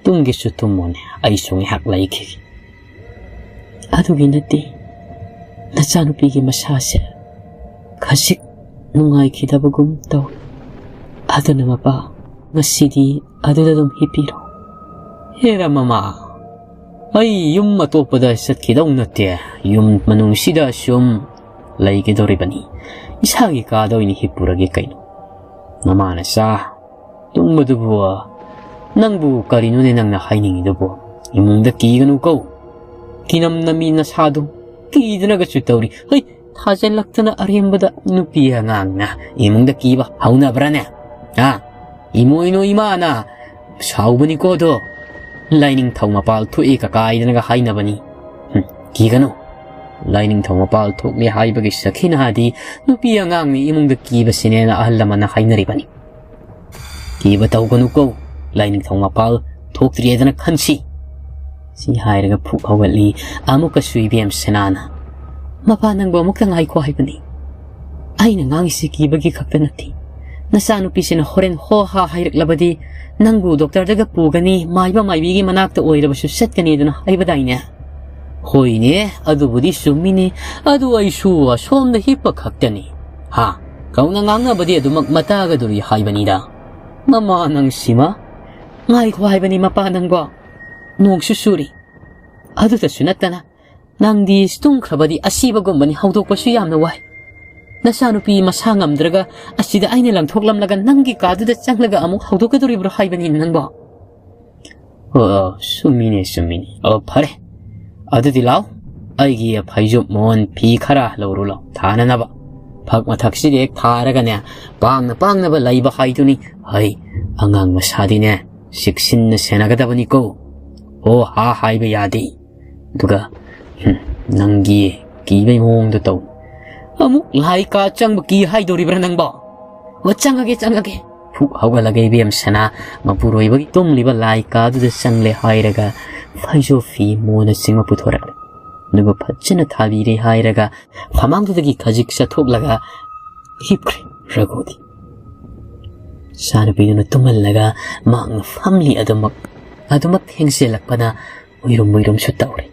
ꯇꯨꯝꯒꯦꯁꯨ ꯇꯨꯝꯃꯣꯅꯦ, ꯑꯩꯁꯨ ꯉꯥꯏꯍꯥꯛ ꯂꯩꯈꯤꯒꯦ꯫ ꯑꯗꯨꯒꯤ ꯅꯠꯇꯦ, ꯅꯆꯥꯅꯨꯄꯤꯒꯤ ꯃꯁꯥꯁꯦ ꯈꯖꯤꯛ ꯅꯨꯡꯉꯥꯏꯈꯤꯗꯕꯒꯨꯝ ꯇꯧꯏ꯫ ꯑꯗꯨꯅ ꯃꯄꯥ, ꯉꯁꯤꯗꯤ ꯑꯗꯨꯗ ꯑꯗꯨꯝ ꯍꯤꯞꯄꯤꯔꯣ꯫ ꯍꯦꯔꯥ ꯃꯃꯥ, ꯑꯩ ꯌꯨꯝ ꯑꯇꯣꯞꯄꯗ ꯆꯠꯈꯤꯗꯧ ꯅꯠꯇꯦ, ꯌꯨꯝ ꯃꯅꯨꯡꯁꯤꯗ ꯁꯨꯝ ꯂꯩꯒꯗꯧꯔꯤꯕꯅꯤ꯫ ꯏꯁꯥꯒꯤ ꯀꯥꯗ ꯑꯣꯏꯅ ꯍꯤꯞꯄꯨꯔꯒꯦ ꯀꯩꯅꯣ꯫ ꯅꯃꯥ ꯅꯆꯥ ꯇꯨꯝꯕꯗꯨꯕꯨ ꯅꯪꯕꯨ ꯀꯔꯤꯅꯣꯅꯦ ꯅꯪꯅ ꯍꯥꯏꯅꯤꯡꯉꯤꯗꯨꯕꯨ? ꯏꯃꯨꯡꯗ ꯀꯤꯒꯅꯨ ꯀꯧ꯫ ꯀꯤꯅꯝꯅꯃꯤ ꯅꯁꯥꯗꯨ ꯀꯤꯗꯅꯒꯁꯨ ꯇꯧꯔꯤ꯫ ꯍꯩ, ꯊꯥꯖꯤꯜꯂꯛꯇꯅ ꯑꯔꯦꯝꯕꯗ ꯅꯨꯄꯤ ꯑꯉꯥꯡꯅ ꯏꯃꯨꯡꯗ ꯀꯤꯕ ꯍꯧꯅꯕ꯭ꯔꯥꯅꯦ? ꯍꯥ? ꯏꯃꯣꯏꯅꯨ ꯏꯃꯥꯅ ꯁꯥꯎꯕꯅꯤꯀꯣ ꯑꯗꯣ꯫ ꯂꯥꯏꯅꯤꯡꯊꯧ ꯃꯄꯥꯜ ꯊꯣꯛꯏ ꯀꯀꯥꯏꯗꯅꯒ ꯍꯥꯏꯅꯕꯅꯤ꯫ ꯍꯨꯝ, ꯀꯤꯒꯅꯨ꯫ ꯂꯥꯏꯅꯤꯡꯊꯧ ꯃꯄꯥꯜ ꯊꯣꯛꯂꯦ ꯍꯥꯏꯕꯒꯤ ꯁꯈꯤꯅꯥꯗꯤ ꯅꯨꯄꯤ ꯑꯉꯥꯡꯅ ꯏꯃꯨꯡꯗ ꯀꯤꯕꯁꯤꯅꯦꯅ ꯑꯍꯜ ꯂꯃꯟꯅ ꯍꯥꯏꯅꯔꯤꯕꯅꯤ꯫ ꯀꯤꯕ ꯇꯧꯒꯅꯨꯀꯣ, ꯂꯥꯏꯅꯤꯡꯊꯧ ꯃꯄꯥꯜ ꯊꯣꯛꯇ꯭ꯔꯦꯗꯅ ꯈꯟꯁꯤ꯫ ꯁꯤ ꯍꯥꯏꯔꯒ ꯐꯨꯛ ꯍꯧꯒꯠꯂꯤ꯫ ꯑꯃꯨꯛꯀꯁꯨ ꯏꯕꯦꯝ ꯁꯅꯥꯅ, "ꯃꯄꯥ, ꯅꯪꯕꯨ ꯑꯃꯨꯛꯇ ꯉꯥꯏꯈꯣ ꯍꯥꯏꯕꯅꯤ꯫ ꯑꯩꯅ ꯉꯥꯡꯉꯤꯁꯤ ꯀꯤꯕꯒꯤ ꯈꯛꯇ ꯅꯠꯇꯦ꯫ ꯅꯆꯥꯅꯨꯄꯤꯁꯤꯅ ꯍꯣꯔꯦꯟ ꯍꯣ ꯍꯥ ꯍꯥꯏꯔꯛꯂꯕꯗꯤ ꯅꯪꯕꯨ ꯗꯣꯛꯇꯔꯗꯒ ꯄꯨꯒꯅꯤ, ꯃꯥꯏꯕ ꯃꯥꯏꯕꯤꯒꯤ ꯃꯅꯥꯛꯇ ꯑꯣꯏꯔꯕꯁꯨ ꯆꯠꯀꯅꯤꯗꯅ ꯍꯥꯏꯕꯗꯥꯏꯅꯦ?" "ꯍꯣꯏꯅꯦ, ꯑꯗꯨꯕꯨꯗꯤ ꯆꯨꯝꯃꯤꯅꯦ꯫ ꯑꯗꯨ ꯑꯩꯁꯨ ꯑꯁꯣꯝꯗ ꯍꯤꯞꯄ ꯈꯛꯇꯅꯤ꯫ ꯍꯥ, ꯀꯧꯅ ꯉꯥꯡꯅꯕꯗꯤ ꯑꯗꯨꯃꯛ ꯃꯇꯥꯒꯗꯣꯔꯤ ꯍꯥꯏꯕꯅꯤꯗ꯫ ꯃꯃꯥ ꯅꯪꯁꯤꯃ, ꯉꯥꯏꯈꯣ ꯍꯥꯏꯕꯅꯤ ꯃꯄꯥ ꯅꯪꯕꯣ꯫ ꯅꯣꯡꯁꯨ ꯆꯨꯔꯤ꯫ ꯑꯗꯨꯗꯁꯨ ꯅꯠꯇꯅ ꯅꯪꯗꯤ ꯇꯨꯝꯈ꯭ꯔꯕꯗꯤ ꯑꯁꯤꯕꯒꯨꯝꯕꯅꯤ, ꯍꯧꯗꯣꯛꯄꯁꯨ ꯌꯥꯝꯅ ꯋꯥꯏ꯫ ꯅꯆꯥꯅꯨꯄꯤ ꯃꯁꯥ ꯉꯝꯗ꯭ꯔꯒ ꯑꯁꯤꯗ ꯑꯩꯅ ꯂꯪꯊꯣꯛꯂꯝꯂꯒ ꯅꯪꯒꯤ ꯀꯥꯗꯨꯗ ꯆꯪꯂꯒ ꯑꯃꯨꯛ ꯍꯧꯗꯣꯛꯀꯗꯧꯔꯤꯕ꯭ꯔꯣ ꯍꯥꯏꯕꯅꯤ ꯅꯪꯕꯣ?" "ꯑꯣ, ꯑꯣ, ꯆꯨꯝꯃꯤꯅꯦ, ꯆꯨꯝꯃꯤꯅꯦ꯫ ꯑꯣ, ꯐꯔꯦ꯫ ꯑꯗꯨꯗꯤ ꯂꯥꯎ, ꯑꯩꯒꯤ ꯐꯩꯖꯨꯞ ꯃꯣꯟ ꯐꯤ ꯈꯔ ꯂꯧꯔꯨ ꯂꯥꯎ, ꯊꯥꯅꯅꯕ꯫ ꯐꯛ ꯃꯊꯛꯁꯤꯗ ꯍꯦꯛ ꯊꯥꯔꯒꯅꯦ, ꯄꯥꯡꯅ ꯄꯥꯡꯅꯕ ꯂꯩꯕ ꯍꯥꯏꯗꯨꯅꯤ꯫ ꯍꯩ, ꯑꯉꯥꯡ ꯃꯁꯥꯗꯤꯅꯦ, ꯆꯦꯛꯁꯤꯟꯅ ꯁꯦꯟꯅꯒꯗꯕꯅꯤꯀꯣ꯫ ꯍꯣ ꯍꯥ ꯍꯥꯏꯕ ꯌꯥꯗꯦ꯫ ꯑꯗꯨꯒ, ꯍꯨꯝ, ꯅꯪꯒꯤ ꯀꯤꯕꯩ ꯃꯑꯣꯡꯗ ꯇꯧ꯫ ꯑꯃꯨꯛ ꯂꯥꯏ ꯀꯥ ꯆꯪꯕ ꯀꯤ ꯍꯥꯏꯗꯧꯔꯤꯕ꯭ꯔꯥ ꯅꯪꯕꯣ? ꯑꯣ, ꯆꯪꯉꯒꯦ, ꯆꯪꯉꯒꯦ꯫ ꯐꯨꯛ ꯍꯧꯒꯠꯂꯒ ꯏꯕꯦꯝꯁꯅꯥ ꯃꯄꯨꯔꯣꯏꯕꯒꯤ ꯇꯨꯝꯂꯤꯕ ꯂꯥꯏ ꯀꯥꯗꯨꯗ ꯆꯪꯂꯦ ꯍꯥꯏꯔꯒ ꯐꯩꯖꯣꯞ ꯐꯤ ꯃꯣꯟꯅꯆꯤꯡꯕ ꯄꯨꯊꯣꯔꯛꯂꯦ꯫ ꯑꯗꯨꯒ ꯐꯖꯅ ꯊꯥꯕꯤꯔꯦ ꯍꯥꯏꯔꯒ ꯐꯃꯥꯡꯗꯨꯗꯒꯤ ꯈꯖꯤꯛ ꯆꯠꯊꯣꯛꯂꯒ ꯍꯤꯞꯈ꯭ꯔꯦ ꯔꯘꯨꯗꯤ꯫ ꯏꯆꯥꯅꯨꯄꯤꯗꯨꯅ ꯇꯨꯝꯍꯜꯂꯒ ꯃꯍꯥꯛꯅ ꯐꯝꯂꯤ ꯑꯗꯨꯃꯛ, ꯑꯗꯨꯃꯛ ꯊꯦꯡꯖꯤꯜꯂꯛꯄꯅ ꯎꯏꯔꯨꯝ ꯎꯏꯔꯨꯝꯁꯨ ꯇꯧꯔꯦ꯫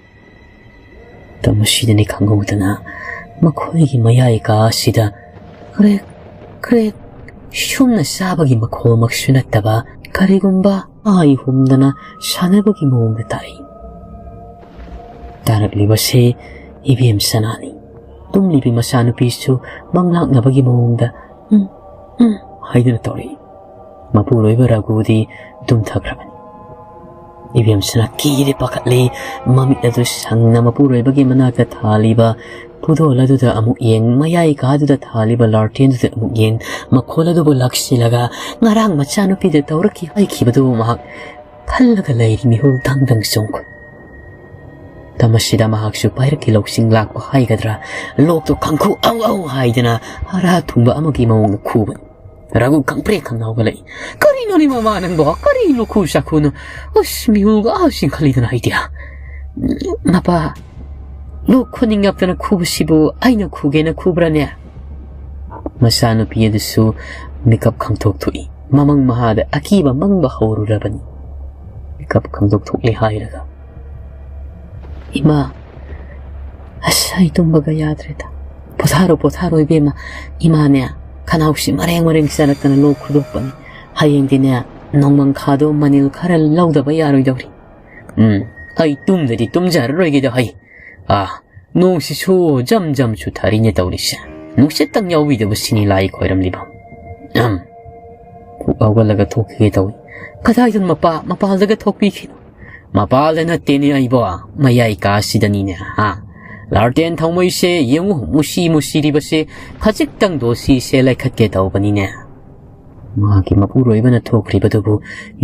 ꯃꯇꯝ ꯑꯁꯤꯗꯅꯤ ꯈꯪꯍꯧꯗꯅ ꯃꯈꯣꯏꯒꯤ ꯃꯌꯥꯏ ꯀꯥ ꯑꯁꯤꯗ ꯀ꯭ꯔꯦꯛ ꯀ꯭ꯔꯦꯛ ꯁꯨꯝꯅ ꯆꯥꯕꯒꯤ ꯃꯈꯣꯜꯃꯛꯁꯨ ꯅꯠꯇꯕ ꯀꯔꯤꯒꯨꯝꯕ ꯑꯥꯏ ꯍꯨꯝꯗꯅ ꯁꯥꯟꯅꯕꯒꯤ ꯃꯑꯣꯡꯗ ꯇꯥꯔꯛꯏ꯫ ꯇꯥꯔꯛꯂꯤꯕꯁꯤ ꯏꯕꯦꯝ ꯁꯅꯥꯅꯤ꯫ ꯇꯨꯝꯂꯤꯕꯤ ꯃꯆꯥꯅꯨꯄꯤꯁꯨ ꯃꯪꯂꯥꯛꯅꯕꯒꯤ ꯃꯑꯣꯡꯗ "ꯎꯝ, ꯎꯝ" ꯍꯥꯏꯗꯨꯅ ꯇꯧꯔꯛꯏ꯫ ꯃꯄꯨꯔꯣꯏꯕ ꯔꯘꯨꯗꯤ ꯇꯨꯝꯊꯈ꯭ꯔꯕꯅꯤ꯫ ꯏꯕꯦꯝꯁꯅ ꯀꯤꯔꯦ, ꯄꯥꯈꯠꯂꯦ꯫ ꯃꯃꯤꯠ ꯑꯗꯨ ꯁꯪꯅ ꯃꯄꯨꯔꯣꯏꯕꯒꯤ ꯃꯅꯥꯛꯇ ꯊꯥꯜꯂꯤꯕ ꯄꯨꯗꯣꯜ ꯑꯗꯨꯗ ꯑꯃꯨꯛ ꯌꯦꯡ, ꯃꯌꯥꯏ ꯀꯥꯗꯨꯗ ꯊꯥꯜꯂꯤꯕ ꯂꯥꯔꯇꯦꯟꯗꯨꯗ ꯑꯃꯨꯛ ꯌꯦꯡ, ꯃꯈꯣꯜ ꯑꯗꯨꯕꯨ ꯂꯥꯛꯁꯤꯜꯂꯒ ꯉꯔꯥꯡ ꯃꯆꯥꯅꯨꯄꯤꯗ ꯇꯧꯔꯛꯈꯤ ꯍꯥꯏꯈꯤꯕꯗꯨ ꯃꯍꯥꯛ ꯈꯜꯂꯒ ꯂꯩꯔꯤ, ꯃꯤꯍꯨꯜ ꯗꯪ ꯗꯪ ꯆꯣꯡꯈꯠ꯫ ꯃꯇꯝ ꯑꯁꯤꯗ ꯃꯍꯥꯛꯁꯨ ꯄꯥꯏꯔꯛꯀꯤ ꯂꯧꯁꯤꯡ ꯂꯥꯛꯄ ꯍꯥꯏꯒꯗ꯭ꯔꯥ, ꯂꯣꯛꯇꯣ ꯈꯪꯈꯨ ꯑꯧ ꯑꯧ ꯍꯥꯏꯗꯅ ꯍꯥꯔꯥ ꯊꯨꯡꯕ ꯑꯃꯒꯤ ꯃꯑꯣꯡꯗ ꯈꯨꯕꯅꯤ꯫ ꯔꯘꯨ ꯈꯪꯄ꯭ꯔꯦꯛ ꯈꯪꯅ ꯍꯧꯒꯠꯂꯛꯏ꯫ "ꯀꯔꯤꯅꯣꯅꯦ ꯃꯃꯥ ꯅꯪꯕꯣ? ꯀꯔꯤꯅꯣ ꯈꯨ ꯁꯥꯈꯨꯅꯣ? ꯑꯁ, ꯃꯤꯍꯨꯜꯒ ꯑꯥ ꯆꯤꯡꯈꯠꯂꯤꯗꯅ ꯑꯩꯗꯤ꯫ ꯃꯄꯥ, ꯂꯣꯛ ꯈꯨꯅꯤꯡꯉꯛꯇꯅ ꯈꯨꯕꯁꯤꯕꯨ ꯑꯩꯅ ꯈꯨꯒꯦꯅ ꯈꯨꯕ꯭ꯔꯥꯅꯦ?" ꯃꯆꯥꯅꯨꯄꯤ ꯑꯗꯨꯁꯨ ꯃꯤꯀꯞ ꯈꯪꯊꯣꯛ ꯊꯣꯛꯏ꯫ ꯃꯃꯪ ꯃꯍꯥꯗ ꯑꯀꯤꯕ ꯃꯪꯕ ꯍꯧꯔꯨꯔꯕꯅꯤ꯫ ꯃꯤꯀꯞ ꯈꯪꯗꯣꯛ ꯊꯣꯛꯂꯦ ꯍꯥꯏꯔꯒ, "ꯏꯃꯥ, ꯑꯁ, ꯑꯩ ꯇꯨꯝꯕꯒ ꯌꯥꯗ꯭ꯔꯦꯗ꯫ ꯄꯣꯊꯥꯔꯣ, ꯄꯣꯊꯥꯔꯣ ꯏꯕꯦꯝꯃ꯫ ꯏꯃꯥꯅꯦ, ꯈꯅꯥꯎꯁꯤ ꯃꯔꯦꯡ ꯃꯔꯦꯡ ꯆꯠꯂꯛꯇꯅ ꯂꯣꯛ ꯈꯨꯗꯣꯛꯄꯅꯤ꯫ ꯍꯌꯦꯡꯗꯤꯅꯦ, ꯅꯣꯡꯃꯪꯈꯥꯗꯣ ꯃꯅꯤꯜ ꯈꯔ ꯂꯧꯗꯕ ꯌꯥꯔꯣꯏꯗꯧꯔꯤ꯫ ꯎꯝ, ꯑꯩ ꯇꯨꯝꯗꯗꯤ ꯇꯨꯝꯖꯔꯔꯣꯏꯒꯦꯗ ꯍꯩ꯫ ꯑꯥ, ꯅꯣꯡꯁꯤꯁꯨ ꯖꯝ ꯖꯝ ꯆꯨꯊꯔꯤꯅꯦ ꯇꯧꯔꯤꯁꯦ꯫ ꯅꯨꯡꯁꯤꯠꯇꯪ ꯌꯥꯎꯕꯤꯗꯕꯁꯤꯅꯤ ꯂꯥꯏ ꯈꯣꯏꯔꯝꯂꯤꯕ꯫ ꯑꯍꯝ꯫ ꯐꯨꯛ ꯍꯧꯒꯠꯂꯒ ꯊꯣꯛꯈꯤꯒꯦ ꯇꯧꯏ꯫ ꯀꯗꯥꯏꯗꯅꯣ ꯃꯄꯥ? ꯃꯄꯥꯜꯗꯒ ꯊꯣꯛꯄꯤꯈꯤꯅꯨ꯫ ꯃꯄꯥꯜꯗ ꯅꯠꯇꯦꯅꯦ ꯑꯩꯕꯣ, ꯃꯌꯥꯏ ꯀꯥꯁꯤꯗꯅꯤꯅꯦ, ꯍꯥ? "ꯂꯥꯔꯇꯦꯟ ꯊꯧꯃꯩꯁꯦ ꯌꯦꯡꯉꯨ, ꯃꯨꯁꯤ ꯃꯨꯁꯤꯔꯤꯕꯁꯦ, ꯈꯖꯤꯛꯇꯪ ꯗꯣꯁꯤꯁꯦ ꯂꯩꯈꯠꯀꯦ ꯇꯧꯕꯅꯤꯅꯦ"꯫ ꯃꯍꯥꯛꯀꯤ ꯃꯄꯨꯔꯣꯏꯕꯅ ꯊꯣꯛꯈ꯭ꯔꯤꯕꯗꯨꯕꯨ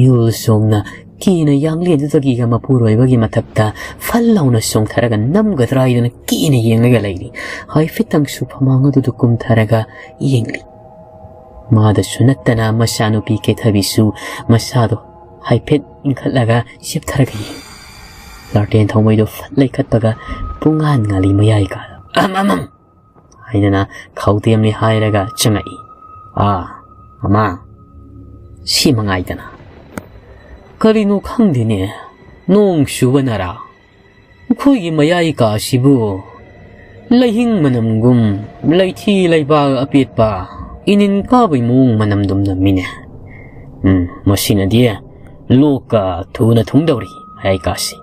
ꯌꯨꯜ ꯁꯣꯡꯅ ꯀꯤꯅ ꯌꯥꯡꯂꯦꯟꯗꯨꯗꯒꯤꯒ ꯃꯄꯨꯔꯣꯏꯕꯒꯤ ꯃꯊꯛꯇ ꯐꯜ ꯂꯥꯎꯅ ꯆꯣꯡꯊꯔꯒ ꯅꯝꯒꯗ꯭ꯔꯥ ꯍꯥꯏꯗꯨꯅ ꯀꯤꯅ ꯌꯦꯡꯂꯒ ꯂꯩꯔꯤ꯫ ꯍꯥꯏꯐꯦꯠꯇꯪꯁꯨ ꯐꯃꯥꯡ ꯑꯗꯨꯗ ꯀꯨꯝꯊꯔꯒ ꯌꯦꯡꯂꯤ꯫ ꯃꯥꯗꯁꯨ ꯅꯠꯇꯅ ꯃꯆꯥꯅꯨꯄꯤ ꯀꯦꯊꯕꯤꯁꯨ ꯃꯁꯥꯗꯣ ꯍꯥꯏꯐꯦꯠ ꯏꯟꯈꯠꯂꯒ ꯆꯦꯞꯊꯔꯒ ꯌꯦꯡꯂꯤ꯫ ꯂꯥꯔꯇꯦꯟ ꯊꯧꯃꯩꯗꯣ ꯐꯠ ꯂꯩꯈꯠꯄꯒ ꯄꯨꯡꯉꯥꯟ ꯉꯥꯂꯤ ꯃꯌꯥꯏ ꯀꯥꯗ "ꯑꯝ, ꯑꯝ, ꯑꯝ" ꯍꯥꯏꯗꯅ ꯈꯧꯇꯦꯝꯂꯤ ꯍꯥꯏꯔꯒ ꯆꯪꯉꯛꯏ꯫ "ꯑꯥ, ꯃꯃꯥ, ꯁꯤ ꯃꯉꯥꯏꯗꯅ"꯫ "ꯀꯔꯤꯅꯣ ꯈꯪꯗꯦꯅꯦ, ꯅꯣꯡ ꯆꯨꯕꯅꯔꯥ? ꯑꯩꯈꯣꯏꯒꯤ ꯃꯌꯥꯏ ꯀꯥꯁꯤꯕꯨ ꯂꯩꯍꯤꯡ ꯃꯅꯝꯒꯨꯝ ꯂꯩꯊꯤ ꯂꯩꯕꯥꯛ ꯑꯄꯦꯠꯄ ꯏꯅꯤꯟ ꯀꯥꯕꯩ ꯃꯑꯣꯡ ꯃꯅꯝꯗꯨꯝ ꯅꯝꯃꯤꯅꯦ꯫ ꯎꯝ, ꯃꯁꯤꯅꯗꯤ ꯂꯣꯛꯀ ꯊꯨꯅ ꯊꯨꯡꯗꯧꯔꯤ ꯃꯌꯥꯏ ꯀꯥꯁꯤ꯫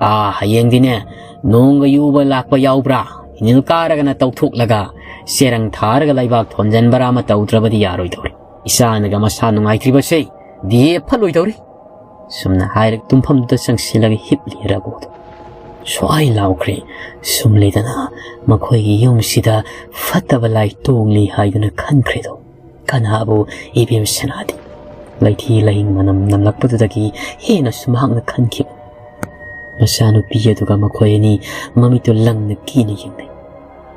ꯑꯥ, ꯍꯌꯦꯡꯗꯤꯅꯦ, ꯅꯣꯡꯒ ꯌꯨꯕ ꯂꯥꯛꯄ ꯌꯥꯎꯕ꯭ꯔꯥ? ꯏꯅꯤꯜ ꯀꯥꯔꯒꯅ ꯇꯧꯊꯣꯛꯂꯒ ꯆꯦꯔꯪ ꯊꯥꯔꯒ ꯂꯩꯕꯥꯛ ꯊꯣꯟꯖꯟꯕꯔꯥ ꯑꯃ ꯇꯧꯗ꯭ꯔꯕꯗꯤ ꯌꯥꯔꯣꯏꯗꯧꯔꯤ꯫ ꯏꯆꯥꯅꯒ ꯃꯁꯥ ꯅꯨꯡꯉꯥꯏꯇ꯭ꯔꯤꯕꯁꯦ ꯗꯤ ꯑꯦ ꯐꯠꯂꯣꯏꯗꯧꯔꯤ"꯫ ꯁꯨꯝꯅ ꯍꯥꯏꯔꯒ ꯇꯨꯝꯐꯝꯗꯨꯗ ꯆꯪꯁꯤꯜꯂꯒ ꯍꯤꯞꯂꯤ ꯔꯘꯨꯗꯣ꯫ ꯁ꯭ꯋꯥꯏ ꯂꯥꯎꯈ꯭ꯔꯦ꯫ ꯁꯨꯝ ꯂꯩꯗꯅ ꯃꯈꯣꯏꯒꯤ ꯌꯨꯝꯁꯤꯗ ꯐꯠꯇꯕ ꯂꯥꯏ ꯇꯣꯡꯂꯤ ꯍꯥꯏꯗꯨꯅ ꯈꯟꯈ꯭ꯔꯦꯗꯣ꯫ ꯀꯅꯥꯕꯨ? ꯏꯕꯦꯝ ꯁꯅꯥꯗꯤ꯫ ꯂꯩꯊꯤ ꯂꯩꯍꯤꯡ ꯃꯅꯝ ꯅꯝꯂꯛꯄꯗꯨꯗꯒꯤ ꯍꯦꯟꯅꯁꯨ ꯃꯍꯥꯛꯅ ꯈꯟꯈꯤꯕ꯫ ꯃꯆꯥꯅꯨꯄꯤ ꯑꯗꯨꯒ ꯃꯈꯣꯏ ꯑꯅꯤ ꯃꯃꯤꯠꯇꯨ ꯂꯪꯅ ꯀꯤꯅ ꯌꯦꯡꯅꯩ꯫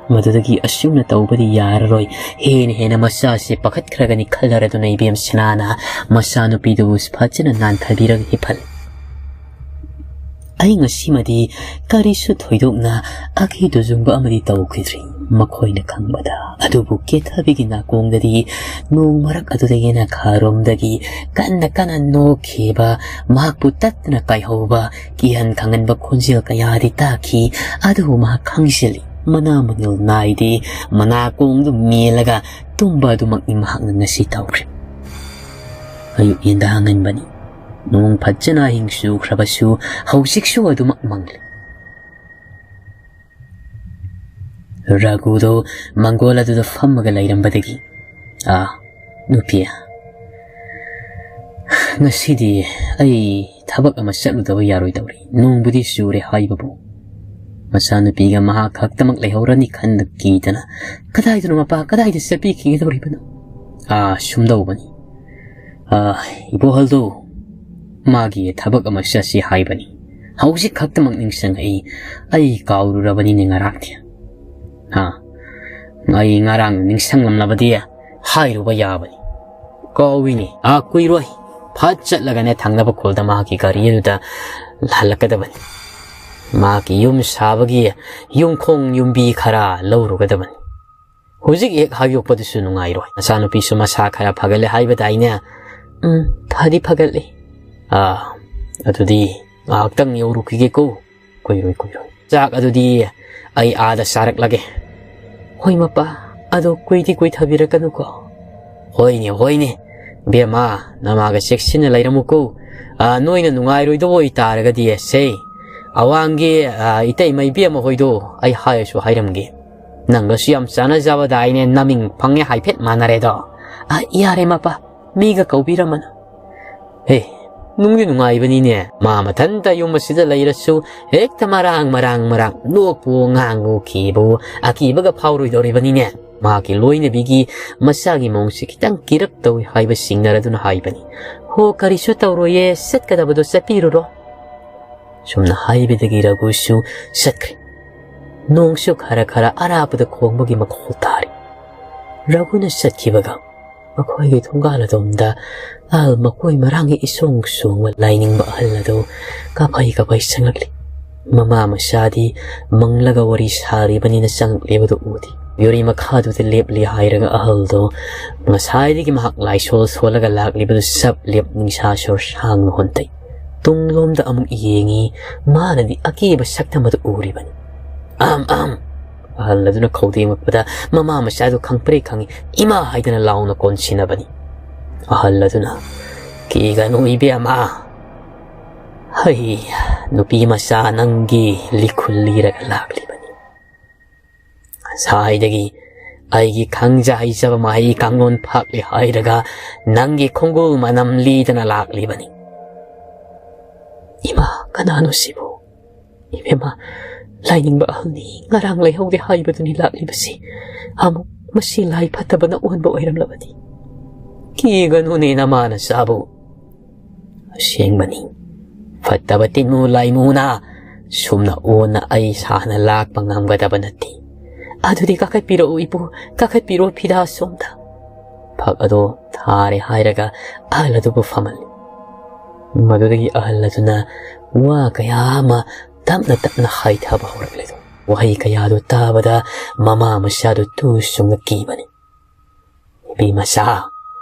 ꯃꯗꯨꯗꯒꯤ ꯑꯁꯨꯝꯅ ꯇꯧꯕꯗꯤ ꯌꯥꯔꯔꯣꯏ, ꯍꯦꯟꯅ ꯍꯦꯟꯅ ꯃꯆꯥꯁꯤ ꯄꯥꯈꯠꯈ꯭ꯔꯒꯅꯤ ꯈꯜꯂꯔꯗꯨꯅ ꯏꯕꯦꯝ ꯁꯅꯥꯅ ꯃꯆꯥꯅꯨꯄꯤꯗꯨꯕꯨ ꯐꯖꯅ ꯅꯥꯟꯊꯕꯤꯔꯒ ꯍꯤꯞꯍꯜꯂꯤ꯫ ꯑꯩ ꯉꯁꯤꯃꯗꯤ ꯀꯔꯤꯁꯨ ꯊꯣꯏꯗꯣꯛꯅ ꯑꯀꯤ ꯇꯨꯖꯨꯡꯕ ꯑꯃꯗꯤ ꯇꯧꯈꯤꯗ꯭ꯔꯤ꯫ ꯃꯈꯣꯏꯅ ꯈꯪꯕꯗ ꯑꯗꯨꯕꯨ ꯀꯦꯊꯕꯤꯒꯤ ꯅꯥꯀꯣꯡꯗꯗꯤ ꯅꯣꯡ ꯃꯔꯛ ꯑꯗꯨꯗ ꯌꯦꯅꯈꯥꯔꯣꯝꯗꯒꯤ ꯀꯟꯅ ꯀꯟꯅ ꯅꯣꯛꯈꯤꯕ, ꯃꯍꯥꯛꯄꯨ ꯇꯠꯇꯅ ꯀꯥꯏꯍꯧꯕ, ꯀꯤꯍꯟ ꯈꯪꯍꯟꯕ ꯈꯣꯟꯖꯦꯜ ꯀꯌꯥꯗꯤ ꯇꯥꯈꯤ꯫ ꯑꯗꯨꯕꯨ ꯃꯍꯥꯛ ꯈꯪꯖꯤꯜꯂꯤ, ꯃꯅꯥ ꯃꯉꯜ ꯅꯥꯏꯗꯦ꯫ ꯃꯅꯥꯀꯣꯡꯗꯨ ꯃꯦꯜꯂꯒ ꯇꯨꯝꯕ ꯑꯗꯨꯃꯛꯅꯤ ꯃꯍꯥꯛꯅ ꯉꯁꯤ ꯇꯧꯈ꯭ꯔꯤꯕ꯫ ꯑꯌꯨꯛ ꯌꯦꯟꯗꯥ ꯉꯟꯕꯅꯤ꯫ ꯅꯣꯡ ꯐꯖꯅ ꯑꯍꯤꯡ ꯆꯨꯈ꯭ꯔꯕꯁꯨ ꯍꯧꯖꯤꯛꯁꯨ ꯑꯗꯨꯃꯛ ꯃꯪꯂꯤ꯫ ꯔꯘꯨꯗꯣ ꯃꯪꯒꯣꯜ ꯑꯗꯨꯗ ꯐꯝꯃꯒ ꯂꯩꯔꯝꯕꯗꯒꯤ, "ꯑꯥ, ꯅꯨꯄꯤ, ꯉꯁꯤꯗꯤ ꯑꯩ ꯊꯕꯛ ꯑꯃ ꯆꯠꯂꯨꯗꯕ ꯌꯥꯔꯣꯏꯗꯧꯔꯤ꯫ ꯅꯣꯡꯕꯨꯗꯤ ꯆꯨꯔꯦ ꯍꯥꯏꯕꯕꯨ ꯃꯆꯥꯅꯨꯄꯤꯒ ꯃꯍꯥꯛ ꯈꯛꯇꯃꯛ ꯂꯩꯍꯧꯔꯅꯤ ꯈꯟꯗ ꯀꯤꯗꯅ, "ꯀꯗꯥꯏꯗꯅꯣ ꯃꯄꯥ? ꯀꯗꯥꯏꯗ ꯆꯠꯄꯤꯈꯤꯒꯗꯧꯔꯤꯕꯅꯣ?" "ꯑꯥ, ꯁꯨꯝꯗꯧꯕꯅꯤ꯫ ꯑꯥ, ꯏꯕꯣꯍꯜꯗꯨ, ꯃꯥꯒꯤ ꯊꯕꯛ ꯑꯃ ꯆꯠꯁꯤ ꯍꯥꯏꯕꯅꯤ꯫ ꯍꯧꯖꯤꯛ ꯈꯛꯇꯃꯛ ꯅꯤꯡꯁꯤꯡꯉꯛꯏ꯫ ꯑꯩ ꯀꯥꯎꯔꯨꯔꯕꯅꯤꯅꯦ ꯉꯔꯥꯡꯗꯤ꯫ ꯍꯥ? ꯑꯩ ꯉꯔꯥꯡ ꯅꯤꯡꯁꯤꯡꯂꯝꯂꯕꯗꯤ ꯍꯥꯏꯔꯨꯕ ꯌꯥꯕꯅꯤ꯫ ꯀꯥꯎꯏꯅꯦ꯫ ꯑꯥ, ꯀꯨꯏꯔꯣꯏ꯫ ꯐꯠ ꯆꯠꯂꯒꯅꯦ ꯊꯪꯅꯕ ꯈꯨꯜꯗ ꯃꯍꯥꯛꯀꯤ ꯒꯥꯔꯤ ꯑꯗꯨꯗ ꯍꯜꯂꯛꯀꯗꯕꯅꯤ꯫ ꯃꯍꯥꯛꯀꯤ ꯌꯨꯝ ꯁꯥꯕꯒꯤ ꯌꯨꯝꯈꯣꯡ ꯌꯨꯝꯕꯤ ꯈꯔ ꯂꯧꯔꯨꯒꯗꯕꯅꯤ꯫ ꯍꯧꯖꯤꯛ ꯍꯦꯛ ꯍꯥꯏꯗꯣꯛꯄꯗꯨꯁꯨ ꯅꯨꯡꯉꯥꯏꯔꯣꯏ꯫ ꯅꯆꯥꯅꯨꯄꯤꯁꯨ ꯃꯁꯥ ꯈꯔ ꯐꯒꯠꯂꯦ ꯍꯥꯏꯕꯗꯥꯏꯅꯦ?" "ꯎꯝ, ꯐꯗꯤ ꯐꯒꯠꯂꯦ꯫" "ꯑꯥ, ꯑꯗꯨꯗꯤ ꯉꯥꯏꯍꯥꯛꯇꯪ ꯌꯧꯔꯨꯈꯤꯒꯦꯀꯣ꯫ ꯀꯨꯏꯔꯣꯏ, ꯀꯨꯏꯔꯣꯏ꯫ ꯆꯥꯛ ꯑꯗꯨꯗꯤ ꯑꯩ ꯑꯥꯗ ꯆꯥꯔꯛꯂꯒꯦ꯫" "ꯍꯣꯏ ꯃꯄꯥ, ꯑꯗꯣ ꯀꯨꯏꯗꯤ ꯀꯨꯏꯊꯕꯤꯔꯛꯀꯅꯨꯀꯣ꯫" "ꯍꯣꯏꯅꯦ, ꯍꯣꯏꯅꯦ꯫ ꯕꯦꯝꯃ, ꯅꯃꯥꯒ ꯆꯦꯛꯁꯤꯟꯅ ꯂꯩꯔꯝꯃꯨꯀꯣ꯫ ꯑꯥ, ꯅꯣꯏꯅ ꯅꯨꯡꯉꯥꯏꯔꯣꯏꯗꯕ ꯑꯣꯏꯇꯥꯔꯒꯗꯤ ꯁꯦ, ꯑꯋꯥꯡꯒꯤ, ꯑꯥ, ꯏꯇꯩꯃ ꯏꯕꯦꯝꯃ ꯍꯣꯏꯗꯣ ꯑꯩ ꯍꯥꯏꯔꯁꯨ ꯍꯥꯏꯔꯝꯒꯦ꯫ ꯅꯪꯒꯁꯨ ꯌꯥꯝ ꯆꯥꯟꯅꯖꯕꯗꯥꯏꯅꯦ, ꯅꯃꯤꯡ ꯐꯪꯉꯦ ꯍꯥꯏꯐꯦꯠ ꯃꯥꯟꯅꯔꯦꯗꯣ꯫" "ꯑ, ꯌꯥꯔꯦ ꯃꯄꯥ, ꯃꯤꯒ ꯀꯧꯕꯤꯔꯝꯃꯅꯨ꯫" "ꯍꯦ, ꯅꯨꯡꯗꯤ ꯅꯨꯡꯉꯥꯏꯕꯅꯤꯅꯦ꯫ ꯃꯥ ꯃꯊꯟꯇ ꯌꯨꯝ ꯑꯁꯤꯗ ꯂꯩꯔꯁꯨ ꯍꯦꯛꯇ ꯃꯔꯥꯡ, ꯃꯔꯥꯡ, ꯃꯔꯥꯡ, ꯅꯣꯛꯄꯨ ꯉꯥꯡꯕꯨ ꯈꯤꯕꯨ ꯑꯀꯤꯕꯒ ꯐꯥꯎꯔꯣꯏꯗꯧꯔꯤꯕꯅꯤꯅꯦ꯫ ꯃꯥꯒꯤ ꯂꯣꯏꯅꯕꯤꯒꯤ ꯃꯆꯥꯒꯤ ꯃꯑꯣꯡꯁꯦ ꯈꯤꯇꯪ ꯀꯤꯔꯞ ꯇꯧꯏ ꯍꯥꯏꯕ ꯁꯤꯡꯅꯔꯗꯨꯅ ꯍꯥꯏꯕꯅꯤ꯫" "ꯍꯣ, ꯀꯔꯤꯁꯨ ꯇꯧꯔꯣꯏꯌꯦ, ꯆꯠꯀꯗꯕꯗꯣ ꯆꯠꯄꯤꯔꯨꯔꯣ꯫" ꯁꯨꯝꯅ ꯍꯥꯏꯕꯗꯒꯤ ꯔꯘꯨꯁꯨ ꯆꯠꯈ꯭ꯔꯦ꯫ ꯅꯣꯡꯁꯨ ꯈꯔ ꯈꯔ ꯑꯔꯥꯞꯄꯗ ꯈꯣꯡꯕꯒꯤ ꯃꯈꯣꯜ ꯇꯥꯔꯤ꯫ ꯔꯘꯨꯅ ꯆꯠꯈꯤꯕꯒ ꯃꯈꯣꯏꯒꯤ ꯊꯣꯡꯒꯥꯜ ꯑꯗꯣꯝꯗ ꯑꯍꯜ ꯃꯀꯣꯏ ꯃꯔꯥꯡꯒꯤ ꯏꯁꯣꯡ ꯁꯣꯡꯕ ꯂꯥꯏꯅꯤꯡꯕ ꯑꯍꯜ ꯑꯗꯨ ꯀꯥꯐꯩ ꯀꯥꯐꯩ ꯆꯪꯂꯛꯂꯤ꯫ ꯃꯃꯥ ꯃꯆꯥꯗꯤ ꯃꯪꯂꯒ ꯋꯥꯔꯤ ꯁꯥꯔꯤꯕꯅꯤꯅ ꯆꯪꯂꯛꯂꯤꯕꯗꯨ ꯎꯗꯦ꯫ ꯌꯨꯔꯤ ꯃꯈꯥꯗꯨꯗ ꯂꯦꯞꯂꯤ ꯍꯥꯏꯔꯒ ꯑꯍꯜꯗꯣ ꯉꯁꯥꯏꯗꯒꯤ ꯃꯍꯥꯛ ꯂꯥꯏꯁꯣꯜ ꯁꯣꯜꯂꯒ ꯂꯥꯛꯂꯤꯕꯗꯨ ꯆꯞ ꯂꯦꯞ ꯅꯤꯡꯁꯥ ꯁꯣꯔ ꯁꯥꯡꯅ ꯍꯣꯟꯇꯩ꯫ ꯇꯨꯡꯂꯣꯝꯗ ꯑꯃꯨꯛ ꯌꯦꯡꯉꯤ, ꯃꯥꯅꯗꯤ ꯑꯀꯤꯕ ꯁꯛꯇꯝ ꯑꯗꯨ ꯎꯔꯤꯕꯅꯤ꯫ "ꯑꯍꯝ, ꯑꯍꯝ!" ꯑꯍꯜ ꯑꯗꯨꯅ ꯈꯧꯗꯦꯡꯂꯛꯄꯗ ꯃꯃꯥ ꯃꯆꯥꯗꯨ ꯈꯪꯄ꯭ꯔꯦꯛ ꯈꯪꯉꯤ, "ꯏꯃꯥ!" ꯍꯥꯏꯗꯅ ꯂꯥꯎꯅ ꯀꯣꯟꯁꯤꯟꯅꯕꯅꯤ꯫ ꯑꯍꯜ ꯑꯗꯨꯅ, "ꯀꯤꯒꯅꯨ ꯏꯕꯦꯝꯃ, ꯑꯩ ꯅꯨꯄꯤ ꯃꯆꯥ ꯅꯪꯒꯤ ꯂꯤꯈꯨꯜ ꯂꯤꯔꯒ ꯂꯥꯛꯂꯤꯕꯅꯤ꯫ ꯉꯁꯥꯏꯗꯒꯤ ꯑꯩꯒꯤ ꯈꯪꯖ ꯍꯩꯖꯕ ꯃꯍꯩ ꯀꯥꯡꯂꯣꯟ ꯐꯥꯛꯂꯤ ꯍꯥꯏꯔꯒ ꯅꯪꯒꯤ ꯈꯣꯡꯒꯨꯜ ꯃꯅꯝ ꯂꯤꯗꯅ ꯂꯥꯛꯂꯤꯕꯅꯤ꯫" "ꯏꯃꯥ, ꯀꯅꯥꯅꯣ ꯁꯤꯕꯨ? ꯏꯕꯦꯝꯃ, ꯂꯥꯏꯅꯤꯡꯕ ꯑꯍꯜꯅꯤ, ꯉꯔꯥꯡ ꯂꯩꯍꯧꯗꯦ ꯍꯥꯏꯕꯗꯨꯅꯤ ꯂꯥꯛꯂꯤꯕꯁꯤ꯫ ꯑꯃꯨꯛ ꯃꯁꯤ ꯂꯥꯏ ꯐꯠꯇꯕꯅ ꯑꯣꯟꯕ ꯑꯣꯏꯔꯝꯂꯕꯗꯤ? ꯀꯤꯒꯅꯨꯅꯦ ꯅꯃꯥ ꯅꯆꯥꯕꯨ꯫ ꯑꯁꯦꯡꯕꯅꯤ, ꯐꯠꯇꯕ ꯇꯤꯟꯃꯨ ꯂꯥꯏꯃꯨꯅ ꯁꯨꯝꯅ ꯑꯣꯟꯅ ꯑꯩ ꯁꯥꯅ ꯂꯥꯛꯄ ꯉꯝꯒꯗꯕ ꯅꯠꯇꯦ꯫ ꯑꯗꯨꯗꯤ ꯀꯥꯈꯠꯄꯤꯔꯛꯎ ꯏꯄꯨ, ꯀꯥꯈꯠꯄꯤꯔꯛꯎ ꯐꯤꯗꯥ ꯁꯣꯝꯗ꯫ ꯐꯛ ꯑꯗꯣ ꯊꯥꯔꯦ ꯍꯥꯏꯔꯒ ꯑꯍꯜ ꯑꯗꯨꯕꯨ ꯐꯝꯍꯜꯂꯤ꯫ ꯃꯗꯨꯗꯒꯤ ꯑꯍꯜ ꯑꯗꯨꯅ ꯋꯥ ꯀꯌꯥ ꯑꯃ ꯇꯞꯅ ꯇꯞꯅ ꯍꯥꯏꯊꯕ ꯍꯧꯔꯛꯂꯦ꯫ ꯋꯥꯍꯩ ꯀꯌꯥꯗꯨ ꯇꯥꯕꯗ ꯃꯃꯥ ꯃꯆꯥꯗꯨ ꯇꯨ ꯆꯨꯡꯅ ꯀꯤꯕꯅꯤ꯫ ꯅꯨꯄꯤ ꯃꯆꯥ,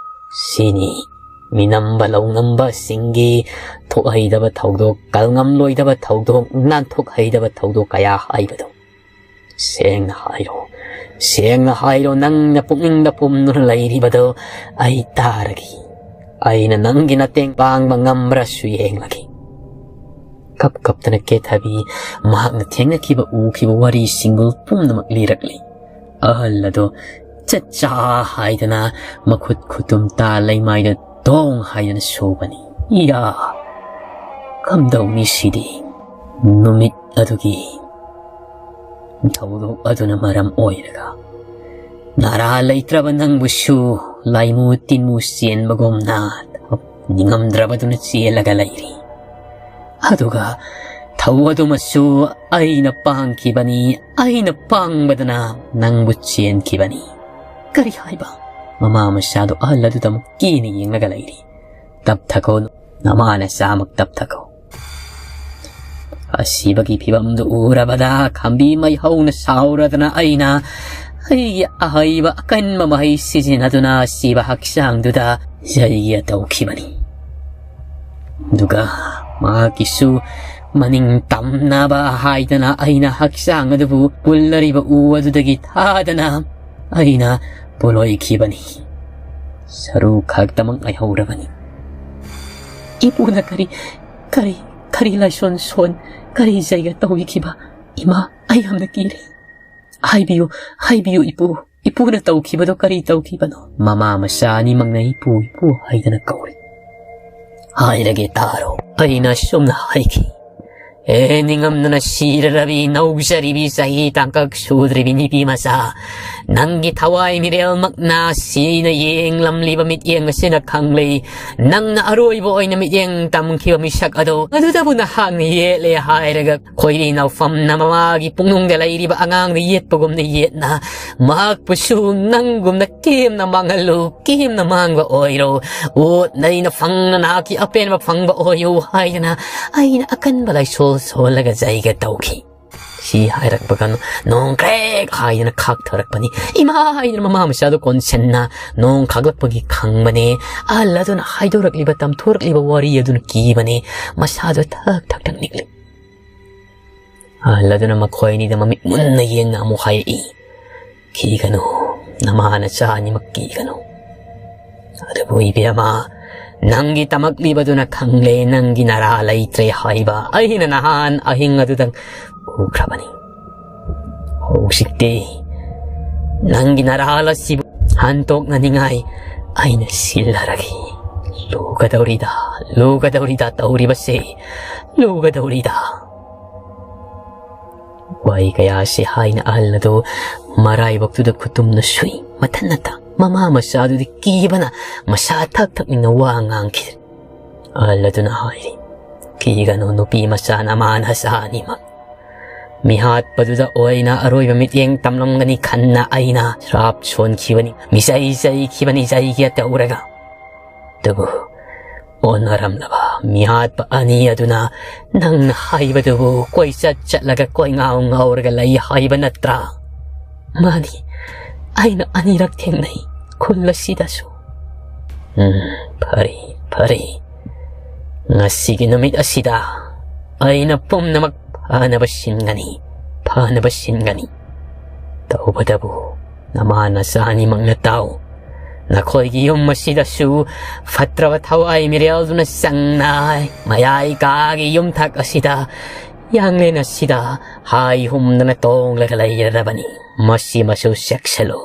ꯁꯤꯅꯤ ꯃꯤꯅꯝꯕ ꯂꯧꯅꯝꯕꯁꯤꯡꯒꯤ ꯊꯣꯛꯍꯩꯗꯕ ꯊꯧꯗꯣꯛ, ꯀꯜꯉꯝꯂꯣꯏꯗꯕ ꯊꯧꯗꯣꯛ, ꯅꯥꯟꯊꯣꯛꯍꯩꯗꯕ ꯊꯧꯗꯣꯛ ꯀꯌꯥ ꯍꯥꯏꯕꯗꯣ꯫ ꯁꯦꯡꯅ ꯍꯥꯏꯔꯣ, ꯁꯦꯡꯅ ꯍꯥꯏꯔꯣ, ꯅꯪꯅ ꯄꯨꯛꯅꯤꯡꯗ ꯄꯨꯝꯗꯨꯅ ꯂꯩꯔꯤꯕꯗꯣ ꯑꯩ ꯇꯥꯔꯒꯦ꯫ ꯑꯩꯅ ꯅꯪꯒꯤ ꯃꯇꯦꯡ ꯄꯥꯡꯕ ꯉꯝꯕ꯭ꯔꯥꯁꯨ ꯌꯦꯡꯂꯒꯦ꯫ ꯀꯞ ꯀꯞꯇꯅ ꯀꯦꯊꯕꯤ ꯃꯍꯥꯛꯅ ꯊꯦꯡꯅꯈꯤꯕ ꯎꯈꯤꯕ ꯋꯥꯔꯤꯁꯤꯡꯕꯨ ꯄꯨꯝꯅꯃꯛ ꯂꯤꯔꯛꯂꯤ꯫ ꯑꯍꯜ ꯑꯗꯣ ꯆꯠꯆꯥ ꯍꯥꯏꯗꯅ ꯃꯈꯨꯠ ꯈꯨꯇꯨꯝ ꯇꯥ ꯂꯩꯃꯥꯏꯗ ꯗꯣꯡ ꯍꯥꯏꯗꯅ ꯁꯨꯕꯅꯤ꯫ ꯏꯌꯥ! ꯀꯝꯗꯧꯅꯤ ꯁꯤꯗꯤ? ꯅꯨꯃꯤꯠ ꯑꯗꯨꯒꯤ ꯊꯧꯗꯣꯛ ꯑꯗꯨꯅ ꯃꯔꯝ ꯑꯣꯏꯔꯒ ꯅꯥꯔꯥ ꯂꯩꯇ꯭ꯔꯕ ꯅꯪꯕꯨꯁꯨ ꯂꯥꯏꯃꯨ ꯇꯤꯟꯃꯨ ꯆꯦꯟꯕꯒꯨꯝꯅ ꯅꯤꯡꯉꯝꯗ꯭ꯔꯕꯗꯨꯅ ꯆꯦꯜꯂꯒ ꯂꯩꯔꯤ꯫ ꯑꯗꯨꯒ ꯊꯧ ꯑꯗꯨꯃꯁꯨ ꯑꯩꯅ ꯄꯥꯡꯈꯤꯕꯅꯤ, ꯑꯩꯅ ꯄꯥꯡꯕꯗꯅ ꯅꯪꯕꯨ ꯆꯦꯟꯈꯤꯕꯅꯤ꯫ ꯀꯔꯤ ꯍꯥꯏꯕ? ꯃꯃꯥ ꯃꯆꯥꯗꯨ ꯑꯍꯜ ꯑꯗꯨꯗ ꯑꯃꯨꯛ ꯀꯤꯅ ꯌꯦꯡꯂꯒ ꯂꯩꯔꯤ꯫ "ꯇꯞꯊꯈꯣ, ꯅꯃꯥ ꯅꯆꯥꯃꯛ ꯇꯞꯊꯈꯣ"꯫ ꯑꯁꯤꯕꯒꯤ ꯐꯤꯕꯝꯗꯨ ꯎꯔꯕꯗ ꯈꯝꯕꯤ ꯃꯩꯍꯧꯅ ꯁꯥꯎꯔꯗꯅ ꯑꯩꯅ ꯑꯩꯒꯤ ꯑꯍꯩꯕ ꯑꯀꯟꯕ ꯃꯍꯩ ꯁꯤꯖꯤꯟꯅꯗꯨꯅ ꯑꯁꯤꯕ ꯍꯛꯆꯥꯡꯗꯨꯗ ꯌꯩꯒꯦ ꯇꯧꯈꯤꯕꯅꯤ꯫ ꯑꯗꯨꯒ ꯃꯍꯥꯛꯀꯤꯁꯨ ꯃꯅꯤꯡ ꯇꯝꯅꯕ ꯍꯥꯏꯗꯅ ꯑꯩꯅ ꯍꯛꯆꯥꯡ ꯑꯗꯨꯕꯨ ꯄꯨꯜꯂꯔꯤꯕ ꯎ ꯑꯗꯨꯗꯒꯤ ꯊꯥꯗꯅ ꯑꯩꯅ ꯄꯣꯂꯣꯏꯈꯤꯕꯅꯤ꯫ ꯁꯔꯨ ꯈꯛꯇꯃꯛ ꯉꯥꯏꯍꯧꯔꯕꯅꯤ꯫ ꯏꯄꯨꯅ ꯀꯔꯤ, ꯀꯔꯤ, ꯀꯔꯤ ꯂꯥꯏꯁꯣꯟ ꯁꯣꯟ, ꯀꯔꯤ ꯖꯩꯒ ꯇꯧꯕꯤꯈꯤꯕ? ꯏꯃꯥ, ꯑꯩ ꯌꯥꯝꯅ ꯀꯤꯔꯦ꯫ ꯍꯥꯏꯕꯤꯌꯨ, ꯍꯥꯏꯕꯤꯌꯨ ꯏꯄꯨ, ꯏꯄꯨꯅ ꯇꯧꯈꯤꯕꯗꯣ ꯀꯔꯤ ꯇꯧꯈꯤꯕꯅꯣ? ꯃꯃꯥ ꯃꯆꯥ ꯑꯅꯤꯃꯛꯅ ꯏꯄꯨ, ꯏꯄꯨ ꯍꯥꯏꯗꯅ ꯀꯧꯔꯤ꯫ ꯍꯥꯏꯔꯒꯦ ꯇꯥꯔꯣ꯫ ꯑꯩꯅ ꯁꯨꯝꯅ ꯍꯥꯏꯈꯤ, ꯑꯦ, ꯅꯤꯡꯉꯝꯗꯅ ꯁꯤꯔꯔꯕꯤ ꯅꯧꯖꯔꯤꯕꯤ ꯆꯍꯤ ꯇꯥꯡꯀꯛ ꯁꯨꯗ꯭ꯔꯤꯕꯤ ꯅꯨꯄꯤ ꯃꯆꯥ, ꯅꯪꯒꯤ ꯊꯋꯥꯏ ꯃꯤꯔꯦꯜꯃꯛꯅ ꯁꯤꯅ ꯌꯦꯡꯂꯝꯂꯤꯕ ꯃꯤꯠꯌꯦꯡ ꯑꯁꯤꯅ ꯈꯪꯂꯦ꯫ ꯅꯪꯅ ꯑꯔꯣꯏꯕ ꯑꯣꯏꯅ ꯃꯤꯠꯌꯦꯡ ꯇꯝꯈꯤꯕ ꯃꯤꯁꯛ ꯑꯗꯣ, ꯑꯗꯨꯗꯕꯨ ꯅꯍꯥꯛꯅ ꯌꯦꯠꯂꯦ ꯍꯥꯏꯔꯒ, ꯈꯣꯏꯔꯤ ꯅꯥꯎꯐꯝꯅ ꯃꯃꯥꯒꯤ ꯄꯨꯛꯅꯨꯡꯗ ꯂꯩꯔꯤꯕ ꯑꯉꯥꯡꯗ ꯌꯦꯠꯄꯒꯨꯝꯅ ꯌꯦꯠꯅ, ꯃꯍꯥꯛꯄꯨꯁꯨ ꯅꯪꯒꯨꯝꯅ ꯀꯦꯝꯅ ꯃꯥꯡꯍꯜꯂꯨ, ꯀꯦꯝꯅ ꯃꯥꯡꯕ ꯑꯣꯏꯔꯣ, ꯑꯣꯠ ꯅꯩꯅ ꯐꯪꯅ ꯅꯍꯥꯛꯀꯤ ꯑꯄꯦꯟꯕ ꯐꯪꯕ ꯑꯣꯏꯌꯨ ꯍꯥꯏꯗꯅ ꯑꯩꯅ ꯑꯀꯟꯕ ꯂꯥꯏꯁꯣꯜ ꯁꯣꯜꯂꯒ ꯖꯩꯒ ꯇꯧꯈꯤ꯫ ꯁꯤ ꯍꯥꯏꯔꯛꯄꯒ ꯅꯣꯡ ꯀ꯭ꯔꯦꯛ ꯍꯥꯏꯗꯅ ꯈꯥꯛꯊꯔꯛꯄꯅꯤ꯫ ꯏꯃꯥ ꯍꯥꯏꯗꯅ ꯃꯃꯥ ꯃꯆꯥꯗꯨ ꯀꯣꯟꯁꯤꯟꯅ ꯅꯣꯡ ꯈꯥꯛꯂꯛꯄꯒꯤ ꯈꯪꯕꯅꯦ꯫ ꯑꯍꯜ ꯑꯗꯨꯅ ꯍꯥꯏꯗꯣꯔꯛꯂꯤꯕ, ꯇꯝꯊꯣꯔꯛꯂꯤꯕ ꯋꯥꯔꯤ ꯑꯗꯨꯅ ꯀꯤꯕꯅꯦ꯫ ꯃꯁꯥꯗꯣ ꯊꯛ ꯊꯛ ꯊꯛ ꯅꯤꯛꯂꯤ꯫ ꯑꯍꯜ ꯑꯗꯨꯅ ꯃꯈꯣꯏ ꯑꯅꯤꯗ ꯃꯃꯤꯠ ꯃꯨꯟꯅ ꯌꯦꯡꯅ ꯑꯃꯨꯛ ꯍꯥꯏꯔꯛꯏ, "ꯀꯤꯒꯅꯨ, ꯅꯃꯥ ꯅꯆꯥ ꯑꯅꯤꯃꯛ ꯀꯤꯒꯅꯨ꯫ ꯑꯗꯨꯕꯨ ꯏꯕꯦꯝꯃ, ꯅꯪꯒꯤ ꯇꯝꯃꯛꯂꯤꯕꯗꯨꯅ ꯈꯪꯂꯦ, ꯅꯪꯒꯤ ꯅꯔꯥ ꯂꯩꯇ꯭ꯔꯦ ꯍꯥꯏꯕ ꯑꯩꯅ ꯅꯍꯥꯟ ꯑꯍꯤꯡ ꯑꯗꯨꯗ ꯎꯈ꯭ꯔꯕꯅꯤ꯫ ꯍꯧꯖꯤꯛꯇꯤ ꯅꯪꯒꯤ ꯅꯔꯥꯜ ꯑꯁꯤꯕꯨ ꯍꯟꯇꯣꯛꯅꯅꯤꯡꯉꯥꯏ ꯑꯩꯅ ꯁꯤꯜꯂꯔꯒꯦ꯫ ꯂꯨꯒꯗꯧꯔꯤꯗ, ꯂꯨꯒꯗꯧꯔꯤꯗ ꯇꯧꯔꯤꯕꯁꯦ, ꯂꯨꯒꯗꯧꯔꯤꯗ"꯫ ꯋꯥꯍꯩ ꯀꯌꯥ ꯑꯁꯤ ꯍꯥꯏꯅ ꯑꯍꯜ ꯑꯗꯨ ꯃꯔꯥꯏꯕꯛꯇꯨꯗ ꯈꯨꯇꯨꯝꯅ ꯁꯨꯏ꯫ ꯃꯊꯟꯅꯇ ꯃꯃꯥ ꯃꯆꯥꯗꯨꯗꯤ ꯀꯤꯕꯅ ꯃꯁꯥ ꯊꯛ ꯊꯛꯅꯤꯡꯅ ꯋꯥ ꯉꯥꯡꯈꯤꯗ꯭ꯔꯦ꯫ ꯑꯍꯜ ꯑꯗꯨꯅ ꯍꯥꯏꯔꯤ, "ꯀꯤꯒꯅꯨ ꯅꯨꯄꯤ ꯃꯆꯥ, ꯅꯃꯥ ꯅꯆꯥ ꯑꯅꯤꯃꯛ ꯃꯤꯍꯥꯠꯄꯗꯨꯗ ꯑꯣꯏꯅ ꯑꯔꯣꯏꯕ ꯃꯤꯠꯌꯦꯡ ꯇꯝꯂꯝꯒꯅꯤ ꯈꯟꯅ ꯑꯩꯅ ꯁ꯭ꯔꯥꯞ ꯁꯣꯟꯈꯤꯕꯅꯤ, ꯃꯤꯆꯩ ꯆꯩꯈꯤꯕꯅꯤ, ꯆꯩꯒꯦ ꯇꯧꯔꯒ꯫ ꯑꯗꯨꯕꯨ ꯑꯣꯟꯅꯔꯝꯂꯕ ꯃꯤꯍꯥꯠꯄ ꯑꯅꯤ ꯑꯗꯨꯅ ꯅꯪꯅ ꯍꯥꯏꯕꯗꯨꯕꯨ ꯀꯣꯏꯆꯠ ꯆꯠꯂꯒ ꯀꯣꯏꯉꯥꯎ ꯉꯥꯎꯔꯒ ꯂꯩ ꯍꯥꯏꯕ ꯅꯠꯇ꯭ꯔꯥ?" "ꯃꯥꯅꯤ, ꯑꯩꯅ ꯑꯅꯤꯔꯛ ꯊꯦꯡꯅꯩ ꯈꯨꯜ ꯑꯁꯤꯗꯁꯨ"꯫ "ꯎꯝ, ꯐꯔꯦ, ꯐꯔꯦ꯫ ꯉꯁꯤꯒꯤ ꯅꯨꯃꯤꯠ ꯑꯁꯤꯗ ꯑꯩꯅ ꯄꯨꯝꯅꯃꯛ ꯐꯅꯕ ꯁꯤꯟꯒꯅꯤ, ꯐꯅꯕ ꯁꯤꯟꯒꯅꯤ꯫ ꯇꯧꯕꯇꯕꯨ ꯅꯃꯥ ꯅꯆꯥ ꯑꯅꯤꯃꯛꯅ ꯇꯥꯎ꯫ ꯅꯈꯣꯏꯒꯤ ꯌꯨꯝ ꯑꯁꯤꯗꯁꯨ ꯐꯠꯇ꯭ꯔꯕ ꯊꯋꯥꯏ ꯃꯤꯔꯦꯜꯗꯨꯅ ꯆꯪꯅ ꯃꯌꯥꯏ ꯀꯥꯒꯤ ꯌꯨꯝꯊꯛ ꯑꯁꯤꯗ, ꯌꯥꯡꯂꯦꯟ ꯑꯁꯤꯗ ꯍꯥꯏ ꯍꯨꯝꯗꯅ ꯇꯣꯡꯂꯒ ꯂꯩꯔꯕꯅꯤ꯫ ꯃꯁꯤꯃꯁꯨ ꯆꯦꯛꯁꯤꯜꯂꯨ꯫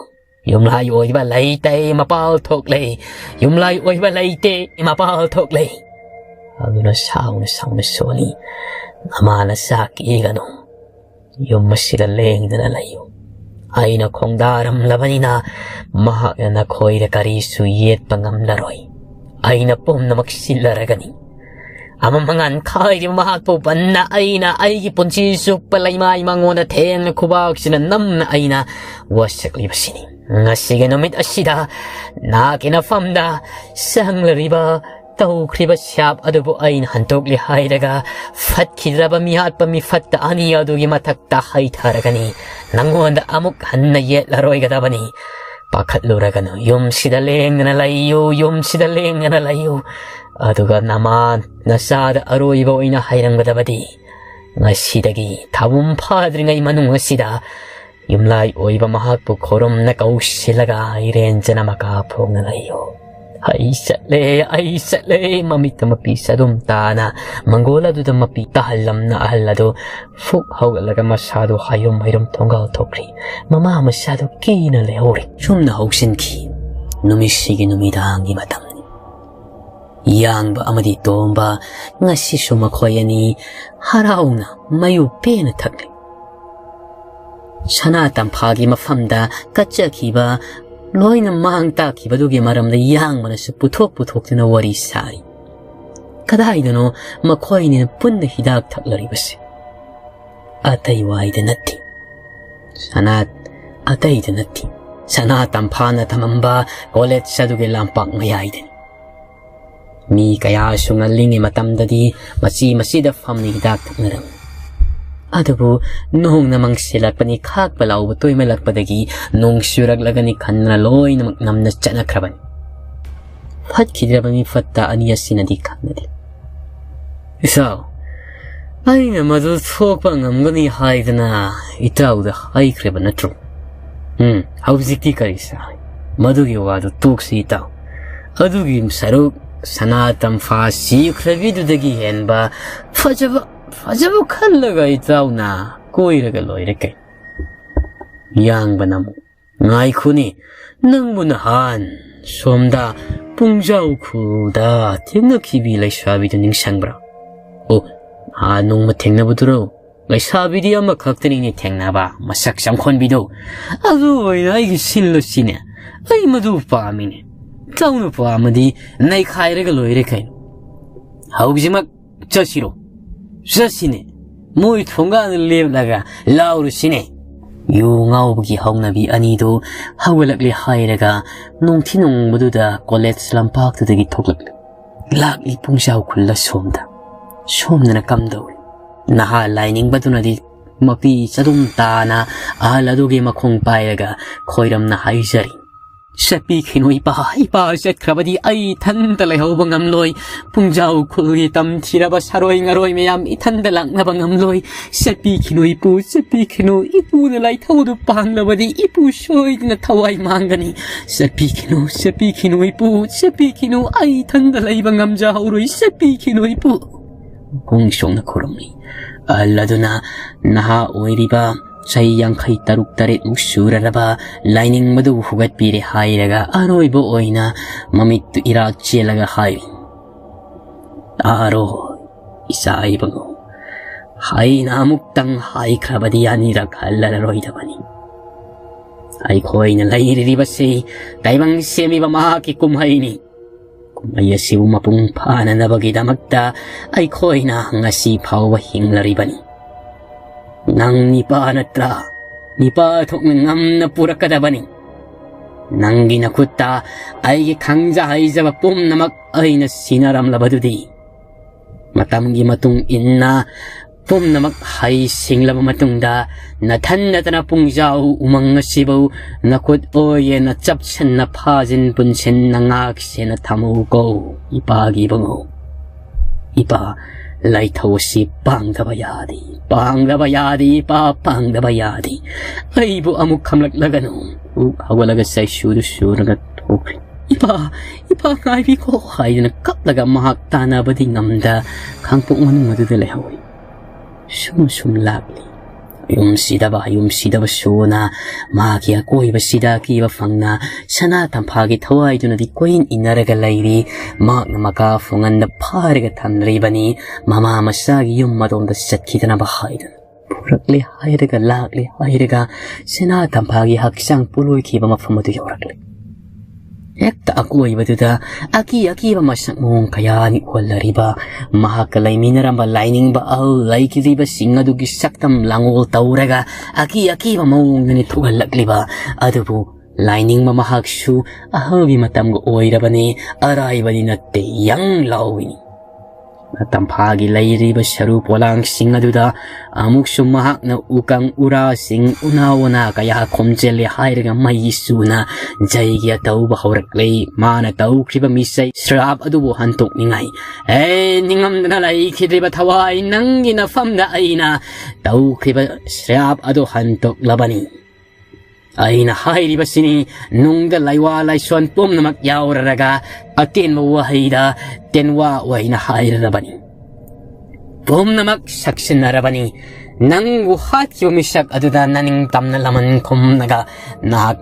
ꯌꯨꯝꯂꯥꯏ ꯑꯣꯏꯕ ꯂꯩꯇꯦ, ꯃꯄꯥꯜ ꯊꯣꯛꯂꯦ꯫ ꯌꯨꯝꯂꯥꯏ ꯑꯣꯏꯕ ꯂꯩꯇꯦ, ꯃꯄꯥꯜ ꯊꯣꯛꯂꯦ"꯫ ꯑꯗꯨꯅ ꯁꯥꯎꯅ ꯁꯥꯎꯅ ꯁꯣꯜꯂꯤ, ꯅꯃꯥ ꯅꯆꯥ ꯀꯤꯒꯅꯨ꯫ ꯌꯨꯝ ꯑꯁꯤꯗ ꯂꯦꯡꯗꯅ ꯂꯩꯌꯨ꯫ ꯑꯩꯅ ꯈꯣꯡꯗꯥꯔꯝꯂꯕꯅꯤꯅ ꯃꯍꯥꯛꯅ ꯅꯈꯣꯏꯗ ꯀꯔꯤꯁꯨ ꯌꯦꯠꯄ ꯉꯝꯂꯔꯣꯏ꯫ ꯑꯩꯅ ꯄꯨꯝꯅꯃꯛ ꯁꯤꯜꯂꯔꯒꯅꯤ꯫ ꯑꯃ ꯃꯉꯥꯟ ꯈꯥꯏꯔꯤꯕ ꯃꯍꯥꯛꯄꯨ ꯄꯟꯅ ꯑꯩꯅ ꯑꯩꯒꯤ ꯄꯨꯟꯁꯤ ꯆꯨꯞꯄ ꯂꯩꯃꯥꯏ ꯃꯉꯣꯟꯗ ꯊꯦꯡꯅ ꯈꯨꯕꯥꯛꯁꯤꯅ ꯅꯝꯅ ꯑꯩꯅ ꯋꯥꯁꯛꯂꯤꯕꯁꯤꯅꯤ꯫ ꯉꯁꯤꯒꯤ ꯅꯨꯃꯤꯠ ꯑꯁꯤꯗ ꯅꯍꯥꯛꯀꯤ ꯅꯐꯝꯗ ꯆꯪꯂꯔꯤꯕ ꯇꯧꯈ꯭ꯔꯤꯕ ꯁ꯭ꯌꯥꯞ ꯑꯗꯨꯕꯨ ꯑꯩꯅ ꯍꯟꯗꯣꯛꯂꯦ ꯍꯥꯏꯔꯒ ꯐꯠꯈꯤꯗ꯭ꯔꯕ ꯃꯤꯍꯥꯠꯄ ꯃꯤꯐꯠꯇ ꯑꯅꯤ ꯑꯗꯨꯒꯤ ꯃꯊꯛꯇ ꯍꯩꯊꯔꯒꯅꯤ꯫ ꯅꯪꯉꯣꯟꯗ ꯑꯃꯨꯛ ꯍꯟꯅ ꯌꯦꯠꯂꯔꯣꯏꯒꯗꯕꯅꯤ꯫ ꯄꯥꯈꯠꯂꯨꯔꯒꯅꯨ꯫ ꯌꯨꯝꯁꯤꯗ ꯂꯦꯡꯗꯅ ꯂꯩꯌꯨ, ꯌꯨꯝꯁꯤꯗ ꯂꯦꯡꯗꯅ ꯂꯩꯌꯨ꯫ ꯑꯗꯨꯒ ꯅꯃꯥ ꯅꯆꯥꯗ ꯑꯔꯣꯏꯕ ꯑꯣꯏꯅ ꯍꯥꯏꯔꯝꯒꯗꯕꯗꯤ, ꯉꯁꯤꯗꯒꯤ ꯊꯥꯕꯨꯝ ꯐꯥꯗ꯭ꯔꯤꯉꯩ ꯃꯅꯨꯡ ꯑꯁꯤꯗ ꯌꯨꯝꯂꯥꯏ ꯑꯣꯏꯕ ꯃꯍꯥꯛꯄꯨ ꯈꯨꯔꯨꯝꯅ ꯀꯧꯁꯤꯜꯂꯒ ꯏꯔꯦꯟꯖꯅ ꯃꯀꯥ ꯐꯣꯡꯅ ꯂꯩꯌꯨ꯫ ꯑꯩ ꯆꯠꯂꯦ, ꯑꯩ ꯆꯠꯂꯦ꯫ ꯃꯃꯤꯠꯇ ꯃꯄꯤ ꯆꯗꯨꯝ ꯇꯥꯅ ꯃꯪꯒꯣꯜ ꯑꯗꯨꯗ ꯃꯄꯤ ꯇꯥꯍꯜꯂꯝꯅ ꯑꯍꯜ ꯑꯗꯨ ꯐꯨꯛ ꯍꯧꯒꯠꯂꯒ ꯃꯁꯥꯗꯨ ꯍꯥꯏꯔꯨꯝ ꯍꯥꯏꯔꯨꯝ ꯊꯣꯡꯒꯥꯜ ꯊꯣꯛꯈ꯭ꯔꯤ꯫ ꯃꯃꯥ ꯃꯆꯥꯗꯨ ꯀꯤꯅ ꯂꯩꯍꯧꯔꯤ꯫ ꯁꯨꯝꯅ ꯍꯧꯁꯤꯟꯈꯤ꯫ ꯅꯨꯃꯤꯠꯁꯤꯒꯤ ꯅꯨꯃꯤꯗꯥꯡꯒꯤ ꯃꯇꯝꯅꯤ꯫ ꯌꯥꯡꯕ ꯑꯃꯗꯤ ꯇꯣꯝꯕ ꯉꯁꯤꯁꯨ ꯃꯈꯣꯏ ꯑꯅꯤ ꯍꯔꯥꯎꯅ ꯃꯌꯨ ꯄꯦꯟꯅ ꯊꯛꯂꯤ꯫ ꯁꯅꯥ ꯇꯝꯐꯥꯒꯤ ꯃꯐꯝꯗ ꯀꯠꯆꯈꯤꯕ, ꯂꯣꯏꯅ ꯃꯥꯡ ꯇꯥꯛꯈꯤꯕꯗꯨꯒꯤ ꯃꯔꯝꯗ ꯌꯥꯡꯕꯅꯁꯨ ꯄꯨꯊꯣꯛ ꯄꯨꯊꯣꯛꯇꯨꯅ ꯋꯥꯔꯤ ꯁꯥꯔꯤ꯫ ꯀꯗꯥꯏꯗꯅꯣ ꯃꯈꯣꯏꯅꯤꯅ ꯄꯨꯟꯅ ꯍꯤꯗꯥꯛ ꯊꯛꯂꯔꯤꯕꯁꯦ꯫ ꯑꯇꯩ ꯋꯥꯏꯗ ꯅꯠꯇꯦ꯫ ꯁꯅꯥ, ꯑꯇꯩꯗ ꯅꯠꯇꯦ꯫ ꯁꯅꯥ ꯇꯝꯐꯥꯅ ꯊꯝꯃꯝꯕ ꯀꯣꯂꯦꯖ ꯑꯗꯨꯒꯤ ꯂꯝꯄꯥꯛ ꯃꯌꯥꯏꯗꯅꯤ꯫ ꯃꯤ ꯀꯌꯥꯁꯨ ꯉꯜꯂꯤꯉꯩ ꯃꯇꯝꯗꯗꯤ ꯃꯆꯤ ꯃꯆꯤꯗ ꯐꯝꯅ ꯍꯤꯗꯥꯛ ꯊꯛꯅꯔꯝꯃꯤ꯫ ꯑꯗꯨꯕꯨ ꯅꯣꯡꯅ ꯃꯪꯁꯤꯜꯂꯛꯄꯅꯤ, ꯈꯥꯛꯄ ꯂꯥꯎꯕ ꯇꯣꯏꯃꯜꯂꯛꯄꯗꯒꯤ ꯅꯣꯡ ꯆꯨꯔꯛꯂꯒꯅꯤ ꯈꯟꯗꯅ ꯂꯣꯏꯅꯃꯛ ꯅꯝꯅ ꯆꯠꯅꯈ꯭ꯔꯕꯅꯤ꯫ ꯐꯠꯈꯤꯗ꯭ꯔꯕ ꯃꯤ ꯐꯠꯇ ꯑꯅꯤ ꯑꯁꯤꯅꯗꯤ ꯈꯪꯅꯗꯦ꯫ "ꯏꯆꯥꯎ, ꯑꯩꯅ ꯃꯗꯨ ꯊꯣꯛꯄ ꯉꯝꯒꯅꯤ ꯍꯥꯏꯗꯅ ꯏꯇꯥꯎꯗ ꯍꯥꯏꯈ꯭ꯔꯦꯕ ꯅꯠꯇ꯭ꯔꯣ? ꯎꯝ, ꯍꯧꯖꯤꯛꯇꯤ ꯀꯔꯤ ꯆꯥꯏ? ꯃꯗꯨꯒꯤ ꯋꯥꯗꯨ ꯇꯣꯛꯁꯤ ꯏꯇꯥꯎ꯫ ꯑꯗꯨꯒꯤ ꯁꯔꯨꯛ ꯁꯅꯥ ꯇꯝꯐꯥ ꯁꯤꯈ꯭ꯔꯕꯤꯗꯨꯗꯒꯤ ꯍꯦꯟꯕ ꯐꯖꯕ, ꯐꯖꯕ ꯈꯜꯂꯒ ꯏꯇꯥꯎꯅ ꯀꯣꯏꯔꯒ ꯂꯣꯏꯔꯦ ꯀꯩ?" ꯌꯥꯡꯕꯅ ꯑꯃꯨꯛ, "ꯉꯥꯏꯈꯣꯅꯦ, ꯅꯪꯕꯨ ꯅꯍꯥꯟ ꯁꯣꯝꯗ ꯄꯨꯡꯖꯥꯎ ꯈꯨꯜꯗ ꯊꯦꯡꯅꯈꯤꯕꯤ ꯂꯩꯁꯥꯕꯤꯗꯨ ꯅꯤꯡꯁꯤꯡꯕ꯭ꯔꯥ?" "ꯑꯣ, ꯑꯥ, ꯅꯣꯡꯃ ꯊꯦꯡꯅꯕꯗꯨꯔꯣ? ꯂꯩꯁꯥꯕꯤꯗꯤ ꯑꯃꯈꯛꯇꯅꯤꯅꯦ ꯊꯦꯡꯅꯕ, ꯃꯁꯛ ꯆꯪꯈꯣꯟꯕꯤꯗꯣ꯫ ꯑꯗꯨ ꯑꯣꯏꯅ ꯑꯩꯒꯤ ꯁꯤꯜꯂꯨ ꯁꯤꯅꯦ꯫ ꯑꯩ ꯃꯗꯨ ꯄꯥꯝꯃꯤꯅꯦ꯫ ꯆꯥꯎꯅ ꯄꯥꯝꯃꯗꯤ ꯅꯩꯈꯥꯏꯔꯒ ꯂꯣꯏꯔꯦ ꯀꯩꯅꯣ꯫ ꯍꯧꯖꯤꯛꯃꯛ ꯆꯠꯁꯤꯔꯣ? ꯆꯠꯁꯤꯅꯦ꯫ ꯃꯣꯏ ꯊꯣꯡꯒꯥꯟꯗ ꯂꯦꯞꯂꯒ ꯂꯥꯎꯔꯨꯁꯤꯅꯦ꯫ ꯌꯨ ꯉꯥꯎꯕꯒꯤ ꯍꯧꯅꯕꯤ ꯑꯅꯤꯗꯨ ꯍꯧꯒꯠꯂꯛꯂꯦ ꯍꯥꯏꯔꯒ ꯅꯣꯡꯊꯤ ꯅꯣꯡꯃꯗꯨꯗ ꯀꯣꯂꯦꯖ ꯂꯝꯄꯥꯛꯇꯨꯗꯒꯤ ꯊꯣꯛꯂꯛꯂꯦ꯫ ꯂꯥꯛꯂꯤ ꯄꯨꯡꯖꯥꯎ ꯈꯨꯜꯂ ꯁꯣꯝꯗ꯫ ꯁꯣꯝꯗꯅ ꯀꯝꯗꯧꯔꯤ? ꯅꯍꯥ ꯂꯥꯏꯅꯤꯡꯕꯗꯨꯅꯗꯤ ꯃꯄꯤ ꯆꯗꯨꯝ ꯇꯥꯅ ꯑꯍꯜ ꯑꯗꯨꯒꯤ ꯃꯈꯣꯡ ꯄꯥꯏꯔꯒ ꯈꯣꯏꯔꯝꯅ ꯍꯥꯏꯖꯔꯤ꯫ "ꯆꯠꯄꯤꯈꯤꯅꯨ ꯏꯄꯥ, ꯏꯄꯥ ꯆꯠꯈ꯭ꯔꯕꯗꯤ ꯑꯩ ꯏꯊꯟꯇ ꯂꯩꯍꯧꯕ ꯉꯝꯂꯣꯏ꯫ ꯄꯨꯡꯖꯥꯎ ꯈꯨꯜꯒꯤ ꯇꯝꯊꯤꯔꯕ ꯁꯥꯔꯣꯏ ꯉꯔꯣꯏ ꯃꯌꯥꯝ ꯏꯊꯟꯇ ꯂꯥꯛꯅꯕ ꯉꯝꯂꯣꯏ꯫ ꯆꯠꯄꯤꯈꯤꯅꯨ ꯏꯄꯨ, ꯆꯠꯄꯤꯈꯤꯅꯨ꯫ ꯏꯄꯨꯅ ꯂꯥꯏꯊꯧꯗꯨ ꯄꯥꯡꯂꯕꯗꯤ ꯏꯄꯨ ꯁꯣꯏꯗꯅ ꯊꯋꯥꯏ ꯃꯥꯡꯒꯅꯤ꯫ ꯆꯠꯄꯤꯈꯤꯅꯨ, ꯆꯠꯄꯤꯈꯤꯅꯨ ꯏꯄꯨ, ꯆꯠꯄꯤꯈꯤꯅꯨ꯫ ꯑꯩ ꯏꯊꯟꯇ ꯂꯩꯕ ꯉꯝꯖꯍꯧꯔꯣꯏ꯫ ꯆꯠꯄꯤꯈꯤꯅꯨ ꯏꯄꯨ꯫" ꯄꯨꯡ ꯁꯣꯛꯅ ꯈꯨꯔꯨꯝꯃꯤ꯫ ꯑꯍꯜ ꯑꯗꯨꯅ ꯅꯍꯥ ꯑꯣꯏꯔꯤꯕ ꯆꯍꯤ ꯌꯥꯡꯈꯩ ꯇꯔꯨꯛ ꯇꯔꯦꯠꯃꯨꯛ ꯁꯨꯔꯔꯕ ꯂꯥꯏꯅꯤꯡꯕꯗꯨꯕꯨ ꯍꯧꯒꯠꯄꯤꯔꯦ ꯍꯥꯏꯔꯒ ꯑꯔꯣꯏꯕ ꯑꯣꯏꯅ ꯃꯃꯤꯠꯇꯨ ꯏꯔꯥ ꯆꯦꯜꯂꯒ ꯍꯥꯏ, "ꯇꯥꯔꯣ, ꯏꯆꯥ ꯏꯕꯨꯡꯉꯣ, ꯑꯩꯅ ꯑꯃꯨꯛꯇꯪ ꯍꯥꯏꯈ꯭ꯔꯕꯗꯤ ꯑꯅꯤꯔꯛ ꯍꯜꯂꯔꯣꯏꯗꯕꯅꯤ꯫ ꯑꯩꯈꯣꯏꯅ ꯂꯩꯔꯤꯕꯁꯤ ꯇꯥꯏꯕꯪ ꯁꯦꯝꯃꯤꯕ ꯃꯍꯥꯛꯀꯤ ꯀꯨꯝꯍꯩꯅꯤ꯫ ꯀꯨꯝꯍꯩ ꯑꯁꯤꯕꯨ ꯃꯄꯨꯡ ꯐꯥꯅꯅꯕꯒꯤꯗꯃꯛꯇ ꯑꯩꯈꯣꯏꯅ ꯉꯁꯤ ꯐꯥꯎꯕ ꯍꯤꯡꯂꯔꯤꯕꯅꯤ꯫ ꯅꯪ ꯅꯤꯄꯥ ꯅꯠꯇ꯭ꯔꯥ? ꯅꯤꯄꯥ ꯊꯣꯛꯅ ꯉꯝꯅ ꯄꯨꯔꯛꯀꯗꯕꯅꯤ꯫ ꯅꯪꯒꯤ ꯅꯈꯨꯠꯇ ꯑꯩꯒꯤ ꯈꯪꯖ ꯍꯩꯖꯕ ꯄꯨꯝꯅꯃꯛ ꯑꯩꯅ ꯁꯤꯟꯅꯔꯝꯂꯕꯗꯨꯗꯤ꯫ ꯃꯇꯝꯒꯤ ꯃꯇꯨꯡ ꯏꯟꯅ ꯄꯨꯝꯅꯃꯛ ꯍꯩ ꯁꯤꯡꯂꯕ ꯃꯇꯨꯡꯗ, ꯅꯊꯟ ꯅꯠꯇꯅ ꯄꯨꯡꯖꯥꯎ ꯎꯃꯪ ꯑꯁꯤꯕꯨ ꯅꯈꯨꯠ ꯑꯣꯏꯌꯦꯅ ꯆꯞꯁꯤꯟꯅ ꯐꯥꯖꯤꯟ ꯄꯨꯟꯁꯤꯟꯅ ꯉꯥꯛ ꯁꯦꯟꯅ ꯊꯝꯃꯨꯀꯣ, ꯏꯄꯥꯒꯤ ꯏꯕꯨꯡꯉꯣ꯫ ꯏꯄꯥ, ꯂꯥꯏꯊꯧ ꯑꯁꯤ ꯄꯥꯡꯗꯕ ꯌꯥꯗꯦ, ꯄꯥꯡꯗꯕ ꯌꯥꯗꯦ, ꯏꯄꯥ, ꯄꯥꯡꯗꯕ ꯌꯥꯗꯦ꯫ ꯑꯩꯕꯨ ꯑꯃꯨꯛ ꯈꯝꯂꯛꯂꯒꯅꯨ꯫" ꯍꯧꯒꯠꯂꯒ ꯆꯩꯁꯨꯗꯨ ꯁꯨꯔꯒ ꯊꯣꯛꯈ꯭ꯔꯦ꯫ "ꯏꯄꯥ, ꯏꯄꯥ, ꯉꯥꯏꯕꯤꯈꯣ" ꯍꯥꯏꯗꯨꯅ ꯀꯞꯂꯒ ꯃꯍꯥꯛ ꯇꯥꯟꯅꯕꯗꯤ ꯉꯝꯗ ꯈꯥꯡꯄꯣꯛ ꯃꯅꯨꯡ ꯑꯗꯨꯗ ꯂꯩꯍꯧꯏ꯫ ꯁꯨꯝ ꯁꯨꯝ ꯂꯥꯛꯂꯤ꯫ ꯌꯨꯝ ꯁꯤꯗꯕ, ꯌꯨꯝ ꯁꯤꯗꯕ ꯁꯨꯅ ꯃꯍꯥꯛꯀꯤ ꯑꯀꯣꯏꯕꯁꯤꯗ ꯑꯀꯤꯕ ꯐꯪꯅ ꯁꯅꯥ ꯇꯝꯐꯥꯒꯤ ꯊꯋꯥꯏꯗꯨꯅꯗꯤ ꯀꯣꯏꯏꯟ ꯏꯟꯅꯔꯒ ꯂꯩꯔꯤ꯫ ꯃꯍꯥꯛꯅ ꯃꯀꯥ ꯐꯣꯡꯍꯟꯗ ꯐꯥꯔꯒ ꯊꯝꯂꯤꯕꯅꯤ꯫ ꯃꯃꯥ ꯃꯆꯥꯒꯤ ꯌꯨꯝ ꯑꯗꯣꯝꯗ ꯆꯠꯈꯤꯗꯅꯕ ꯍꯥꯏꯗꯨꯅ꯫ ꯄꯨꯔꯛꯂꯦ ꯍꯥꯏꯔꯒ, ꯂꯥꯛꯂꯦ ꯍꯥꯏꯔꯒ, ꯁꯅꯥ ꯇꯝꯐꯥꯒꯤ ꯍꯛꯆꯥꯡ ꯄꯣꯂꯣꯏꯈꯤꯕ ꯃꯐꯝ ꯑꯗꯨ ꯌꯧꯔꯛꯂꯦ꯫ ꯍꯦꯛꯇ ꯑꯀꯣꯏꯕꯗꯨꯗ ꯑꯀꯤ ꯑꯀꯤꯕ ꯃꯁꯛ ꯃꯑꯣꯡ ꯀꯌꯥꯅꯤ ꯎꯍꯜꯂꯔꯤꯕ꯫ ꯃꯍꯥꯛꯀ ꯂꯩꯃꯤꯟꯅꯔꯝꯕ ꯂꯥꯏꯅꯤꯡꯕ ꯑꯍꯜ ꯂꯩꯈꯤꯗ꯭ꯔꯤꯕꯁꯤꯡ ꯑꯗꯨꯒꯤ ꯁꯛꯇꯝ ꯂꯥꯡꯑꯣꯜ ꯇꯧꯔꯒ ꯑꯀꯤ ꯑꯀꯤꯕ ꯃꯑꯣꯡꯗꯅꯤ ꯊꯣꯛꯍꯜꯂꯛꯂꯤꯕ꯫ ꯑꯗꯨꯕꯨ ꯂꯥꯏꯅꯤꯡꯕ ꯃꯍꯥꯛꯁꯨ ꯑꯍꯜꯒꯤ ꯃꯇꯝꯒ ꯑꯣꯏꯔꯕꯅꯤ, ꯑꯔꯥꯏꯕꯗꯤ ꯅꯠꯇꯦ, ꯌꯪ ꯂꯥꯎꯏꯅꯤ꯫ ꯇꯝꯐꯥꯒꯤ ꯂꯩꯔꯤꯕ ꯁꯔꯨ ꯄꯣꯂꯥꯡꯁꯤꯡ ꯑꯗꯨꯗ ꯑꯃꯨꯛꯁꯨ ꯃꯍꯥꯛꯅ ꯎꯀꯪ ꯎꯔꯥꯁꯤꯡ, ꯎꯅꯥ ꯋꯥꯅꯥ ꯀꯌꯥ ꯈꯣꯝꯖꯤꯜꯂꯦ ꯍꯥꯏꯔꯒ ꯃꯩ ꯆꯨꯅ ꯖꯩꯒꯤ ꯑꯇꯧꯕ ꯍꯧꯔꯛꯂꯦ꯫ ꯃꯥꯅ ꯇꯧꯈ꯭ꯔꯤꯕ ꯃꯤꯁꯩ ꯁ꯭ꯔꯥꯞ ꯑꯗꯨꯕꯨ ꯍꯟꯗꯣꯛꯅꯤꯡꯉꯥꯏ꯫ "ꯑꯦ, ꯅꯤꯡꯉꯝꯗꯅ ꯂꯩꯈꯤꯗ꯭ꯔꯤꯕ ꯊꯋꯥꯏ, ꯅꯪꯒꯤ ꯅꯐꯝꯗ ꯑꯩꯅ ꯇꯧꯈ꯭ꯔꯤꯕ ꯁ꯭ꯔꯥꯞ ꯑꯗꯨ ꯍꯟꯗꯣꯛꯂꯕꯅꯤ꯫ ꯑꯩꯅ ꯍꯥꯏꯔꯤꯕꯁꯤꯅꯤ, ꯅꯨꯡꯗ ꯂꯥꯏꯋꯥ ꯂꯥꯏꯁꯣꯟ ꯄꯨꯝꯅꯃꯛ ꯌꯥꯎꯔꯔꯒ ꯑꯇꯦꯟꯕ ꯋꯥꯍꯩꯗ ꯇꯦꯟꯋꯥ ꯑꯣꯏꯅ ꯍꯥꯏꯔꯔꯕꯅꯤ꯫ ꯄꯨꯝꯅꯃꯛ ꯁꯛꯁꯤꯟꯅꯔꯕꯅꯤ꯫ ꯅꯪꯕꯨ ꯍꯥꯠꯈꯤꯕ ꯃꯤꯁꯛ ꯑꯗꯨꯗ ꯅꯅꯤꯡ ꯇꯝꯅ ꯂꯃꯟ ꯈꯨꯝꯂꯒ ꯅꯍꯥꯛ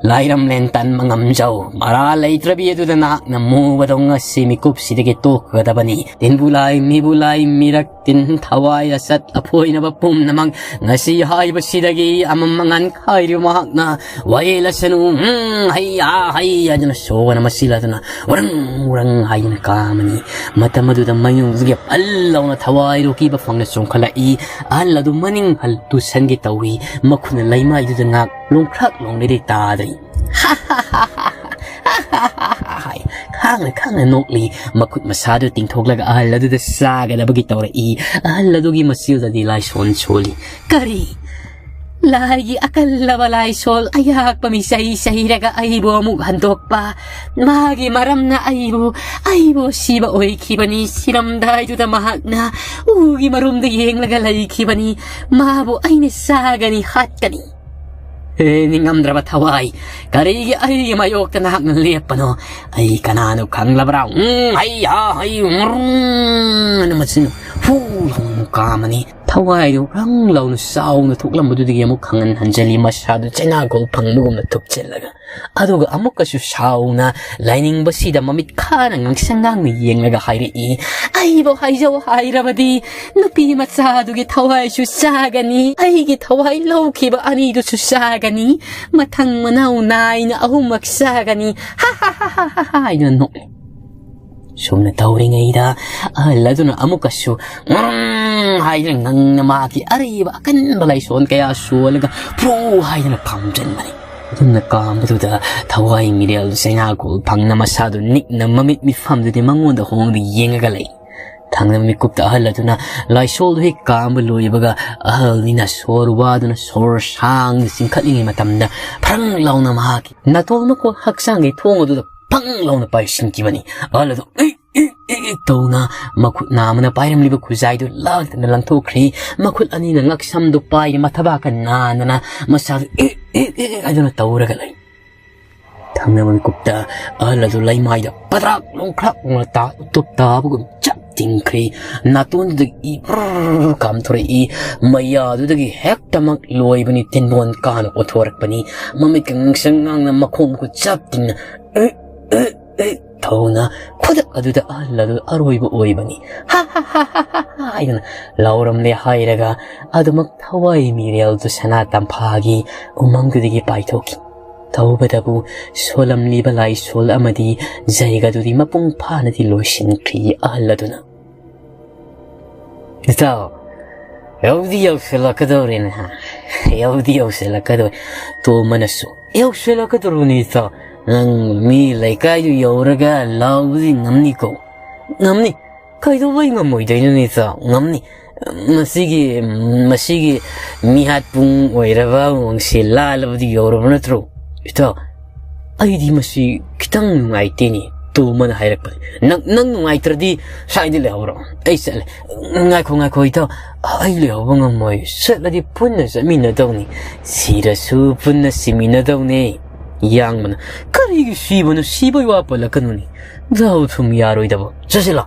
ꯂꯥꯏꯔꯝꯂꯦꯟ ꯇꯟꯕ ꯉꯝꯖꯧ꯫ ꯃꯔꯥ ꯂꯩꯇ꯭ꯔꯕꯤ ꯑꯗꯨꯗ ꯅꯍꯥꯛꯅ ꯃꯨꯕꯗꯧ ꯉꯁꯤ ꯃꯤꯀꯨꯞꯁꯤꯗꯒꯤ ꯇꯣꯛꯀꯗꯕꯅꯤ꯫ ꯇꯤꯟꯕꯨ ꯂꯥꯏ, ꯃꯤꯕꯨ ꯂꯥꯏ, ꯃꯤꯔꯛ ꯇꯤꯟ, ꯊꯋꯥꯏ ꯑꯆꯠ ꯑꯐꯣꯏꯅꯕ ꯄꯨꯝꯅꯃꯛ ꯉꯁꯤ ꯍꯥꯏꯕꯁꯤꯗꯒꯤ ꯑꯃꯝ ꯑꯉꯥꯟ ꯈꯥꯏꯔꯤꯕ ꯃꯍꯥꯛꯅ ꯋꯥꯌꯦꯜ ꯑꯁꯅꯨ, ꯎꯝ, ꯍꯩ, ꯑꯥ, ꯍꯩ ꯍꯥꯏꯗꯨꯅ ꯁꯣꯒꯅ ꯃꯁꯤꯜꯂꯗꯨꯅ ꯎꯔꯪ ꯎꯔꯪ ꯍꯥꯏꯗꯨꯅ ꯀꯥꯝꯃꯅꯤ꯫ ꯃꯇꯝ ꯑꯗꯨꯗ ꯃꯌꯨꯡꯗꯒꯤ ꯄꯜ ꯂꯥꯎꯅ ꯊꯋꯥꯏ ꯂꯨꯀꯤꯕ ꯐꯪꯅ ꯆꯣꯡꯈꯠꯂꯛꯏ꯫ ꯑꯍꯜ ꯑꯗꯨ ꯃꯅꯤꯡ ꯍꯜ ꯇꯨꯁꯟꯒꯦ ꯇꯧꯏ꯫ ꯃꯈꯨꯠꯅ ꯂꯩꯃꯥꯏꯗꯨꯗ ꯉꯥꯛ ꯂꯣꯡꯈ꯭ꯔꯥꯛ ꯂꯣꯡꯂꯤꯔꯤ ꯇꯥꯗ꯭ꯔꯤ꯫ ꯍꯥꯏ ꯈꯥꯡꯅ ꯈꯥꯡꯅ ꯅꯣꯛꯂꯤ꯫ ꯃꯈꯨꯠ ꯃꯁꯥꯗꯨ ꯇꯤꯡꯊꯣꯛꯂꯒ ꯑꯍꯜ ꯑꯗꯨꯗ ꯆꯥꯒꯗꯕꯒꯤ ꯇꯧꯔꯛꯏ꯫ ꯑꯍꯜ ꯑꯗꯨꯒꯤ ꯃꯆꯤꯜꯗꯗꯤ ꯂꯥꯏꯁꯣꯟ ꯁꯣꯜꯂꯤ꯫ "ꯀꯔꯤ? ꯂꯥꯏꯒꯤ ꯑꯀꯜꯂꯕ ꯂꯥꯏꯁꯣꯜ ꯑꯌꯥꯛꯄ ꯃꯤꯆꯩ ꯆꯩꯔꯒ ꯑꯩꯕꯨ ꯑꯃꯨꯛ ꯍꯟꯗꯣꯛꯄ? ꯃꯥꯒꯤ ꯃꯔꯝꯅ ꯑꯩꯕꯨ, ꯑꯩꯕꯨ ꯁꯤꯕ ꯑꯣꯏꯈꯤꯕꯅꯤ꯫ ꯁꯤꯔꯝꯗꯥꯏꯗꯨꯗ ꯃꯍꯥꯛꯅ ꯎꯒꯤ ꯃꯔꯨꯝꯗ ꯌꯦꯡꯂꯒ ꯂꯩꯈꯤꯕꯅꯤ꯫ ꯃꯥꯕꯨ ꯑꯩꯅ ꯆꯥꯒꯅꯤ, ꯍꯥꯠꯀꯅꯤ꯫ ꯍꯦ ꯅꯤꯡꯉꯝꯗ꯭ꯔꯕ ꯊꯋꯥꯏ, ꯀꯔꯤꯒꯤ ꯑꯩꯒꯤ ꯃꯥꯌꯣꯛꯇ ꯅꯍꯥꯛꯅ ꯂꯦꯞꯄꯅꯣ? ꯑꯩ ꯀꯅꯥꯅꯣ ꯈꯪꯂꯕ꯭ꯔꯥ? ꯎꯝ, ꯍꯩ, ꯍꯥ, ꯍꯩ, ꯎꯝ, ꯑꯅ ꯃꯆꯤꯟ ꯐꯨ ꯂꯥꯎꯅ ꯑꯃꯨꯛ ꯀꯥꯝꯃꯅꯤ꯫ ꯊꯋꯥꯏꯗꯨ ꯔꯪ ꯂꯥꯎꯅ ꯆꯥꯎꯅ ꯊꯣꯛꯂꯝꯕꯗꯨꯗꯒꯤ ꯑꯃꯨꯛ ꯈꯪꯍꯟ ꯍꯟꯖꯤꯜꯂꯤ, ꯃꯁꯥꯗꯨ ꯆꯩꯅꯥꯒꯣꯜ ꯐꯪꯕꯒꯨꯝꯅ ꯊꯨꯞꯆꯤꯜꯂꯒ꯫ ꯑꯗꯨꯒ ꯑꯃꯨꯛꯀꯁꯨ ꯁꯥꯎꯅ ꯂꯥꯏꯅꯤꯡꯕꯁꯤꯗ ꯃꯃꯤꯠ ꯈꯥꯅ ꯉꯥꯡꯁꯪ ꯉꯥꯡꯅ ꯌꯦꯡꯂꯒ ꯍꯥꯏꯔꯛꯏ, "ꯑꯩꯕꯨ ꯍꯥꯏꯖꯧ ꯍꯥꯏꯔꯕꯗꯤ ꯅꯨꯄꯤ ꯃꯆꯥꯗꯨꯒꯤ ꯊꯋꯥꯏꯁꯨ ꯆꯥꯒꯅꯤ, ꯑꯩꯒꯤ ꯊꯋꯥꯏ ꯂꯧꯈꯤꯕ ꯑꯅꯤꯗꯨꯁꯨ ꯆꯥꯒꯅꯤ, ꯃꯊꯪ ꯃꯅꯥꯎ ꯅꯥꯏꯅ ꯑꯍꯨꯝꯃꯛ ꯆꯥꯒꯅꯤ, ꯍꯥ ꯍꯥ ꯍꯥ ꯍꯥ ꯍꯥ ꯍꯥ" ꯍꯥꯏꯗꯨꯅ ꯅꯣꯛꯂꯤ꯫ ꯁꯨꯝꯅ ꯇꯧꯔꯤꯉꯩꯗ ꯑꯍꯜ ꯑꯗꯨꯅ ꯑꯃꯨꯛꯀꯁꯨ "ꯉ꯭ꯔꯪ" ꯍꯥꯏꯗꯨꯅ ꯉꯪꯅ ꯃꯍꯥꯛꯀꯤ ꯑꯔꯩꯕ ꯑꯀꯟꯕ ꯂꯥꯏꯁꯣꯟ ꯀꯌꯥ ꯁꯣꯜꯂꯒ "ꯐ꯭ꯔꯨ" ꯍꯥꯏꯗꯨꯅ ꯀꯥꯝꯖꯟꯕꯅꯤ꯫ ꯑꯗꯨꯝꯅ ꯀꯥꯝꯕꯗꯨꯗ ꯊꯋꯥꯏ ꯃꯤꯔꯦꯜ ꯆꯩꯅꯥꯒꯣꯜ ꯐꯪꯅ ꯃꯁꯥꯗꯨ ꯅꯤꯛꯅ ꯃꯃꯤꯠ ꯃꯤꯐꯝꯗꯨꯗꯤ ꯃꯉꯣꯟꯗ ꯍꯣꯡꯗ ꯌꯦꯡꯉꯒ ꯂꯩ꯫ ꯊꯪꯅꯕ ꯃꯤꯀꯨꯞꯇ ꯑꯍꯜ ꯑꯗꯨꯅ ꯂꯥꯏꯁꯣꯜꯗꯨ ꯍꯦꯛ ꯀꯥꯝꯕ ꯂꯣꯏꯕꯒ ꯑꯍꯜꯅꯤꯅ ꯁꯣꯔ ꯋꯥꯗꯨꯅ ꯁꯣꯔ ꯁꯥꯡꯅ ꯆꯤꯡꯈꯠꯂꯤꯉꯩ ꯃꯇꯝꯗ ꯐ꯭ꯔꯪ ꯂꯥꯎꯅ ꯃꯍꯥꯛꯀꯤ ꯅꯥꯇꯣꯟ ꯃꯀꯣ ꯍꯛꯆꯥꯡꯒꯤ ꯊꯣꯡ ꯑꯗꯨꯗ ꯐꯪ ꯂꯥꯎꯅ ꯄꯥꯏꯁꯤꯟꯈꯤꯕꯅꯤ꯫ ꯑꯍꯜ ꯑꯗꯨ "ꯏꯛ, ꯏꯛ, ꯏꯛ, ꯏꯛ" ꯇꯧꯅ ꯃꯈꯨꯠ ꯅꯥꯝꯃꯅ ꯄꯥꯏꯔꯝꯂꯤꯕ ꯈꯨꯖꯥꯏꯗꯨ ꯂꯥꯛꯇꯅ ꯂꯪꯊꯣꯛꯈ꯭ꯔꯤ꯫ ꯃꯈꯨꯠ ꯑꯅꯤꯅ ꯉꯛꯁꯝꯗꯨ ꯄꯥꯏꯔꯤ, ꯃꯊꯕꯥꯛꯀ ꯅꯥꯟꯗꯅ ꯃꯁꯥꯗꯨ "ꯏꯛ, ꯏꯛ, ꯏꯛ, ꯏꯛ" ꯍꯥꯏꯗꯨꯅ ꯇꯧꯔꯒ ꯂꯩ꯫ ꯊꯪꯅꯕ ꯃꯤꯀꯨꯞꯇ ꯑꯍꯜ ꯑꯗꯨ ꯂꯩꯃꯥꯏꯗ ꯄꯗ꯭ꯔꯥꯛ ꯂꯣꯡꯈ꯭ꯔꯥꯛ ꯂꯣꯡꯅ ꯇꯥ-, ꯎꯇꯨꯞ ꯇꯥꯕꯒꯨꯝ ꯆꯞ ꯇꯤꯡꯈ꯭ꯔꯤ꯫ ꯅꯥꯇꯣꯟꯗꯨꯗꯒꯤ ꯏ ꯕ꯭ꯔꯔ ꯀꯥꯝꯊꯣꯔꯛꯏ꯫ ꯃꯌꯥꯗꯨꯗꯒꯤ ꯍꯦꯛꯇꯃꯛ ꯂꯣꯏꯕꯅꯤ ꯇꯤꯟꯕꯣꯟ ꯀꯥꯅ ꯑꯣꯊꯣꯔꯛꯄꯅꯤ꯫ ꯃꯃꯤꯠꯀ ꯉꯥꯡꯁꯪ ꯉꯥꯡꯅ ꯃꯈꯣꯡ ꯃꯈꯨꯠ ꯆꯞ ꯇꯤꯡꯅ "ꯏꯛ, ꯏꯛ, ꯏꯛ" ꯇꯧꯅ ꯈꯨꯗꯛ ꯑꯗꯨꯗ ꯑꯍꯜ ꯑꯗꯨ ꯑꯔꯣꯏꯕ ꯑꯣꯏꯕꯅꯤ꯫ "ꯍꯥ ꯍꯥ ꯍꯥ ꯍꯥ ꯍꯥ ꯍꯥ" ꯍꯥꯏꯗꯨꯅ ꯂꯥꯎꯔꯝꯂꯦ ꯍꯥꯏꯔꯒ ꯑꯗꯨꯃꯛ ꯊꯋꯥꯏ ꯃꯤꯔꯦꯜꯗꯨ ꯁꯅꯥ ꯇꯝꯐꯥꯒꯤ ꯎꯃꯪꯗꯨꯗꯒꯤ ꯄꯥꯏꯊꯣꯛꯈꯤ꯫ ꯇꯧꯕꯇꯕꯨ ꯁꯣꯜꯂꯝꯂꯤꯕ ꯂꯥꯏꯁꯣꯜ ꯑꯃꯗꯤ ꯖꯩꯒꯗꯨꯗꯤ ꯃꯄꯨꯡ ꯐꯥꯅꯗꯤ ꯂꯣꯏꯁꯤꯟꯈ꯭ꯔꯤ ꯑꯍꯜ ꯑꯗꯨꯅ꯫ "ꯏꯇꯥꯎ, ꯌꯧꯗꯤ ꯌꯧꯁꯤꯜꯂꯛꯀꯗꯧꯔꯦꯅꯦ, ꯍꯥ? ꯌꯧꯗꯤ ꯌꯧꯁꯤꯜꯂꯛꯀꯗꯧꯔꯦ꯫" ꯇꯣꯝꯕꯅꯁꯨ, "ꯌꯧꯁꯤꯜꯂꯛꯀꯗꯧꯔꯕꯅꯤ ꯏꯇꯥꯎ꯫ ꯅꯪ ꯃꯤ ꯂꯩꯀꯥꯏꯗꯨ ꯌꯧꯔꯒ ꯂꯥꯎꯕꯗꯤ ꯉꯝꯅꯤꯀꯣ?" "ꯉꯝꯅꯤ꯫ ꯀꯩꯗꯧꯕꯩ ꯉꯝꯃꯣꯏꯗꯣꯏꯅꯣꯅꯦ ꯏꯇꯥꯎ? ꯉꯝꯅꯤ꯫ ꯃꯁꯤꯒꯤ, ꯃꯁꯤꯒꯤ ꯃꯤꯍꯥꯠ ꯄꯨꯡ ꯑꯣꯏꯔꯕ ꯋꯥꯡꯁꯦ ꯂꯥꯜꯂꯕꯗꯤ ꯌꯧꯔꯕ ꯅꯠꯇ꯭ꯔꯣ? ꯏꯇꯥꯎ, ꯑꯩꯗꯤ ꯃꯁꯤ ꯈꯤꯇꯪ ꯅꯨꯡꯉꯥꯏꯇꯦꯅꯦ꯫" ꯇꯣꯝꯕꯅ ꯍꯥꯏꯔꯛꯄꯅꯤ꯫ "ꯅꯪ, ꯅꯪ ꯅꯨꯡꯉꯥꯏꯇ꯭ꯔꯗꯤ ꯁ꯭ꯋꯥꯏꯗ ꯂꯩꯍꯧꯔꯣ꯫ ꯑꯩ ꯆꯠꯂꯦ꯫" "ꯉꯥꯏꯈꯣ, ꯉꯥꯏꯈꯣ ꯏꯇꯥꯎ, ꯑꯩ ꯂꯩꯍꯧꯕ ꯉꯝꯃꯣꯏ꯫ ꯆꯠꯂꯗꯤ ꯄꯨꯟꯅ ꯆꯠꯃꯤꯟꯅꯗꯧꯅꯤ꯫ ꯁꯤꯔꯁꯨ ꯄꯨꯟꯅ ꯁꯤꯃꯤꯟꯅꯗꯧꯅꯦ꯫" ꯌꯥꯡꯕꯅ, "ꯀꯔꯤꯒꯤ ꯁꯤꯕꯅꯣ? ꯁꯤꯕꯩ ꯋꯥ ꯄꯜꯂꯛꯀꯅꯨꯅꯦ꯫ ꯗꯥꯎ ꯊꯨꯝ ꯌꯥꯔꯣꯏꯗꯕ꯫ ꯆꯠꯁꯤꯜꯂꯣ꯫"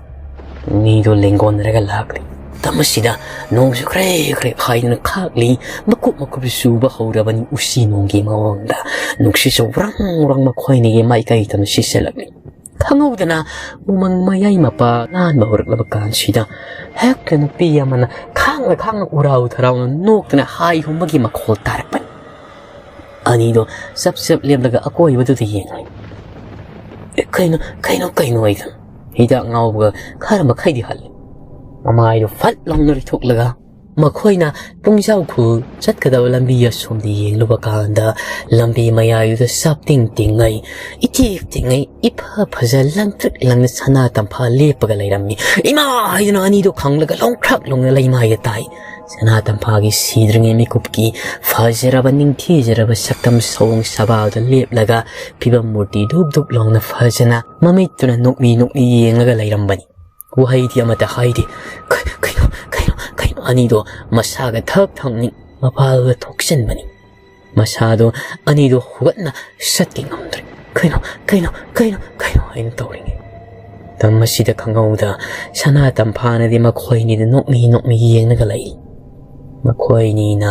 ꯑꯅꯤꯗꯣ ꯂꯦꯡꯒꯣꯟꯅꯔꯒ ꯂꯥꯛꯂꯤ꯫ ꯃꯇꯝ ꯑꯁꯤꯗ ꯅꯣꯡꯁꯨ ꯈ꯭ꯔꯦꯛ ꯈ꯭ꯔꯦꯛ ꯍꯥꯏꯗꯨꯅ ꯈꯥꯛꯂꯤ꯫ ꯃꯀꯨꯞ ꯃꯀꯨꯞ ꯆꯨꯕ ꯍꯧꯔꯕꯅꯤ ꯎꯆꯤ ꯅꯣꯡꯒꯤ ꯃꯑꯣꯡꯗ꯫ ꯅꯨꯡꯁꯤꯠꯁꯨ ꯎꯔꯪ ꯎꯔꯪ ꯃꯈꯣꯏꯅꯤꯒꯤ ꯃꯥꯏꯀꯩ ꯇꯝꯅ ꯁꯤꯠꯆꯜꯂꯛꯂꯤ꯫ ꯈꯪꯍꯧꯗꯅ ꯎꯃꯪ ꯃꯌꯥꯏ ꯃꯄꯥ ꯂꯥꯟꯕ ꯍꯧꯔꯛꯂꯕ ꯀꯥꯟꯁꯤꯗ ꯍꯦꯛꯇ ꯅꯨꯄꯤ ꯑꯃꯅ ꯈꯥꯡꯅ ꯈꯥꯡꯅ ꯎꯔꯥꯎ ꯊꯔꯥꯎꯅ ꯅꯣꯛꯇꯅ ꯍꯥꯏ ꯍꯨꯝꯕꯒꯤ ꯃꯈꯣꯜ ꯇꯥꯔꯛꯄꯅꯤ꯫ ꯑꯅꯤꯗꯣ ꯆꯞ ꯆꯞ ꯂꯦꯞꯂꯒ ꯑꯀꯣꯏꯕꯗꯨꯗ ꯌꯦꯡꯂꯤ꯫ "ꯑꯦ, ꯀꯩꯅꯣ, ꯀꯩꯅꯣ, ꯀꯩꯅꯣ?" ꯍꯥꯏꯗꯅ ꯍꯤꯗꯥꯛ ꯉꯥꯎꯕꯒ ꯈꯔ ꯃꯈꯩꯗꯤ ꯍꯜꯂꯤ꯫ ꯃꯃꯥꯏꯗꯣ ꯐꯠ ꯂꯥꯎꯅ ꯂꯩꯊꯣꯛꯂꯒ ꯃꯈꯣꯏꯅ ꯄꯨꯡꯖꯥꯎ ꯈꯨꯜ ꯆꯠꯀꯗꯕ ꯂꯝꯕꯤ ꯑꯁꯣꯝꯗ ꯌꯦꯡꯂꯨꯕ ꯀꯥꯟꯗ ꯂꯝꯕꯤ ꯃꯌꯥꯏꯗꯨꯗ ꯆꯥꯞꯇꯤꯡ ꯇꯤꯡꯉꯩ, ꯏꯇꯦꯛ ꯇꯤꯡꯉꯩ, ꯏꯐ ꯐꯖ ꯂꯪꯇ꯭ꯔꯤꯛ ꯂꯪꯅ ꯁꯅꯥ ꯇꯝꯐꯥ ꯂꯦꯞꯄꯒ ꯂꯩꯔꯝꯃꯤ꯫ "ꯏꯃꯥ!" ꯍꯥꯏꯗꯨꯅ ꯑꯅꯤꯗꯣ ꯈꯪꯂꯒ ꯂꯣꯡꯈ꯭ꯔꯥꯛ ꯂꯣꯡꯅ ꯂꯩꯃꯥꯏꯗ ꯇꯥꯏ꯫ ꯁꯅꯥ ꯇꯝꯐꯥꯒꯤ ꯁꯤꯗ꯭ꯔꯤꯉꯩ ꯃꯤꯀꯨꯞꯀꯤ ꯐꯖꯔꯕ ꯅꯤꯡꯊꯤꯖꯔꯕ ꯁꯛꯇꯝ ꯁꯑꯣꯡ ꯁꯕꯥꯜꯗ ꯂꯦꯞꯂꯒ ꯐꯤꯕꯝ ꯃꯨꯔꯇꯤ ꯗꯨꯞ ꯗꯨꯞ ꯂꯥꯎꯅ ꯐꯖꯅ ꯃꯃꯤꯠꯇꯨꯅ ꯅꯣꯛꯃꯤ ꯅꯣꯛꯃꯤ ꯌꯦꯡꯂꯒ ꯂꯩꯔꯝꯕꯅꯤ꯫ ꯋꯥꯍꯩꯗꯤ ꯑꯃꯠꯇ ꯍꯥꯏꯗꯦ꯫ "ꯀ-, ꯀꯩꯅꯣ, ꯀꯩꯅꯣ, ꯀꯩꯅꯣ?" ꯑꯅꯤꯗꯣ ꯃꯁꯥꯒ ꯊꯛ ꯊꯛꯅꯤ ꯃꯄꯥꯜꯒ ꯊꯣꯛꯆꯟꯕꯅꯤ꯫ ꯃꯁꯥꯗꯣ ꯑꯅꯤꯗꯣ ꯍꯧꯒꯠꯅ ꯆꯠꯀꯦ ꯉꯝꯗ꯭ꯔꯦ꯫ "ꯀꯩꯅꯣ, ꯀꯩꯅꯣ, ꯀꯩꯅꯣ, ꯀꯩꯅꯣ?" ꯍꯥꯏꯅ ꯇꯧꯔꯤꯉꯩ ꯃꯇꯝ ꯑꯁꯤꯗ ꯈꯪꯍꯧꯗ ꯁꯅꯥ ꯇꯝꯐꯥꯅꯗꯤ ꯃꯈꯣꯏꯅꯤꯗ ꯅꯣꯛꯃꯤ ꯅꯣꯛꯃꯤ ꯌꯦꯡꯂꯒ ꯂꯩ꯫ ꯃꯈꯣꯏꯅꯤꯅ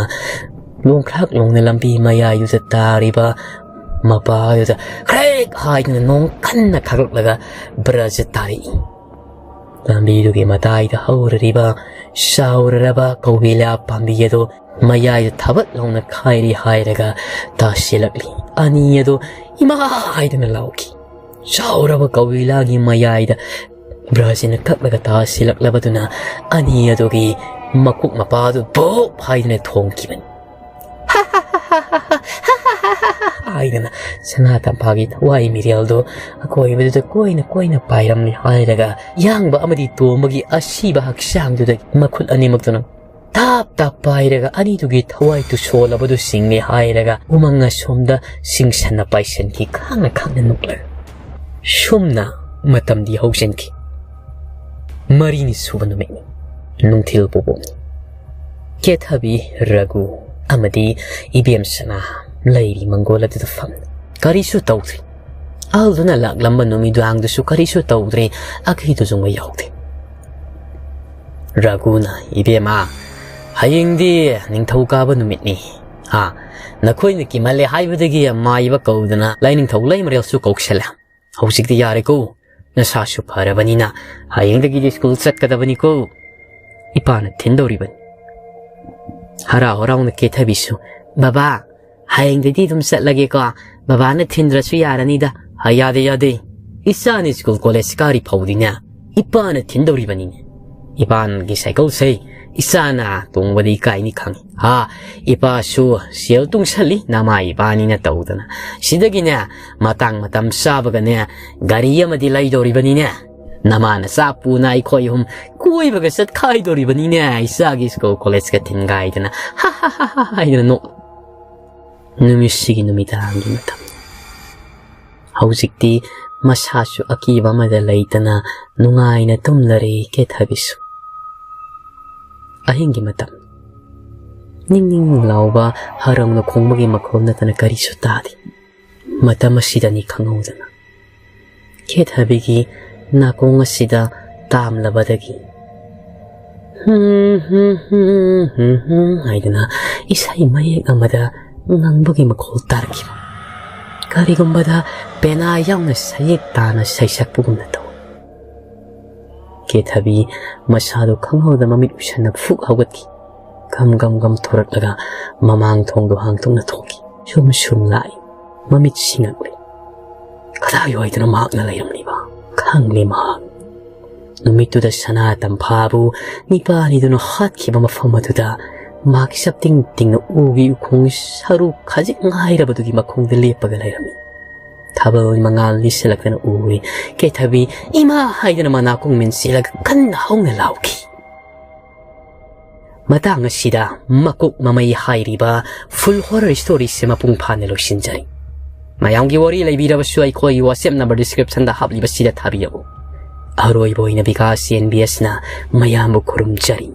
ꯂꯣꯡꯈ꯭ꯔꯥꯛ ꯂꯣꯡꯅ ꯂꯝꯕꯤ ꯃꯌꯥꯏꯗꯨꯗ ꯇꯥꯔꯤꯕ ꯃꯄꯥꯗꯨꯗ ꯈ꯭ꯔꯦꯛ ꯍꯥꯏꯗꯨꯅ ꯅꯣꯡ ꯀꯟꯅ ꯈꯥꯛꯂꯛꯂꯒ ꯕ꯭ꯔꯖ ꯇꯥꯔꯛꯏ꯫ ꯂꯝꯕꯤꯗꯨꯒꯤ ꯃꯇꯥꯏꯗ ꯍꯧꯔꯔꯤꯕ ꯆꯥꯎꯔꯔꯕ ꯀꯧꯕꯤꯂꯥ ꯄꯥꯝꯕꯤ ꯑꯗꯨ ꯃꯌꯥꯏꯗ ꯊꯕꯠ ꯂꯥꯎꯅ ꯈꯥꯏꯔꯤ ꯍꯥꯏꯔꯒ ꯇꯥꯁꯤꯜꯂꯛꯂꯤ꯫ ꯑꯅꯤ ꯑꯗꯨ "ꯏꯃꯥ!" ꯍꯥꯏꯗꯨꯅ ꯂꯥꯎꯈꯤ꯫ ꯆꯥꯎꯔꯕ ꯀꯧꯕꯤꯂꯥꯒꯤ ꯃꯌꯥꯏꯗ ꯕ꯭ꯔꯖꯅ ꯀꯛꯂꯒ ꯇꯥꯁꯤꯜꯂꯛꯂꯕꯗꯨꯅ ꯑꯅꯤ ꯑꯗꯨꯒꯤ ꯃꯀꯨꯛ ꯃꯄꯥꯗꯨ ꯕꯣꯞ ꯍꯥꯏꯗꯨꯅ ꯊꯣꯡꯈꯤꯕꯅꯤ꯫ ꯍꯥꯏꯗꯅ ꯁꯅꯥ ꯇꯝꯐꯥꯒꯤ ꯊꯋꯥꯏ ꯃꯤꯔꯦꯜꯗꯨ ꯑꯀꯣꯏꯕꯗꯨꯗ ꯀꯣꯏꯅ ꯀꯣꯏꯅ ꯄꯥꯏꯔꯝꯂꯤ ꯍꯥꯏꯔꯒ ꯌꯥꯡꯕ ꯑꯃꯗꯤ ꯇꯣꯝꯕꯒꯤ ꯑꯁꯤꯕ ꯍꯛꯆꯥꯡꯗꯨꯗ ꯃꯈꯨꯠ ꯑꯅꯤꯃꯛꯇꯨꯅ ꯇꯥꯞ ꯇꯥꯞ ꯄꯥꯏꯔꯒ ꯑꯅꯤꯗꯨꯒꯤ ꯊꯋꯥꯏ ꯇꯨꯁꯣꯜꯂꯕꯗꯨ ꯁꯤꯡꯂꯦ ꯍꯥꯏꯔꯒ ꯎꯃꯪ ꯑꯁꯣꯝꯗ ꯁꯤꯡꯁꯟꯅ ꯄꯥꯏꯁꯟꯈꯤ ꯈꯥꯡꯅ ꯈꯥꯡꯅ ꯅꯣꯛꯂꯒ꯫ ꯁꯨꯝꯅ ꯃꯇꯝꯗꯤ ꯍꯧꯖꯤꯟꯈꯤ꯫ ꯃꯔꯤꯅꯤ ꯁꯨꯕ ꯅꯨꯃꯤꯠꯅꯤ꯫ ꯅꯨꯡꯊꯤꯜ ꯄꯣꯄꯣꯝꯅꯤ꯫ ꯀꯦꯊꯕꯤ, ꯔꯘꯨ ꯑꯃꯗꯤ ꯏꯕꯦꯝꯁꯅꯥ ꯂꯩꯔꯤ ꯃꯪꯒꯣꯜ ꯑꯗꯨꯗ ꯐꯝꯅ꯫ ꯀꯔꯤꯁꯨ ꯇꯧꯗ꯭ꯔꯤ꯫ ꯑꯍꯜꯗꯨꯅ ꯂꯥꯛꯂꯝꯕ ꯅꯨꯃꯤꯗꯥꯡꯗꯨꯁꯨ ꯀꯔꯤꯁꯨ ꯇꯧꯗ꯭ꯔꯤ, ꯑꯀꯤꯗꯨꯁꯨ ꯃꯩ ꯌꯥꯎꯗꯦ꯫ ꯔꯘꯨꯅ, "ꯏꯕꯦꯝꯃ, ꯍꯌꯦꯡꯗꯤ ꯅꯤꯡꯊꯧꯀꯥꯕ ꯅꯨꯃꯤꯠꯅꯤ꯫ ꯍꯥ, ꯅꯈꯣꯏꯅ ꯀꯤꯃꯜꯂꯦ ꯍꯥꯏꯕꯗꯒꯤ ꯃꯥꯏꯕ ꯀꯧꯗꯅ ꯂꯥꯏꯅꯤꯡꯊꯧ ꯂꯩꯃꯔꯦꯜꯁꯨ ꯀꯧꯁꯜꯂꯦ꯫ ꯍꯧꯖꯤꯛꯇꯤ ꯌꯥꯔꯦꯀꯣ, ꯅꯁꯥꯁꯨ ꯐꯔꯕꯅꯤꯅ ꯍꯌꯦꯡꯗꯒꯤꯗꯤ ꯁ꯭ꯀꯨꯜ ꯆꯠꯀꯗꯕꯅꯤꯀꯣ꯫ ꯏꯄꯥꯅ ꯊꯤꯟꯗꯧꯔꯤꯕꯅꯤ"꯫ ꯍꯔꯥꯎ ꯍꯔꯥꯎꯅ ꯀꯦꯊꯕꯤꯁꯨ, "ꯕꯕꯥ, ꯍꯌꯦꯡꯗꯩꯗꯤ ꯑꯗꯨꯝ ꯆꯠꯂꯒꯦꯀꯣ꯫ ꯕꯕꯥꯅ ꯊꯤꯟꯗ꯭ꯔꯁꯨ ꯌꯥꯔꯅꯤꯗ"꯫ "ꯍꯥ, ꯌꯥꯗꯦ, ꯌꯥꯗꯦ꯫ ꯏꯆꯥꯅ ꯁ꯭ꯀꯨꯜ ꯀꯣꯂꯦꯖ ꯀꯥꯔꯤ ꯐꯥꯎꯗꯤꯅꯦ ꯏꯄꯥꯅ ꯊꯤꯟꯗꯧꯔꯤꯕꯅꯤꯅꯦ꯫ ꯏꯄꯥꯒꯤ ꯁꯥꯏꯀꯜꯁꯦ ꯏꯆꯥꯅ ꯇꯣꯡꯕꯗꯤ ꯏꯀꯥꯏꯅꯤ ꯈꯪꯉꯤ꯫ ꯍꯥ, ꯏꯄꯥꯁꯨ ꯁꯦꯜ ꯇꯨꯡꯁꯜꯂꯤ ꯅꯃꯥ ꯏꯄꯥꯅꯤꯅ ꯇꯧꯗꯅ꯫ ꯁꯤꯗꯒꯤꯅꯦ ꯃꯇꯥꯡ ꯃꯇꯝ ꯆꯥꯕꯒꯅꯦ ꯒꯥꯔꯤ ꯑꯃꯗꯤ ꯂꯩꯗꯧꯔꯤꯕꯅꯤꯅꯦ꯫ ꯅꯃꯥ ꯅꯆꯥ ꯄꯨꯅ ꯑꯩꯈꯣꯏ ꯑꯍꯨꯝ ꯀꯣꯏꯕꯒ ꯆꯠꯈꯥꯏꯗꯧꯔꯤꯕꯅꯤꯅꯦ, ꯏꯆꯥꯒꯤ ꯁ꯭ꯀꯨꯜ ꯀꯣꯂꯦꯖꯀ ꯊꯤꯟꯒꯥꯏꯗꯅ"꯫ "ꯍꯥ ꯍꯥ ꯍꯥ ꯍꯥ" ꯍꯥꯏꯗꯅ ꯅꯣꯛ꯫ ꯅꯨꯃꯤꯠꯁꯤꯒꯤ ꯅꯨꯃꯤꯗꯥꯡꯒꯤ ꯃꯇꯝ꯫ ꯍꯧꯖꯤꯛꯇꯤ ꯃꯁꯥꯁꯨ ꯑꯀꯤꯕ ꯑꯃꯗ ꯂꯩꯇꯅ ꯅꯨꯡꯉꯥꯏꯅ ꯇꯨꯝꯂꯔꯦ ꯀꯦꯊꯕꯤꯁꯨ꯫ ꯑꯍꯤꯡꯒꯤ ꯃꯇꯝ꯫ ꯅꯤꯡ ꯅꯤꯡ ꯂꯥꯎꯕ ꯍꯔꯥꯎꯅ ꯈꯣꯡꯕꯒꯤ ꯃꯈꯣꯜ ꯅꯠꯇꯅ ꯀꯔꯤꯁꯨ ꯇꯥꯗꯦ꯫ ꯃꯇꯝ ꯑꯁꯤꯗꯅꯤ ꯈꯪꯍꯧꯗꯅ ꯀꯦꯊꯕꯤꯒꯤ ꯅꯥꯀꯣꯡ ꯑꯁꯤꯗ ꯇꯥꯝꯂꯕꯗꯒꯤ "ꯍꯨꯝ, ꯍꯨꯝ, ꯍꯨꯝ, ꯍꯨꯝ, ꯍꯨꯝ" ꯍꯥꯏꯗꯨꯅ ꯏꯁꯩ ꯃꯌꯦꯛ ꯑꯃꯗ ꯉꯪꯕꯒꯤ ꯃꯈꯣꯜ ꯇꯥꯔꯛꯈꯤꯕ꯫ ꯀꯔꯤꯒꯨꯝꯕꯗ ꯄꯦꯅꯥ ꯌꯥꯎꯅ ꯁꯌꯦꯛ ꯇꯥꯅ ꯁꯩꯁꯛꯄꯒꯨꯝꯅ ꯇꯧꯏ꯫ ꯀꯦꯊꯕꯤ ꯃꯁꯥꯗꯨ ꯈꯪꯍꯧꯗ ꯃꯃꯤꯠ ꯎꯏꯁꯟꯅ ꯐꯨꯛ ꯍꯧꯒꯠꯈꯤ꯫ ꯒꯝ ꯒꯝ ꯒꯝ ꯊꯣꯔꯛꯂꯒ ꯃꯃꯥꯡ ꯊꯣꯡꯗꯨ ꯍꯥꯡꯗꯣꯛꯅ ꯊꯣꯛꯈꯤ꯫ ꯁꯨꯝ ꯁꯨꯝ ꯂꯥꯛꯏ꯫ ꯃꯃꯤꯠ ꯁꯤꯡꯉꯛꯂꯤ꯫ ꯀꯗꯥꯏꯋꯥꯏꯗꯅꯣ ꯃꯍꯥꯛꯅ ꯂꯩꯔꯝꯂꯤꯕ? ꯈꯪꯂꯦ ꯃꯍꯥꯛ꯫ ꯅꯨꯃꯤꯠꯇꯨꯗ ꯁꯅꯥ ꯇꯝꯐꯥꯕꯨ ꯅꯤꯄꯥꯅꯤꯗꯨꯅ ꯍꯥꯠꯈꯤꯕ ꯃꯐꯝ ꯑꯗꯨꯗ ꯃꯍꯥꯛꯀꯤ ꯁꯞꯇꯤꯡ ꯇꯤꯡꯅ ꯎꯒꯤ ꯎꯈꯣꯡꯒꯤ ꯁꯔꯨ ꯈꯖꯤꯛ ꯉꯥꯏꯔꯕꯗꯨꯒꯤ ꯃꯈꯣꯡꯗ ꯂꯦꯞꯄꯒ ꯂꯩꯔꯝꯃꯤ꯫ ꯊꯥꯕꯜ ꯃꯉꯥꯜ ꯂꯤꯁꯤꯜꯂꯛꯇꯅ ꯎꯔꯤ꯫ ꯀꯦꯊꯕꯤ "ꯏꯃꯥ" ꯍꯥꯏꯗꯅ ꯃꯅꯥꯀꯣꯡ ꯃꯤꯟ ꯆꯦꯜꯂꯒ ꯀꯟꯅ ꯍꯧꯅ ꯂꯥꯎꯈꯤ꯫ ꯃꯇꯥꯡ ꯑꯁꯤꯗ ꯃꯀꯣꯛ ꯃꯃꯩ ꯍꯥꯏꯔꯤꯕ full horror story ꯁꯦ ꯃꯄꯨꯡ ꯐꯥꯅ ꯂꯣꯏꯁꯤꯟꯖꯔꯤ꯫ ꯃꯌꯥꯝꯒꯤ ꯋꯥꯔꯤ ꯂꯩꯕꯤꯔꯕꯁꯨ ꯑꯩꯈꯣꯏꯒꯤ WhatsApp number description ꯗ ꯍꯥꯞꯂꯤꯕꯁꯤꯗ ꯊꯥꯕꯤꯔꯛꯎ꯫ ꯑꯔꯣꯏꯕ ꯑꯣꯏꯅ Vikas C N B S ꯅ ꯃꯌꯥꯝꯕꯨ ꯈꯨꯔꯨꯝꯖꯔꯤ꯫